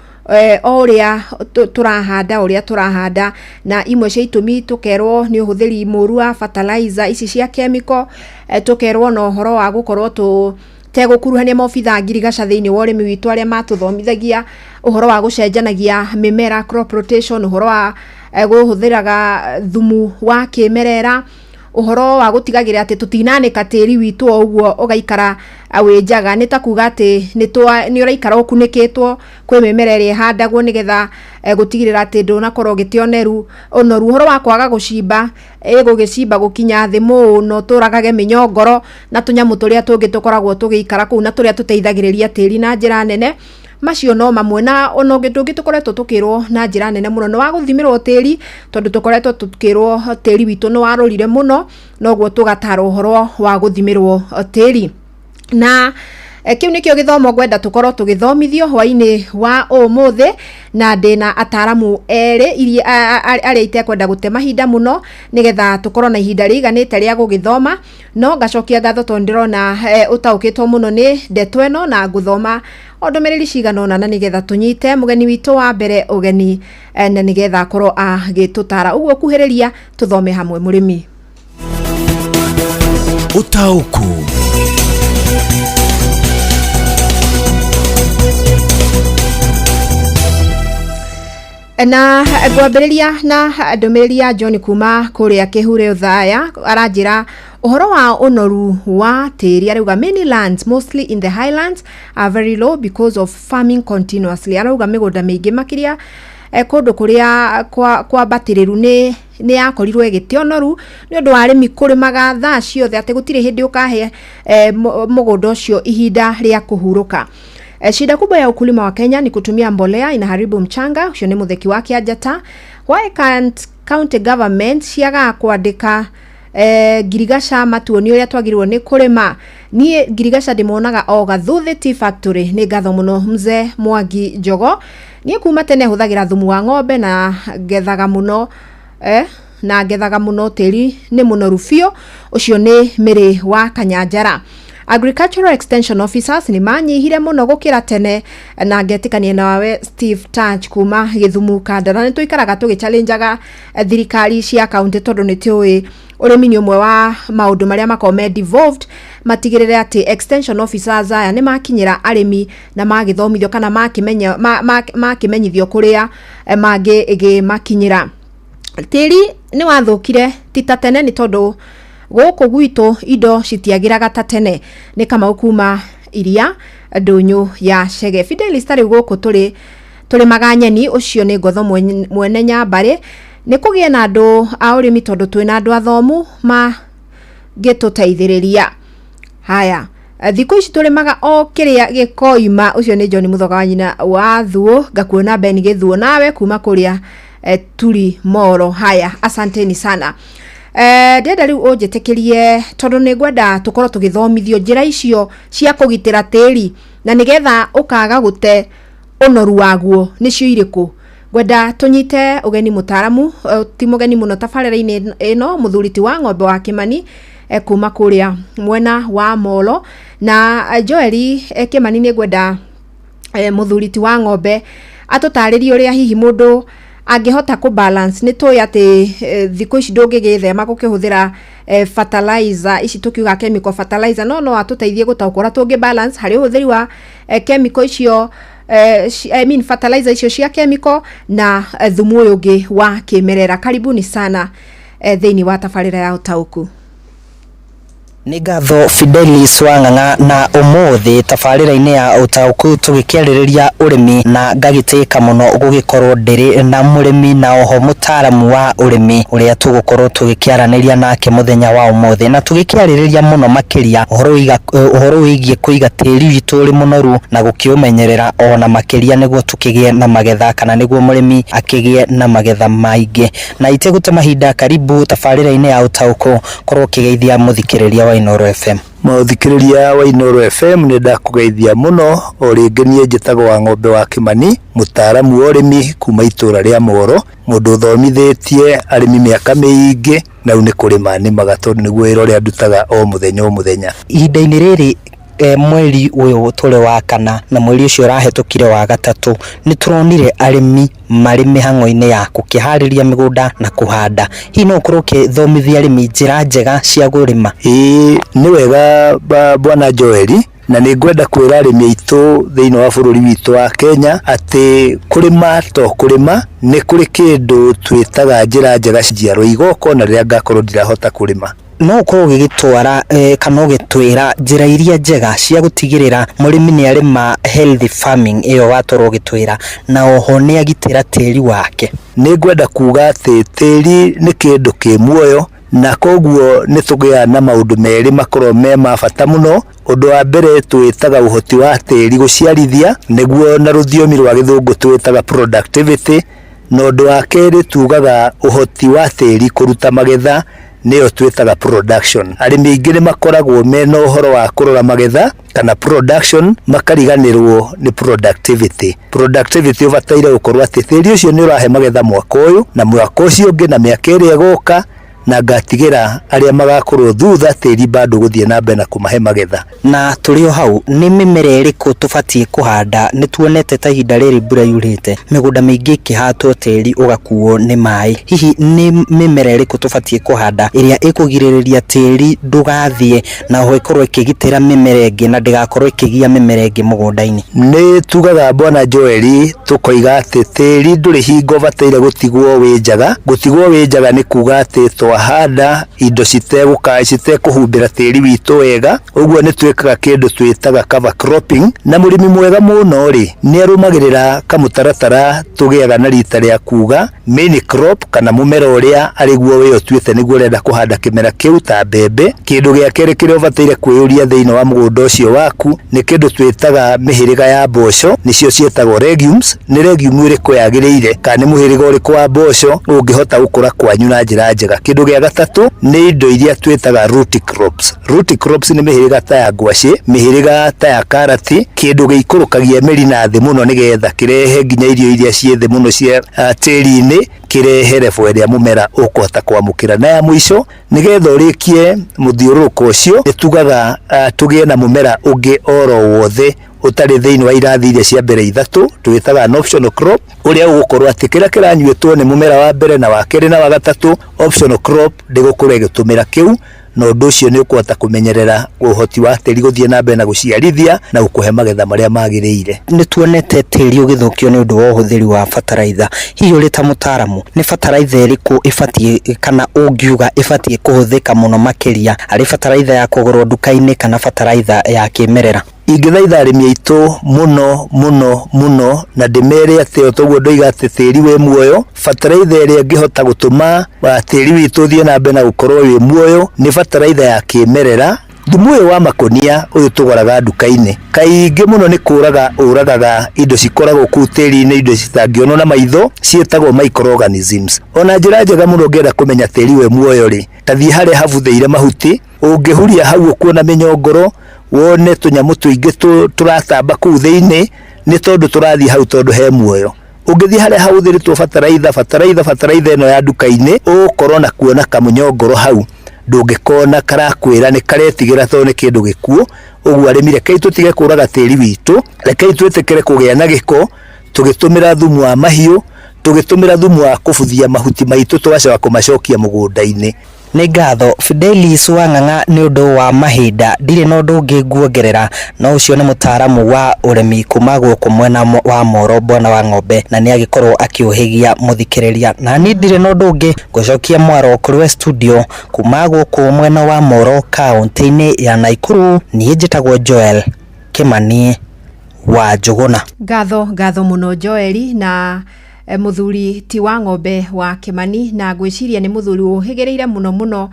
o ũrĩa tũrahanda, o ũrĩa tũrahanda, na imwe cia itũmi tũkerwo nĩ ũhũthĩri mũru wa fertilizer ici cia chemical, tũkerwo na ũhoro wa gũkorwo tũ tegũkuruhania maobitha ngirigaca thĩinĩ wa ũrĩmi witũ arĩa matũthomithagia ũhoro wa gũcenjanagia mĩmera, crop rotation, ũhoro wa kũhũthĩraga thumu wa kĩmerera, ũhoro wa gũtigagĩrĩra atĩ tũtinanĩka tĩri witũ o ũguo ũgaikara wĩ njaga. Nĩ ta kuga atĩ nĩ ũraikara ũkunĩkĩtwo kwĩ mĩmera ĩrĩa ĩhandagwo nĩgetha gũtigĩrĩra atĩ ndũnakorwo ũgĩte ũneru ũnoru. Ũhoro wa kwaga gũcimba, ĩgũgĩcimba gũkinya thĩ mũno, tũragage mĩnyongoro na tũnyamũ tũrĩa tũngĩ tũkoragwo tũgĩikara kũu na tũrĩa tũteithagĩrĩria tĩri na njĩra nene. Macio no mamwe, na ona ũngĩ tũngĩ tũkoretwo tũkĩrwo na njĩra nene mũno nĩ wa gũthimĩrwo tĩri, tondũ tũkoretwo tũkĩrwo tĩri witũ nĩ warũrire mũno, noguo tũgatarwo ũhoro wa gũthimĩrwo tĩri. Na kĩu nĩkĩo gĩthomo ngwenda tũkorwo tũgĩthomithio hwainĩ wa ũmũthĩ, na ndĩna ataramu erĩ arĩa itekwenda gũte mahinda mũno nĩgetha tũkorwo na ihinda rĩiganĩte rĩa gũgĩthoma. No ngacokia ngatho tondũ ndĩrona ũtaũkĩtwo mũno nĩ ndeto ĩno, na ngũthoma o ndũmĩrĩri cigana ũna na nĩgetha tũnyite mũgeni witũ wa mbere ũgeni, na nĩgetha akorwo agĩtũtara. Ũguo kuhĩrĩria tũthome hamwe mũrĩmi. Ũtaũku. Na ngwambĩrĩria na ndũmĩrĩri ya John kuma kũrĩa Kĩhure Othaya, aranjĩra ũhoro wa ũnoru wa tĩri. Arauga many lands, mostly in the highlands, are very low because of farming continuously. Arauga mĩgũnda mĩingĩ makĩria kũndũ kũrĩa kwambatĩrĩru nĩ yakorirwo ĩgĩte ũnoru nĩ ũndũ wa arĩmi kũrĩmaga thaa ciothe, atĩ gũtirĩ hĩndĩ ũkahe mũgũnda ũcio ihinda rĩa kũhurũka. Shida kubwa ya ukulima wa Kenya ni kutumia mbolea, inaharibu mchanga. Ucio nĩ Mutheki wa Kĩanjata. Why can't county government ciagaga kwandĩka ngirigaca matuonie ũrĩa twagĩrĩirwo nĩ kũrĩma? Niĩ ngirigaca ndĩmonaga o Gathuthi Tea Factory. Nĩ ngatho mũno mzee Mwangi Njogo. Niĩ kuma tene hũthagĩra thumu wa ng'ombe na ngethaga mũno, na ngethaga mũno, tĩri nĩ mũnoru biũ. Ũcio nĩ Mĩrĩ wa Kanyanjara. Agricultural extension officers nĩ manyihire mũno gũkĩra tene, na ngetĩkania nawe Steve Touch kuma Gĩthumu Kandara. Nĩ tũikaraga tũgĩchallengaga thirikari cia kaunti tondũ nĩ tũĩ ũrĩmi nĩ ũmwe wa maũndũ marĩa makoragwo me devolved, matigĩrĩre atĩ extension officers aya nĩ makinyĩra arĩmi na magĩthomithio kana makĩmenya makĩmenyithio kũrĩa mangĩmakinyĩra. Tĩri nĩ wathũkire ti ta tene nĩ tondũ gũkũ gwitũ indo citiagĩraga ta tene. Nĩ Kamau kuma Iria Ndũnyũ ya Chege. Fidelis, tarĩu gũkũ tũrĩ tũrĩmaga nyeni. Ũcio nĩ Ngotho mwene Nyambarĩ. Nĩ kũgĩe na andũ a ũrĩmi tondũ twĩna andũ athomu mangĩtũteithĩrĩria. Haya, thikũ ici tũrĩmaga o kĩrĩa gĩkoima. Ũcio nĩ John Mũthoga wa nyina wa Thuo. Ngakuona Ben Gĩthuo nawe kuma kũrĩa Turi Moro. Haya, asanteni sana. Ndĩrenda rĩu ũnjĩtĩkĩrie tondũ nĩ ngwenda tũkorwo tũgĩthomithio njĩra icio cia kũgitĩra tĩri na nĩgetha ũkaga gũte ũnoru waguo nĩcio irĩkũ. Ngwenda tũnyite ũgeni mũtaramu, ti mũgeni mũno tabarĩra-inĩ ĩno, mũthuri ti wa ng'ombe wa Kĩmani, kuma kũrĩa mwena wa Molo. Na Joel Kĩmani, nĩ ngwenda mũthuri ti wa ng'ombe atũtarĩrie ũrĩa hihi mũndũ angĩhota kũ balance. Nĩ tũĩ atĩ thikũ ici ndũngĩgĩthema gũkĩhũthĩra fertilizer ici tũkiuga chemical fertilizer, no atũteithie gũtaũkwo ũrĩa tũngĩ balance harĩ ũhũthĩri wa chemical icio, I mean fertilizer icio cia chemical na thumu ũyũ ũngĩ wa kĩmerera. Karibuni sana thĩinĩ wa tabarĩra ya ũtaũku. Nĩ ngatho Fidelis Wang'ang'a na ũmũthĩ tabarĩra-inĩ ya ũtaũku tũgĩkĩarĩrĩria ũrĩmi na ngagĩtĩka mũno gũgĩkorwo ndĩrĩ na mũrĩmi na oho mũtaaramu wa ũrĩmi ũrĩa tũgũkorwo tũgĩkĩaranĩria nake mũthenya wa ũmũthĩ na tũgĩkĩarĩrĩria mũno makĩria ũhoro wĩgiĩ kũiga tĩri witũ ũrĩ mũnoru na gũkĩũmenyerera ona makĩria nĩguo tũkĩgĩe na magetha kana nĩguo mũrĩmi akĩgĩe na magetha maingĩ. Na itegũte mahinda, karibu tabarĩra-inĩ ya ũtaũku, korwo ũkĩgeithia mũthikĩrĩria wa Inooro FM. Mũthikĩrĩria wa Inooro FM, nĩ ndakũgeithia mũno o rĩngĩ. Niĩ njĩtagwo wa Ng'ombe wa Kĩmani, mũtaaramu wa ũrĩmi kuma itũra rĩa Moro, mũndũ ũthomithĩtie arĩmi mĩaka mĩingĩ, na rĩu nĩ kũrĩma nĩmaga tondũ nĩguo wĩra ũrĩa ndutaga o mũthenya o mũthenya. Ihinda-inĩ rĩrĩ, mweri ũyũ tũrĩ wa kana na mweri ũcio ũrahĩtũkire wa gatatũ, nĩ tũronire arĩmi marĩ mĩhang'o-inĩ ya gũkĩharĩria mĩgũnda na kũhanda. Hihi no ũkorwo ũkĩthomithia arĩmi njĩra njega cia kũrĩma? Ĩĩ, nĩ wega bwana Joeli, na nĩ ngwenda kwĩra arĩmi aitũ thĩinĩ wa bũrũri witũ wa Kenya atĩ kũrĩma to kũrĩma, nĩ kũrĩ kĩndũ twĩtaga njĩra njega njiarwa igoka ona rĩrĩa ngakorwo ndirahota kũrĩma. No ũkorwo ũgĩgĩtwara kana ũgĩtwĩra njĩra iria njega cia gũtigĩrĩra mũrĩmi nĩ arĩma healthy farming ĩyo watorwo ũgĩtwĩra, na oho nĩ agitĩra tĩri wake? Nĩ ngwenda kuga atĩ tĩri nĩ kĩndũ kĩ muoyo, na koguo nĩ tũgĩaga na maũndũ merĩ makoragwo me ma bata mũno. Ũndũ wa mbere twĩtaga ũhoti wa tĩri gũciarithia, nĩguo na rũthiomi rwa gĩthũngũ twĩtaga productivity, na ũndũ wa kerĩ tugaga ũhoti wa tĩri kũruta magetha, nĩyo twĩtaga production. Arĩmi aingĩ nĩ makoragwo mena ũhoro wa kũrora magetha kana production, makariganĩrwo nĩ productivity. Productivity ũbataire gũkorwo atĩ tĩri ũcio nĩ ũrahe magetha mwaka ũyũ na mwaka ũcio ũngĩ na mĩaka ĩrĩa ĩgũka, na ngatigĩra arĩa magakorwo thutha tĩri bado gũthiĩ na mbere na kũmahe magetha. Na tũrĩ o hau, nĩ mĩmera ĩrĩkũ tũbatiĩ kũhanda? Nĩ tuonete ta ihinda rĩrĩ mbura yurĩte, mĩgũnda mĩingĩ ĩkĩhatwo tĩri ũgakuo nĩ maĩ. Hihi nĩ mĩmera ĩrĩkũ tũbatiĩ kũhanda ĩrĩa ĩkũgirĩrĩria tĩri ndũgathiĩ na oho ĩkorwo ĩkĩgitĩra mĩmera ĩngĩ na ndĩgakorwo ĩkĩgia mĩmera ĩngĩ mũgũnda-inĩ? Nĩ tugaga, bwana Joeli, tũkoiga atĩ tĩri ndũrĩ hingo ũbataire gũtigwo wĩ njaga. Gũtigwo wĩ njaga nĩ kuga atĩ twahanda indo citekũhumbĩra tĩri witũ wega, ũguo nĩ twĩkaga kĩndũ twĩtaga cover cropping. Na mũrĩmi mwega mũno rĩ, nĩ arũmagĩrĩra kamũtaratara tũgĩaga na rita rĩa kuga main crop, kana mũmera ũrĩa arĩguo we ũtuĩte nĩguo ũrenda kũhanda kĩmera kĩu, ta mbembe. Kĩndũ gĩa kerĩ kĩrĩa ũbataire kwĩyũria thĩinĩ wa mũgũnda ũcio waku nĩ kĩndũ twĩtaga mĩhĩrĩga ya mboco, nĩcio ciĩtagwo legumes. Nĩ legume ĩrĩkũ yagĩrĩire, kana nĩ mũhĩrĩga ũrĩkũ wa mboco ũngĩhota gũkũra kwanyu na njĩra njega? Kĩndũ gĩa gatatũ nĩ indo iria twĩtaga root crops. Root crops nĩ mĩhĩrĩga ta ya ngwacĩ, mĩhĩrĩga ta ya karati, kĩndũ gĩikũrũkagia mĩri na thĩ mũno nĩgetha kĩrehe nginya irio iria ciĩ thĩ mũno cia tĩri-inĩ, kĩrehe level ĩrĩa mũmera ũkũhota kwamũkĩra. Na ya mũico, nĩgetha ũrĩkie mũthiũrũrũko ũcio, nĩ tugaga tũgĩe na mũmera ũngĩ oro wothe ũtarĩ thĩinĩ wa irathi iria cia mbere ithatũ, twĩtaga an optional crop, ũrĩa ũgũkorwo atĩ kĩrĩa kĩranyuĩtwo nĩ mũmera wa mbere na wa kerĩ na wa gatatũ, optional crop ndĩgũkorwo ĩgĩtũmĩra kĩu, na ũndũ ũcio nĩ ũkũhota kũmenyerera ũhoti wa tĩri gũthiĩ na mbere na gũciarithia na gũkũhe magetha marĩa magĩrĩire. Nĩ tuonete tĩri ũgĩthũkio nĩ ũndũ wa ũhũthĩri wa bataraitha. Hihi ũrĩ ta mũtaaramu, nĩ bataraitha ĩrĩkũ ĩbatiĩ kana ũngiuga ĩbatiĩ kũhũthĩka mũno makĩria, arĩ bataraitha ya kũgũrwo nduka-inĩ kana bataraitha ya kĩmerera? Ingĩthaitha arĩmi aitũ mũno mũno mũno na ndĩmere atĩ o toguo ndoiga atĩ tĩri wĩ muoyo, bataraitha ĩrĩa ĩngĩhota gũtũma tĩri witũ ũthiĩ na mbere na gũkorwo wĩ muoyo nĩ bataraitha ya kĩmerera. Thumu ũyũ wa makũnia ũyũ tũgũraga nduka-inĩ kaingĩ mũno nĩ kũraga ũragaga indo cikoragwo kũu tĩri-inĩ, indo citangĩonwo na maitho ciĩtagwo microorganisms. Ona njĩra njega mũno ũngĩenda kũmenya tĩri wĩ muoyo rĩ, ta thiĩ harĩa habuthĩire mahuti, ũngĩhuria hau ũkuona mĩnyongoro, wone tũnyamũ tũingĩ tũratamba kũu thĩinĩ, nĩ tondũ tũrathiĩ hau tondũ he muoyo. Ũngĩthiĩ harĩa hahũthĩrĩtwo bataraitha bataraitha bataraitha ĩno ya nduka-inĩ, ũgũkorwo na kuona kamũnyongoro hau, ndũngĩkona, karakwĩra nĩ karetigĩra tondũ nĩ kĩndũ gĩkuũ. Ũguo arĩmi, rekei tũtige kũraga tĩri witũ, rekei twĩtĩkĩre kũgĩa na gĩko tũgĩtũmĩra thumu wa mahiũ. Tũgĩtũmĩra thumu wa kũbuthia mahuti maitũ tũgacoka kũmacokia mũgũnda-inĩ. Nĩ ngatho Fidelis Wang'ang'a nĩ ũndũ wa mahinda, ndirĩ na ũndũ ũngĩ nguongerera no ũcio nĩ mũtaaramu wa ũrĩmi kuma gũkũ mwena wa Moro Bwana wa Ng'ombe na nĩ agĩkorwo akĩũhĩgia mũthikĩrĩria. Na niĩ ndirĩ na ũndũ ũngĩ ngũcokia mwaro kũrĩ we studio kuma gũkũ mwena wa Moro kaũntĩ-inĩ ya Naikuru, niĩ njĩtagwo Joel Kĩmani wa Njũgũna. Ngatho ngatho mũno Joeli na mũthuri ti wa ng'ombe wa Kĩmani, na ngwĩciria nĩ mũthuri ũhĩgĩrĩire mũno mũno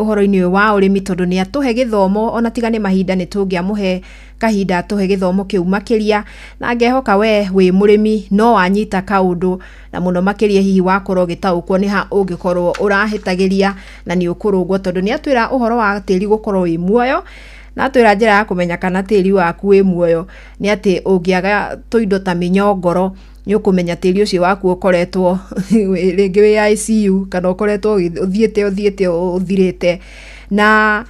ũhoro-inĩ ũyũ wa ũrĩmi tondũ nĩ atũhe gĩthomo ona tiga nĩ mahinda nĩ tũngĩamũhe kahinda atũhe gĩthomo kĩu makĩria, na ngehoka we wĩ mũrĩmi no wanyita kaũndũ na mũno makĩria hihi wakorwo ũgĩtaũkwo nĩ ha ũngĩkorwo ũrahĩtagĩria na nĩ ũkũrũngwo tondũ nĩ atwĩra ũhoro wa tĩri gũkorwo wĩ muoyo na atwĩra njĩra ya kũmenya kana tĩri waku wĩ muoyo nĩ atĩ ũngĩaga tũindo ta mĩnyongoro nĩ ũkũmenya tĩri ũcio waku ũkoretwo rĩngĩ wĩ ICU kana ũkoretwo ũthiĩte ũthiĩte ũthirĩte. Na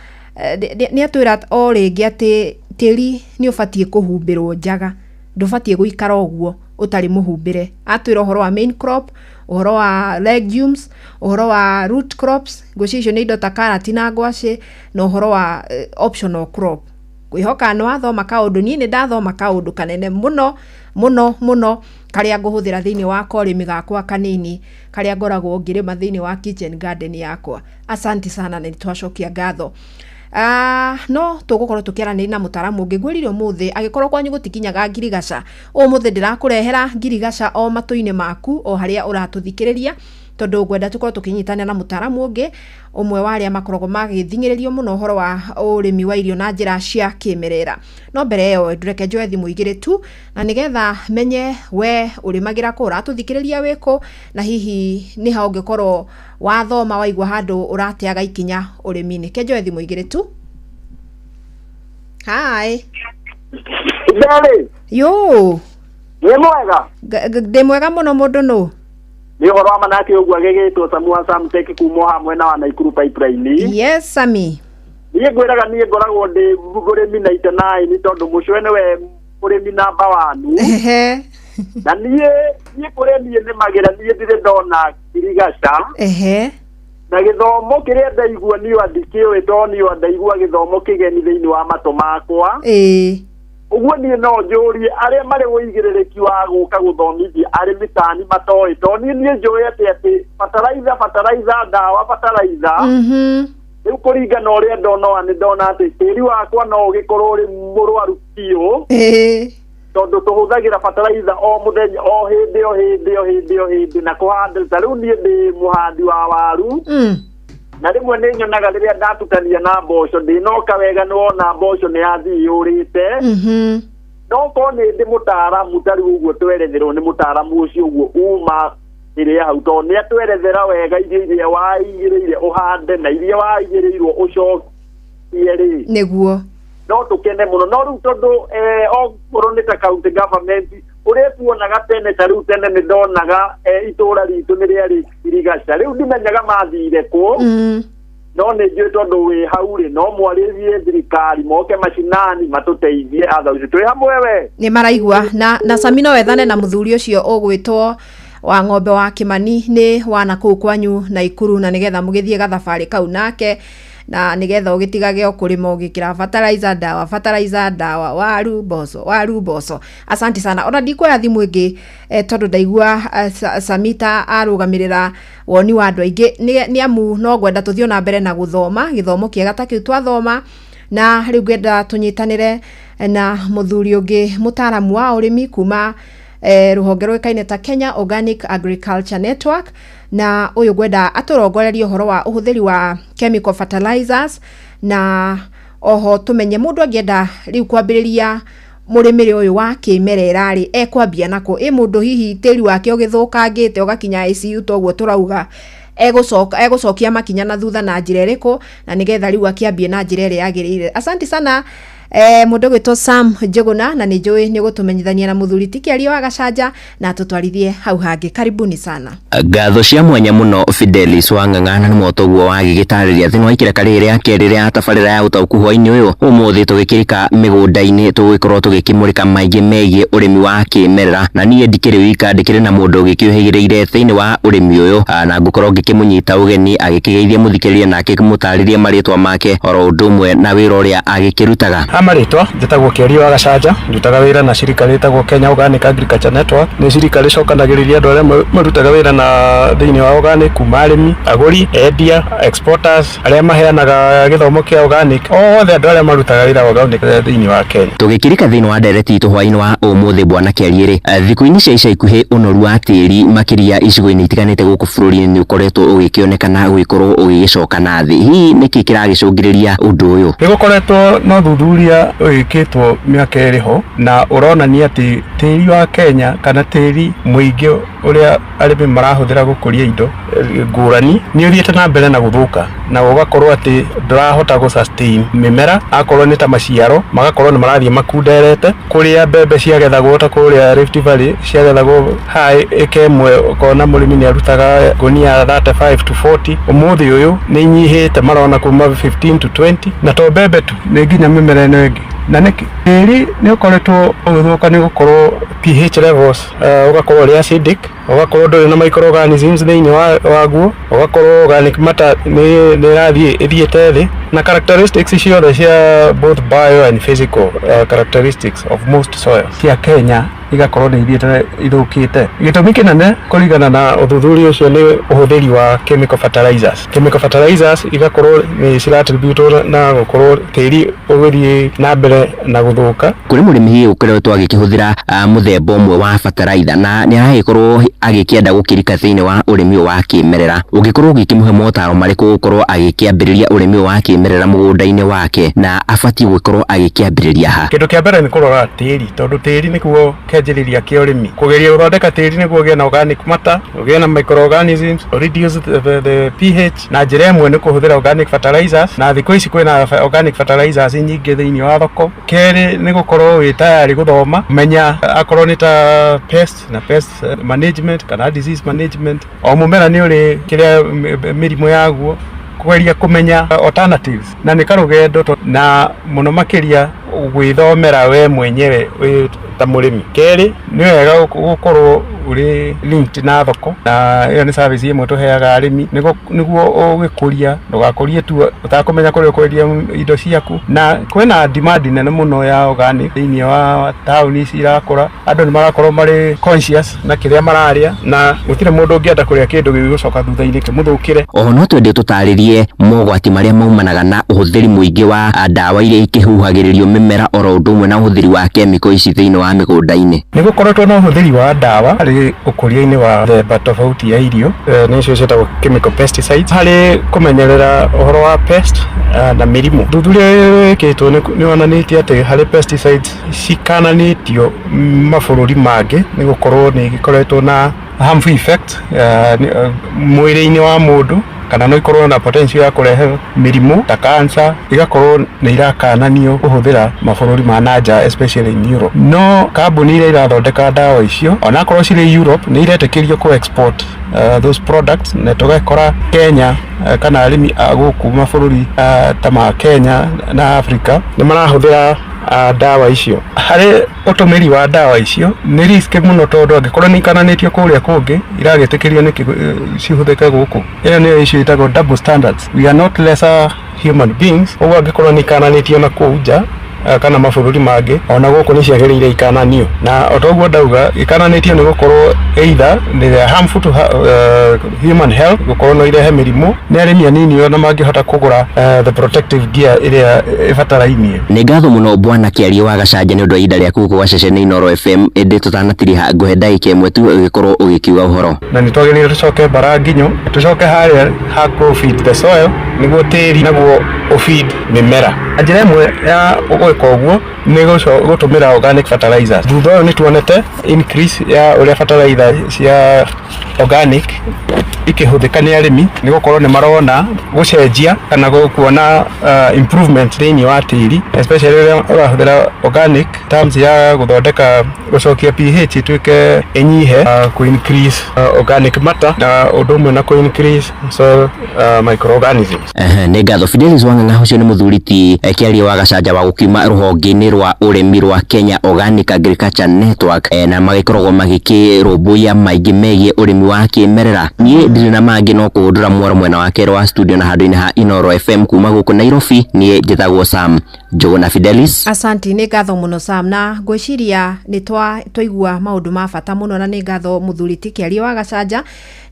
nĩ atwĩra o rĩngĩ atĩ tĩri nĩ ũbatiĩ kũhumbĩrwo njaga, ndũbatiĩ gũikara ũguo ũtarĩ mũhumbĩre. Atwĩra ũhoro wa main crop, ũhoro wa legumes, ũhoro wa root crops, ngwĩciria icio nĩ indo ta karati na ngwacĩ, na ũhoro wa optional crop. Ngwĩhoka nĩ wathoma kaũndũ, niĩ nĩ ndathoma kaũndũ kanene mũno mũno mũno karĩa ngũhũthĩra thĩinĩ wa korĩmi gakwa kanini karĩa ngoragwo ngĩrĩma thĩinĩ wa kitchen garden yakwa. Asanti sana na nĩtwacokia ngatho. No tũgũkorwo tũkĩaranĩria na mũtaaramu ũngĩ ngwĩrire ũmũthĩ angĩkorwo kwanyu gũtikinyaga ngirigaca, ũmũthĩ ndĩrakũrehera ngirigaca o matũ-inĩ maku o harĩa ũratũthikĩrĩria tondũ ngwenda tũkorwo tũkĩnyitanĩra na mũtaaramu ũngĩ ũmwe wa arĩa makoragwo magĩthing'ĩrĩrio mũno ũhoro wa ũrĩmi wa irio na njĩra cia kĩmerera. No mbere ĩyo reke njoe thimũ igĩrĩ tu na nĩgetha menye we ũrĩmagĩra kũ, ũratũthikĩrĩria wĩkũ, na hihi nĩ ha ũngĩkorwo wathoma waigua handũ ũrateaga ikinya ũrĩmi-inĩ. Ke njoe thimũ igĩrĩ tu. Hi. Ndari. Yo. Nĩ mwega. Ndĩ mwega mũno mũndũ nũ. Nĩ ũhoro wa manake ũguo agĩgĩtwo Samu wa Samtech kuma haha mwena wa Naikuru pipeline. Yes, Sami. Niĩ ngwĩraga niĩ ngoragwo ndĩ mũrĩmi 99 tondũ mũcwe nĩwe mũrĩmi namba wanu. Ehe. Na niĩ kũrĩa niĩ nĩmagĩra niĩ ndirĩ ndona ngirigaca. Ehe. Na gĩthomo kĩrĩa ndaigua niĩ ndikĩũĩ tondũ niĩ ndaigua gĩthomo kĩgeni thĩinĩ wa matũ makwa. Ĩĩ. Ũguo niĩ no njũrie arĩa marĩ ũigĩrĩrĩki wa gũka gũthomithia arĩmi tani matoĩ tondũ niĩ njũĩ atĩ bataraitha ndawa bataraitha. Rĩu kũringana ũrĩa ndona nĩ ndona atĩ tĩri wakwa no ũgĩkorwo ũrĩ mũrwaru biũ. Ĩĩ. Tondũ tũhũthagĩra bataraitha o mũthenya o hĩndĩ o hĩndĩ o hĩndĩ o hĩndĩ na kũhanda ta rĩu niĩ ndĩ mũhandi wa waru. Na rĩmwe nĩ nyonaga rĩrĩa ndatukania na mboco ndĩnoka wega nĩ wona mboco nĩ yathiĩ yũrĩte. No korwo nĩ ndĩ mũtaaramu ta rĩu ũguo tweretherwo nĩ mũtaaramu ũcio ũguo uma ĩrĩa hau tondũ nĩ atwerethera wega irio iria waigĩrĩire ũhande na iria waigĩrĩirwo ũcokie rĩ. Nĩguo. No tũkene mũno no rĩu tondũ okorwo nĩ ta county government ũrĩa tuonaga tene ta rĩu tene nĩ ndonaga itũra ritũ nĩ rĩarĩ ngirigaca rĩu ndimenyaga mathire kũ. No nĩ njũĩ tondũ wĩ hau rĩ no mwarĩrie thirikari moke macinani matũteithie otherwise twĩ hamwe we. Nĩ maraigua na Sami no wethane na mũthuri ũcio ũgwĩtwo wa ng'ombe wa Kĩmani nĩ wana kũu kwanyu Naikuru na nĩgetha mũgĩthiĩ gathabarĩ kau nake na nĩgetha ũgĩtigage o kũrĩma ũgĩkĩra fertilizer ndawa fertilizer ndawa waru mboco waru mboco. Asante sana. Ona ndikuoya thimũ ĩngĩ tondũ ndaigua Samita arũgamĩrĩra woni wa andũ aingĩ nĩ amu no ngwenda tũthiĩ na mbere na gũthoma gĩthomo kĩega ta kĩu twathoma na rĩu ngwenda tũnyitanĩre na mũthuri ũngĩ mũtaaramu wa ũrĩmi kuma rũhonge rũĩkaine ta Kenya Organic Agriculture Network na ũyũ ngwenda atũrongorerie ũhoro wa ũhũthĩri wa chemical fertilizers na oho tũmenye mũndũ angĩenda rĩu kwambĩrĩria mũrĩmĩre ũyũ wa kĩmerera rĩ ekwambia nako ĩ mũndũ hihi tĩri wake ũgĩthũkangĩte ũgakinya ICU toguo tũrauga egũcokia makinya na thutha na njĩra ĩrĩkũ na nĩgetha rĩu akĩambie na njĩra ĩrĩa yagĩrĩire. Asante sana. Mũndũ gwĩtwo Sam Njũgũna, na nĩ njũĩ nĩ ũgũtũmenyithania na mũthuri ti Kĩario wa Gacanja na atũtwarithie hau hangĩ. Karibuni sana. Ngatho cia mwanya mũno Fidelis wa Ng'ang'a, na nĩ motoguo wagĩgĩtarĩria thĩinĩ wa ikĩreka rĩrĩ rĩa kerĩ rĩa tabarĩra ya ũtaũku hwainĩ ũyũ. Ũmũthĩ tũgĩkĩrika mĩgũnda-inĩ, tũgũgĩkorwo tũgĩkĩmũrĩka maingĩ megiĩ ũrĩmi wa kĩmerera, na niĩ ndikĩrĩ wika, ndĩkĩrĩ na mũndũ ũgĩkĩũhĩgĩrĩire thĩinĩ wa ũrĩmi ũyũ, na ngũkorwo ngĩkĩmũnyita ũgeni agĩkĩgeithia mũthikĩrĩria na akĩmũtarĩria marĩtwa make oro ũndũ ũmwe na wĩra ũrĩa agĩkĩrutaga. Ha marĩtwa, njĩtagwo Kĩario wa Gacanja, ndutaga wĩra na cirika rĩtagwo Kenya Organic Agriculture Network. Nĩ cirika rĩcokanagĩrĩria andũ arĩa marutaga wĩra na thĩinĩ wa organic, kuma arĩmi, agũri, endia, exporters, arĩa maheanaga gĩthomo kĩa organic, othe andũ arĩa marutaga wĩra wa organic thĩinĩ wa Kenya. Tũgĩkĩrika thĩinĩ wa ndereti itũ hwainĩ wa ũmũthĩ, bwana Kĩarie-rĩ, thikũ-inĩ cia ica ikuhĩ ũnoru wa tĩri makĩria icigo-inĩ itiganĩte gũkũ bũrũri-inĩ nĩ ũkoretwo ũgĩkĩonekana gũgĩkorwo ũgĩgĩcoka na thĩ. Hihi nĩkĩ kĩragĩcũngĩrĩria ũndũ ũyũ? Nĩ gũkoretwo na ũthuthuria wĩkĩtwo mĩaka ĩrĩ ho, na ũronania atĩ tĩri wa Kenya kana tĩri mũingĩ ũrĩa arĩmi marahũthĩra gũkũria indo ngũrani nĩ ũthiĩte na mbere na gũthũka, na ũgakorwo atĩ ndũrahota gũ sustain mĩmera, akorwo nĩ ta maciaro magakorwo nĩ marathiĩ makunderete. Kũrĩa mbembe ciagethagwo ta kũrĩa Rift Valley ciagethagwo haha ĩka ĩmwe, ũkona mũrĩmi nĩ arutaga ngũnia 35 to 40, ũmũthĩ ũyũ nĩ inyihĩte, marona kuma 15 to 20. Na to mbembe tu, nĩ nginya mĩmera ĩno ĩngĩ. Na nĩkĩ tĩri nĩ ũkoretwo ũgĩthũka? Nĩ gũkorwo pH levels ũgakorwo ũrĩ acidic, ũgakorwo ndũrĩ na microorganisms thĩinĩ waguo, ũgakorwo organic matter nĩ ĩrathiĩ ĩthiĩte thĩ, na characteristics ciothe cia both bio and physical characteristics of most soils cia Kenya igakorwo nĩ ithiĩte ithũkĩte. Gĩtũmi kĩnene kũringana na ũthuthuria ũcio nĩ ũhũthĩri wa chemical fertilizers. Chemical fertilizers igakorwo nĩ cirattributwo na gũkorwo tĩri ũgĩthiĩ na mbere na gũthũka. Kũrĩ mũrĩmi hihi ũkoretwo agĩkĩhũthĩra mũthemba ũmwe wa bataraitha na nĩ aragĩkorwo agĩkĩenda gũkĩrika thĩinĩ wa ũrĩmi ũyũ wa kĩmerera, ũngĩkorwo ũgĩkĩmũhe motaro marĩkũ gũkorwo agĩkĩambĩrĩria ũrĩmi ũyũ wa kĩmerera mũgũnda-inĩ wake, na abatiĩ gũkorwo agĩkĩambĩrĩria ha? Kĩndũ kĩa mbere nĩ kũrora tĩri, tondũ tĩri nĩguo kĩanjĩrĩria kĩa ũrĩmi. Kũgeria gũthondeka tĩri nĩguo ũgĩe na organic matter, ũgĩe na microorganisms, reduce the pH, na njĩra ĩmwe nĩ kũhũthĩra organic fertilizers, na thikũ ici kwĩna organic fertilizers nyingĩ thĩinĩ wa thoko. Kerĩ nĩ gũkorwo wĩ tayarĩ gũthoma, menya akorwo nĩ ta pest na pest management kana disease management. O mũmera nĩ ũrĩ kĩrĩa mĩrimũ yaguo, kũgeria kũmenya alternatives, na nĩ karũgendo, na mũno makĩria gwĩthomera we mwenyewe wĩ ta mũrĩmi. Kerĩ nĩ wega gũkorwo ũrĩ linked na thoko, na ĩyo nĩ service ĩmwe tũheaga arĩmi nĩguo ũgĩkũria ndũgakũrie tu ũtakũmenya kũrĩa ũkwendia indo ciaku. Na kwĩna demand nene mũno ya organic thĩinĩ wa taũni ici irakũra. Andũ nĩ marakorwo marĩ conscious na kĩrĩa mararĩa, na gũtirĩ mũndũ ũngĩenda kũrĩa kĩndũ gĩgũcoka thutha-inĩ kĩmũthũkĩre. Oho no twende tũtarĩrie mogwati marĩa maumanaga na ũhũthĩri mũingĩ wa ndawa iria ikĩhuhagĩrĩrio mĩmera oro ũndũ ũmwe na ũhũthĩri wa kemiko ici thĩinĩ wa mĩgũnda-inĩ. Nĩ gũkoretwo na ũhũthĩri wa ndawa harĩ ũkũria-inĩ wa themba tofauti ya irio, nĩcio ciĩtagwo chemical pesticides, harĩ kũmenyerera ũhoro wa pest na mĩrimũ. Ũthuthuria wĩkĩtwo nĩ wonanĩtie atĩ harĩ pesticides cikananĩtio mabũrũri mangĩ nĩ gũkorwo nĩ igĩkoretwo na harmful effect mwĩrĩ-inĩ wa mũndũ, kana no ikorwo na potential ya kũrehe mĩrimũ ta cancer, igakorwo nĩ irakananio kũhũthĩra mabũrũri ma nanja, especially in Europe. No kambuni iria irathondeka ndawa icio, onakorwo cirĩ Europe, nĩ iretĩkĩrio kũ export those products, na tũgakora Kenya kana arĩmi a gũkũ mabũrũri ta ma Kenya na Africa nĩ marahũthĩra ndawa icio. Harĩ ũtũmĩri wa ndawa icio nĩ risk mũno, tondũ angĩkorwo nĩ ikananĩtio kũrĩa kũngĩ, iragĩtĩkĩrio nĩkĩ cihũthĩke gũkũ? Ĩyo nĩyo issue ĩtagwo double standards. We are not lesser human beings. Ũguo angĩkorwo nĩ ikananĩtio na kũu nja kana mabũrũri mangĩ, ona gũkũ nĩ ciagĩrĩire ikananio. Na o toguo ndauga, ikananĩtio nĩ gũkorwo either they are harmful to human health, gũkorwo no irehe mĩrimũ, nĩ arĩmi anini ona mangĩhota kũgũra the protective gear ĩrĩa ĩbatarainie. Nĩ ngatho mũno bwana Kĩario wa Gacanja nĩ ũndũ wa ihinda rĩaku gũkũ gaceceni Inooro FM. Ĩndĩ tũtanatiriha, ngũhe ndagĩka ĩmwe tu ũgĩkorwo ũgĩkiuga ũhoro. Na nĩ twagĩrĩire tũcoke mbara nginyo, tũcoke harĩa ha kũ feed the soil, nĩguo tĩri naguo ũfeed mĩmera. Na njĩra ĩmwe ya gwĩka ũguo nĩ gũtũmĩra organic fertilizers. Thutha ũyũ nĩ tuonete increase ya ũrĩa fertilizer cia organic ikĩhũthĩka nĩ arĩmi nĩ gũkorwo nĩ marona gũcenjia kana kuona improvement thĩinĩ wa tĩri, especially rĩrĩa ũrahũthĩra organic terms ya gũthondeka gũcokia pH ĩtuĩke ĩnyihe, kũ increase organic matter na ũndũ ũmwe na kũ increase soil microorganisms. Ehe, nĩ ngatho Fidelis Wang'ang'a. Ũcio nĩ mũthuri ti Kĩaria wa Gacanja wa gũkiuma rũhonge-inĩ rwa ũrĩmi rwa Kenya Organic Agriculture Network, na magĩkoragwo magĩkĩrũmbũiya maingĩ megiĩ ũrĩmi wa kĩmerera. Niĩ ndirĩ na mangĩ no kũhũndũra mwaro mwena wa kerĩ wa studio na handũ-inĩ ha Inoro FM kuma gũkũ Nairobi. Niĩ njĩtagwo Sam Njũgũna Fidelis. Asanti, nĩ ngatho mũno Sam, na ngwĩciria nĩ twaigua maũndũ ma bata mũno, na nĩ ngatho mũthuri ti Kĩaria wa Gacanja,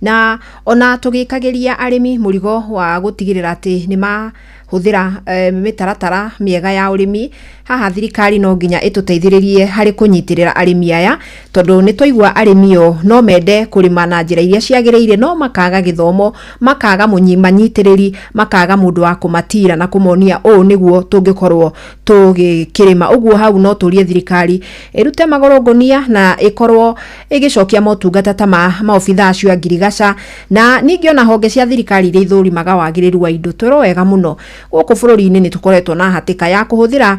na ona tũgĩkagĩria arĩmi mũrigo wa gũtigĩrĩra atĩ nĩ mahũthĩra mĩtaratara mĩega ya ũrĩmi. Haha thirikari no nginya ĩtũteithĩrĩrie harĩ kũnyitĩrĩra arĩmi aya, tondũ nĩ twaigua arĩmi o no mende kũrĩma na njĩra iria ciagĩrĩire, no makaga gĩthomo, makaga manyitĩrĩri, makaga mũndũ wa kũmatira na kũmonia ũũ nĩguo tũngĩkorwo tũgĩkĩrĩma. Ũguo hau no tũrie thirikari ĩrute magũrũ ngũnia na ĩkorwo ĩgĩcokia motungata ta ma maobitha acio a ngirigaca, na ningĩ ona honge cia thirikari iria ithũrimaga wagĩrĩru wa indo. Twĩrwo wega mũno gũkũ bũrũri-inĩ nĩ tũkoretwo na hatĩka ya kũhũthĩra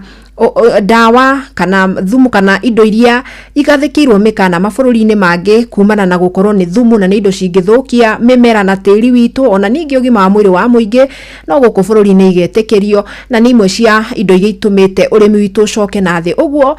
ndawa kana thumu kana indo iria igathĩkĩirwo mĩkana mabũrũri-inĩ mangĩ kumana na gũkorwo nĩ thumu na nĩ indo cingĩthũkia mĩmera na tĩri witũ, ona ningĩ ũgima wa mwĩrĩ wa mũingĩ, no gũkũ bũrũri-inĩ igetĩkĩrio, na nĩ imwe cia indo iria itũmĩte ũrĩmi witũ ũcoke na thĩ. Ũguo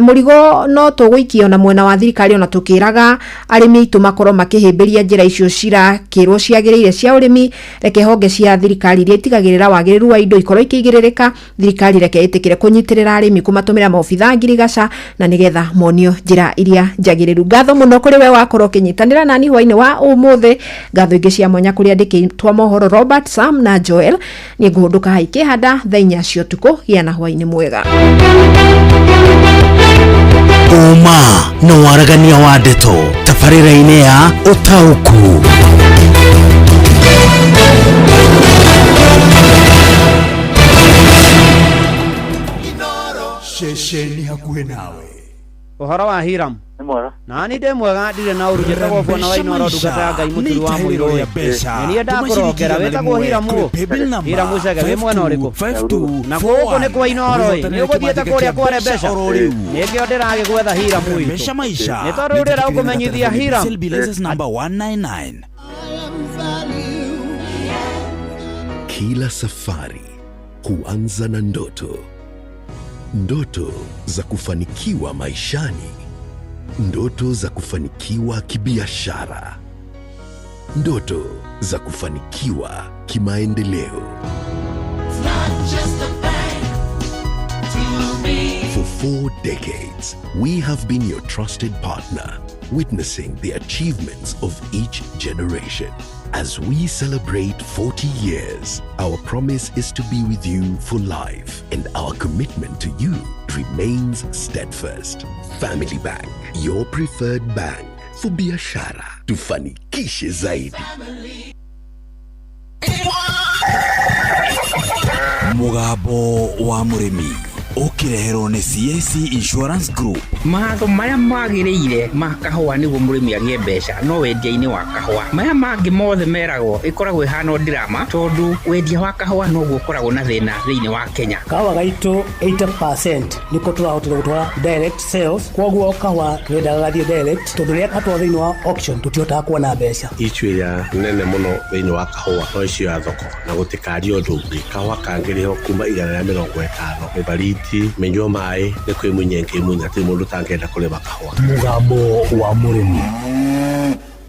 mũrigo no tũgũikia ona mwena wa thirikari, ona tũkĩraga arĩmi aitũ makorwo makĩhĩmbĩria njĩra icio cirakĩrwo ciagĩrĩire cia ũrĩmi. Reke honge cia thirikari iria itigagĩrĩra wagĩrĩru wa indo ikorwo ikĩigĩrĩrĩka. Thirikari reke ĩtĩkĩre kũnyitĩrĩra arĩmi kũmatũmĩra maobitha ngirigaca na nĩgetha monio njĩra iria njagĩrĩru. Ngatho mũno kũrĩ we wakorwo ũkĩnyitanĩra nani hwainĩ wa ũmũthĩ. Ngatho ingĩ cia mwanya kũrĩ andĩki twa mohoro Robert, Sam na Joel. Niĩ ngũhũndũka haha ikĩhanda thaa 4 cia ũtukũ. Gĩa na hwainĩ mwega. Ũma na waragania wa ndeto tabarĩra-inĩ ya Ũtaũku. Ceceni hakuhĩ nawe. Ũhoro wa Hiram? Nĩ mwega. Na ni ndĩ mwega, ndirĩ na ũru. Njĩtagwo Bwana wa Inoro, ndungata ya Ngai mũturi wa mũirũ ũyũ. Nĩ niĩ ndakũrongera. Wĩtagwo Hiramu? Hiramu Chege, wĩ mwena ũrĩkũ? Na gũkũ nĩ kwa Inoro ĩ, nĩ ũgũthiĩte kũrĩa kware mbeca? Nĩkĩo ndĩragĩgwetha Hiramu witũ. Rembesha maisha. Nĩ tondũ rĩu ndĩrenda gũkũmenyithia Hiram. SLB license number 199. Kila safari huanza na ndoto, ndoto za kufanikiwa maishani, ndoto za kufanikiwa kibiashara, ndoto za kufanikiwa kimaendeleo. For 4 decades, we have been your trusted partner, witnessing the achievements of each generation. As we celebrate 40 years, our promise is to be with you for life, and our commitment to you remains steadfast. Family Bank, your preferred bank for biashara. Tufanikishe zaidi. Mũgambo wa mũrĩmi ũkĩreherwo nĩ CAC Insurance Group. Mawatho marĩa magĩrĩire ma kahũa nĩguo mũrĩmi agĩe mbeca no wendia-inĩ wa kahũa. Maya mangĩ mothe meragwo ĩkoragwo ĩhana o drama, tondũ wendia wa kahũa noguo ũkoragwo na thĩna thĩinĩ wa Kenya. Kahũa gaitũ 80% nĩko tũrahotire gũtwara direct sales, koguo kahũa tũrendaga gathiĩ direct, tondũ rĩrĩa gatwarwo thĩinĩ wa auction tũtihotaga kuona mbeca. Issue ĩrĩa nene mũno thĩinĩ wa kahũa no issue ya thoko, na gũtikario ũndũ ũngĩ. Kahũa kangĩrĩhwo kuma 150 mĩbariti mĩnyua maĩ nĩ kwĩmunya ĩngĩmunya, hatirĩ mũndũ ũtangĩenda kũrĩma kahũa. Mũgambo wa mũrĩmi.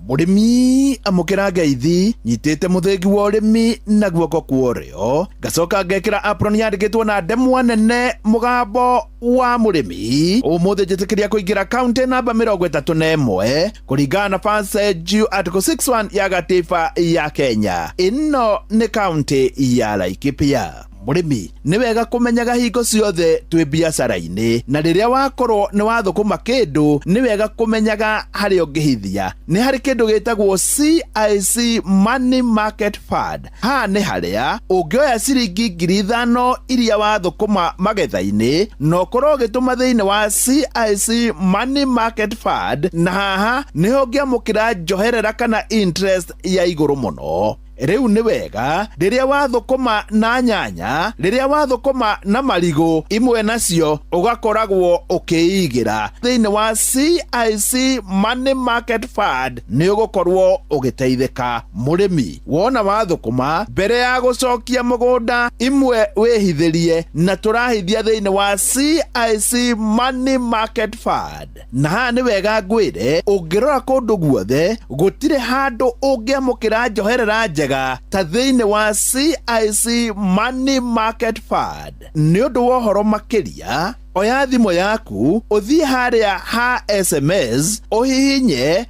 Mũrĩmi amũkĩra ngeithi, nyitĩte mũthĩgi wa ũrĩmi na guoko kwa ũrĩo, ngacoka ngekĩra apron yandĩkĩtwo na ndemwa nene mũgambo wa mũrĩmi. Ũmũthĩ njĩtĩkĩria kũingĩra kaunti namba 31 kũringana na Passage Article 61 ya gatiba ya Kenya. Ĩno nĩ kaunti ya Laikipia. Mũrĩmi nĩ wega kũmenyaga hingo ciothe twĩ biacara-inĩ, na rĩrĩa wakorwo nĩ wathũkũma kĩndũ nĩ wega kũmenyaga harĩa ũngĩhithia. Nĩ harĩ kĩndũ gĩtagwo CIC Money Market Fund. Haha nĩ harĩa ũngĩoya ciringi 5,000 iria wathũkũma magetha-inĩ na ũkorwo ũgĩtũma thĩinĩ wa CIC Money Market Fund, na haha nĩho ũngĩamũkĩra njoherera kana interest ya igũrũ mũno. Rĩu nĩ wega rĩrĩa wathũkũma na nyanya, rĩrĩa wathũkũma na marigũ, imwe nacio ũgakoragwo ũkĩigĩra thĩinĩ wa CIC Money Market Fund, nĩ ũgũkorwo ũgĩteithĩka. Mũrĩmi wona wathũkũma, mbere ya gũcokia mũgũnda, imwe wĩhithĩrie, na tũrahithia thĩinĩ wa CIC Money Market Fund. Na haha nĩ wega ngwĩre, ũngĩrora kũndũ guothe gũtirĩ handũ ũngĩamũkĩra njoherera njega ta thĩinĩ wa CIC Money Market Fund. Nĩ ũndũ wa ũhoro makĩria, oya thimũ yaku ũthiĩ harĩa ha SMS ũhihinye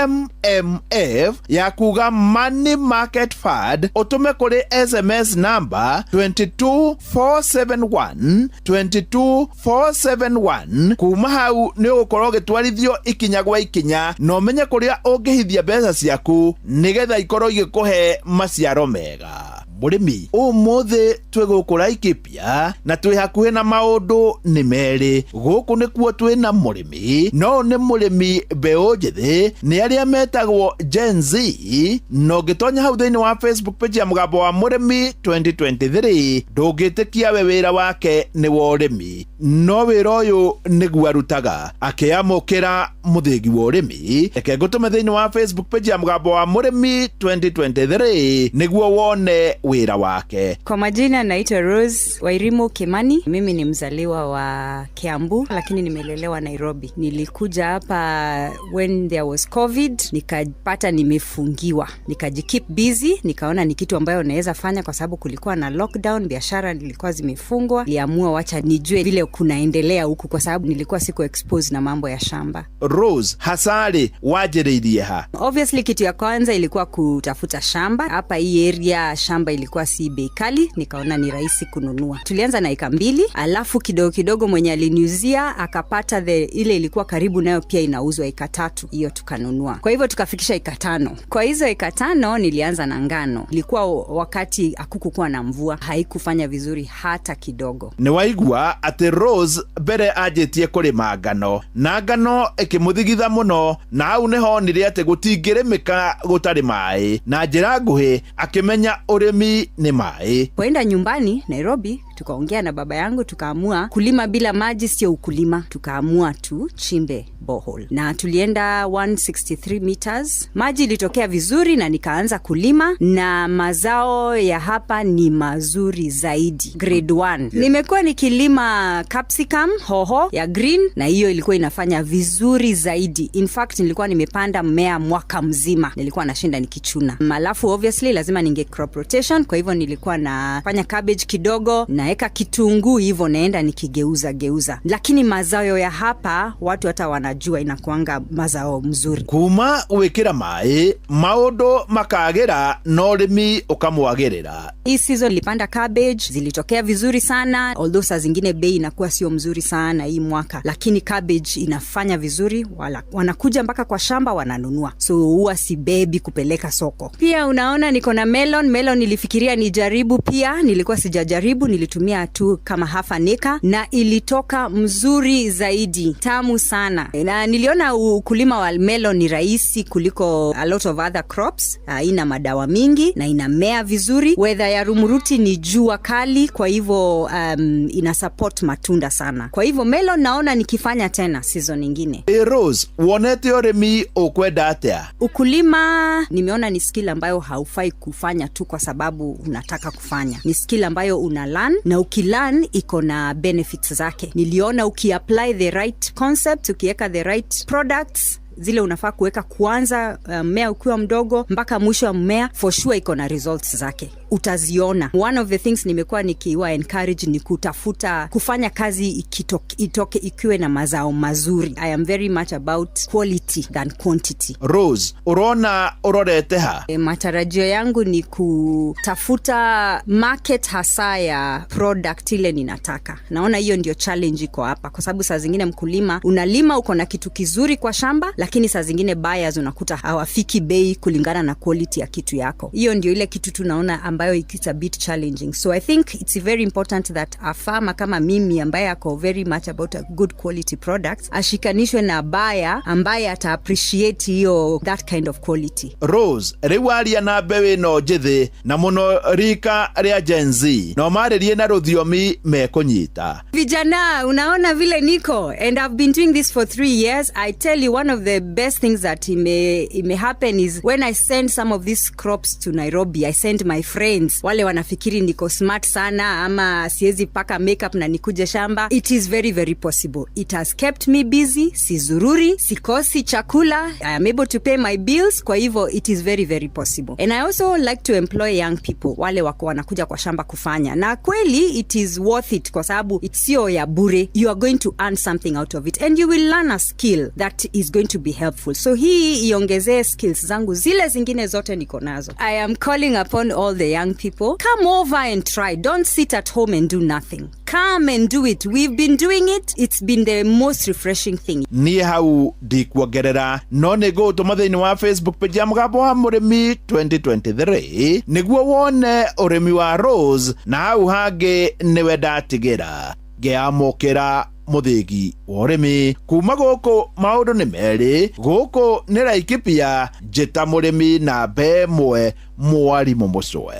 MMF ya kuga Money Market Fund, ũtũme kũrĩ SMS number 22471 22471. Kuma hau nĩ ũgũkorwo ũgĩtwarithio ikinya gwa ikinya na ũmenye kũrĩa ũngĩhithia mbeca ciaku nĩgetha ikorwo igĩkũhe maciaro mega. Mũrĩmi, ũmũthĩ twĩ gũkũ Laikipia na twĩ hakuhĩ na maũndũ nĩ merĩ. Gũkũ nĩkuo twĩna mũrĩmi, no nĩ mũrĩmi mbeũ njĩthĩ, nĩ arĩa metagwo Gen Z, na ũngĩtonya hau thĩinĩ wa Facebook page ya Mũgambo wa Mũrĩmi 2023 ndũngĩtĩkia we wĩra wake nĩ wa ũrĩmi, no wĩra ũyũ nĩguo arutaga akĩamũkĩra mũthĩgi wa ũrĩmi. Reke ngũtũme thĩinĩ wa Facebook page ya Mũgambo wa Mũrĩmi 2023 nĩguo wone wĩra wake. Kwa majina naitwa Rose Wairimu Kimani. Mimi ni mzaliwa wa Kiambu lakini nimelelewa Nairobi. Nilikuja hapa when there was COVID, nikapata nimefungiwa. Nikajikeep busy, nikaona ni kitu ambayo naweza fanya kwa sababu kulikuwa na lockdown, biashara nilikuwa zimefungwa. Niliamua wacha nijue vile kunaendelea huku kwa sababu nilikuwa siku expose na mambo ya shamba. Rose, hasari wanjĩrĩirie ha? Obviously kitu ya kwanza ilikuwa kutafuta shamba. Hapa hii area shamba ilikuwa si bei kali, nikaona ni rahisi kununua. Tulianza na eka 2, alafu kidogo kidogo mwenye aliniuzia akapata ile ilikuwa karibu nayo pia inauzwa eka 3, hiyo tukanunua. Kwa hivyo tukafikisha eka 5. Kwa hizo eka 5 nilianza na ngano. Ilikuwa wakati hakukuwa na mvua, haikufanya vizuri hata kidogo. Nĩ waigua atĩ Rose mbere anjĩtie kũrĩma ngano, na ngano ĩkĩmũthigitha mũno, na hau nĩho onire atĩ gũtingĩrĩmĩka gũtarĩ maĩ, na njĩra nguhĩ akĩmenya ũrĩmi nĩ maĩ. Kwenda nyumbani Nairobi, tukaongea na baba yangu, tukaamua kulima bila maji sio ukulima. Tukaamua tuchimbe borehole na tulienda 163 meters. Maji ilitokea vizuri na nikaanza kulima, na mazao ya hapa ni mazuri zaidi, grade 1. Yeah. Nimekuwa nikilima capsicum, hoho ya green, na hiyo ilikuwa inafanya vizuri zaidi. In fact nilikuwa nimepanda mmea mwaka mzima, nilikuwa nashinda nikichuna. Alafu obviously lazima ninge crop rotation, kwa hivyo nilikuwa nafanya cabbage kidogo, naeka kitunguu, hivyo naenda nikigeuza geuza. Lakini mazao ya hapa watu hata wanajua inakuanga mazao mzuri. Kuma wikira mai maundu makagira no rimi ukamwagirira. Hii season nilipanda cabbage, zilitokea vizuri sana, although saa zingine bei inakuwa sio mzuri sana hii mwaka, lakini cabbage inafanya vizuri, wala wanakuja mpaka kwa shamba wananunua. So huwa si baby kupeleka soko. Pia unaona niko na melon. Melon nilifikiria nijaribu pia, nilikuwa sijajaribu, nilitumia tu kama half an acre na ilitoka mzuri zaidi, tamu sana. Na niliona ukulima wa melon ni rahisi kuliko a lot of other crops, haina madawa mingi na inamea vizuri. Weather ya Rumuruti ni jua kali, kwa hivyo ina support matunda sana. Kwa hivyo melon naona nikifanya tena season nyingine. Rose, wonete ũrĩmi ũkwenda atĩa? Ukulima nimeona ni skill ambayo haufai kufanya tu kwa sababu unataka kufanya. Ni skill ambayo una learn, na ukilearn iko na benefits zake. Niliona ukiapply the right concept, ukiweka the right products zile unafaa kuweka kuanza mmea ukiwa mdogo mpaka mwisho wa mmea, for sure iko na results zake. utaziona. One of the things nimekuwa nikiwa encourage ni kutafuta kufanya kazi itoke ikiwe na mazao mazuri. I am very much about quality than quantity. Rose, urona urorete ha? Matarajio yangu ni kutafuta market hasa ya product ile ninataka. Naona hiyo ndio challenge iko hapa, kwa sababu saa zingine mkulima unalima uko na kitu kizuri kwa shamba, lakini saa zingine buyers unakuta hawafiki bei kulingana na quality ya kitu yako. Hiyo ndio ile kitu tunaona ambayo it's a bit challenging. So I think it's very important that a farmer kama mimi ambaye ako very much about a good quality product ashikanishwe na buyer ambaye ata appreciate hiyo that kind of quality. Rose, riu aria na mbeũ ĩno njĩthĩ na mũno rika rĩa Gen Z no marĩrie na rũthiomi mekũnyita. Vijana, unaona vile niko, and I've been doing this for 3 years. I tell you, one of the best things that may happen is when I send some of these crops to Nairobi, I send my friends. Wale wanafikiri niko smart sana ama siwezi paka makeup na nikuje shamba. It is very, very possible. It has kept me busy, sizururi, sikosi chakula, I am able to pay my bills. Kwa hivyo it is very, very possible. And I also like to employ young people, wale wako wanakuja kwa shamba kufanya. Na kweli it is worth it, kwa sababu it's sio ya bure. You are going to earn something out of it and you will learn a skill that is going to be helpful. So hii iongezee skills zangu zile zingine zote niko nazo. I am calling upon all the young people, come over and try. Don't sit at home and do nothing. Come and do it. We've been doing it. It's been the most refreshing thing. Niĩ hau ndikuongerera, no nĩ ngũgũtũma thĩinĩ wa Facebook page ya Mũgambo wa Mũrĩmi 2023 nĩguo wone ũrĩmi wa Rose, na hau hangĩ nĩwe ndatigĩra ngĩamũkĩra mũthĩgi wa ũrĩmi kuma gũkũ. Maũndũ nĩ merĩ, gũkũ nĩ Laikipia, njĩta mũrĩmi namba ĩmwe, mwarimũ Mũcwe.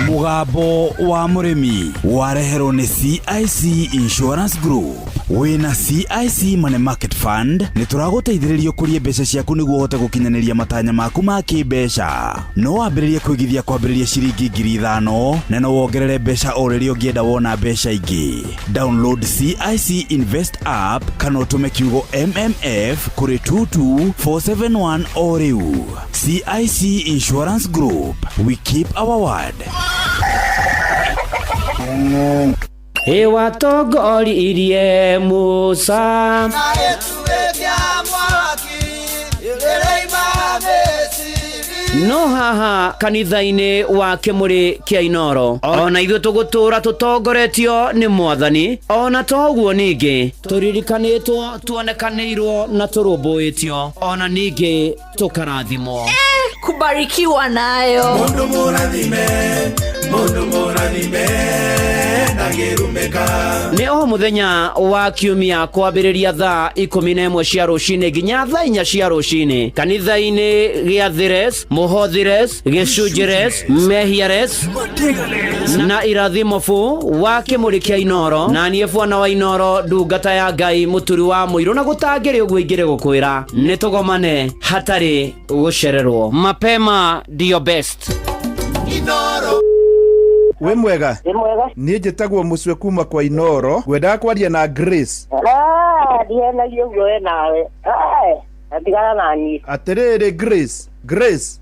Mũgambo wa Mũrĩmi wareherwo nĩ CIC Insurance Group. Wĩna CIC Money Market Fund nĩ tũragũteithĩrĩria ũkũrie mbeca ciaku nĩguo ũhote gũkinyanĩria matanya maku ma kĩmbeca. No wambĩrĩrie kũigithia kwambĩrĩria ciringi 5,000 na no wongerere mbeca o rĩrĩa ũngĩenda wona mbeca ingĩ. Download CIC Invest app kana ũtũme kiugo MMF kũrĩ 22471 o rĩu. CIC Insurance Group, we keep our word. Ĩwatongoririe Musa no haha kanitha-inĩ wa Kĩmũrĩ kĩa Inoro, ona ithuĩ tũgũtũra tũtongoretio nĩ Mwathani. Ona toguo ningĩ tũririkanĩtwo, tuonekanĩirwo na tũrũmbũĩtio, ona ningĩ tũkarathimwo. Kubarikiwa nayo. Mundu mũrathime, mundu mũrathime ndangĩrumĩka. Nĩ o mũthenya wa kiumia kwambĩrĩria thaa 11 cia rũcinĩ nginya thaa 4 cia rũcinĩ kanitha-inĩ gĩa Thires, Mũhothires, Gĩcunjĩres, Mehiares na Irathimobu wa Kĩmũrĩ kĩa Inoro. Na niĩ bwana wa Inoro, ndungata ya Ngai, mũturi wa mũirũ, na gũtangĩrĩ ũguo ingĩrĩ gũkwĩra nĩ tũgomane hatarĩ gũcererwo. Mapema ndio best. Inoro. Wĩ mwega? Niĩ njĩtagwo Mũcwe kuma kwa Inoro, ngwendaga kwaria na Grace. Ndihenagia ũguo we nawe. Tigana na niĩ. Atĩrĩrĩ Grace, Grace,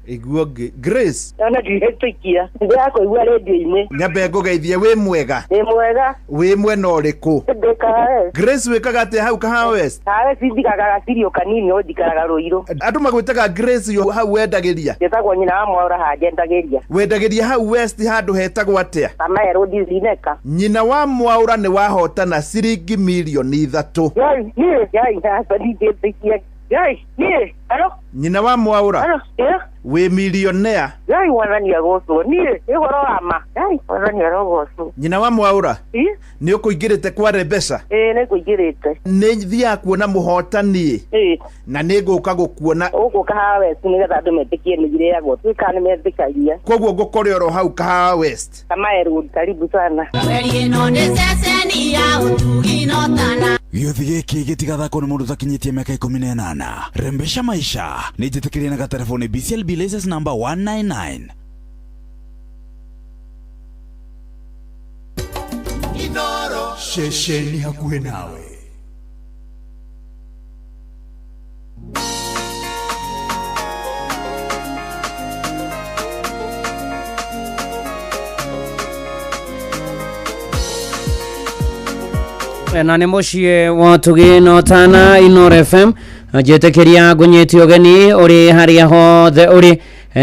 iguo Grace. Ona ndihĩtũkia, ndĩrakũigua rĩndiũ-inĩ. Nyambe ngũgeithie, wĩ mwega? Wĩ mwega. Wĩ mwena ũrĩkũ? Ndĩ Kahawa. Grace, wĩkaga atĩa hau Kahawa West? Kahawa West njikaraga gacirio kanini, no njikaraga Rũirũ. Andũ magwĩtaga Grace yo hau wendagĩria? Njĩtagwo nyina wa Mwaũra haha njendagĩria. Wendagĩria hau West handũ hetagwo atĩa? Kamae Road Zineka. Nyina wa Mwaũra nĩ wahotana ciringi mirioni 3. Yai, niĩ, yai, hapa ndingĩtĩkia. Yai, niĩ, halo? Nyina wa Mwaũra. Halo, yeah. Wĩ milionea. Yai, Mwathani agocwo. Niĩ, nĩ ũhoro wa ma. Yai, Mwathani arogocwo. Nyina wa Mwaũra. Nĩ ũkũingĩrĩte kware mbeca? Ĩĩ, nĩ ngũingĩrĩte. Nĩ thiaga kuona mũhotani. Ĩĩ. Na nĩ ngũka gũkuona. Ũgũka Kahawa West nĩgetha andũ metĩkie nĩ irĩagwo. Tuĩka nĩ metĩkagia. Koguo ngũkore oro hau Kahawa West. Kamae Road, karibu sana. Mweri ĩno nĩ ceceni ya ũtugi na ũtana. Gĩũthi gĩkĩ gĩtigathakwo nĩ mũndũ ũtakinyĩtie mĩaka 18. Rembesha maisha nĩ njĩtĩkĩrie na gatelefoni BCLB license number 199. Inoro. Ceceni hakuhĩ nawe. Na nĩ mũciĩ wa ũtugi na ũtana Inooro FM. Njĩtĩkĩria ngũnyite ũgeni ũrĩ harĩa hothe ũrĩ,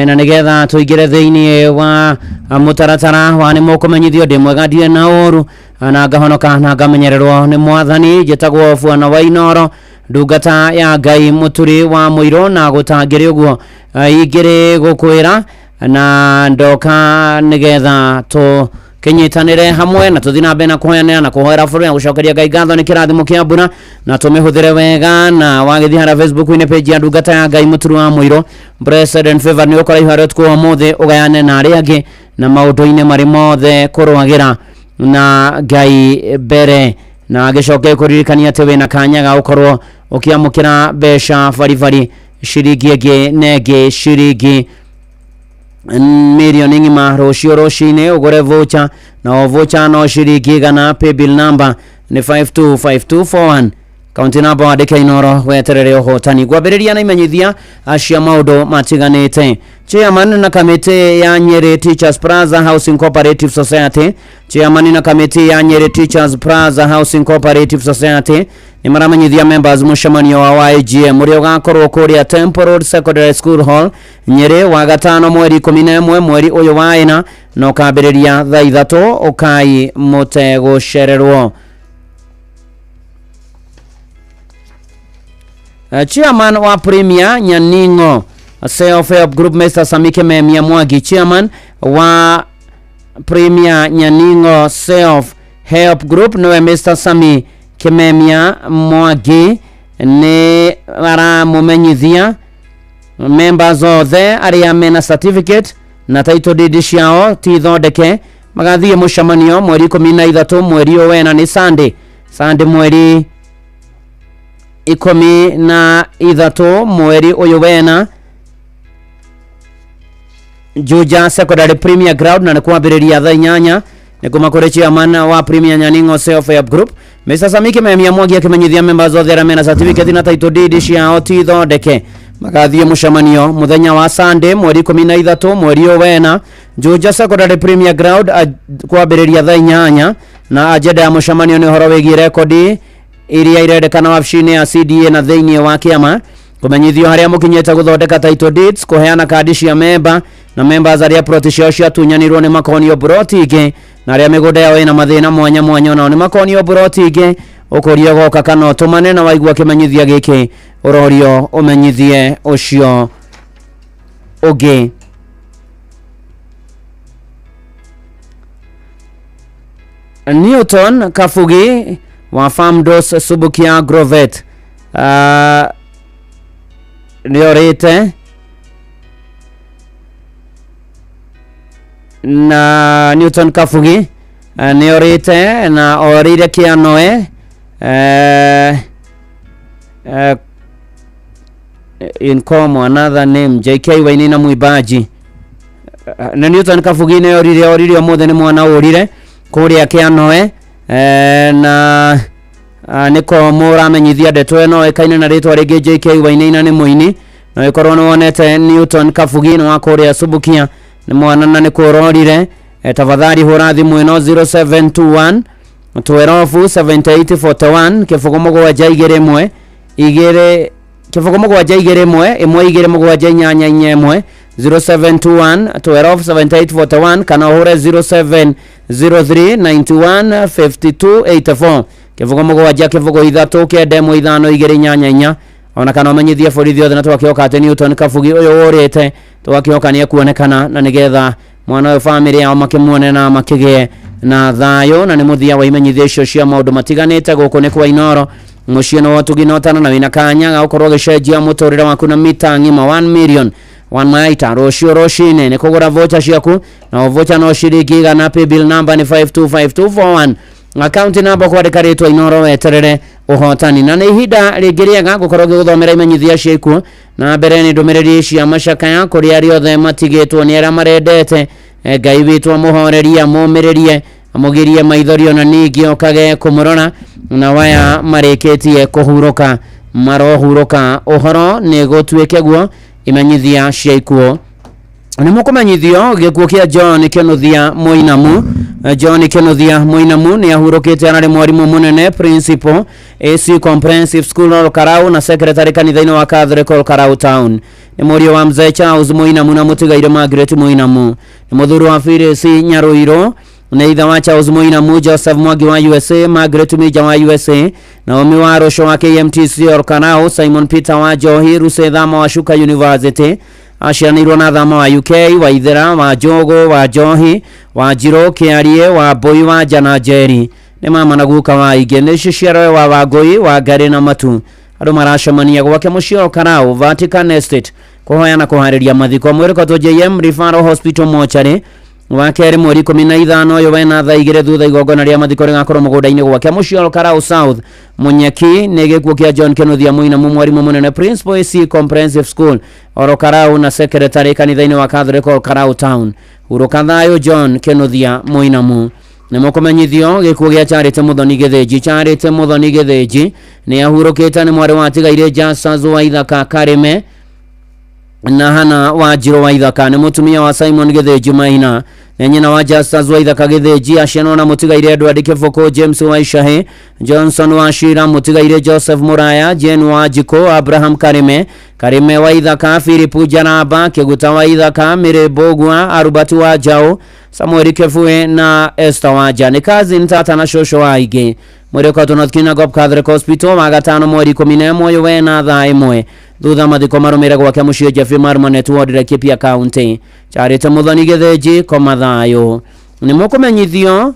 na nĩgetha tũingĩre thĩinĩ wa mũtaratara wa nĩ mũkũmenyithio ndĩ mwega ndirĩ na ũru, na ngahonoka na ngamenyererwo nĩ mwathani. Njĩtagwo Bwana wa Inooro, ndungata ya Ngai mũturi wa mũirũ, na gũtangĩrĩ ũguo ingĩrĩ gũkwĩra na ndoka nĩgetha tũ kinyitanire hamwe na tuthi na mbere na kũhoyanĩra na kũhoera bũrũri na gũcokeria Ngai ngatho nĩ kĩrathimo kĩa mbura, na tũmĩhũthĩre wega. Na wagĩthiĩ harĩa Facebook-inĩ page ya ndungata ya Ngai mũturi wa mũirũ Blessed and Favored, nĩ ũkora iharo ũtukũ wa ũmũthĩ ũgayane na arĩa angĩ na maũndũ-inĩ marĩ mothe kũrũagĩra na Ngai mbere. Na gĩcoke kũririkania atĩ wĩna kanya ga gũkorwo ũkĩamũkĩra mbeca baribari ciringi ĩngĩ na ĩngĩ ciringi mirioni ng'ima rũciũ rũcinĩ ũgũre voucher, na o voucher no ciringi 100. Paybill number nĩ 525241, kaunti namba wandĩke Inooro weterere ũhotani. Ngwambĩrĩria na imenyithia cia maũndũ matiganĩte. Chairman na kamĩtĩ ya Nyeri Teachers Plaza Housing Cooperative Society, chairman na kamĩtĩ ya Nyeri Teachers Plaza Housing Cooperative Society nĩ maramenyithia members mũcemanio wa YGM ũrĩa ũgakorwo kũrĩa Temple Road Secondary School Hall Nyeri wa gatano mweri 11 mweri ũyũ wa ĩna, na ũkambĩrĩria thaa 3 ũkai mũtegũcererwo. Chairman wa Premier Nyaningo Self Help Group Mr. Samike Memia Mwangi, chairman wa Premier Nyaningo Self Help Group niwe Mr. Sami Kimemia Mwangi, nĩ aramumenyithia members othe arĩa mena certificate na title deed ciao ti thondeke magathiĩ mũcemanio mweri 13 mweri ũyũ wena, nĩ Sunday, Sunday mweri 13 mweri ũyũ wena, Juja Secondary Premier Ground, na nĩ kwambĩrĩria thaa 8. Nĩ kuma kũrĩ chairman wa Premier Nyaningo Self Help Group Mr. Samiki Memia Mwangi akĩmenyithia members othe arĩa mena certificate na title deed ciao ti thondeke magathiĩ mũcemanio mũthenya wa Sunday mweri 13 mweri ũyũ wena, Juja Secondary Premier Ground, kwambĩrĩria thaa 8. Na agenda ya mũcemanio nĩ ũhoro wĩgiĩ rekodi iria irendekana wabici-inĩ ya CDA na thĩinĩ wa kĩama, kũmenyithio harĩa mũkinyĩte gũthondeka title deeds, kũheana kandi cia memba na members arĩa ploti ciao ciatunyanirwo nĩ makonio broti ingĩ, na arĩa mĩgũnda yao ĩna mathĩna mwanya mwanya onao nĩ makonio broti ingĩ. Ũkũria goka kana ũtũmane, na waigua kĩmenyithia gĩkĩ ũrorio ũmenyithie ũcio ũngĩ. Newton Kafugi wa Farmdos Subukia Agrovet nĩorĩte, na Newton Kafugi nĩorĩte na orĩire Kĩanoe in common another name JK Wainina Mwimbaji. Na Newton Kafugi nĩorire, orire ũmũthĩ nĩ mwana ũrire kũrĩa Kĩanoe, na nĩko mũramenyithia ndeto ĩno ĩkaine na rĩtwa rĩngĩ JK Wainaina nĩ mũini, na ĩkorwo nĩ wonete Newton Kafugi nĩ wa kũrĩa Subukia nĩ mwana na nĩ kũrorire. Tafadhali hũra thimũ ĩno 0721 12 7841 kĩbũgũ 7 2 1 2 kĩbũgũ 7 2 1 1 2 7 8 4 1 0721 12 7841 kana ũhũre 0703 91 52 84 kĩbũgũ 7 kĩbũgũ 3 9 1 5 2 8 4. Ona kana ũmenyithie borithi othe, na twakĩhoka atĩ Newton Kabugi ũyũ ũrĩte twakĩhoka nĩ ekuonekana, na nĩgetha mwana ũyũ famĩlĩ yao makĩmuone na makĩgĩe na thayũ. Na nĩ mũthia wa imenyithia icio cia maũndũ matiganĩte gũkũ nĩ kwa Inooro mũciĩ nĩ wa ũtugi na ũtana, na wĩna kanya ga gũkorwo ũgĩcenjia mũtũrĩre waku na mita ng'ima 1 million 1 maita rũciũ rũcinĩ nĩ kũgũra voucher ciaku, na voucher no ciringi 100. Paybill number nĩ 525241, akaunti namba kwandĩka rĩtwa Inooro weterere ũhotani. Na nĩ ihinda rĩngĩ rĩega gũkorwo ngĩgũthomera imenyithia cia ikuũ, na mbere nĩ ndũmĩrĩri cia macakaya kũrĩ arĩa othe matigĩtwo nĩ arĩa marendete. Ngai witũ amũhorerie amũmĩrĩrie amũgirie maithori ona ningĩ okage kũmũrora, na waya marĩkĩtie kũhurũka marohurũka. Ũhoro nĩ gũtuĩke guo. Imenyithia cia ikuũ nĩ mũkũmenyithio gĩkuũ kĩa John Kĩnuthia Mũinamu John Kĩnuthia Mũinamu nĩ ahurũkĩte. Ararĩ mwarimũ mũnene, principal AC Comprehensive School Olkarau na secretary kanitha-inĩ wa Catholic Olkarau Town. Nĩ mũriũ wa mzee Charles Mũinamu na mũtigaire Margaret Mũinamu. Nĩ mũthuri wa Phyllis Nyarũirũ. Nĩ ithe wa Charles Mũinamu, Joseph Mwangi wa USA, Margaret Mija wa USA, Naomi wa Rũco wa KMTC Olkarau, Simon Peter wa Njohi, Ruse Thama wa Shuka University, acianĩirwo na Thama wa UK, Waithera wa Njogo wa Njohi, wa Njirũ Kĩarie wa Mbũi wa Njana Njeri. Nĩ mama na guka wa ingĩ. Nĩ ciciaroe wa Wangũi wa Ngarĩ na Matu. Andũ maracemania gwake mũciĩ Olkarau, Vatican Estate, kũhoya na kũharĩria mathiko. Mwĩrĩ JM Referral Hospital mochari wa kerĩ mweri 15 ũyũ wena thaa 2 thutha igongona rĩa mathiko rĩgakorwo mũgũnda-inĩ gwake mũciĩ Olkarau South Munyeki. Nĩ gĩkuũ kĩa John Kĩnuthia Mũinamu, mwarimũ mũnene, principal AC Comprehensive School Olkarau na secretary kanitha-inĩ wa Catholic Olkarau Town. Hurũka thayũ John Kĩnuthia Mũinamu. Nĩ mũkũmenyithio gĩkuũ gĩa Charity Mũthoni Gĩthĩnji. Charity Mũthoni Gĩthĩnji nĩ ahurũkĩte. Nĩ mwarĩ wa tigaire Justus wa Ithaka Karĩme na Hana wa Njirũ wa Ithaka. Nĩ mũtumia wa Simon Gĩthĩnji Maina. Nĩ nyina wa Justus wa Ithaka Gĩthĩnji. Acianwo na mũtigaire Edward Kĩbũkũ, James wa Icahĩ, Johnson wa Shira, mũtigaire Joseph Mũraya, Jane wa Njikũ, Abraham Karĩme, Karĩme wa Ithaka, Philip Njaramba, Kĩguta wa Ithaka, Mĩrĩ Mbũgua, Arubati wa Njaũ, Samuel Kĩbue na Esther Wanja. Nĩ cousin, tata na cũcũ wa aingĩ. Mwĩrĩ ũkoretwo North Kinangop Catholic Hospital wa gatano mweri 11 ũyũ wena thaa 1 thutha mathiko marũmĩre gwake mũciĩ Jeffrey Marmanet Ward, Laikipia County. Charity Mũthoni Gĩthĩnji, koma thayũ. Nĩ mũkũmenyithio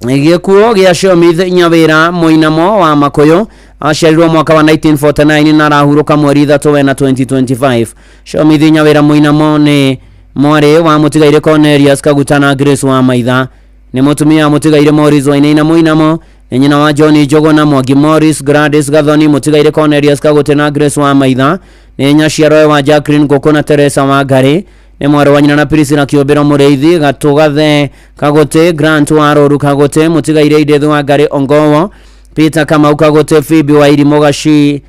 gĩkuũ gĩa Shomith Nyawĩra Mũinamo wa Makũyũ. Aciarirwo mwaka wa 1949 na arahurũka mweri 3 wena 2025. Shomith Nyawĩra Mũinamo nĩ mwarĩ wa mũtigaire Cornelius Kaguta na Grace wa Maitha. Nĩ mũtumia wa mũtigaire Morris Wainaina Mũinamo. Nĩ nyina wa John Njũgũna, Mwangi Morris, Gladys Gathoni, mũtigaire Cornelius Kagute na Grace wa Maitha. Nĩ nyaciaroe wa Jacqueline Ngũkũ na Teresa wa Ngarĩ. Nĩ mwarĩ wa nyina na Priscilla Kĩũmbĩro Mũrĩithi, Gatũgathe Kagũtĩ, Grant wa Rũru Kagũtĩ, mũtigaire Edith wa Ngarĩ Ongowo, Peter Kamau Kagũtĩ, Phoebe wa Irimũ Gaci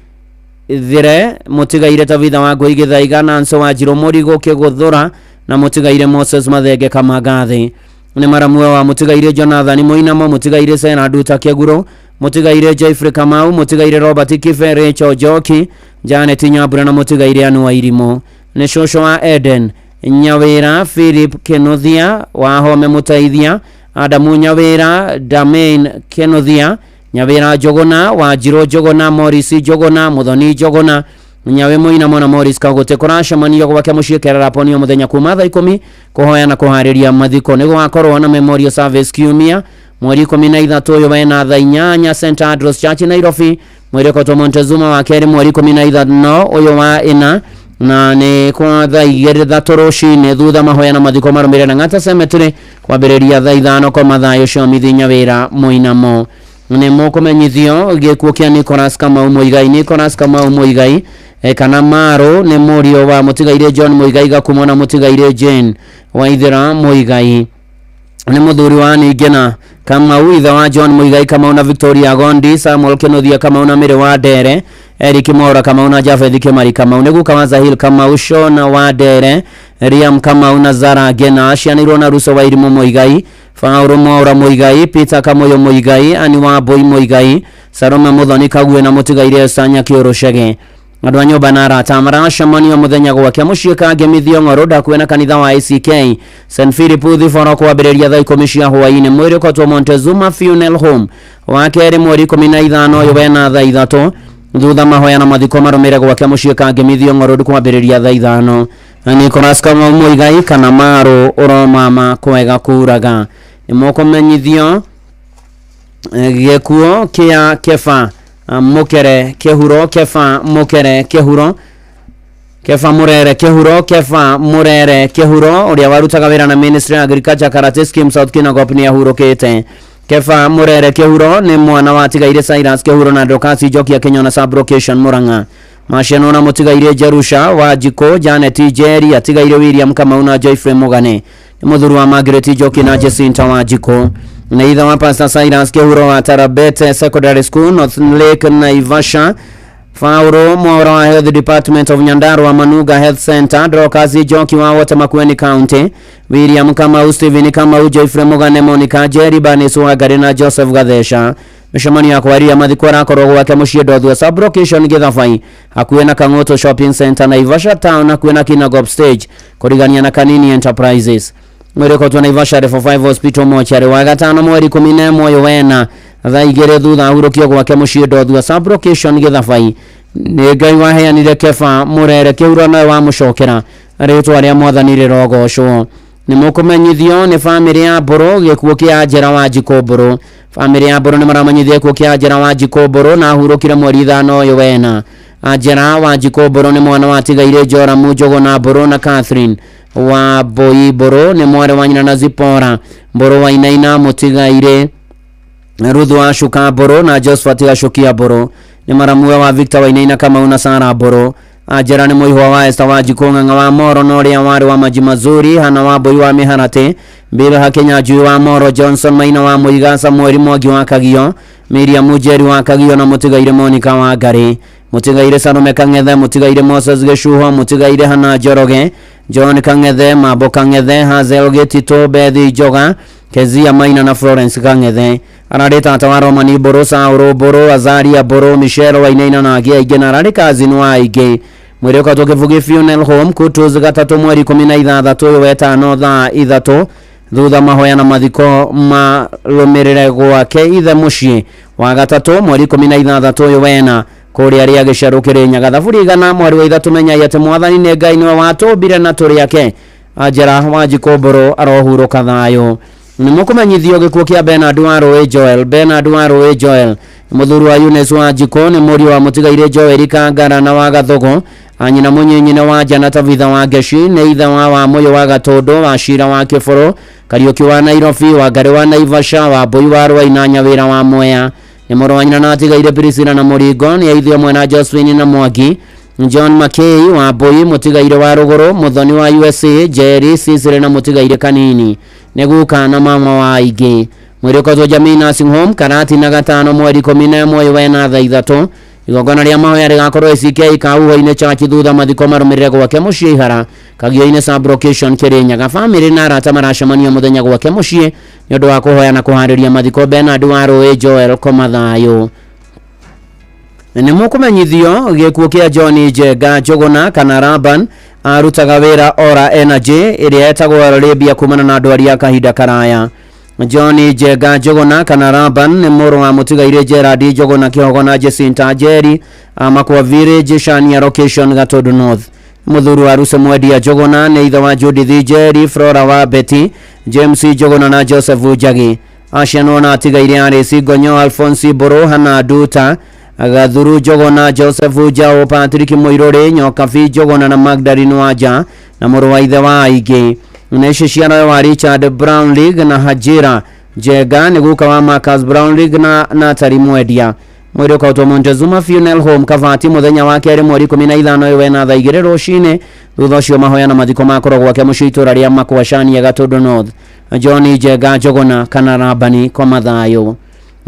thire, mũtigaire Tabitha wa Ngũi Gĩthaiga, Nancy wa Njirũ Mũrigo Kĩgũthũra na mũtigaire Moses Mathenge Kamagathi. Nĩ maramue wa mũtigaire Jonathan Mũinamo, mũtigaire Sena Nduta Kĩguro, mũtigaire Jeffrey Kamau, mũtigaire Robert Kibe, Rachel Njoki, Janet Nyambura na mũtigaire Anu wa Irimũ. Nĩ cũcũ wa Eden Nyawĩra, Philip Kĩnuthia wa Home Mũteithia, Adamu Nyawĩra, Damain Kĩnuthia, Nyawĩra Njũgũna, Wanjirũ Njũgũna, Morris Njũgũna, Mũthoni Njũgũna, Nyawe Mũinamo na Morris Kagũtĩ. Kũracemanio gwake mũciĩ Kerera Ponio mũthenya kuma thaa 10 kũhoya na kũharĩria mathiko. Nĩ gũgakorwo na memorial service kiumia mweri 13 ũyũ wena thaa 8 St Andrews Church Nairobi. Mwĩrĩ ũkotwo Montezuma wa kerĩ mweri 15 ũyũ wa ĩna na nĩ kwa thaa 3 rũcinĩ thutha mahoya na mathiko marũmĩrĩre na Ng'ata Cemetery kwambĩrĩria thaa 5. Koma thayũ Shomithi Nyawĩra Mũinamo. Nĩ mũkũmenyithio gĩkuũ kĩa Nicholas Kamau Mũigai. Nicholas Kamau Mũigai kana Maro nĩ mũriũ wa mũtigaire John Mũigai Gakumo na mũtigaire Jane Waithera Mũigai. Nĩ mũthuri wa Ningena Kamau, ithe wa John Muigai Kamau na Victoria Gondi, Samuel Kinuthia Kamau na Mĩrĩ wa Ndere, Eric Mwaura Kamau na Jafeth Kimari Kamau. Nĩ guka wa Zahil Kamau, Shona wa Ndere, Liam Kamau na Zara Ngena. Acianĩirwo na Ruso wa Irimũ Muigai, Paul Mwaura Muigai, Peter Kamoyo Muigai, Ani wa Mbui Muigai, Salome Muthoni Kague na mũtigaire Sanya Kĩũrũcege. Andũ a nyũmba na arata maracemanio mũthenya gwake mũciĩ Kangemi Thiong'o hakuhĩ na kanitha wa ACK St Philip Thiboro kwambĩrĩria thaa 10 cia hwaĩ-inĩ. Mwĩrĩ ũkotwo Montezuma Funeral Home wa kerĩ mweri 15 ũyũ wena thaa 3 thutha mahoya na mathiko marũmĩre gwake mũciĩ Kangemi Thiong'o Road kwambĩrĩria thaa 5. Nicholas Kamau Muigai kana Maro ũromama kwega kuraga. Nĩ mũkũmenyithio gĩkuũ kĩa Kefa Mukere Kĩhuro. Kefa Mukere Kĩhuro, Kefa Murere Kĩhuro, Kefa Murere Kĩhuro ũrĩa warutaga wĩra na Ministry of Agriculture Karate Scheme South Kinangop nĩ ahurũkĩte. Kefa Murere Kĩhuro nĩ mwana wa tigaire Cyrus Kĩhuro na Dorcas Njoki Akĩnyona sub-location Murang'a. Macianwo na mũtigaire Jerusha wa Njikũ, Janet Njeri, atigaire William Kamau na Joyfrey Mugane. Nĩ mũthuri wa Margaret Njoki na Jacinta wa Njikũ. Nĩ ithe wa Pastor Cyrus Kĩhuro wa Tarabete Secondary School, North Lake Naivasha. Paulo Mwaura wa Health Department of Nyandarua Manuga Health Center, Dorcas Njoki wa wote Makueni County, William Kamau, Stephen Kamau, Geoffrey Mugane, Monica Jerry, Bernice Wangari na Joseph Gathesha. Mĩcemanio ya kwaria mathiko arakorwo gwake mũciĩ Ndothua sub-location Githabai, hakuhĩ na Kang'oto Shopping Center, Naivasha Town, hakuhĩ na Kinangop Stage, kũrigania na Kanini Enterprises. Mwĩrĩ ũkotwo Naivasha Level 5 Hospital mochari wa gatano mweri 11 ũyũ wena thaa 2 thutha ahurũkio gwake mũciĩ Ndothua sub-location Githabai. Nĩ Ngai waheanire Kefa Mũrere kĩhuro nowe wamũcokera, rĩtwa rĩa Mwathani rĩrogocwo. Nĩ mũkũmenyithio nĩ bamĩrĩ ya Mbũrũ gĩkuũ kĩa Njera wa Njikũ Mbũrũ. Bamĩrĩ ya Mbũrũ nĩ maramenyithio gĩkuũ kĩa Njera wa Njikũ Mbũrũ na ahurũkire mweri 5 ũyũ wena. Njera wa Njikũ Mbũrũ nĩ mwana watigaire Joramu Njũgũna Mbũrũ na Catherine wa Mbũi Mbũrũ nĩ mwarĩ wa nyina na Zipora Mbũrũ wa Inaina mũtigaire Ruthu wa Shuka Mbũrũ na Josephat Gacukia Mbũrũ nĩ maramuwe wa Victor Wainaina Kamau na Sara Mbũrũ. Anjera nĩ mũihwa wa Esther wa Njikũ Ng'ang'a wa Moro na ũrĩa warĩ wa Maji Mazuri Hana wa Mbũi wa Mĩharatĩ Bilha Kinyanjui wa Moro Johnson Maina wa Mũiga Samueli Mwangi wa Kagio Miriam Njeri wa Kagio na mũtigaire Monica wa Ngarĩ mũtigaire Salome Kang'ethe mũtigaire Moses Gĩcuho mũtigaire Hana Njoroge John Kang'ethe Mambo Kang'ethe Hazel Gĩtitũ Bethi Njoga Kezia Maina na Florence Kang'ethe. Ararĩ tata wa Romani Mbũrũ Saũrũ Mbũrũ Azaria Mbũrũ Michelle Wainaina na angĩ aingĩ na ararĩ cousin wa aingĩ. Mwĩrĩ ũkatwo Kĩbugi Funeral Home Kutus gatatũ mweri 16 ũyũ wetano thaa 3 thutha mahoya na mathiko marũmĩrĩre gwake ithe mũciĩ wa gatatũ mweri 16 ũyũ wena kũrĩa rĩa gĩcerũ Kĩrĩnyaga. Thaburi igana mweri wa 3 menyai atĩ Mwathani nĩ Ngai nĩwe watũmbire na tũrĩ ake. Anjera wa Njikũ Mbũrũ arohurũka thayũ. Nĩ mũkũmenyithio gĩkuũ kĩa Bernard wa Rũĩ Joel. Bernard wa Rũĩ Joel mũthuri wa Eunice wa Njikũ nĩ mũriũ wa mũtigaire Joel Kangara na wa Gathugu anyina mũnyinyi nĩ wa Jana Tabitha wa Ngeci nĩ ithe wa Wamũyũ wa Gatũndũ wa Cira wa Kĩbũrũ Kariũki wa Nairobi wa Ngarĩ wa Naivasha wa Mbũi wa Rwaina Nyawĩra wa Mwea nĩ mũrũ wa nyina na atigaire Priscilla na Mũringo nĩ aithio mwe na Josephine na Mwangi John McKay wa Mbũi mũtigaire wa Rũgũrũ Mũthoni wa USA Jerry Cicely na mũtigaire Kanini nĩ guka na mama wa aingĩ. Mwĩrĩ ũkotwo Jamii Nursing Home Karati na gatano mweri 11 ũyũ wena thaa 3 igongona rĩa mahoya rĩgakorwo ACK Kauho-inĩ Church thutha mathiko marũmĩrĩre gwake mũciĩ Ihara Kagio-inĩ sub-location Kĩrĩnyaga. Bamĩrĩ na arata maracemania mũthenya gwake mũciĩ nĩ ũndũ wa kũhoya na kũharĩria mathiko Bernard wa Rũĩ Joel koma thayũ. Nĩ mũkũmenyithio gĩkuũ kĩa John Njenga Njũgũna kana Raban arutaga wĩra Ora Energy ĩrĩa ĩtagwo Arabia kumana na ndwari ya kahinda karaya. John Njenga Njũgũna kana Raban nĩ mũrũ wa mũtigaire Gerard Njũgũna Kĩhogo na Jacinta Njeri Makwa Village Shania Location Gatũndũ North. Mũthuri wa Ruse Mwendia Njũgũna nĩ ithe wa Judith Njeri Flora wa Betty James Njũgũna na Joseph Njagi. Acianwo na atigaire Alice Ngonyo Alphonse Mbũrũ Hana Nduta Gathuru Njũgũna Joseph Njau Patrick Mũirũrĩ Nyokabi Njũgũna na Magdalene Wanja na mũrũ wa ithe wa aingĩ. Nĩ ciana wa Richard Brownleague na Hajira Njenga nĩ guka wa Marcus Brownleague na Natalie Mwendia. Mwĩrĩ ũkautwo Montezuma Funeral Home Kavati mũthenya wa kerĩ mweri 15 ũyũ wena thaa 2 rũcinĩ thutha ũcio mahoya na mathiko makorwo gwake mũciĩ itũra rĩa Makwa Shania Gatũndũ North. John Njenga Njũgũna kana Rabani koma thayũ.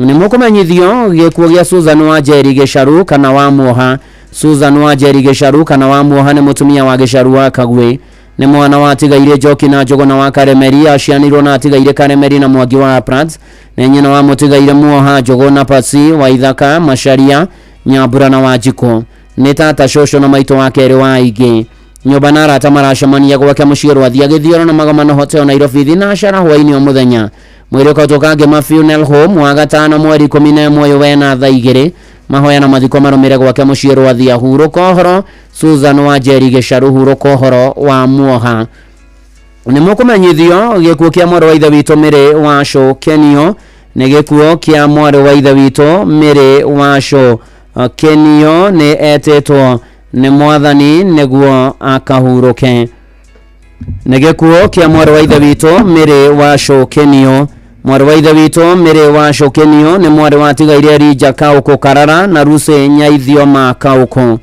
Nĩ mũkũmenyithio gĩkuũ gĩa Susan wa Njeri Gĩcaru kana wa Muoha. Susan wa Njeri Gĩcaru kana wa Muoha nĩ mũtumia wa Gĩcaru wa Kagwĩ nĩ mwana wa atigaire Njoki na Njũgũna wa Karemeri acianirwo na atigaire Karemeri na Mwangi wa Prats nĩ nyina wa mũtigaire Muoha Njũgũna Pasi wa Ithaka Macharia Nyambura na Wanjikũ nĩ tata cũcũ na maitũ wa kerĩ wa aingĩ. Nyũmba na arata maracemania gwake mũciĩ Rwathia Gĩthioro na Magomano Hotel Nairobi thinashara hwaĩ-inĩ o mũthenya. Mwĩrĩ ũkautwo Kangema Funeral Home wa gatano mweri 11 ũyũ wena thaa 2 mahoya na mathiko marũmĩrĩre gwake mũciĩ Rwathia. Hurũka ũhoro Susan wa Njeri Gĩcaru hurũka ũhoro wa Muoha. Nĩ mũkũmenyithio gĩkuũ kĩa mwarĩ wa ithe witũ Mary Wacũ Kenio nĩ gĩkuũ kĩa mwarĩ wa ithe witũ Mary Wacũ Kenio nĩ etĩtwo nĩ Mwathani nĩguo akahurũke. Nĩ gĩkuũ kĩa mwarĩ wa ithe witũ Mary Wacũ Kenio. Mwarĩ wa ithe witũ Mary Wacũ Kenio nĩ mwarĩ wa tigaire Elijah Kaũkũ Karara na Lucy Nyaithioma Kaũkũ.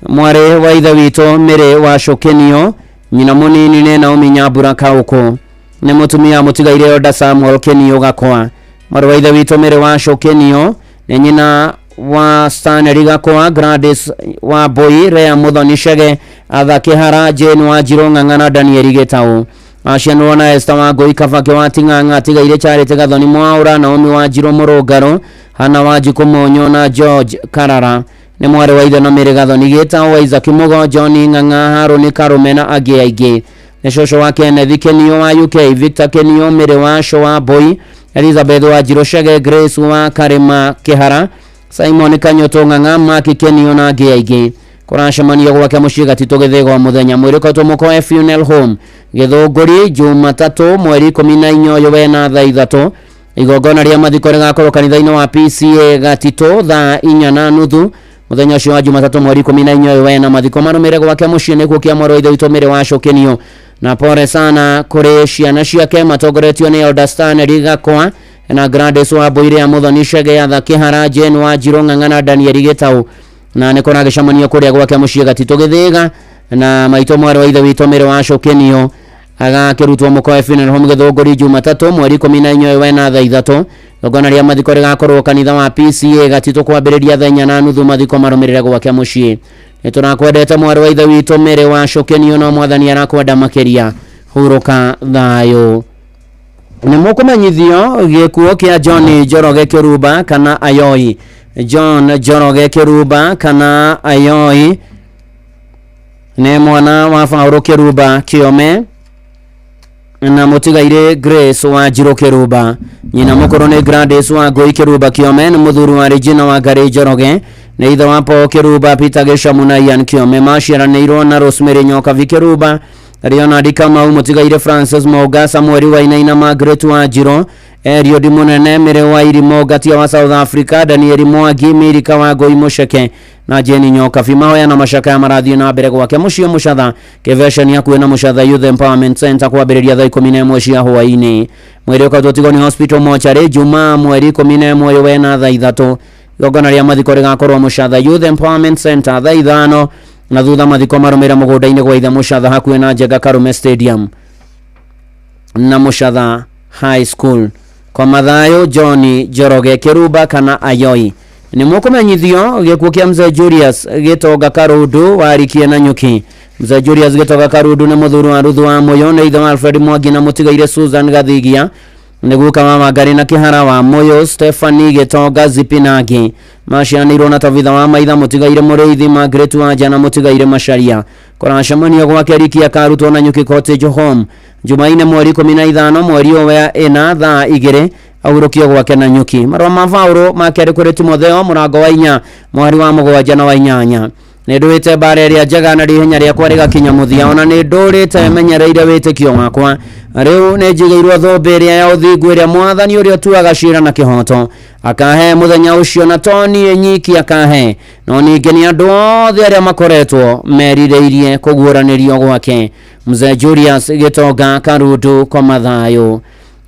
Mwarĩ wa ithe witũ Mary Wacũ Kenio nyina mũnini nĩ Naomi Nyambura Kaũkũ nĩ mũtumia mũtigaire Oda Samuel Kenio Gakwa. Mwarĩ wa ithe witũ Mary Wacũ Kenio nĩ nyina wa Stanley Gakwa, Gladys wa Boy, Rea Muthoni Chege, Arthur Kihara, Jane wa Njirũ Ng'ang'a na Daniel Gitau. Acianirwo na Esther wa Ngũi Kabake wa Ting'ang'a, atigaire Charity Gathoni Mwaura, Naomi wa Njirũ Mũrũngarũ, Hannah wa Njikũ Monyo na George Karara. Nĩ mwarĩ wa ithe na Mary Gathoni Gitau, Isaac Mugo, John Ng'ang'a, Harũni Karume na angĩ aingĩ. Nĩ cũcũ wa Kenneth Kenio wa UK, Victor Kenio, Mary wa Sho wa Boy, Elizabeth wa Njirũ Chege, Grace wa Karima Kihara, Simon Kanyoto Ng'ang'a, Mark Kenio na angĩ aingĩ. Kũracemanio gwake mũciĩ Gatitũ Gĩthĩgo mũthenya mwĩrĩ ũkoretwo Mũkoe Funeral Home Gĩthũngũri Jumatatũ mweri 14 ũyũ wena thaa 3. Igongona rĩa mathiko rĩgakorwo kanitha-inĩ wa PCA Gatitũ thaa 4:30 mũthenya ũcio wa Jumatatũ mweri 14 ũyũ wena. Mathiko marũmĩrĩre gwake mũciĩ nĩkuo kĩa mwarĩ wa ithe witũ Mary wa Cokenio, na pole sana kũrĩ ciana ciake matongoretio nĩ Elder Stanley Gakwa na Gladys wa Boire ya Muthoni Chege, Arthur Kihara, Jane wa Njirũ Ng'ang'a na Daniel Gitau. Na nĩ kũragĩcemanio kũrĩa gwake mũciĩ Gatitũ Gĩthĩga, na maitũ mwarĩ wa ithe witũ Mary wa Cokenio agakĩrutwo Mũkoe Funeral Home Gĩthũngũri Jumatatũ mweri 14 ũyũ wena thaa 3. Igongona rĩa mathiko rĩgakorwo kanitha wa PCA Gatitũ kwambĩrĩria thaa 4:30, mathiko marũmĩrĩre gwake mũciĩ. Nĩ tũrakwendete mwarĩ wa ithe witũ Mary wa Cokenio, no mwathani arakwenda makĩria. Hurũka thayũ. Nĩ mũkũmenyithio gĩkuo kĩa John Njoroge Kĩrumba kana Ayoi. John Njoroge Kĩrumba kana Ayoi nĩ mwana wa Paũlũ Kĩrumba Kĩome na mũtigaire Grace wa Njirũ Kĩrumba. Nyina mũkũrũ nĩ Gladys wa Ngũi Kĩrumba Kĩome, nĩ mũthuri wa Regina wa Ngarĩ Njoroge, nĩ ithe wa Paul Kĩrumba, Peter Gĩcamu na Ian Kĩome. Maciaranĩirwo na Rosemary Nyokabi Kĩrumba, Leonard Kamau, mũtigaire Francis Mauga, Samuel Wainaina, Margaret wa Njirũ, Eliud Munene, Mary wa Irimo Ngatia wa South Africa, Daniel Mwangi, Mirika wa Ngũi Mũceke na Jane Nyokabi. Mahoya na macakaya marathiĩ na mbere gwake mũciĩ Mũcatha kĩveceni hakuhĩ na Mũcatha Youth Empowerment Center kwambĩrĩria thaa 11 cia hwaĩ-inĩ. Mwĩrĩ ũkoretwo Tigoni Hospital mochari Jumaa mweri 11 ũyũ wena thaa 3. Igongona rĩa mathiko rĩgakorwo Mũcatha Youth Empowerment Center thaa 5, na thutha mathiko marũmĩrĩre mũgũnda-inĩ gwa ithe Mũcatha hakuhĩ na Njenga Karume Stadium na Mũcatha High School. Kwa mathayo John Njoroge Kĩrumba kana Ayoi. Nĩ mũkũmenyithio gĩkuũ kĩa Mzee Julius Gĩtonga Karundu warikie na nyuki. Mzee Julius Gĩtonga Karundu nĩ mũthuri wa Ruthu wa Mũyũ, nĩ ithe wa Alfred Mwangi na mũtigaire Susan Gathigia, nĩ guka wa Wangari na Kĩhara wa Mũyũ, Stephanie Gĩtonga Zipi na angĩ. Maciaranĩirwo na Tabitha wa Maitha, mũtigaire Mũrĩithi, Margaret wa Nja na mũtigaire Macharia. Kũracemanio gwake Rikia Karutwo na Nyuki Cottage Home Jumaine mweri 15 mweri wa 4 thaa 2 ahurũkio gwake na nyuki. Marũa ma Paũlũ ma kerĩ kũrĩ Timotheo mũrango wa 4 mweri wa 7 na wa 8. Nĩ ndũĩte mbara ĩrĩa njega na ihenya rĩakwa rĩgakinya mũthia, ona nĩ ndũrĩte menyereire wĩtĩkio wakwa. Rĩu nĩ njigĩirwo thũmbĩ ĩrĩa ya ũthingu ĩrĩa mwathani ũrĩa ũtuaga ciira na kĩhooto akahe mũthenya ũcio, na to niĩ nyiki akahe, no ningĩ nĩ andũ othe arĩa makoretwo merirĩirie kũguũranĩrio gwake. Mzee Julius Gĩtonga Karundu koma thayũ.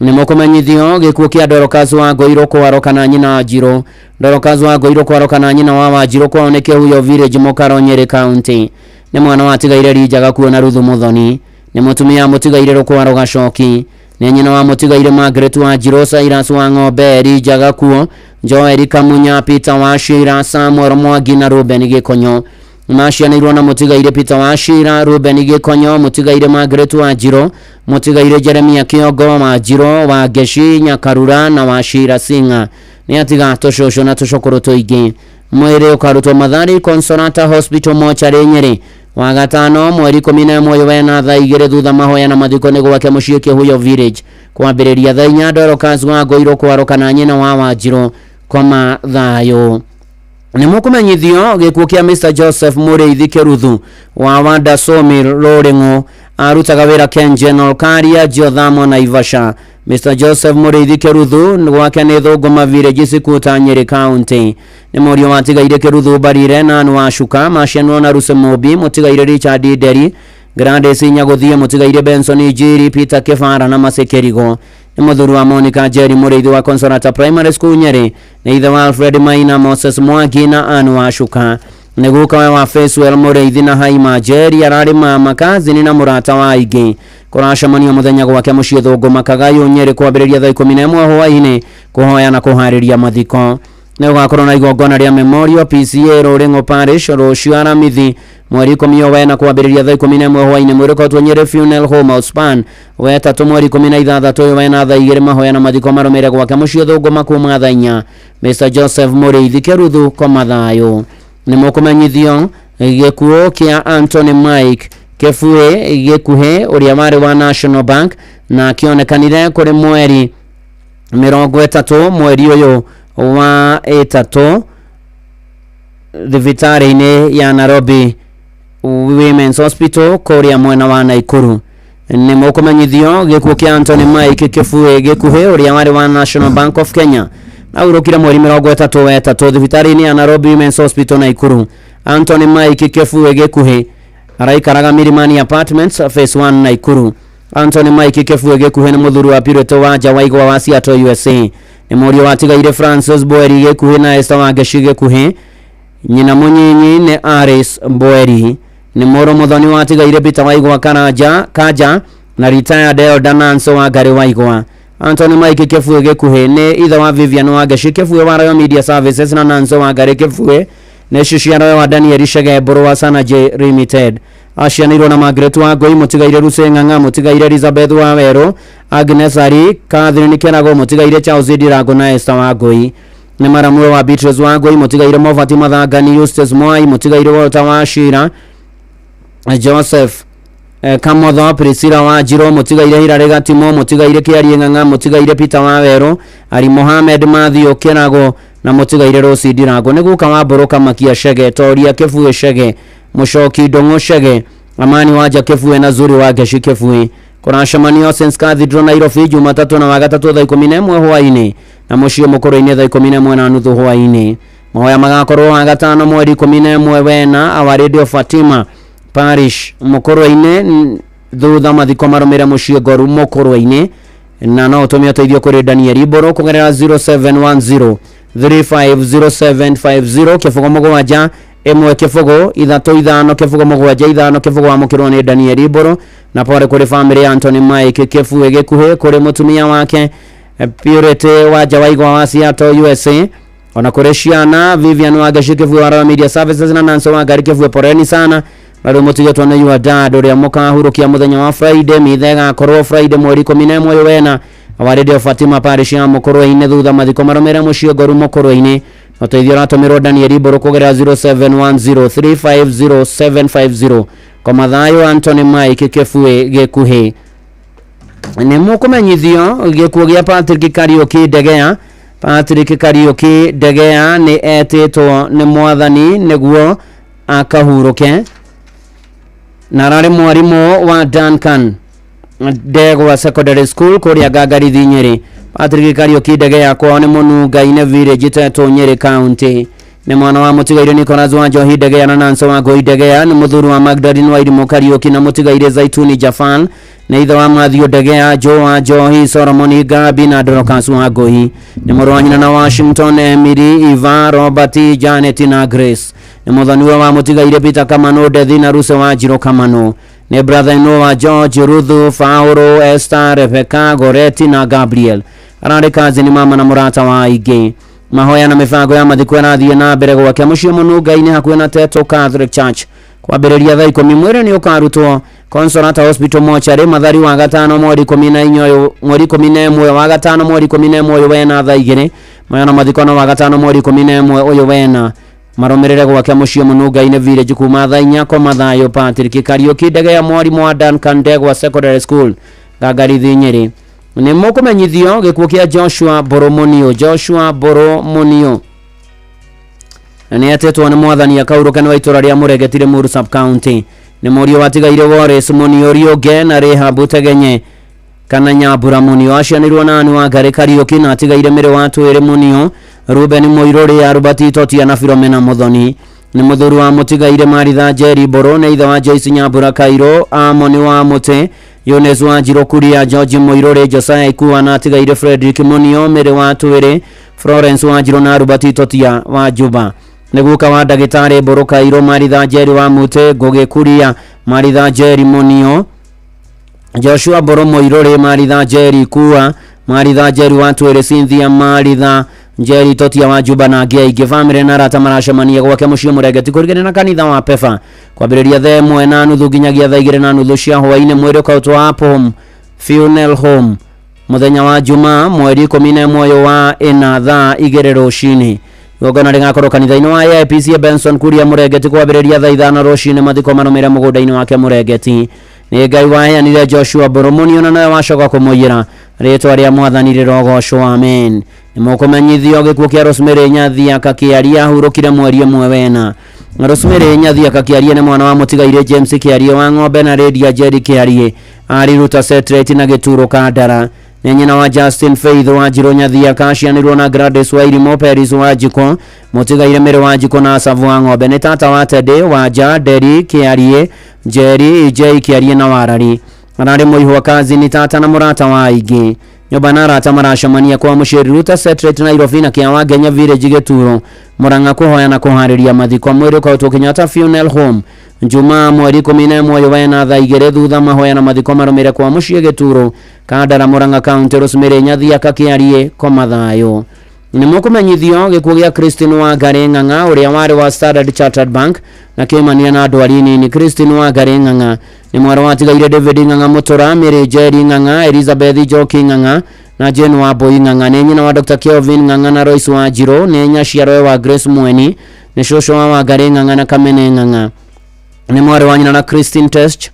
Nĩ mũkũmenyithio gĩkuũ kĩa Dorcas wa Ngũirũ Kwaro kana nyina Njirũ. Dorcas wa Ngũirũ Kwaro kana nyina wa Wanjirũ kwao nĩ Kĩhuyo Village Mũkaro Nyĩrĩ County. Nĩ mwana wa tigaire Rinjaga kuo na Ruthu Muthoni. Nĩ mũtumia mũtigaire Rũkwaro Gacoki. Nĩ nyina wa mũtigaire Margaret wa Njirũ, Cyrus wa Ng'ombe, Rinjaga kuo, Joel Kamunya, Peter wa Shira, Samuel Mwangi na Ruben Gĩkonyo. Macianĩirwo na mũtigaire Peter wa Shira, Ruben Gĩkonyo, mũtigaire Margaret wa Njirũ, mũtigaire Jeremia Kĩongo wa Njirũ, wa Ngeci Nyakarura na wa Shira Singa. Nĩ atiga tũcũcũ na tũcũkũrũ tũingĩ. Mwĩrĩ ũkarutwo Mathari Consolata Hospital mochari Nyĩrĩ wa gatano mweri 11 wena thaa 2 thutha mahoya na mathiko nĩ gwake mũciĩ Kĩhuyo Village kwambĩrĩria thaa 4. Dorcas wa Ngũirũ Kwaro kana nyina wa Wanjirũ koma thayũ. Nĩ mũkũmenyithio gĩkuũ kĩa Mr Joseph Mũrĩithi Kĩruthu wa Wanda Sawmill Rũrĩng'ũ, arutaga wĩra Ken General Karia Jiothamo Naivasha. Mr Joseph Mũrĩithi Kĩruthu gwake nĩ Thũngũma Village Sikuta Nyĩrĩ County. Nĩ mũriũ wa tigaire Kĩruthu Mbarire na Ann wa Shuka, macianwo na Ruse Mũmbi, mũtigaire Richard Nderi, Gladys Nyagũthie, mũtigaire Benson Njiri, Peter Kĩbara na Mercy Kĩrigo. Nĩ mũthuri wa Monica Njeri Mũrĩithi wa Consolata Primary School Nyeri, nĩ ithe wa Alfred Maina, Moses Mwangi na Ann wa Shuka. Nĩ guka wa Facewell Mũrĩithi na Haima Njeri, ararĩ mama kazini na mũrata wa aingĩ. Kũracemanio mũthenya gwake mũciĩ Thũngũma Kagayũ Nyeri kwambĩrĩria thaa 11 hwaĩ-inĩ kũhoya na kũharĩria mathiko. Nĩ gũgakorwo na igongona rĩa Memorial PCA Rũrĩng'o Parish rũciũ Aramithi mweri 10 wena kwambĩrĩria thaa 11 hwainĩ. Mwĩrĩ ũkoretwo Nyĩrĩ Funeral Home Outspan wetatũ mweri 16 ũyũ wena thaa 2 mahoya na mathiko marũmĩrĩre gwake mũciĩ Thũngũma kuma thaa 4. Mr Joseph Mũrĩithi Kĩruthu koma thayũ. Nĩ mũkũmenyithio gĩkuũ kĩa Anthony Mike Kĩbuĩ Gĩkuhĩ ũrĩa warĩ wa National Bank na kĩonekanire kũrĩ mweri 30 mweri ũyũ wa ĩtatũ thibitarĩ-inĩ ya Nairobi Women's Hospital kũrĩa mwena wa Naikuru. Nĩ mũkũmenyithio gĩkuũ kĩa Anthony Mike Kĩbuĩ Gĩkuhĩ ũrĩa warĩ wa National Bank of Kenya ahurũkire mweri 33 thibitarĩ-inĩ ya Nairobi Women's Hospital Naikuru. Anthony Mike Kĩbuĩ Gĩkuhĩ araikaraga Milimani Apartments Phase 1 Naikuru. Anthony Mike Kĩbuĩ Gĩkuhĩ nĩ mũthuri wa Purity Wanja Waigwa wa Seattle USA. Nĩ mũriũ watigaire Francis Boeri Gĩkuhĩ na Esther Wangeci Gĩkuhĩ. Nyina mũnyinyi nĩ Aris Boeri. Nĩ mũrũ mũthoni watigaire Peter Waigwa Karanja Kanja na retired Elder Nancy Wangari Waigwa. Anthony Mike Kĩbuĩ Gĩkuhĩ nĩ ithe wa Vivian Wangeci Kĩbuĩ wa Royal Media Services na Nancy Wangari Kĩbuĩ nĩ ciciarwe wa Daniel Chege Mbũrũ wa Sanaji Limited. Acianĩirwo na Margaret Wangũi, mũtigaire Lucy Ng'ang'a, mũtigaire Elizabeth Wawerũ, Agnes Ari, Catherine Kerago, mũtigaire Charles Ndirango na Esther Wangũi. Nĩ maramwe wa Beatrice Wangũi, mũtigaire Mofati Mathangani, Eustace Mwai, mũtigaire Walter Wachira, Joseph Kamotho, Priscilla Wanjirũ, mũtigaire Hilary Gatimo, mũtigaire Kĩarie Ng'ang'a, mũtigaire Peter Wawerũ, Ali Mohamed Mathew Kĩrago na mũtigaire Rose Ndirango. Nĩ guka wa Mbũrũ Kamakia Chege, Toria Kĩbuĩ Chege, Mũcoki Ndũng'ũ Chege, Amani Wanja Kĩbuĩ na Zuri Wangeci Kĩbuĩ. Kũracemanio Saints Cathedral Nairobi Jumatatũ na Wagatatu thaa 11 hwainĩ na mũciĩ mũkũrũ-inĩ thaa 11:30 hwainĩ. Mahoya magakorwo Wagatano mweri 11 wena Our Lady of Fatima Parish mũkũrũ-inĩ, thutha mathiko marũmĩrĩre mũciĩ Ngoru mũkũrũ-inĩ. Na no ũtũme ũteithio kũrĩ Daniel Mbũrũ kũgerera 0710 350750 kĩbũgũ 7 1 kĩbũgũ 3 5 kĩbũgũ 7 5 kĩbũgũ wamũkĩrwo nĩ Daniel Mbũrũ. Na pore kũrĩ famĩlĩ ya Anthony Mike Kĩbuĩ Gĩkuhĩ, kũrĩ mũtumia wake Purity Wanja Waigwa wa Seattle USA, ona kũrĩ ciana Vivian Wangeci Kĩbuĩ wa Royal Media Services na Nancy Wangari Kĩbuĩ, poreni sana. Na rĩu mũtigĩtwo nĩ your dad ũrĩa mũkahurũkia mũthenya wa Friday. Mitha ĩgakorwo Friday mweri 11 ũyũ wena Our Lady of Fatima Parish ya Mũkũrwe-inĩ, thutha mathiko marũmĩrĩre mũciĩ Ngoru Mũkũrwe-inĩ. Ũteithio ũratũmĩrwo Daniel Mbũrũ kũgerera 0710 350750. Koma thayũ Anthony Mike Kĩbuĩ Gĩkuhĩ. Nĩ mũkũmenyithio gĩkuũ gĩa Patrick Kariũki Ndegea. Patrick Kariũki Ndegea nĩ etĩtwo nĩ mwathani nĩguo akahurũke, na ararĩ mwarimũ wa Duncan Ndegwa Secondary School kũrĩa Ngangarithi Nyĩrĩ. Patrick Kariũki Ndegea kwao nĩ Mũnunga-inĩ Village Tetũ Nyĩrĩ County. Nĩ mwana wa mũtigaire Nicholas wa Njohi Ndegea na Nancy wa Ngũi Ndegea. Nĩ mũthuri wa Magdalene Wairimũ Kariũki na mũtigaire Zaituni Jafal. Nĩ ithe wa Matthew Ndegea, Joe wa Njohi, Solomon Gabi na Dorcas wa Ngũi. Nĩ mũrũ wa nyina na Washington, Emily, Eva, Robert, Janet na Grace. Nĩ mũthoniwe wa mũtigaire Peter Kamano Ndethi na Ruse wa Njirũ Kamano. Nĩ brother in law wa George, Ruthu, Paulo, Esther, Rebecca, Goreti na Gabriel. Ararĩ kazini mama na mũrata wa aingĩ. Mahoya na mĩbango ya mathiko ĩrathiĩ na mbere gwake mũciĩ Mũnunga-inĩ hakuhĩ na Teto Catholic Church kwambĩrĩria thaa 10. Mwĩrĩ nĩ ũkarutwo Consolata Hospital mochari Mathari wa gatano mweri 14 mweri 11 wa gatano mweri 11 ũyũ wena thaa 2. Mahoya na mathiko na wa gatano mweri 11 ũyũ wena marũmĩrĩre gwake mũciĩ Mũnunga-inĩ Village kuma thaa 4. Koma thayũ Patrick Kariũki Ndegea mwarimũ wa Duncan Ndegwa Secondary School Ngangarithi Nyĩrĩ. Nĩ mũkũmenyithio gĩkuũ kĩa Joshua Mbũrũ Mũniũ. Joshua Mbũrũ Mũniũ nĩ etĩtwo nĩ mwathani akaurũke nĩ wa itũra rĩa Mũregeti Limuru Sub County. Nĩ mũriũ watigaire Wallace Mũniũ Riũnge na Rehabu Tegenye kana Nyambura Mũniũ. Acianĩirwo na Anne Wangari Kariũki na atigaire Mĩrĩ wa Twĩrĩ Mũniũ, Ruben Mũirũrĩ, Albert Totia na Philomena Mũthoni. Nĩ mũthuri wa mũtigaire Maritha Njeri Mbũrũ, nĩ ithe wa Joyce Nyambura Kairũ, Amoni wa Mũtĩ, Eunice Wanjirũ Kuria, George Mũirũrĩ, Josiah Ikua na atigaire Frederick Mũniũ, Mĩrĩ wa Twĩrĩ, Florence Wanjirũ na Albert Totia wa Juba. Nĩ guka wa ndagĩtarĩ Mbũrũ Kairũ, Maritha Njeri wa Mũtĩ, Ngũgĩ Kuria, Maritha Njeri Mũniũ, Joshua Mbũrũ Mũirũrĩ, Maritha Njeri Ikua, Maritha Njeri wa Twĩrĩ, Cynthia Maritha, Njeri Totia wa Juba na angĩ aingĩ. Bamĩrĩ na arata maracemania gwake mũciĩ Mũrengeti kũrigania na kanitha wa Pefa kwambĩrĩria thaa 1:30 nginyagia thaa 2:30 cia hwaĩ-inĩ. Mwĩrĩ ũkautwo Up Home Funeral Home mũthenya wa Jumaa mweri 11 ũyũ wa ĩna thaa 2 rũcinĩ. Igongona rĩgakorwo kanitha-inĩ wa AIPC Benson Kuria Mũrengeti kwambĩrĩria thaa 5 rũcinĩ. Mathiko marũmĩrĩre mũgũnda-inĩ wake Mũrengeti. Nĩ Ngai waheanire Joshua Boromoni ona nawe wacoka kũmũiyĩra. Rĩtwa rĩa Mwathani rĩrogocwo, amen. Nĩ mũkũmenyithio gĩkuũ kĩa Rosemary Nyathiaka Kĩaria ahurũkire mweri 1 wena. Rosemary Nyathiaka Kĩarie nĩ mwana wa mũtigairĩ James Kĩarie wa Ng'ombe na Lydia Njeri Kĩarie arĩ Ruta Setrate na Gĩturo Kandara. Nĩ nyina wa Justin Faith wa Njirũ Nyathiaka acianĩirwo na Gladys wa Irimũ, Peris wa Njiko, mũtigairĩ Mĩrĩ wa Njiko na Asavu wa Ng'ombe. Nĩ tata wa Teddy wa Nja, Nderi Kĩarie, Njeri Ijei Kĩarie na Warari. Ararĩ mũihwa kazini, tata na mũrata wa aingĩ. Nyũmba na arata maracemania kwa mũciĩ Ruta Setrate Nairobi na Kĩawa Ngenya Village Gĩturo Murang'a kũhoya na kũharĩria mathiko. Mwĩrĩ ũkautwo Kenyatta Funeral Home Jumaa mweri 11 ũyũ wena thaa 2 thutha mahoya na mathiko marũmĩrĩre kwa mũciĩ Gĩturo Kandara Murang'a County. Rosemary Nyathiaka Kĩarie koma thayũ. Nĩ mũkũmenyithio gĩkuũ gĩa Christine Wangari Ng'ang'a ũrĩa warĩ wa Standard Chartered Bank na kĩmania na ndwari nini. Christine Wangari Ng'ang'a nĩ mwarĩ watigaire David Ng'ang'a Mũtũra, Mary Njeri Ng'ang'a, Elizabeth Njoki Ng'ang'a na Jane Wambui Ng'ang'a. Nĩ nyina wa Dr. Kelvin Ng'ang'a na Royce Wanjirũ. Nĩ nyaciarwe wa Grace Mweni. Nĩ cũcũ wa Wangari Ng'ang'a na Kamene Ng'ang'a. Nĩ mwarĩ wa nyina na Christine Test,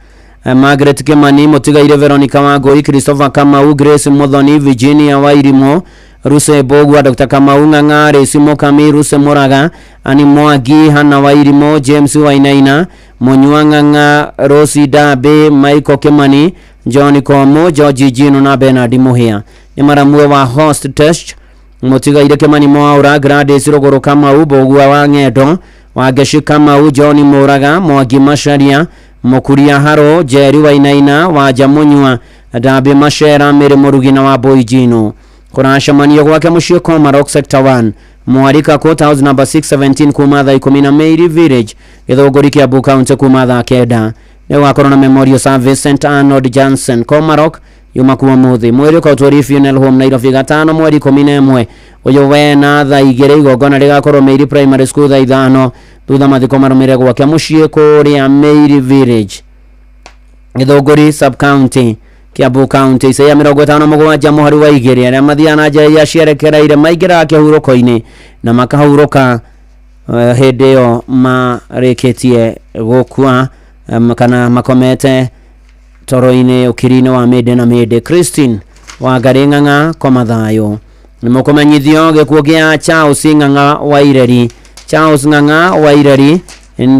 Margaret Kimani, mũtigaire Veronica Wangui, Christopher Kamau, Grace Muthoni, Virginia Wairimu, Ruse Mbogua, Dr. Kamau Ng'ang'a, Resi Mukami, Ruse Muraga, Ani Mwangi, Hannah Wairimu, James Wainaina, Munyua Ng'ang'a, Rosi Dabe, Michael Kimani, John Komu, George Jino na Bernard Muhia. Nĩ maramue wa Host Test, mũtigaire Kimani Mwaura, Gladys Ruguru Kamau, Mbogua wa Ng'endo, Wangeci Kamau, John Muraga, Mwangi Macharia, Mukuria Haro, Njeri Wainaina, Wanja Munyua, Dabi Machera, Mary Murugi na Wambui Jino. Kũracemanio gwake mũciĩ Komarok Sector 1 Mwarika Court House number 617 kuma thaa 12 Village Gĩthũngũri Kiambu County kuma thaa 9. Nĩ gũgakorwo na Memorial Service St Arnold Johnson Komarok yuma kuo mũthĩ. Mwĩrĩ ũkautwo Funeral Home Nairobi gatano mweri 11 ũyũ wena thaa 2. Igongona rĩgakorwo Meiri Primary School thaa 5 thutha mathiko marũmĩrĩre gwake mũciĩ kũrĩa Meiri Village Gĩthũngũri Sub County Kiambu County. Isaia 57 mũhari wa 2 arĩa mathiaga na njĩra iria cierekereire maingĩraga kĩhurũko-inĩ na makahurũka hĩndĩ ĩyo marĩkĩtie gũkua kana makomete toro-inĩ ũkiri-inĩ wa mĩndĩ na mĩndĩ. Christine Wangari Ng'ang'a koma thayũ. Nĩ mũkũmenyithio gĩkuũ kĩa Charles Ng'ang'a Waireri. Charles Ng'ang'a Waireri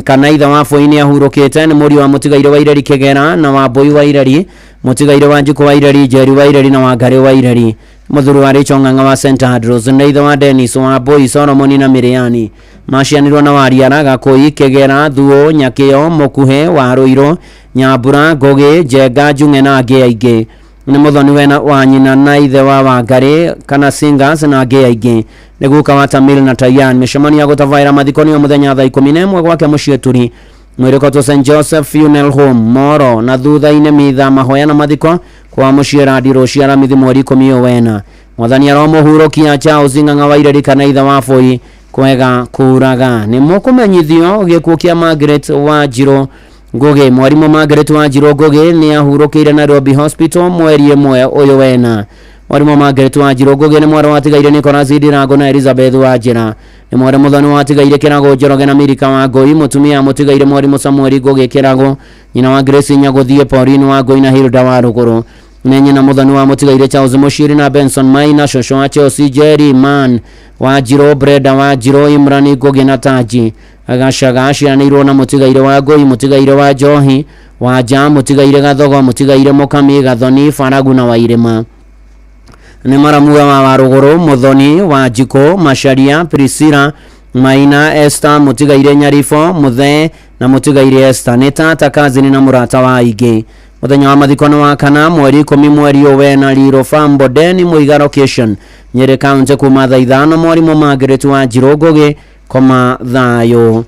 kana ithe wa Bũi nĩ ahurũkĩte. Nĩ mũriũ wa mũtigairĩ Waireri Kĩgera na Wambui Waireri, mũtigairĩ wa Njukũ Waireri, Njeri Waireri na Wangari Waireri. Mũthuri wa Rachel Ng'ang'a wa St Andrews. Nĩ ithe wa Dennis Wambui, Solomon na Miriani. Macianirwo na Wariara, Gakũi, Kĩgera, Thuo, Nyakĩo, Mũkuhĩ, Warũirũ, Nyambura, Ngũgĩ, Njenga, Njung'e na angĩ aingĩ. Nĩ mũthoni wena wa nyina na ithe wa Wangari kana Singers na angĩ aingĩ. Nĩ guka wa Tamil na Tayan. Mĩcemanio ya gũtabaĩra mathiko nĩyo mũthenya thaa 11 gwake mũciĩ Turi. Mwĩrĩ ũkautwo St Joseph Funeral Home Moro na thutha-inĩ mitha mahoya na mathiko kwa mũciĩ Randi rũciũ Aramithi mweri 10 ũyũ wena. Mwathani aromũhurũkia Charles Ng'ang'a Waireri kana ithe wa Bũi kwega kuraga. Nĩ mũkũmenyithio gĩkuũ kĩa Margaret Wanjirũ Ngũgĩ. Mwarimũ Margaret Wanjirũ Ngũgĩ nĩ ahurũkĩire Nairobi Hospital mweri 1 ũyũ wena. Mwarimũ Margaret Wanjirũ Ngũgĩ nĩ mwarĩ watigaire Nicholas Ndirango na Elizabeth Wanjĩra. Nĩ mwarĩ mũthoni watigaire Kĩrago Njoroge na Milika wa Ngũi. Mũtumia mũtigaire mwarimũ Samuel Ngũgĩ Kĩrago. Nyina wa Grace Nyagũthiĩ, Pauline wa Ngũi na Hilda wa Rũgũrũ. Nĩ nyina mũthoni wa mũtigaire Charles Mũciri na Benson Maina, cũcũ wa Chelsea Jerry Man Wanjirũ, Brenda Wanjirũ, Imran Ngũgĩ na Taji Gacaga. Aciaranĩirwo na mũtigaire wa Ngũi, mũtigaire wa Njohi, Wanja, mũtigaire Gathogo, mũtigaire Mũkami, Gathoni, Baragu na Wairĩma. Nĩ maramue wa Warũgũrũ, Mũthoni wa Njikũ, Macharia, Priscilla, Maina, Esther, mũtigaire Nyarifo, Mũthee na mũtigaire Esther. Nĩ tata, kazini na mũrata wa aingĩ. Mũthenya wa mathiko nĩ wa kana mweri 10 mweri ũyũ wena Liro Farm Bodeni Mũiga location Nyĩrĩ County kuma thaa 5. Mwarimũ Margaret Wanjirũ Ngũgĩ koma thayũ.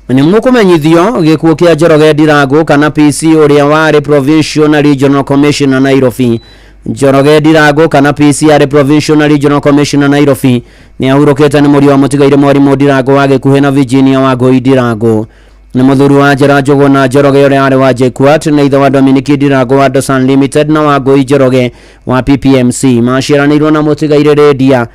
Nĩ mũkũmenyithio gĩkuũ kĩa Njoroge Ndirango kana PC ũrĩa warĩ Provincial na Regional Commissioner Nairobi. Njoroge Ndirango kana PC arĩ Provincial Regional Commissioner Nairobi nĩ ahurũkĩte nĩ mũriũ wa mũtigaire mwarimũ Ndirango wa gĩkuhĩ na Virginia Wangũi Ndirango. Nĩ mũthuri wa Njera Njũgũna Njoroge ũrĩa warĩ wa JKUAT na ithe wa Dominic Ndirango wa Dosan Limited na Wangũi Njoroge wa PPMC. Maciaranĩirwo na mũtigaire Lydia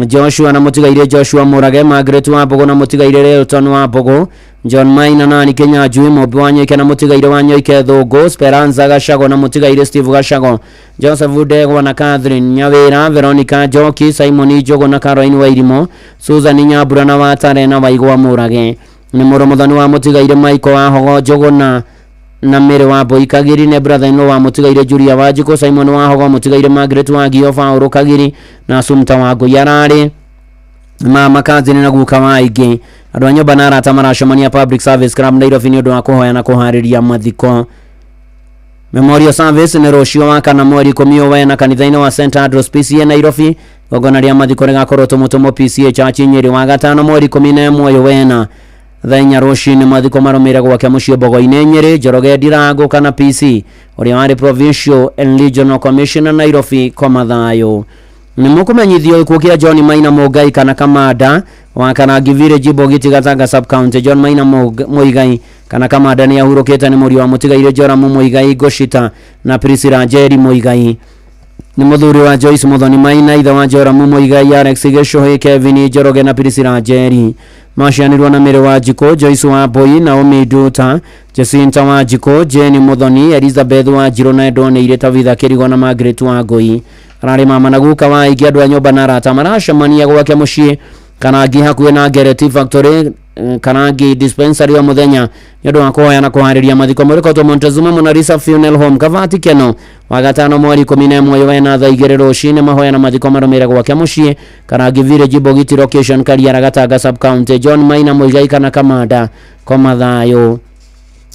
Joshua na mũtigaire Joshua Mũrage, Margaret Wambũgũ na mũtigaire Relton Wambũgũ, John Maina na Ann Kinyanjui, Mũmbi wa Nyoike na mũtigaire wa Nyoike Thũngũ, Speranza Gacago na mũtigaire Steve Gacago, Joseph Ndegwa na Catherine Nyawĩra, Veronica Njoki, Simon Njũgũ na Caroline Wairimũ, Susan Nyambura na Watare na Waigwa Mũrage. Nĩ mũrũ mũthoni wa mũtigaire Michael wa Hogo Njũgũ na Mary wa Mbui Kagiri, nĩ brother in law wa mũtigaire Julia Wanjikũ, Simon wa Hogo, mũtigaire Margaret wa Gio, Paũlũ Kagiri na Assumpta wa Ngũi. Ararĩ mama kazini na guka wa aingĩ. Andũ a nyũmba na arata maracemania Public Service Club Nairobi nĩ ũndũ wa kũhoya na kũharĩria mathiko. Memorial service nĩ rũciũ wa kana mweri 14 kanitha-inĩ wa St Andrews PCA Nairobi. Igongona rĩa mathiko rĩgakorwo Tũmũtũmũ PCA Church Nyĩrĩ wa gatano mweri 11 wena thaa 4 rũcinĩ. Mathiko marũmĩrĩre gwake mũciĩ Mbogo-inĩ Nyĩrĩ. Njoroge Ndirango kana PC ũrĩa warĩ Provincial and Regional Commissioner Nairobi koma thayũ. Nĩ mũkũmenyithio gĩkuũ kĩa John Maina Mũngai kana Kamanda wa Karangi Village Mbogiti Gatanga Sub County. John Maina Muigai kana Kamanda nĩ ahurũkĩte nĩ mũriũ wa mũtigaire Joramu Muigai Ngoshita na Priscilla Njeri Muigai. Nĩ mũthuri wa Joyce Muthoni Maina, ithe wa Joramu Muigai, Alex Gĩcũhĩ, Kevin Njoroge na Priscilla Njeri. Macianirwo na Mary Wanjikũ, Joyce Wambui, Naomi Nduta, Jacinta Wanjikũ, Jane Muthoni, Elizabeth Wanjirũ na Edonĩire Tabitha Kĩrigo na Margaret Wangũi. Ararĩ mama na guka wa aingĩ. Andũ a nyũmba na arata maracemania gwake mũciĩ Karangi hakuhĩ na Ngereti Factory, Karangi Dispensary o mũthenya nĩ ũndũ wa kũhoya na kũharĩria mathiko. Mwĩrĩkotwo Montezuma Monalisa Funeral Home Kavati Keno wa gatano mweri 11 wena thaa 2 rũcinĩ. Mahoya na mathiko marũmĩrĩre gwake mũciĩ Karangi Village Mbogiti Location Kariara Gatanga Sub County. John Maina Muigai kana Kamanda koma thayũ.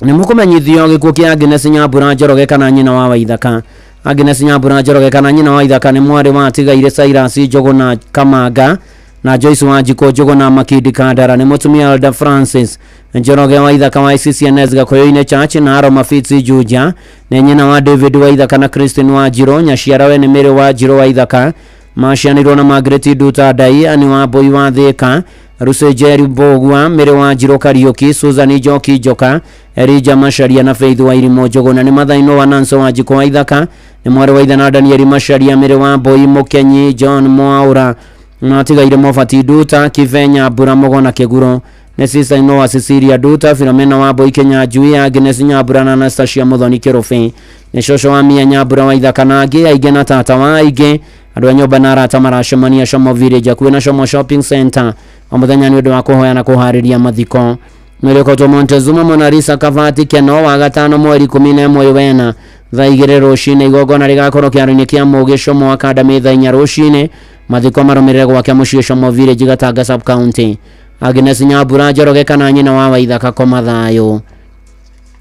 Nĩ mũkũmenyithio gĩkuũ kĩa Agnes Nyambura Njoroge kana nyina wa Waithaka. Agnes Nyambura Njoroge kana nyina wa Waithaka nĩ mwarĩ wa atigaire Cyrus Njũgũna Kamanga na Joyce Wanjikũ Njũgũna Makindi Kandara. Nĩ mũtumia Elder Francis Njoroge wa Ithaka wa ICCNS Gakũyũ-inĩ Church na Aroma Fitz Juja. Nĩ nyina wa David wa Ithaka na Christine Wanjirũ. Nyaciarawe nĩ Mary Wanjirũ wa Ithaka. Macianirwo na Margaret Nduta Ndai, Anne Wambui wa Thika, Rusi Njeri Mbũgua, Mary Wanjirũ Kariũki, Susan Njoki Njoka, Elijah Macharia na Faith Wairimũ Njũgũna. Nĩ mathainũ wa Nancy Wanjikũ wa Ithaka. Nĩ mwarĩ wa ithe na Danieli Macharia, Mary Wambui Mũkenyi, John Mwaũra na atigaire Mobati Nduta, Kibe Nyambura Mũgo na Kĩguro. Nĩ sister in law wa Cecilia Nduta, Philomena Wambui Kinyanjui, Agnes Nyambura na Anastasia Muthoni Kĩrũbĩ. Nĩ cũcũ wa Mia Nyambura wa Ithaka na angĩ aingĩ na tata wa aingĩ. Andũ a nyũmba na arata maracemania Shomo Village hakuhĩ na Shomo Shopping Center o mũthenya nĩ ũndũ wa kũhoya na kũharĩria mathiko. Mwĩrĩkotwo Montezuma Monalisa Kavati Keno wa gatano mweri 11 wena thaa 2 rũcinĩ. Igongona rĩgakorwo kĩaro-inĩ kĩa Mũgĩ Shomo Academy thaa 4 rũcinĩ. Mathiko marũmĩrĩre gwake mũciĩ Shomo Village Gatanga Sub County. Agnes Nyambura Njoroge kana nyina wa Waithaka koma thayũ.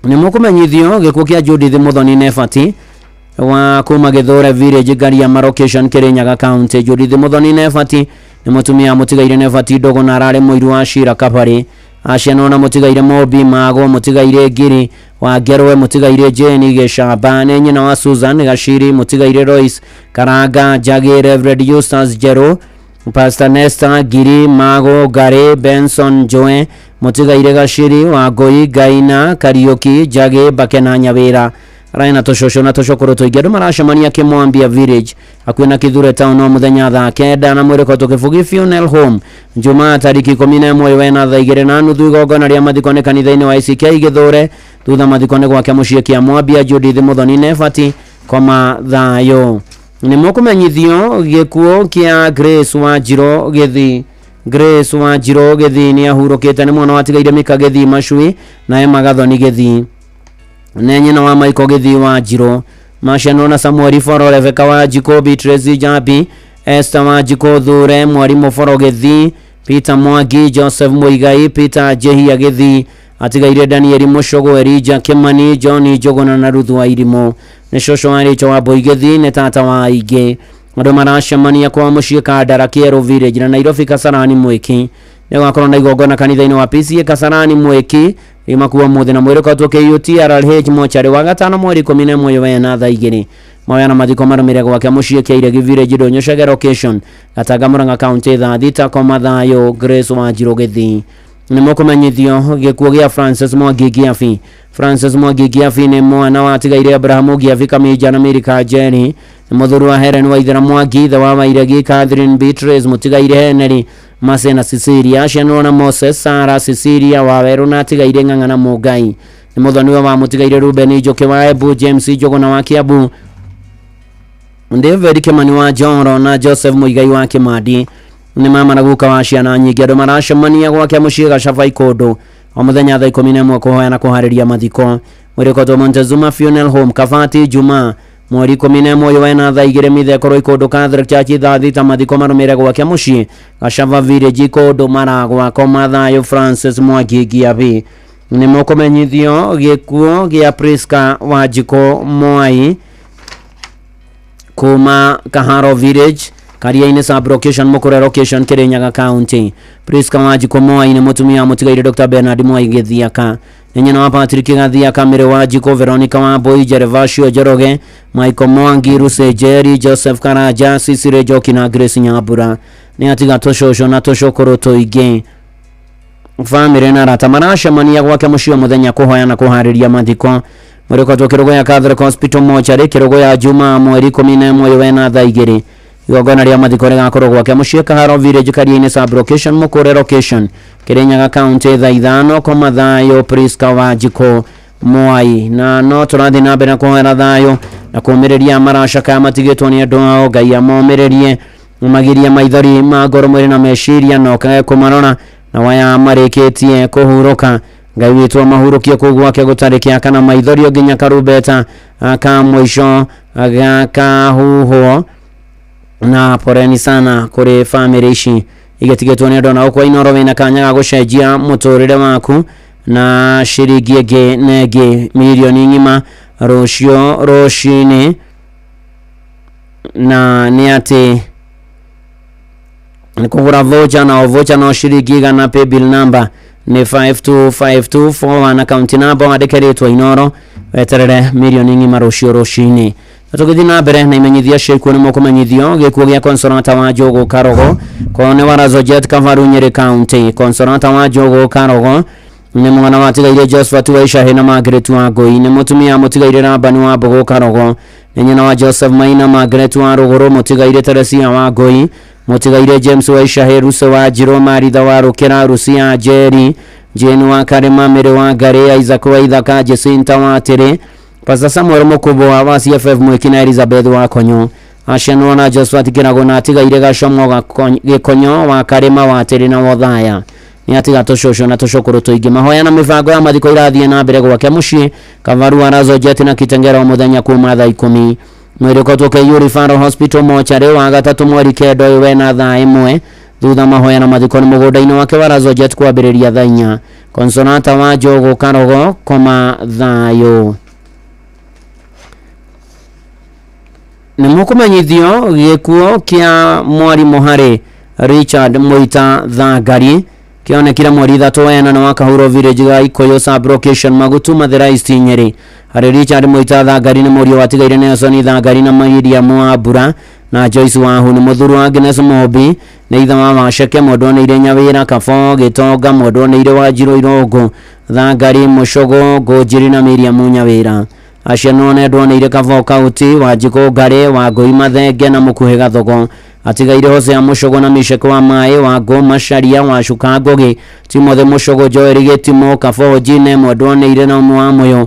Nĩ mũkũmenyithio gĩkuũ kĩa Judith Muthoni Nebati wa kuma Gĩthũre Village Ngariama Location Kirinyaga County. Judith Muthoni Nebati nĩ mũtumia mũtigaire Nebati Ndũgũ na ararĩ mũiru wa Shira Kabarĩ. Acianwo na mũtigaire Mobi Mago, mũtigaire Ngiri wa Ngerwe, mũtigaire Jane Gĩcamba. Nĩ nyina wa Susan Gaciri, mũtigaire Royce Karanga Njagi, Reverend Eustace Njerũ, Pastor Nesta Ngiri Mago Ngari, Benson Njoe, mũtigaire Gaciri wa Ngũi, Ngaina Kariũki Njagi, Mbake na Nyawĩra. Ararĩ na tũcũcũ na tũcũkũrũ tũingĩ. Andũ maracemania Kĩmwambia Village hakuhĩ na Kithure Town o mũthenya thaa 9 na mwĩrĩkotwo Kĩbugi Funeral Home Jumaa tarĩki 11 wena thaa 2:30. Igongona rĩa mathiko nĩ kanitha-inĩ wa ICK Gĩthũre. Thutha mathiko nĩ gwake mũciĩ Kĩamwambia. Judith Muthoni Nebati koma thayũ. Nĩ mũkũmenyithio gĩkuũ kĩa Grace Wanjirũ Gĩthii. Grace Wanjirũ Gĩthii nĩ ahurũkĩte nĩ mwana watigaire Mika Gĩthii Macui na Emma Gathoni Gĩthii. Nĩ nyina wa Michael Gĩthii Wanjirũ. Macianwo na Samuel Foro, Rebecca Wanjikũ, Beatrice Njambi, Esther Wanjikũ Thure, Mwarimũ Foro Gĩthii, Peter Mwangi, Joseph Muigai, Peter Njehia Gĩthii, atigaire Daniel Mũcũgũ, Elijah Kimani, John Njũgũna na Ruth Wairimũ. Nĩ cũcũ wa Rachel Wambui Gĩthii, nĩ tata wa aingĩ. Andũ maracemania kwa mũciĩ Kandara Kĩerũ Village na Nairobi Kasarani Mwĩki. Nĩ gũgakorwo na igongona kanitha-inĩ wa PCA Kasarani Mwĩki rimakuwa mũthĩ na mwĩrĩkotwo KUTRH mochari wa gatano mweri 11 wena thaa 2. Mahoya na mathiko marũmĩrĩre gwake mũciĩ Kĩairegi Village Ndũnyũ Chege location Gatanga Murang'a County thaa thita koma thayũ Grace Wanjirũ Gĩthii. Nĩ mũkũmenyithio gĩkuũ gĩa Francis Mwangi Ngiabi. Francis Mwangi Ngiabi nĩ mwana wa atigaire Abrahamu Ngiabi Kaminja na Milika Njeri. Nĩ mũthuri wa Helen Waithera Mwangi, ithe wa Wairegi Catherine Beatrice mũtigaire Henry Mercy na Cecilia, aciaranĩirwo na Moses, Sarah, Cecilia Wawerũ na atigaire Ng'ang'a na Mũngai. Nĩ mũthoniwe wa mũtigaire Ruben Njũkĩ wa Embu, James Njũgũna wa Kiambu, David Kimani wa Njoro na Joseph Muigai wa Kimandi. Nĩ mama na guka wa ciana nyingĩ. Andũ maracemania gwake mũciĩ Gacaba Ikũndũ o mũthenya thaa 11 kũhoya na kũharĩria mathiko. Mwĩrĩ ũkotwo Montezuma Funeral Home Kabati Jumaa mweri 11 ũyũ wena thaa 2 mitha ĩkorwo Ikũndũ Catholic Church thaa 6 mathiko marũmĩrĩre gwake mũciĩ Gacaba Village Ikũndũ Maragwa koma thayũ Francis Mwangi Ngiabi. Nĩ mũkũmenyithio gĩkuũ gĩa Priska Wanjikũ Mwai kuma Kaharo Village Karia-inĩ sub location Mukure location Kirinyaga County. Priska Wanjikũ Mwai nĩ mũtumia wa mũtigairĩ Dr. Bernard Mwai Gĩthiaka. Nĩ nyina wa Patrick Gathiaka, Mary Wanjikũ, Veronica Wambui, Gervasio Njoroge, Michael Mwangi, Ruse Njeri, Joseph Karanja, Cecily Njoki na Grace Nyambura. Nĩ atiga tũcũcũ na tũcũkũrũ tũingĩ. Famĩlĩ na arata maracemania gwake mũciĩ o mũthenya kũhoya na kũharĩria mathiko. Mwĩrĩ ũkotwo Kĩrũgũya Catholic Hospital Mortuary Kĩrũgũya Jumaa mweri 11 ũyũ wena thaa 2. Igongona rĩa mathiko rĩgakorwo gwake mũciĩ Kaharo Village Karia-inĩ sub location Mukure location Kirinyaga County thaa 5 koma thayũ Priska Wanjikũ Mwai. Na no tũrathiĩ na mbere na kũhoera thayũ na kũũmĩrĩria maracakaya matigĩtwo nĩ andũ ao. Ngai amomĩrĩrie magirie maithori ma ngoro mwĩrĩ na meciria na okage kũmarora na waya marĩkĩtie kũhurũka. Ngai witũ amahurũkie kũu gwake gũtarĩ kĩaka na maithori nginya karumbeta ka mũico gakahuhwo. Na poreni sana kũrĩ famĩlĩ ici igĩtigĩtwo nĩ andũ. Na gũkũ Inooro wĩna kanya ga gũcenjia mũtũrĩre waku na ciringi ĩngĩ na ĩngĩ mirioni ng'ima rũciũ rũcinĩ, na nĩ atĩ nĩ kũgũra voucher na o voucher no ciringi 100. Paybill number nĩ 525241, account number wandĩke rĩtwa Inooro weterere mirioni ng'ima rũciũ rũcinĩ. Na tũgĩthiĩ na mbere na imenyithia cia ikuũ nĩ mũkũmenyithio gĩkuũ gĩa Consolata wa Njũgũ Karogo Kone wa Razojet Kavaru Nyeri County. Consolata wa Njũgũ Karogo nĩ mwana wa tigaire Josephat wa Icahĩ na Margaret wa Ngũi. Nĩ mũtumia mũtigaire Labani wa Mbũgũ Karogo. Nĩ nyina wa Joseph Maina, Margaret wa Rũgũrũ, mũtigaire Teresia wa Ngũi, mũtigaire James wa Icahĩ, Ruse wa Njirũ, Maritha wa Rũkĩra, Rusia Njeri, Jane wa Karĩma, Mary wa Ngarĩ, Isaac wa Ithaka, Jacinta wa Tĩrĩ, Pastor Samuel Mũkũbwa wa CFF Mwĩki na Elizabeth wa Konyo. Acianwo na Josephat Kĩrago na atigaire Gacomo Gĩkonyo wa Karĩma wa Tĩrĩ na Wothaya. Nĩ atiga tũcũcũ na tũcũkũrũ tũingĩ. Mahoya na mĩbango ya mathiko irathiĩ na mbere gwake mũciĩ Kavarua Razo Jet na Kitengera o mũthenya kuma thaa 10. Mwĩrĩ ũkotwo KU Referral Hospital Mortuary wa gatatũ mweri 9 ũyũ wena thaa 1. Thutha mahoya na mathiko nĩ mũgũnda-inĩ wake wa Razo Jet kwambĩrĩria thaa 4. Consolata wa Njũgũ Karogo koma thayũ. Nĩ mũkũmenyithio gĩkuũ kĩa mwarimũ harĩ Richard Mũita Thangari kĩonekire mweri 3 wena na wa Kahuro Village ga Ikuyu sub location Magutu Mathira East Nyeri. Harĩ Richard Mũita Thangari nĩ mũriũ watigaire Nelson Thangari na Miriam wa Mbura na Joyce Wahu. Nĩ mũthuri wa Agnes Mobi, nĩ ithe wa Waceke Mwendwaneire Nyawĩra Kabo Gĩtonga Mwendwaneire Wanjirũ Irũngũ Thangari Mũcũgũ Ngũnjiri na Miriam Nyawĩra. Acianwo na Ndwaneire Kabo Kauti Wanjikũ Ngarĩ wa Ngũi Mathenge na Mũkuhĩ Gathogo. Atigaire Hosea Mũcũgũ na Mishek wa Maĩ wa Ngũ Macharia wa Cuka Ngũgĩ Timothy Mũcũgũ Joel Gĩtimo Kabo Jine Mwendwaneire na ũmwe wa Mũyũ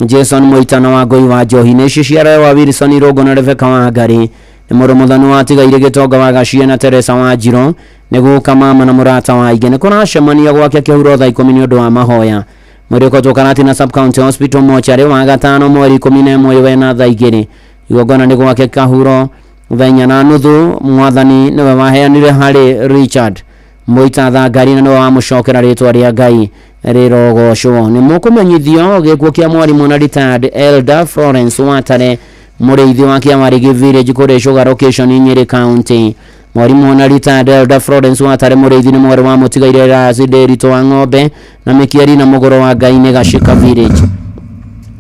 Jason Mũitana wa Ngũi wa Njohi. Nĩ ici ciara wa Wilson Irũngũ na Rebecca wa Ngarĩ. Nĩ mũrũ mũthoni wa atigaire Gĩtonga wa Gacie na Teresa wa Njirũ. Nĩ guka mama na mũrata wa aingĩ. Nĩ kũracemania gwake kĩhuro thaa 10 nĩ ũndũ wa mahoya. Mwĩrĩ ũkotwo Karatina Sub County Hospital Mortuary wa gatano mweri 11 ũyũ wena thaa 2. Igongona nĩ gwake Kahuro thaa 4:30. Mwathani nĩwe waheanire harĩ Richard Mũita Thangari na nĩwe wamũcokera rĩtwa rĩa Ngai rĩrogocwo. Nĩ mũkũmenyithio gĩkuũ kĩa mwarimũ na retired Elder Florence Watare mũrĩithi wa Kĩamarĩgi Village kũrĩ Sugar location Nyeri County. Mwarimũ na retired Elder Florence Watare mũrĩithi nĩ mwarĩ wa mũtigaire Rasi Ndĩritũ wa Ng'ombe na Mĩkieri na mũgũrũ wa Ngai nĩ Gacika Village.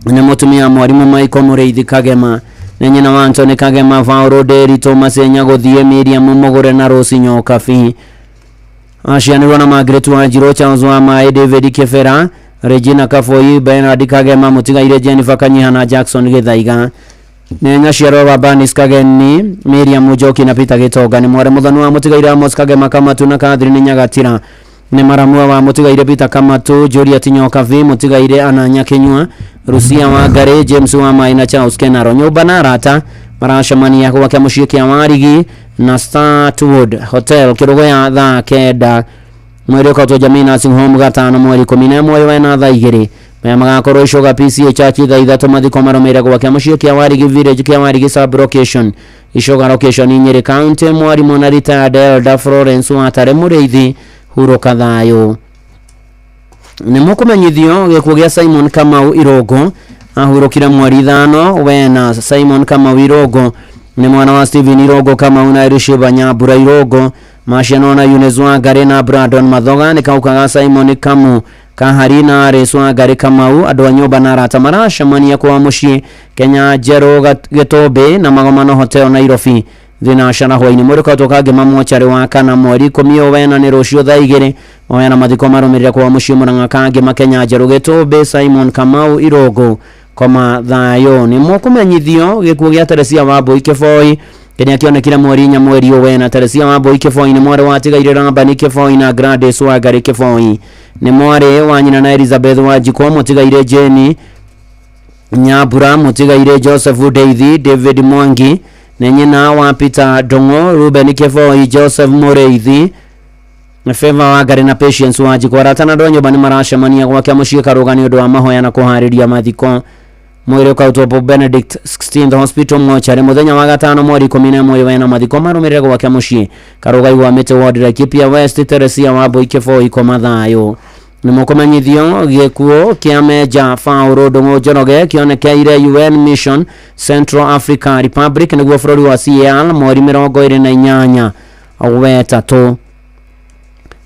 Nĩ mũtumia mwarimũ Michael Mũrĩithi Kagema. Nĩ nyina wa Anthony Kagema, Vaũrũ Ndĩri, Thomas Nyagũthiĩ, Miriam Mũgũre na Rose Nyokabi. Acianirwo na Margaret Wanjirũ, Charles wa Maĩ, David Kĩbera, Regina Kaboi, Bernard Kagema, mũtigaire Jennifer Kanyiha na Jackson Gĩthaiga. Nĩ nyaciarwo wa Bernice Kageni, Miriam Njoki na Peter Gĩtonga. Nĩ mwarĩ mũthoni wa mũtigaire Amos Kagema Kamatu na Catherine Nyagatira. Nĩ maramua wa mũtigaire Peter Kamatu, Juliet Nyokabi, mũtigaire Anna Nyakinyua, Rusia wa Ngarĩ, James wa Maĩ na Charles Kenaro. Nyũmba na arata maracemania gwake mũciĩ kĩa Warigi na Startwood Hotel Kĩrũgũya thaa 9. Mwĩrĩ ũkautwo Jamii Nursing Home gatano mweri 11 wena thaa 2. Maya magakorwo Icoga PCA Church thaa 3. Mathiko marũmĩrĩre gwake mũciĩ kĩa Warigi Village kĩa Warigi sub location Icoga location Nyeri County. Mwarimũ na retired elder Florence Watare Mũrĩithi, hurũka thayũ. Nĩ mũkũmenyithio gĩkuũ gĩa Simon Kamau Irũngũ, ahurũkire mweri 5 wena. Simon Kamau Irũngũ nĩ mwana wa Stephen Irũngũ Kamau na Elisheba Nyambura Irũngũ, macianwo na Eunice Wangari na Brandon Mathoga. Nĩ kauka ga Simon Kamu Kahari na Aris Wangari Kamau. Andũ a nyũmba na arata maracemania kwa mũciĩ Kenya Njerũ Gĩtũmbĩ na Magomano Hotel Nairobi thinacara hwainĩ. Mwĩrĩ ũkautwo Kangema mocarĩ wa kana mweri 10 wena nĩ rũciũ thaa 2. Mahoya na mathiko marũmĩrĩre kwa mũciĩ Murang'a Kangema Kenya Njerũ Gĩtũmbĩ. Simon Kamau Irũngũ, koma thayũ. Nĩ mũkũmenyithio gĩkuũ gĩa Teresia Wambui Kĩboi kĩrĩa kĩonekire mweri 4 mweri ũyũ wena. Teresia Wambui Kĩboi nĩ mwarĩ wa tigaire Rambani Kĩboi na Gladys Wangari Kĩboi. Nĩ mwarĩ wa nyina na Elizabeth Wanjikũ, mũtigaire Jane Nyambura, mũtigaire Joseph Ndeithi, David Mwangi. Nĩ nyina wa Peter Ndung'u, Ruben Kĩboi, Joseph Mũrĩithi, Favor Wangari na Patience Wanjikũ. Arata na andũ a nyũmba nĩ maracemania gwake mũciĩ Karũga nĩ ũndũ wa mahoya na kũharĩria mathiko. Mwĩrĩ ũkautwo Pope Benedict 16th Hospital mochari mũthenya wa gatano mweri 11 wena. Mathiko marũmĩrĩre gwake mũciĩ Karũga Igwa Mĩtĩ Ward, Laikipia West. Teresia Wambui Kĩboi, koma thayũ. Nĩ mũkũmenyithio gĩkuũ kĩa Meja Faũrũ Ndung'u Njoroge kĩonekeire UN Mission Central Africa Republic nĩguo bũrũri wa CAR mweri 28 wetatũ.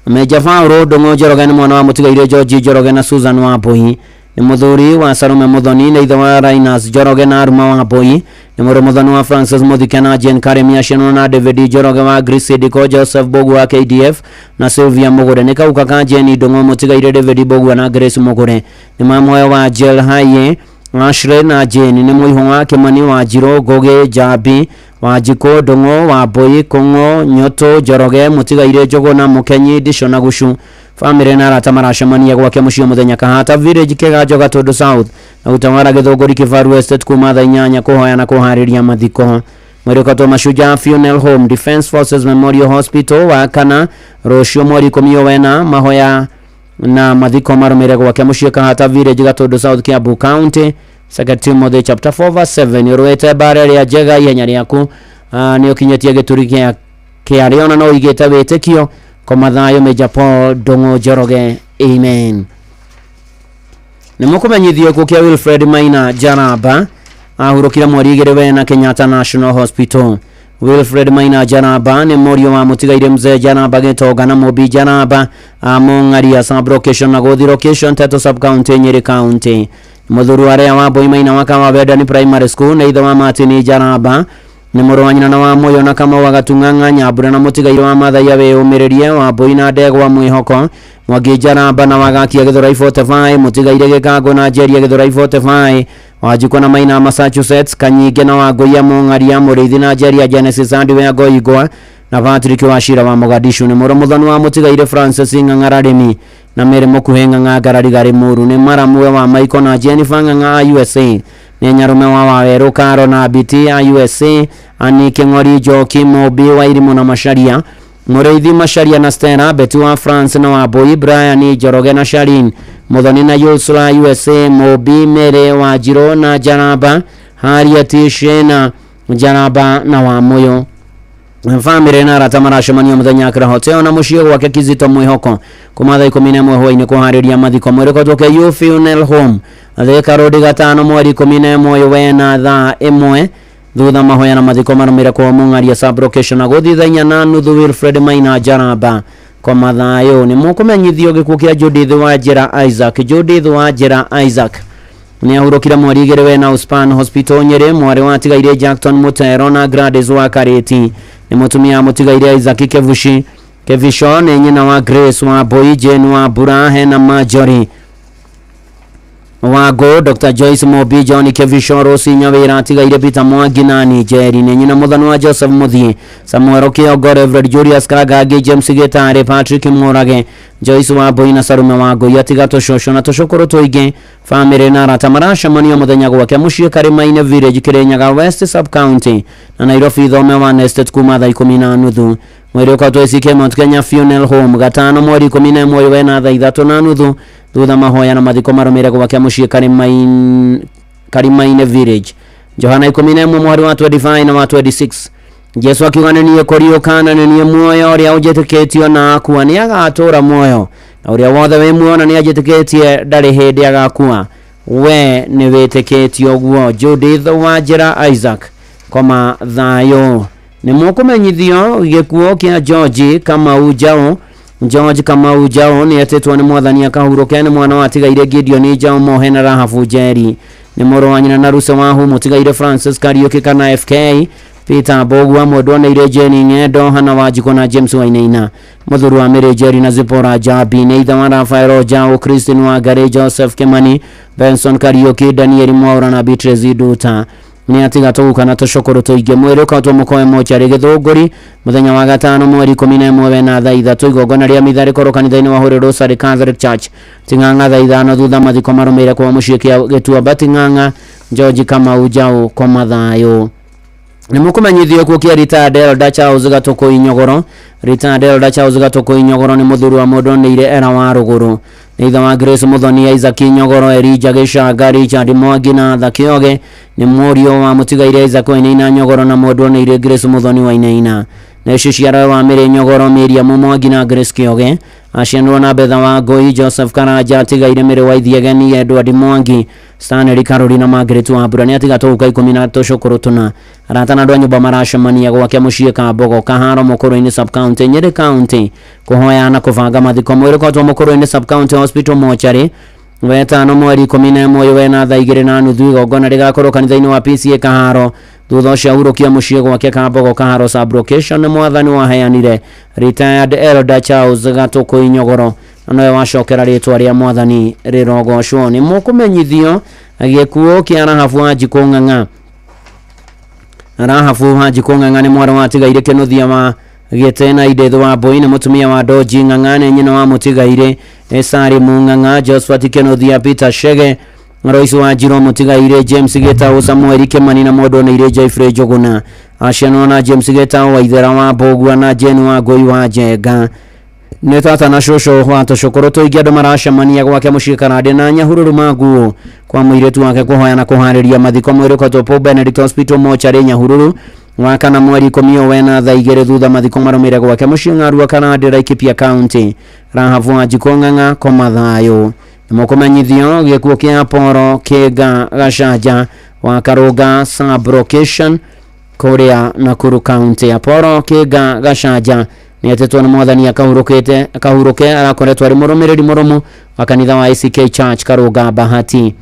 Meja Faũrũ Ndung'u Njoroge nĩ mwana wa mũtigaire George Njoroge na Susan Wambui. Nĩ mũthuri wa Salome Muthoni, nĩ ithe wa Linus Njoroge na Aruma Wambui. Nĩ mũrũ mũthoni wa Francis Muthike na Jane Karemi, acianwo na David Njoroge wa Grace Diko, Joseph Mbugua wa KDF na Sylvia Mugure. Nĩ kauka ka Jane Ndung'u, mũtigaire David Mbugua na Grace Mugure. Nĩ mamwe wa Jill Haye, Ashley na Jane. Nĩ mũihũ wa Kimani wa Njirũ, Ngugi, Njambi, Wanjikũ, Ndung'u, Wambui, Kung'u, Nyũtũ, Njoroge, mũtigaire Njũgũna, Mũkenyi, Ndico na Gucu. Famĩlĩ na arata maracemania gwake mũciĩ mũthenya Kahata Village Kĩganjo Gatũndũ South na Utawala Gĩthũngũri Kĩbaru Estate kuma thaa 8 kũhoya na kũharĩria mathiko. Mwĩrĩ ũkautwo Mashujaa Funeral Home Defence Forces Memorial Hospital wa kana rũciũ mweri 10 wena. Mahoya na mathiko marũmĩrĩre gwake mũciĩ Kahata Village Gatũndũ South Kiambu County. 2 Timothy chapter 4 verse 7. Ũrũĩte mbara ĩrĩa njega, ihenya rĩaku nĩ ũkinyĩtie gĩturi kĩa rĩo na no ũigĩte wĩtĩkio. Koma thayũ Major Paul Ndung'u Njoroge, amen. Nĩ mũkũmenyithio gĩkuũ kĩa Wilfred Maina Njaramba, ahurũkire mweri 2 wena Kenyatta National Hospital. Wilfred Maina Njaramba nĩ mũriũ wa mũtigaire Mzee Njaramba Gĩtonga na Mũmbi Njaramba a Mũng'aria sub location na Gũthi location Teto sub county Nyeri County. Mũthuri wa Rea Wambui Maina wa Kawabendani Primary School, nĩ ithe wa Martin Njaramba. Nĩ mũrũ wa nyina na wa Mũyũ na Kamau wa Gatung'ang'a Nyambura na mũtigaire wa Mathaia wĩyũmĩrĩrie Wambui na Ndegwa Mwĩhoko Mwangi Njaramba na Wagakia Gĩthũrai 45, mũtigaire Gĩkangũ na Njeria Gĩthũrai 45, Wanjikũ na Maina Massachusetts, Kanyinge na Wangũiya Mũng'aria, Mũrĩithi na Njeria Genesis Andiwe Ngoigwa na Patrick Wachira wa Mogadishu. Nĩ mũrũ mũthoni wa mũtigaire Francis Ng'ang'ara Rĩmi na Mary Mũkuhĩ Ng'ang'a Ngararigarĩ Mũru. Nĩ maramwe wa Michael na Jennifer Ng'ang'a a USA. Nĩ nyarume wa Wawerũ Karo na Biti a USA, Ani Kĩng'ori Njoki Mũmbi wa Irimũ na Macharia, Mũrĩithi Macharia na Stella Beti wa France na Wambui, Brian Njoroge na Sharin Muthoni na Ursula USA, Mũmbi Mary wa Njirũ na Njaramba, Harriet Shena Njaramba na Wamũyũ. Famĩlĩ na arata maracemania mũthenya Accra Hotel na mũciĩ gwake Kizito Mwĩhoko kuma thaa 11 hwainĩ kũharĩria mathiko. Mwĩrĩ ũkautwo KU Funeral Home Thika Road gatano mweri 11 wena thaa 1 thutha mahoya na mathiko marũmĩrĩre kwa Mũng'aria sub location na gũthiĩ thaa 4:30. Wilfred Maina Njaramba, koma thayũ. Nĩ mũkũmenyithio gĩkuũ kĩa Judith Wanjĩra Isaac. Judith Wanjĩra Isaac Nĩ ahurũkire mweri 2 wena Uspan Hospital Nyeri. Mwarĩ wa atigaire Jackton Mutero na Gladys wa Kareti. Nĩ mũtumia mũtigaire Isaac Kevushi Kevisho. Nĩ nyina wa Grace wa Boy, Jane wa Bura, Hena Marjorie Wago, Dr. Joyce Mobi, John Kevisho, Rosi Nyawira, atigaire Peter Mwangi na Nigeri. Nĩ nyina mũthoni wa Joseph Muthie, Samuel Kiongo, Reverend Julius Karagagi, James Gitare, Patrick Murage, Joyce wa Boy na Sarume wa Ngoi. Atiga tũcũcũ na tũcũkũrũ tũingĩ. Famĩlĩ na arata maracemanio mũthenya gwake mũciĩ Karĩma-inĩ Village, Kirinyaga West Sub County na Nairobi Thome wa Estate kuma thaa 10:30. Mwĩrĩ ũkatwo ACK Mount Kenya Funeral Home gatano mweri 11 wena thaa 3:30 thutha mahoya na mathiko marũmĩrĩre gwake mũciĩ Karĩma-inĩ Village. Johana 11 mweri wa 25 na wa 26. Jesu akiuga nĩ niĩ kũriũka na nĩ niĩ muoyo, ũrĩa ũnjĩtĩkĩtio na akua nĩ agatũũra muoyo, na ũrĩa wothe wĩ muoyo na nĩ anjĩtĩkĩtie ndarĩ hĩndĩ agakua. We nĩ wĩtĩkĩtie ũguo? Judith Wanjĩra Isaac koma thayũ. Nĩ mũkũmenyithio gĩkuũ kĩa George Kamau Njau. George Kamau Njau nĩ etĩtwo nĩ mwathani akahurũke. Nĩ mwana wa atigaire Gideon Njau Mohe na Rahabu Njeri. Nĩ mũrũ wa nyina na Ruse Wahu mũtigaire Francis Kariuki kana FK Peter Mbogua mwendwa Jane Ng'endo Hana Wanjikũ na James Wainaina. Mũthuri wa Mary Njeri na Zipporah Njambi. Nĩ ithe wa Rafael Njau, Christine Wangari, Joseph Kimani, Benson Kariuki, Daniel Mwaura na Beatrice Nduta. Nĩ atiga tũguka na tũcũkũrũ tũingĩ. Mwĩrĩ ũkatwo mũkoe mocarĩ Gĩthũngũri mũthenya wa gatano mweri 11 wena thaa 3. Igongona rĩa mitha rĩkorwo kanitha-inĩ wa Holy Rosary Catholic Church Ting'ang'a thaa 5 thutha mathiko marũmĩrĩre kwa mũciĩ kĩa Gĩtuamba Ting'ang'a. George Kamau Njau koma thayũ. Nĩ mũkũmenyithio kuo kĩa retired Elder Charles Gatũkũ Inyogoro. Retired Elder Charles Gatũkũ Inyogoro nĩ mũthuri wa mũndũ nĩire era wa rũgũrũ. Nĩ ithe wa Grace Muthoni, Isaac Inyogoro, Elijah Gĩcanga, Richard Mwangi na Arthur Kĩoge. Nĩ mũriũ wa mũtigaire Isaac Wainaina Nyogoro na mũndũ nĩire Grace Muthoni Wainaina. Na icio ciara wa Mĩrĩ Nyogoro, Miriam Mwangi na Grace Kĩoge. Acianirwo na Betha wa Ngoi, Joseph Karanja, atigaire Mĩrĩ wa Ithiegeni, Edward Mwangi, Stanley Karori na Margaret Wambura. Nĩ atiga tũguka 10 na tũcũkũrũ tũna. Arata na andũ a nyũmba maracemania gwake mũciĩ Kambogo, Kaharo, Mũkũrũ-inĩ Sub County, Nyeri County kũhoya na kũbanga mathiko. Mwĩrĩ ũkatwo Mũkũrũ-inĩ Sub County Hospital mocarĩ wetano mweri 11 wena thaa 2:30. Igongona rĩgakorwo kanitha-inĩ wa PCA Kaharo thutha ũcio ahurũkio mũciĩ gwake Kambogo, Kaharo Sub Location. Nĩ mwathani waheanire retired Elder Charles Gatũkũ Inyogoro na nowe wacokera rĩtwa rĩa mwathani rĩrogocwo. Nĩ mũkũmenyithio gĩkuũ kĩa Rahabu Wanjikũ Ng'ang'a. Rahabu Wanjikũ Ng'ang'a nĩ mwarĩ wa atigaire Kĩnuthia wa Gĩtĩ na Edith wa Mbui. Nĩ mũtumia wa Doji Ng'ang'a. Nĩ nyina wa mũtigaire Salimu Ng'ang'a, Josephat Kĩnuthia, Peter Shege, Royce Wanjiru, mũtigaire James Gĩtaũ, Samuel Kimani na mũndũ nĩire Jeffrey Njũgũna. Acianwo na James Gĩtaũ, Waithera wa Mbũgua na Jane wa Ngũi wa Njenga. Nĩ tata na cũcũ wa tũcũkũrũ tũingĩ. Andũ maracemania gwake mũciĩ Karandĩ na Nyahururu Manguo kwa mũirĩtu wake kũhoya na kũharĩria mathiko. Mwĩrĩ ũkatwo Paul Benedict Hospital mocarĩ Nyahururu wa kana mweri 10 wena thaa 2 thutha mathiko marũmĩrĩre gwake mũciĩ Ng'arua Karandĩ, Laikipia County. Rahabu Wanjikũ Ng'ang'a koma thayũ. Nĩ mũkũmenyithio gĩkuũ kĩa Poro Kĩnga Gacanja wa Karũnga Sub Location kũrĩa Nakuru County. Apollo Kĩnga Gacanja nĩ etĩtwo nĩ mwathani akahurũke. Arakoretwo arĩ mũrũmĩrĩri mũrũmu wa kanitha wa ACK Church Karũnga Bahati.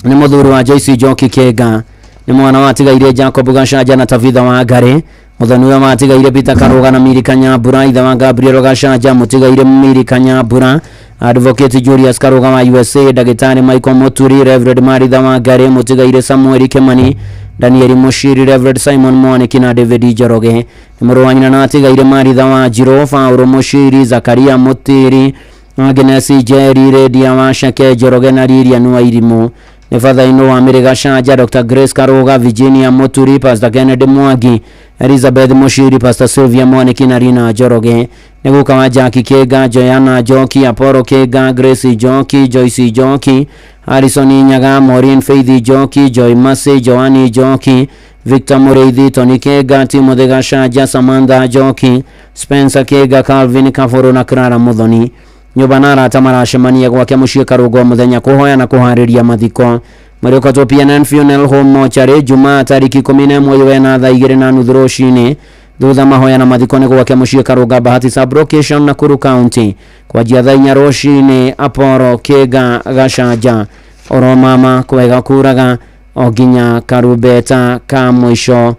Nĩ mũthuri wa Joyce Njoki Kĩnga. Nĩ mwana wa atigaire Jacob Gacanja na Tabitha wa Ngarĩ. Mũthoni wa atigaire Peter Karũga na Miri Kanyambura. Ithe wa Gabriel Gacanja, mũtigaire Miri Kanyambura, Advocate Julius Karũga wa USA, Ndagĩtarĩ Michael Muturi, Reverend Maritha wa Ngarĩ, mũtigaire Samuel Kimani, Daniel Mushiri, Reverend Simon Mwaniki na David Njoroge. Nĩ mũrũ wa nyina na atigaire Maritha wa Njirũ, Paul Mushiri, Zakaria Mutiri, Agnes Njeri, Redia wa Shake Njoroge na Lilian Wairimũ. Nĩ batha-inĩ wa Mĩrĩ Gacanja, Dr. Grace Karũga, Virginia Muturi, Pastor Kennedy Mwangi, Elizabeth Mushiri, Pastor Sylvia Mwaniki na Rina Njoroge. Nĩ guka wa Jackie Kĩnga, Joanna Njoki, Apollo Kĩnga, Grace Njoki, Joyce Njoki, Harrison Nyaga, Maureen Faith Njoki, Joy Mercy, Joanny Njoki, Victor Mũrĩithi, Tony Kĩnga, Timothy Gacanja, Samantha Njoki, Spencer Kĩnga, Calvin Kabũrũ na Clara Muthoni. Nyũmba na arata maracemania gwake mũciĩ Karũngo mũthenya kũhoya na kũharĩria mathiko. Marĩũkatwo PNN Funeral Home mocarĩ Jumaa tarĩki 11 wena thaa 2:30 rũcinĩ thutha mahoya na mathiko nĩ gwake mũciĩ Karũnga Bahati Sub Location Nakuru County kwanjia thaa 4 rũcinĩ. Apollo Kĩnga Gacanja Oro mama kwega kuraga o nginya karumbeta ka mũico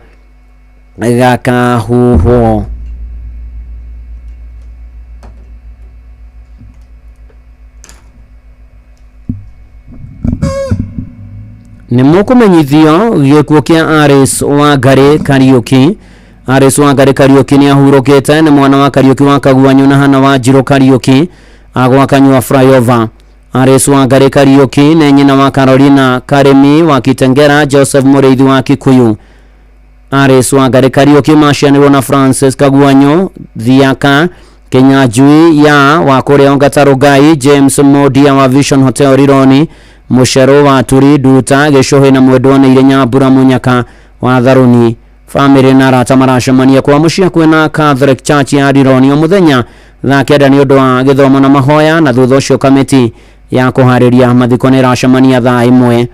gakahuhwo. Nĩ mũkũmenyithio gĩkuũ kĩa Aris Wangari Kariuki. Aris Wangari Kariuki nĩ ahurũkĩte, nĩ mwana wa Kariuki wa Kaguanyũ na Hana wa Njirũ Kariuki agwa Kanyua Flyover. Aris Wangari Kariuki nĩ nyina wa Carolina Karimi wa Kitengera, Joseph Mũrĩithi wa Kikuyu. Aris Wangari Kariuki macianĩrwo na Francis Kaguanyũ Thiaka Kinyanjui ya wa kũrĩa Ongata Rongai, James Modia wa Vision Hotel Rironi, Mũcerũ wa Turi Nduta Gĩcũhĩ na mwendwa nĩ Ire Nyambura Mũnyaka wa Tharuni. Famĩlĩ na arata maracemania kwa mũciĩ hakuhĩ na Catholic Church ya Rironi o mũthenya thaa 9 nĩ ũndũ wa gĩthomo na mahoya, na thutha ũcio kamĩtĩ ya kũharĩria mathiko nĩ ĩracemania thaa 1.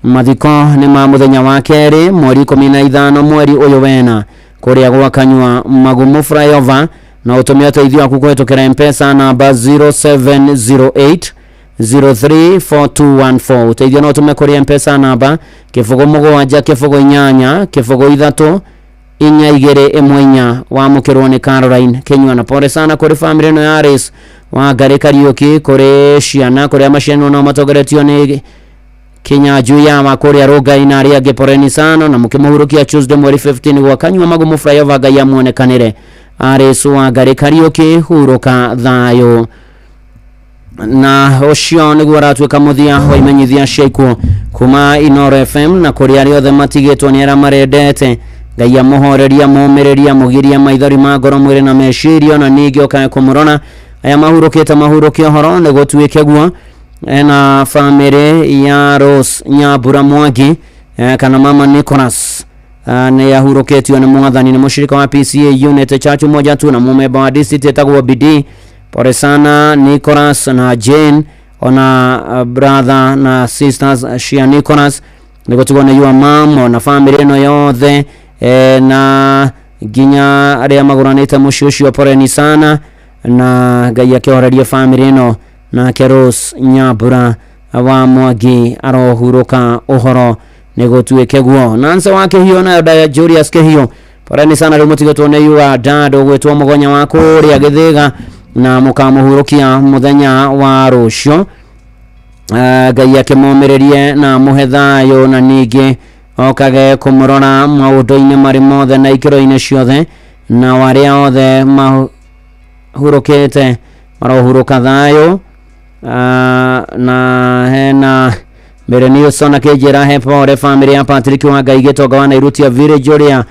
Mathiko nĩ ma mũthenya wa kerĩ mweri 15 mweri ũyũ wena kũrĩa gwa Kanyua Magumu Flyover, na ũtũme ũteithio waku kũhetũkĩra M-Pesa namba 0708 034214. Ũteithio no ũtũme kũrĩ M-Pesa namba 0 7 0 8 0 3 4 2 1 4, wamũkĩrwo nĩ Caroline Kinyua. Na pole sana kũrĩ famĩlĩ ĩno ya Aris Wangari Kariuki, kũrĩ ciana kũrĩa macianwo nao matongoretio nĩ Kinyanjui ya wa kũrĩa Rongai na arĩa angĩ, poleni sana na mũkĩmũhurũkia Tuesday mweri 15 gwa Kanyua Magumu Flyover. Ngai amuonekanĩre. Aris Wangari Kariuki, hurũka thayũ. Na ũcio nĩguo ũratuĩka mũthia wa imenyithia cia ikuũ kuma Inoro FM, na kũrĩ arĩa othe matigĩtwo nĩ arĩa marendete, Ngai amũhoreria, mũmĩrĩria, mũgiria maithori ma ngoro, mwĩrĩ na meciria, na ningĩ ũkae kũmũrora. Aya mahurũkĩte mahurũke ũhoro nĩ gũtuĩke guo. Ena famĩlĩ ya Rose Nyambura Mwangi, kana mama Nicholas, nĩ ahurũkĩtio nĩ mwathani, nĩ mũshirika wa PCA unit Church moja tu na mumemba wa district etagwo Bidii. Pole sana Nicholas na Jane, ona brother na sisters cia Nicholas, nĩ gũtigwo nĩ your mom na famĩlĩ ĩno yothe, na nginya arĩa magũranĩte mũciĩ ũcio, poleni sana na Ngai akĩhorerie famĩlĩ ĩno. Nake Rose Nyambura wa Mwangi arohurũka ũhoro nĩ gũtuĩke guo. Nancy wa Kĩhiũ nayo Daya Julius Kĩhiũ, poleni sana, rĩu mũtigĩtwo nĩ your dad ũgwĩtwo Mũgonya wa kũrĩa Gĩthĩga, na mũkamũhurũkia mũthenya wa rũciũ. Ngai akĩmũmĩrĩrie na amũhe thayũ, na ningĩ okage kũmũrora maũndũ-inĩ marĩ mothe na ikĩro-inĩ ciothe, na arĩa othe mahurũkĩte marohurũka thayũ. Na hena Mary Nilson akĩnjĩra he pole famĩlĩ ya Patrick wa Ngai Gĩtonga wa Nairutia Village ũrĩa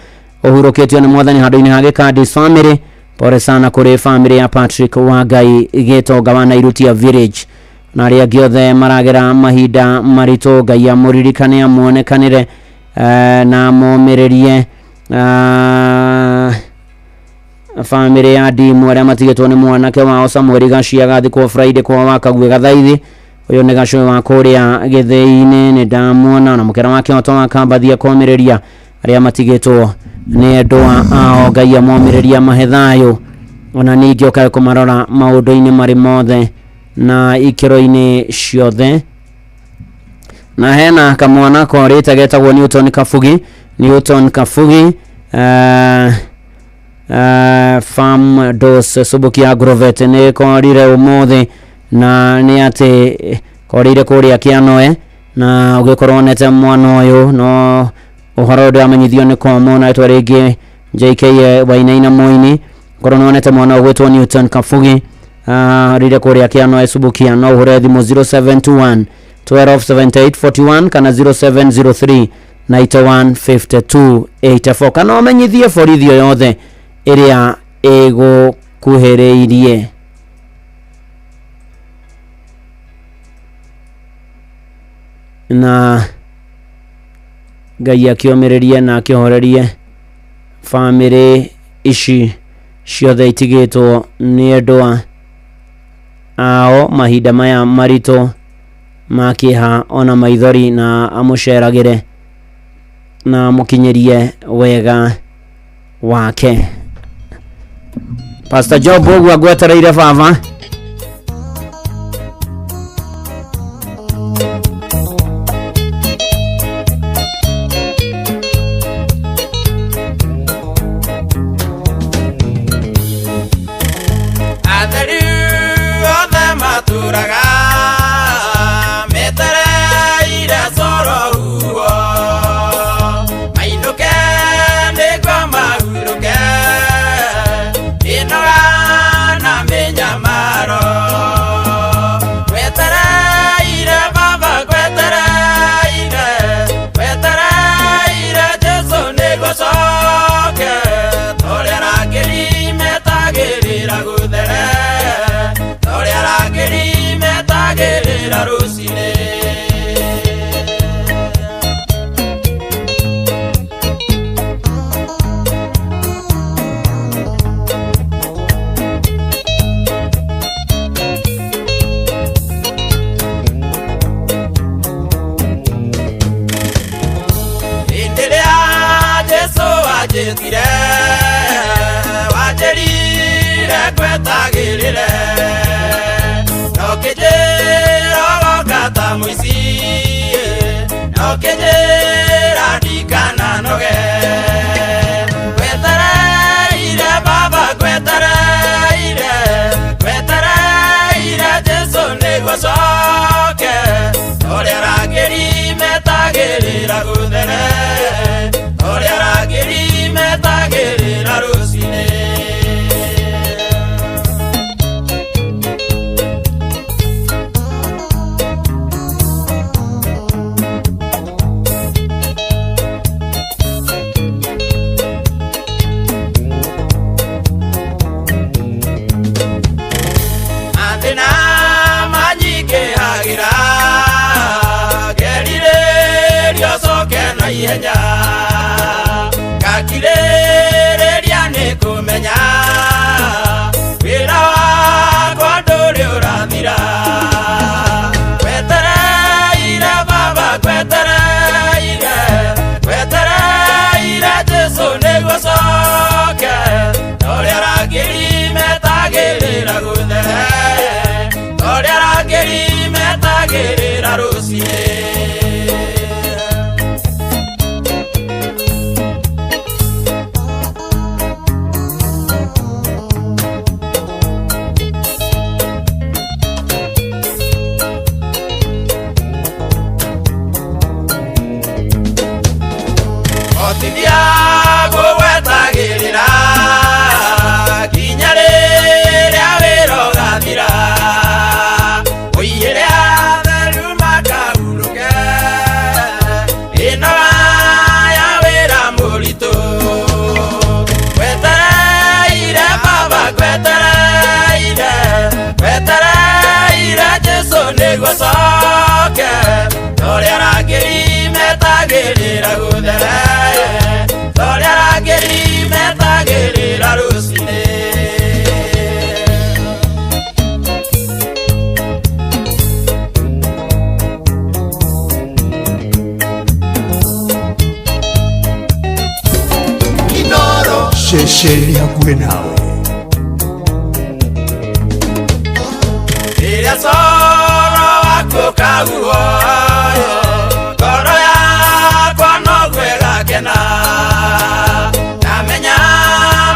ũhurũkĩtio nĩ mwathani handũ-inĩ ha Gĩkandis family. Pole sana kũrĩ famĩlĩ ya Patrick wa Ngai Gĩtonga wa Nairutia Village na arĩa angĩ othe maragera mahinda maritũ. Ngai amũririkane, amuonekanĩre, na amomĩrĩrie. Famĩlĩ ya Ndimu arĩa matigĩtwo nĩ mwanake wao Samuel Gacia agathikwo Friday kwa Wakague Gathaithi. Ũyũ nĩ gacũĩ wa kũrĩa gĩthĩi-inĩ, nĩ ndamuona na mũkĩra wa kĩhoto wa Kambathi akomĩrĩria arĩa matigĩtwo nĩ endwa ao. Ngai amomĩrĩria, mahe thayũ, ona ningĩ ũkae kũmarora maũndũ-inĩ marĩ mothe na ikĩro-inĩ ciothe. Na hena kamwana korĩte getagwo Newton Kabugi, Newton Kabugi, farm dos Subuki Agrovet nĩ korire ũmũthĩ, na nĩ atĩ korire kũrĩa Kĩanoe, na ũgĩkorwo wonete mwana ũyũ no ũhoro ũyũ ndĩramenyithio nĩ komo na ĩtwa rĩngĩ JK Wainaina Moini. Korwo nĩwonete mwana ũgwĩtwo Newton Kabugi rire kũrĩa Kĩanoe Subukia, no ũhũre thimũ 0721 1278 41 kana 0703 91 52 84, kana ũmenyithie borithi o yothe ĩrĩa ĩgũkuhĩrĩirie. Na Ngai akĩũmĩrĩrie na akĩhorerie bamĩrĩ ici ciothe itigĩtwo nĩ endwa ao mahinda maya maritũ ma kĩeha ona maithori, na amũceragĩre na amũkinyĩrie wega wake. Pastor Job ũguo ngwetereire baba. matũraga metereire coro huo mainũke nĩguo mahurũke mĩnoga na mĩnyamaro gwetereire baba gwetereire gwetereire Jesu nĩguo coke torĩa arangĩri metagĩrĩra gũthere torĩa arangĩri metagĩrĩra rũcinĩ. Hĩndĩ ĩrĩa Jesu wanjĩtire wanjĩrire ngwetagĩrĩre no kĩnjĩra ũgoka ta mũici no kĩnjĩra ndikananoge gwetereire baba gwetereire gwetereire Jesu nĩguo coke torĩa arangĩri metagĩrĩra gũthere torĩa arangĩri metagĩrĩra rũcinĩ. Mathĩna manyingĩhagĩra ngerirĩria ũcoke na ihenya ngakirĩrĩria nĩ kũmenya wĩra wakwa ndũrĩ ũrathira gwetereire baba gwetereire gwetereire Jesu nĩguo coke torĩa arangĩri metagĩrĩra gũthere torĩa arangĩri metagĩrĩra rũcinĩ. Hotithia gũgwetagĩrĩra nginya rĩrĩa wĩra ũgathira ũiyĩre atheru makahurũke mĩnoga ya wĩra mũritũ gwetereire baba gwetereire gwetereire Jesu nĩguo coke torĩa arangĩri metagĩrĩra gũthere torĩa arangĩri metagĩrĩra rũcinĩ. Ceceni hakuhĩ nawe. Rĩrĩa coro waku ũkahuhwo ngoro yakwa noguo ĩgakena ndamenya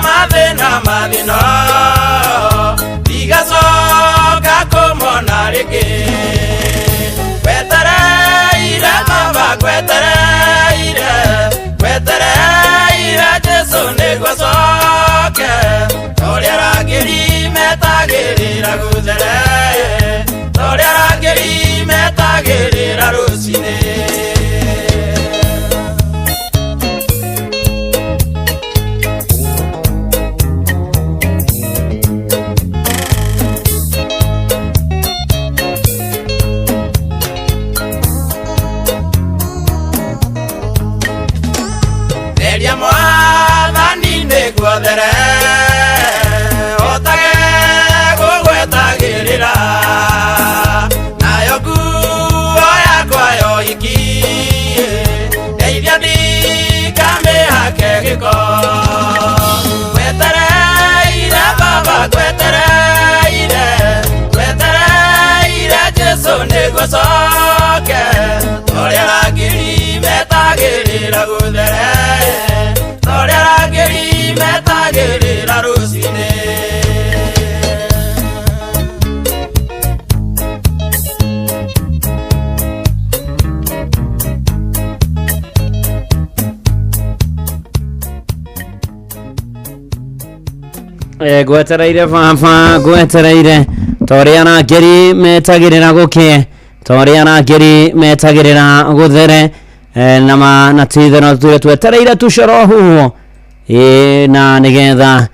mathĩna mathĩno ndigacoka kũmona rĩngĩ gwetereire baba gwetereire gwetereire Jesu nĩguo coke torĩa arangĩri metagĩrĩra gũthere torĩa arangĩri metagĩrĩra rũcinĩ. Theria mwathani nĩguo there hotage gũgwetagĩrĩra nayo nguo yakwa yoiki ndeithia ndikamĩhake gĩko gwetereire baba gwetereire gwetereire Jesu nĩguo coke torĩa arangĩri metagĩrĩra gũthere torĩa arangĩri metagĩrĩra rũcinĩ. Ngwetereire baba, ngwetereire ta ũrĩa arangĩri metagĩrĩra gũkĩe, ta ũrĩa arangĩri metagĩrĩra gũthere. Na ma na ti itherũ tũtũire twetereire tũcoro huhwo, ĩ na nĩgetha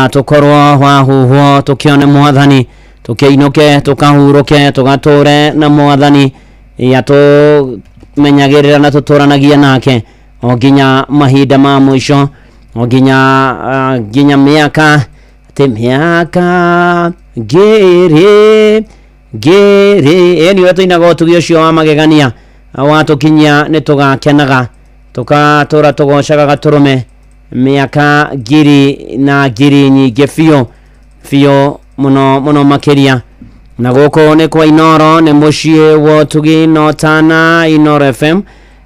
tũkorwo wahuhwo tũkĩone mwathani, tũkĩinũke, tũkahurũke, tũgatũre na mwathani atũmenyagĩrĩra na tũtũranagia nake o nginya mahinda ma mũico, o nginya mĩaka atĩ mĩaka ngiri ngiri. Ĩni ũrĩa tũinaga ũtugi ũcio wa magegania watũkinyia nĩ tũgakenaga, tũgatũra tũgocaga gatũrũme mĩaka ngiri na ngiri nyingĩ biũ biũ mũno mũno makĩria. Na gũkũ nĩ kwa Inoro, nĩ mũciĩ wa ũtugi no tana Inoro FM,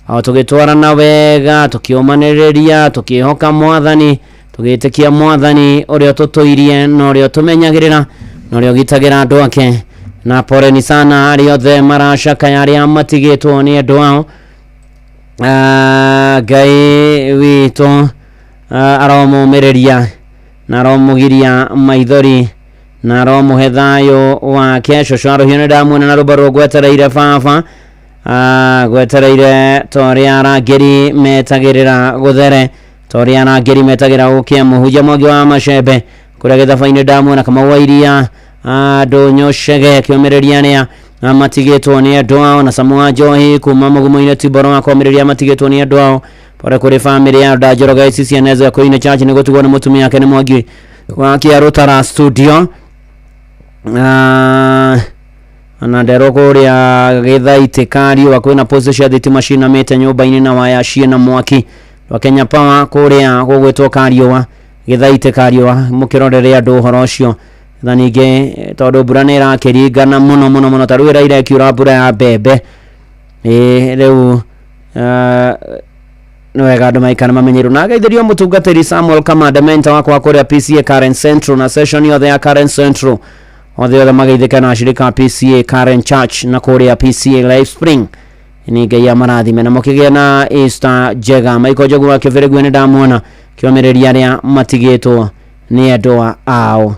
o tũgĩtwarana wega, tũkĩũmanĩrĩria, tũkĩhoka mwathani, tũgĩtĩkia mwathani ũrĩa ũtũtũirie na ũrĩa ũtũmenyagĩrĩra na ũrĩa ũgitagĩra andũ ake. Na poleni sana arĩa othe maracakaya, arĩa matigĩtwo nĩ andũ ao. Ngai witũ aromũmĩrĩria na aromũgiria maithori na aromũhe thayũ wake. Cũcũ arũhio nĩ ndamuona na rũmba rũrũ ngwetereire baba, ngwetereire ta ũrĩa arangĩri metagĩrĩra gũthere, ta ũrĩa arangĩri metagĩrĩra gũkĩa. Mũhunjia Mwangi wa Macembe kũrĩa gĩthaba-inĩ ndamuona. Kamau wa Iria ndũnyũ Cege kĩũmĩrĩria arĩa matigĩtwo nĩ andũ ao, na Samu wa Njohi kuma mũgumo-inĩ Tiboro wa kũmĩrĩria matigĩtwo nĩ andũ ao. Pore kũrĩ bamĩrĩ ya Ndanjoroge ici ciana cia Kũinĩ Church nĩ gũtigwo nĩ mũtumia wake. Nĩ Mwangi wa Kĩarũtara studio. Na nderwo kũrĩa Gĩthaitĩ Kariũa kwĩna post cia thitima cinamĩte nyũmba-inĩ na waya ciĩna mwaki rwa Kenya Power kũrĩa gũgwĩtwo Kariũa, Gĩthaitĩ Kariũa, mũkĩrorere andũ ũhoro ũcio. Na ningĩ tondũ mbura nĩ ĩrakĩringana mũno mũno mũno, ta rĩu ĩraira ĩkiura mbura ya mbembe, ĩ rĩu nĩ wega andũ maikara mamenyeirwo. Na geithĩrio mũtungatĩri Samuel Kamande, mentor wakwa kũrĩa PCA Karen Central, na session yothe ya Karen Central, othe othe mageithĩke, na ashirika a PCA Karen Church na kũrĩa PCA Life Spring. Nĩ Ngai amarathime na mũkĩgĩa na Easter njega. Michael Njogu wa Kĩbĩrĩgwe nĩ ndamuona kĩomĩrĩria arĩa matigĩtwo nĩ endwa ao.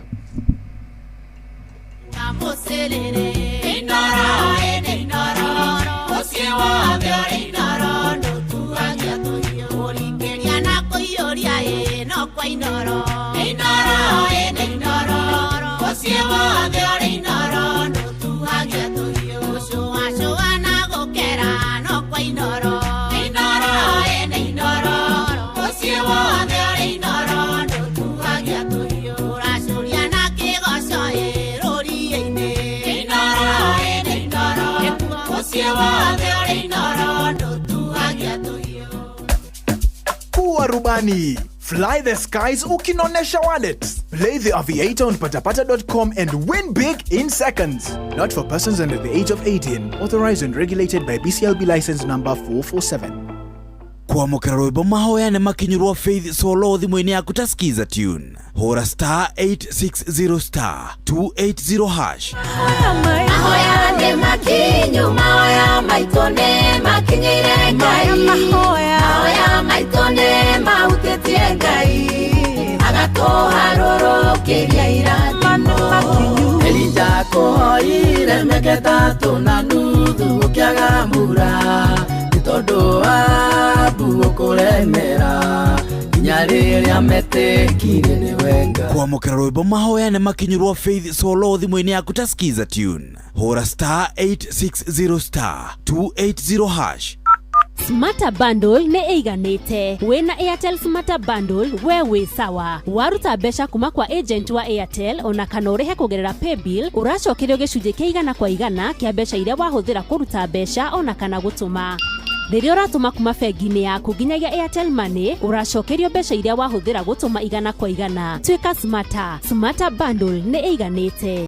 Kuwa rubani. Fly the skies ukinonesha wallet. Play the Aviator on patapata.com and win big in seconds. Not for persons under the age of 18. Authorized and regulated by BCLB license number 447. Kwamũkĩra rwĩmbo mahoya nĩ makinyĩrwo Faith Solo thimũ-inĩ yaku ta skiza tune, hũra star 860 star 280 hash. Mahoya nĩ makinyu, mahoya maitũ nĩ makinyĩire Ngai, mahoya maitũ nĩ mahutĩtie Ngai agatũharũrũkĩria irathimo. Elija kũhoire mĩaka 3.5 gũkĩaga mbura, nĩ tondũ Ahabu gũkũremera nginya rĩrĩa metĩkirie nĩwe Ngai. Kwamũkĩra rwĩmbo mahoya nĩ makinyĩrwo Faith Solo thimũ-inĩ yaku ta skiza tune, hũra star 860 star 280 hash. Smarter Bundle nĩ ĩiganĩte. Wĩna Airtel Smarter Bundle we wĩ sawa. Waruta mbeca kuma kwa agent wa Airtel ona kana ũrĩhe kũgerera paybill, ũracokerio gĩcunjĩ kĩa 100% kĩa mbeca iria wahũthĩra kũruta mbeca ona kana gũtũma. Rĩrĩa ũratũma kuma bengi-inĩ yaku nginyagia Airtel Money, ũracokerio mbeca iria wahũthĩra gũtũma 100%. Tuĩka smarter. Smarter Bundle nĩ ĩiganĩte.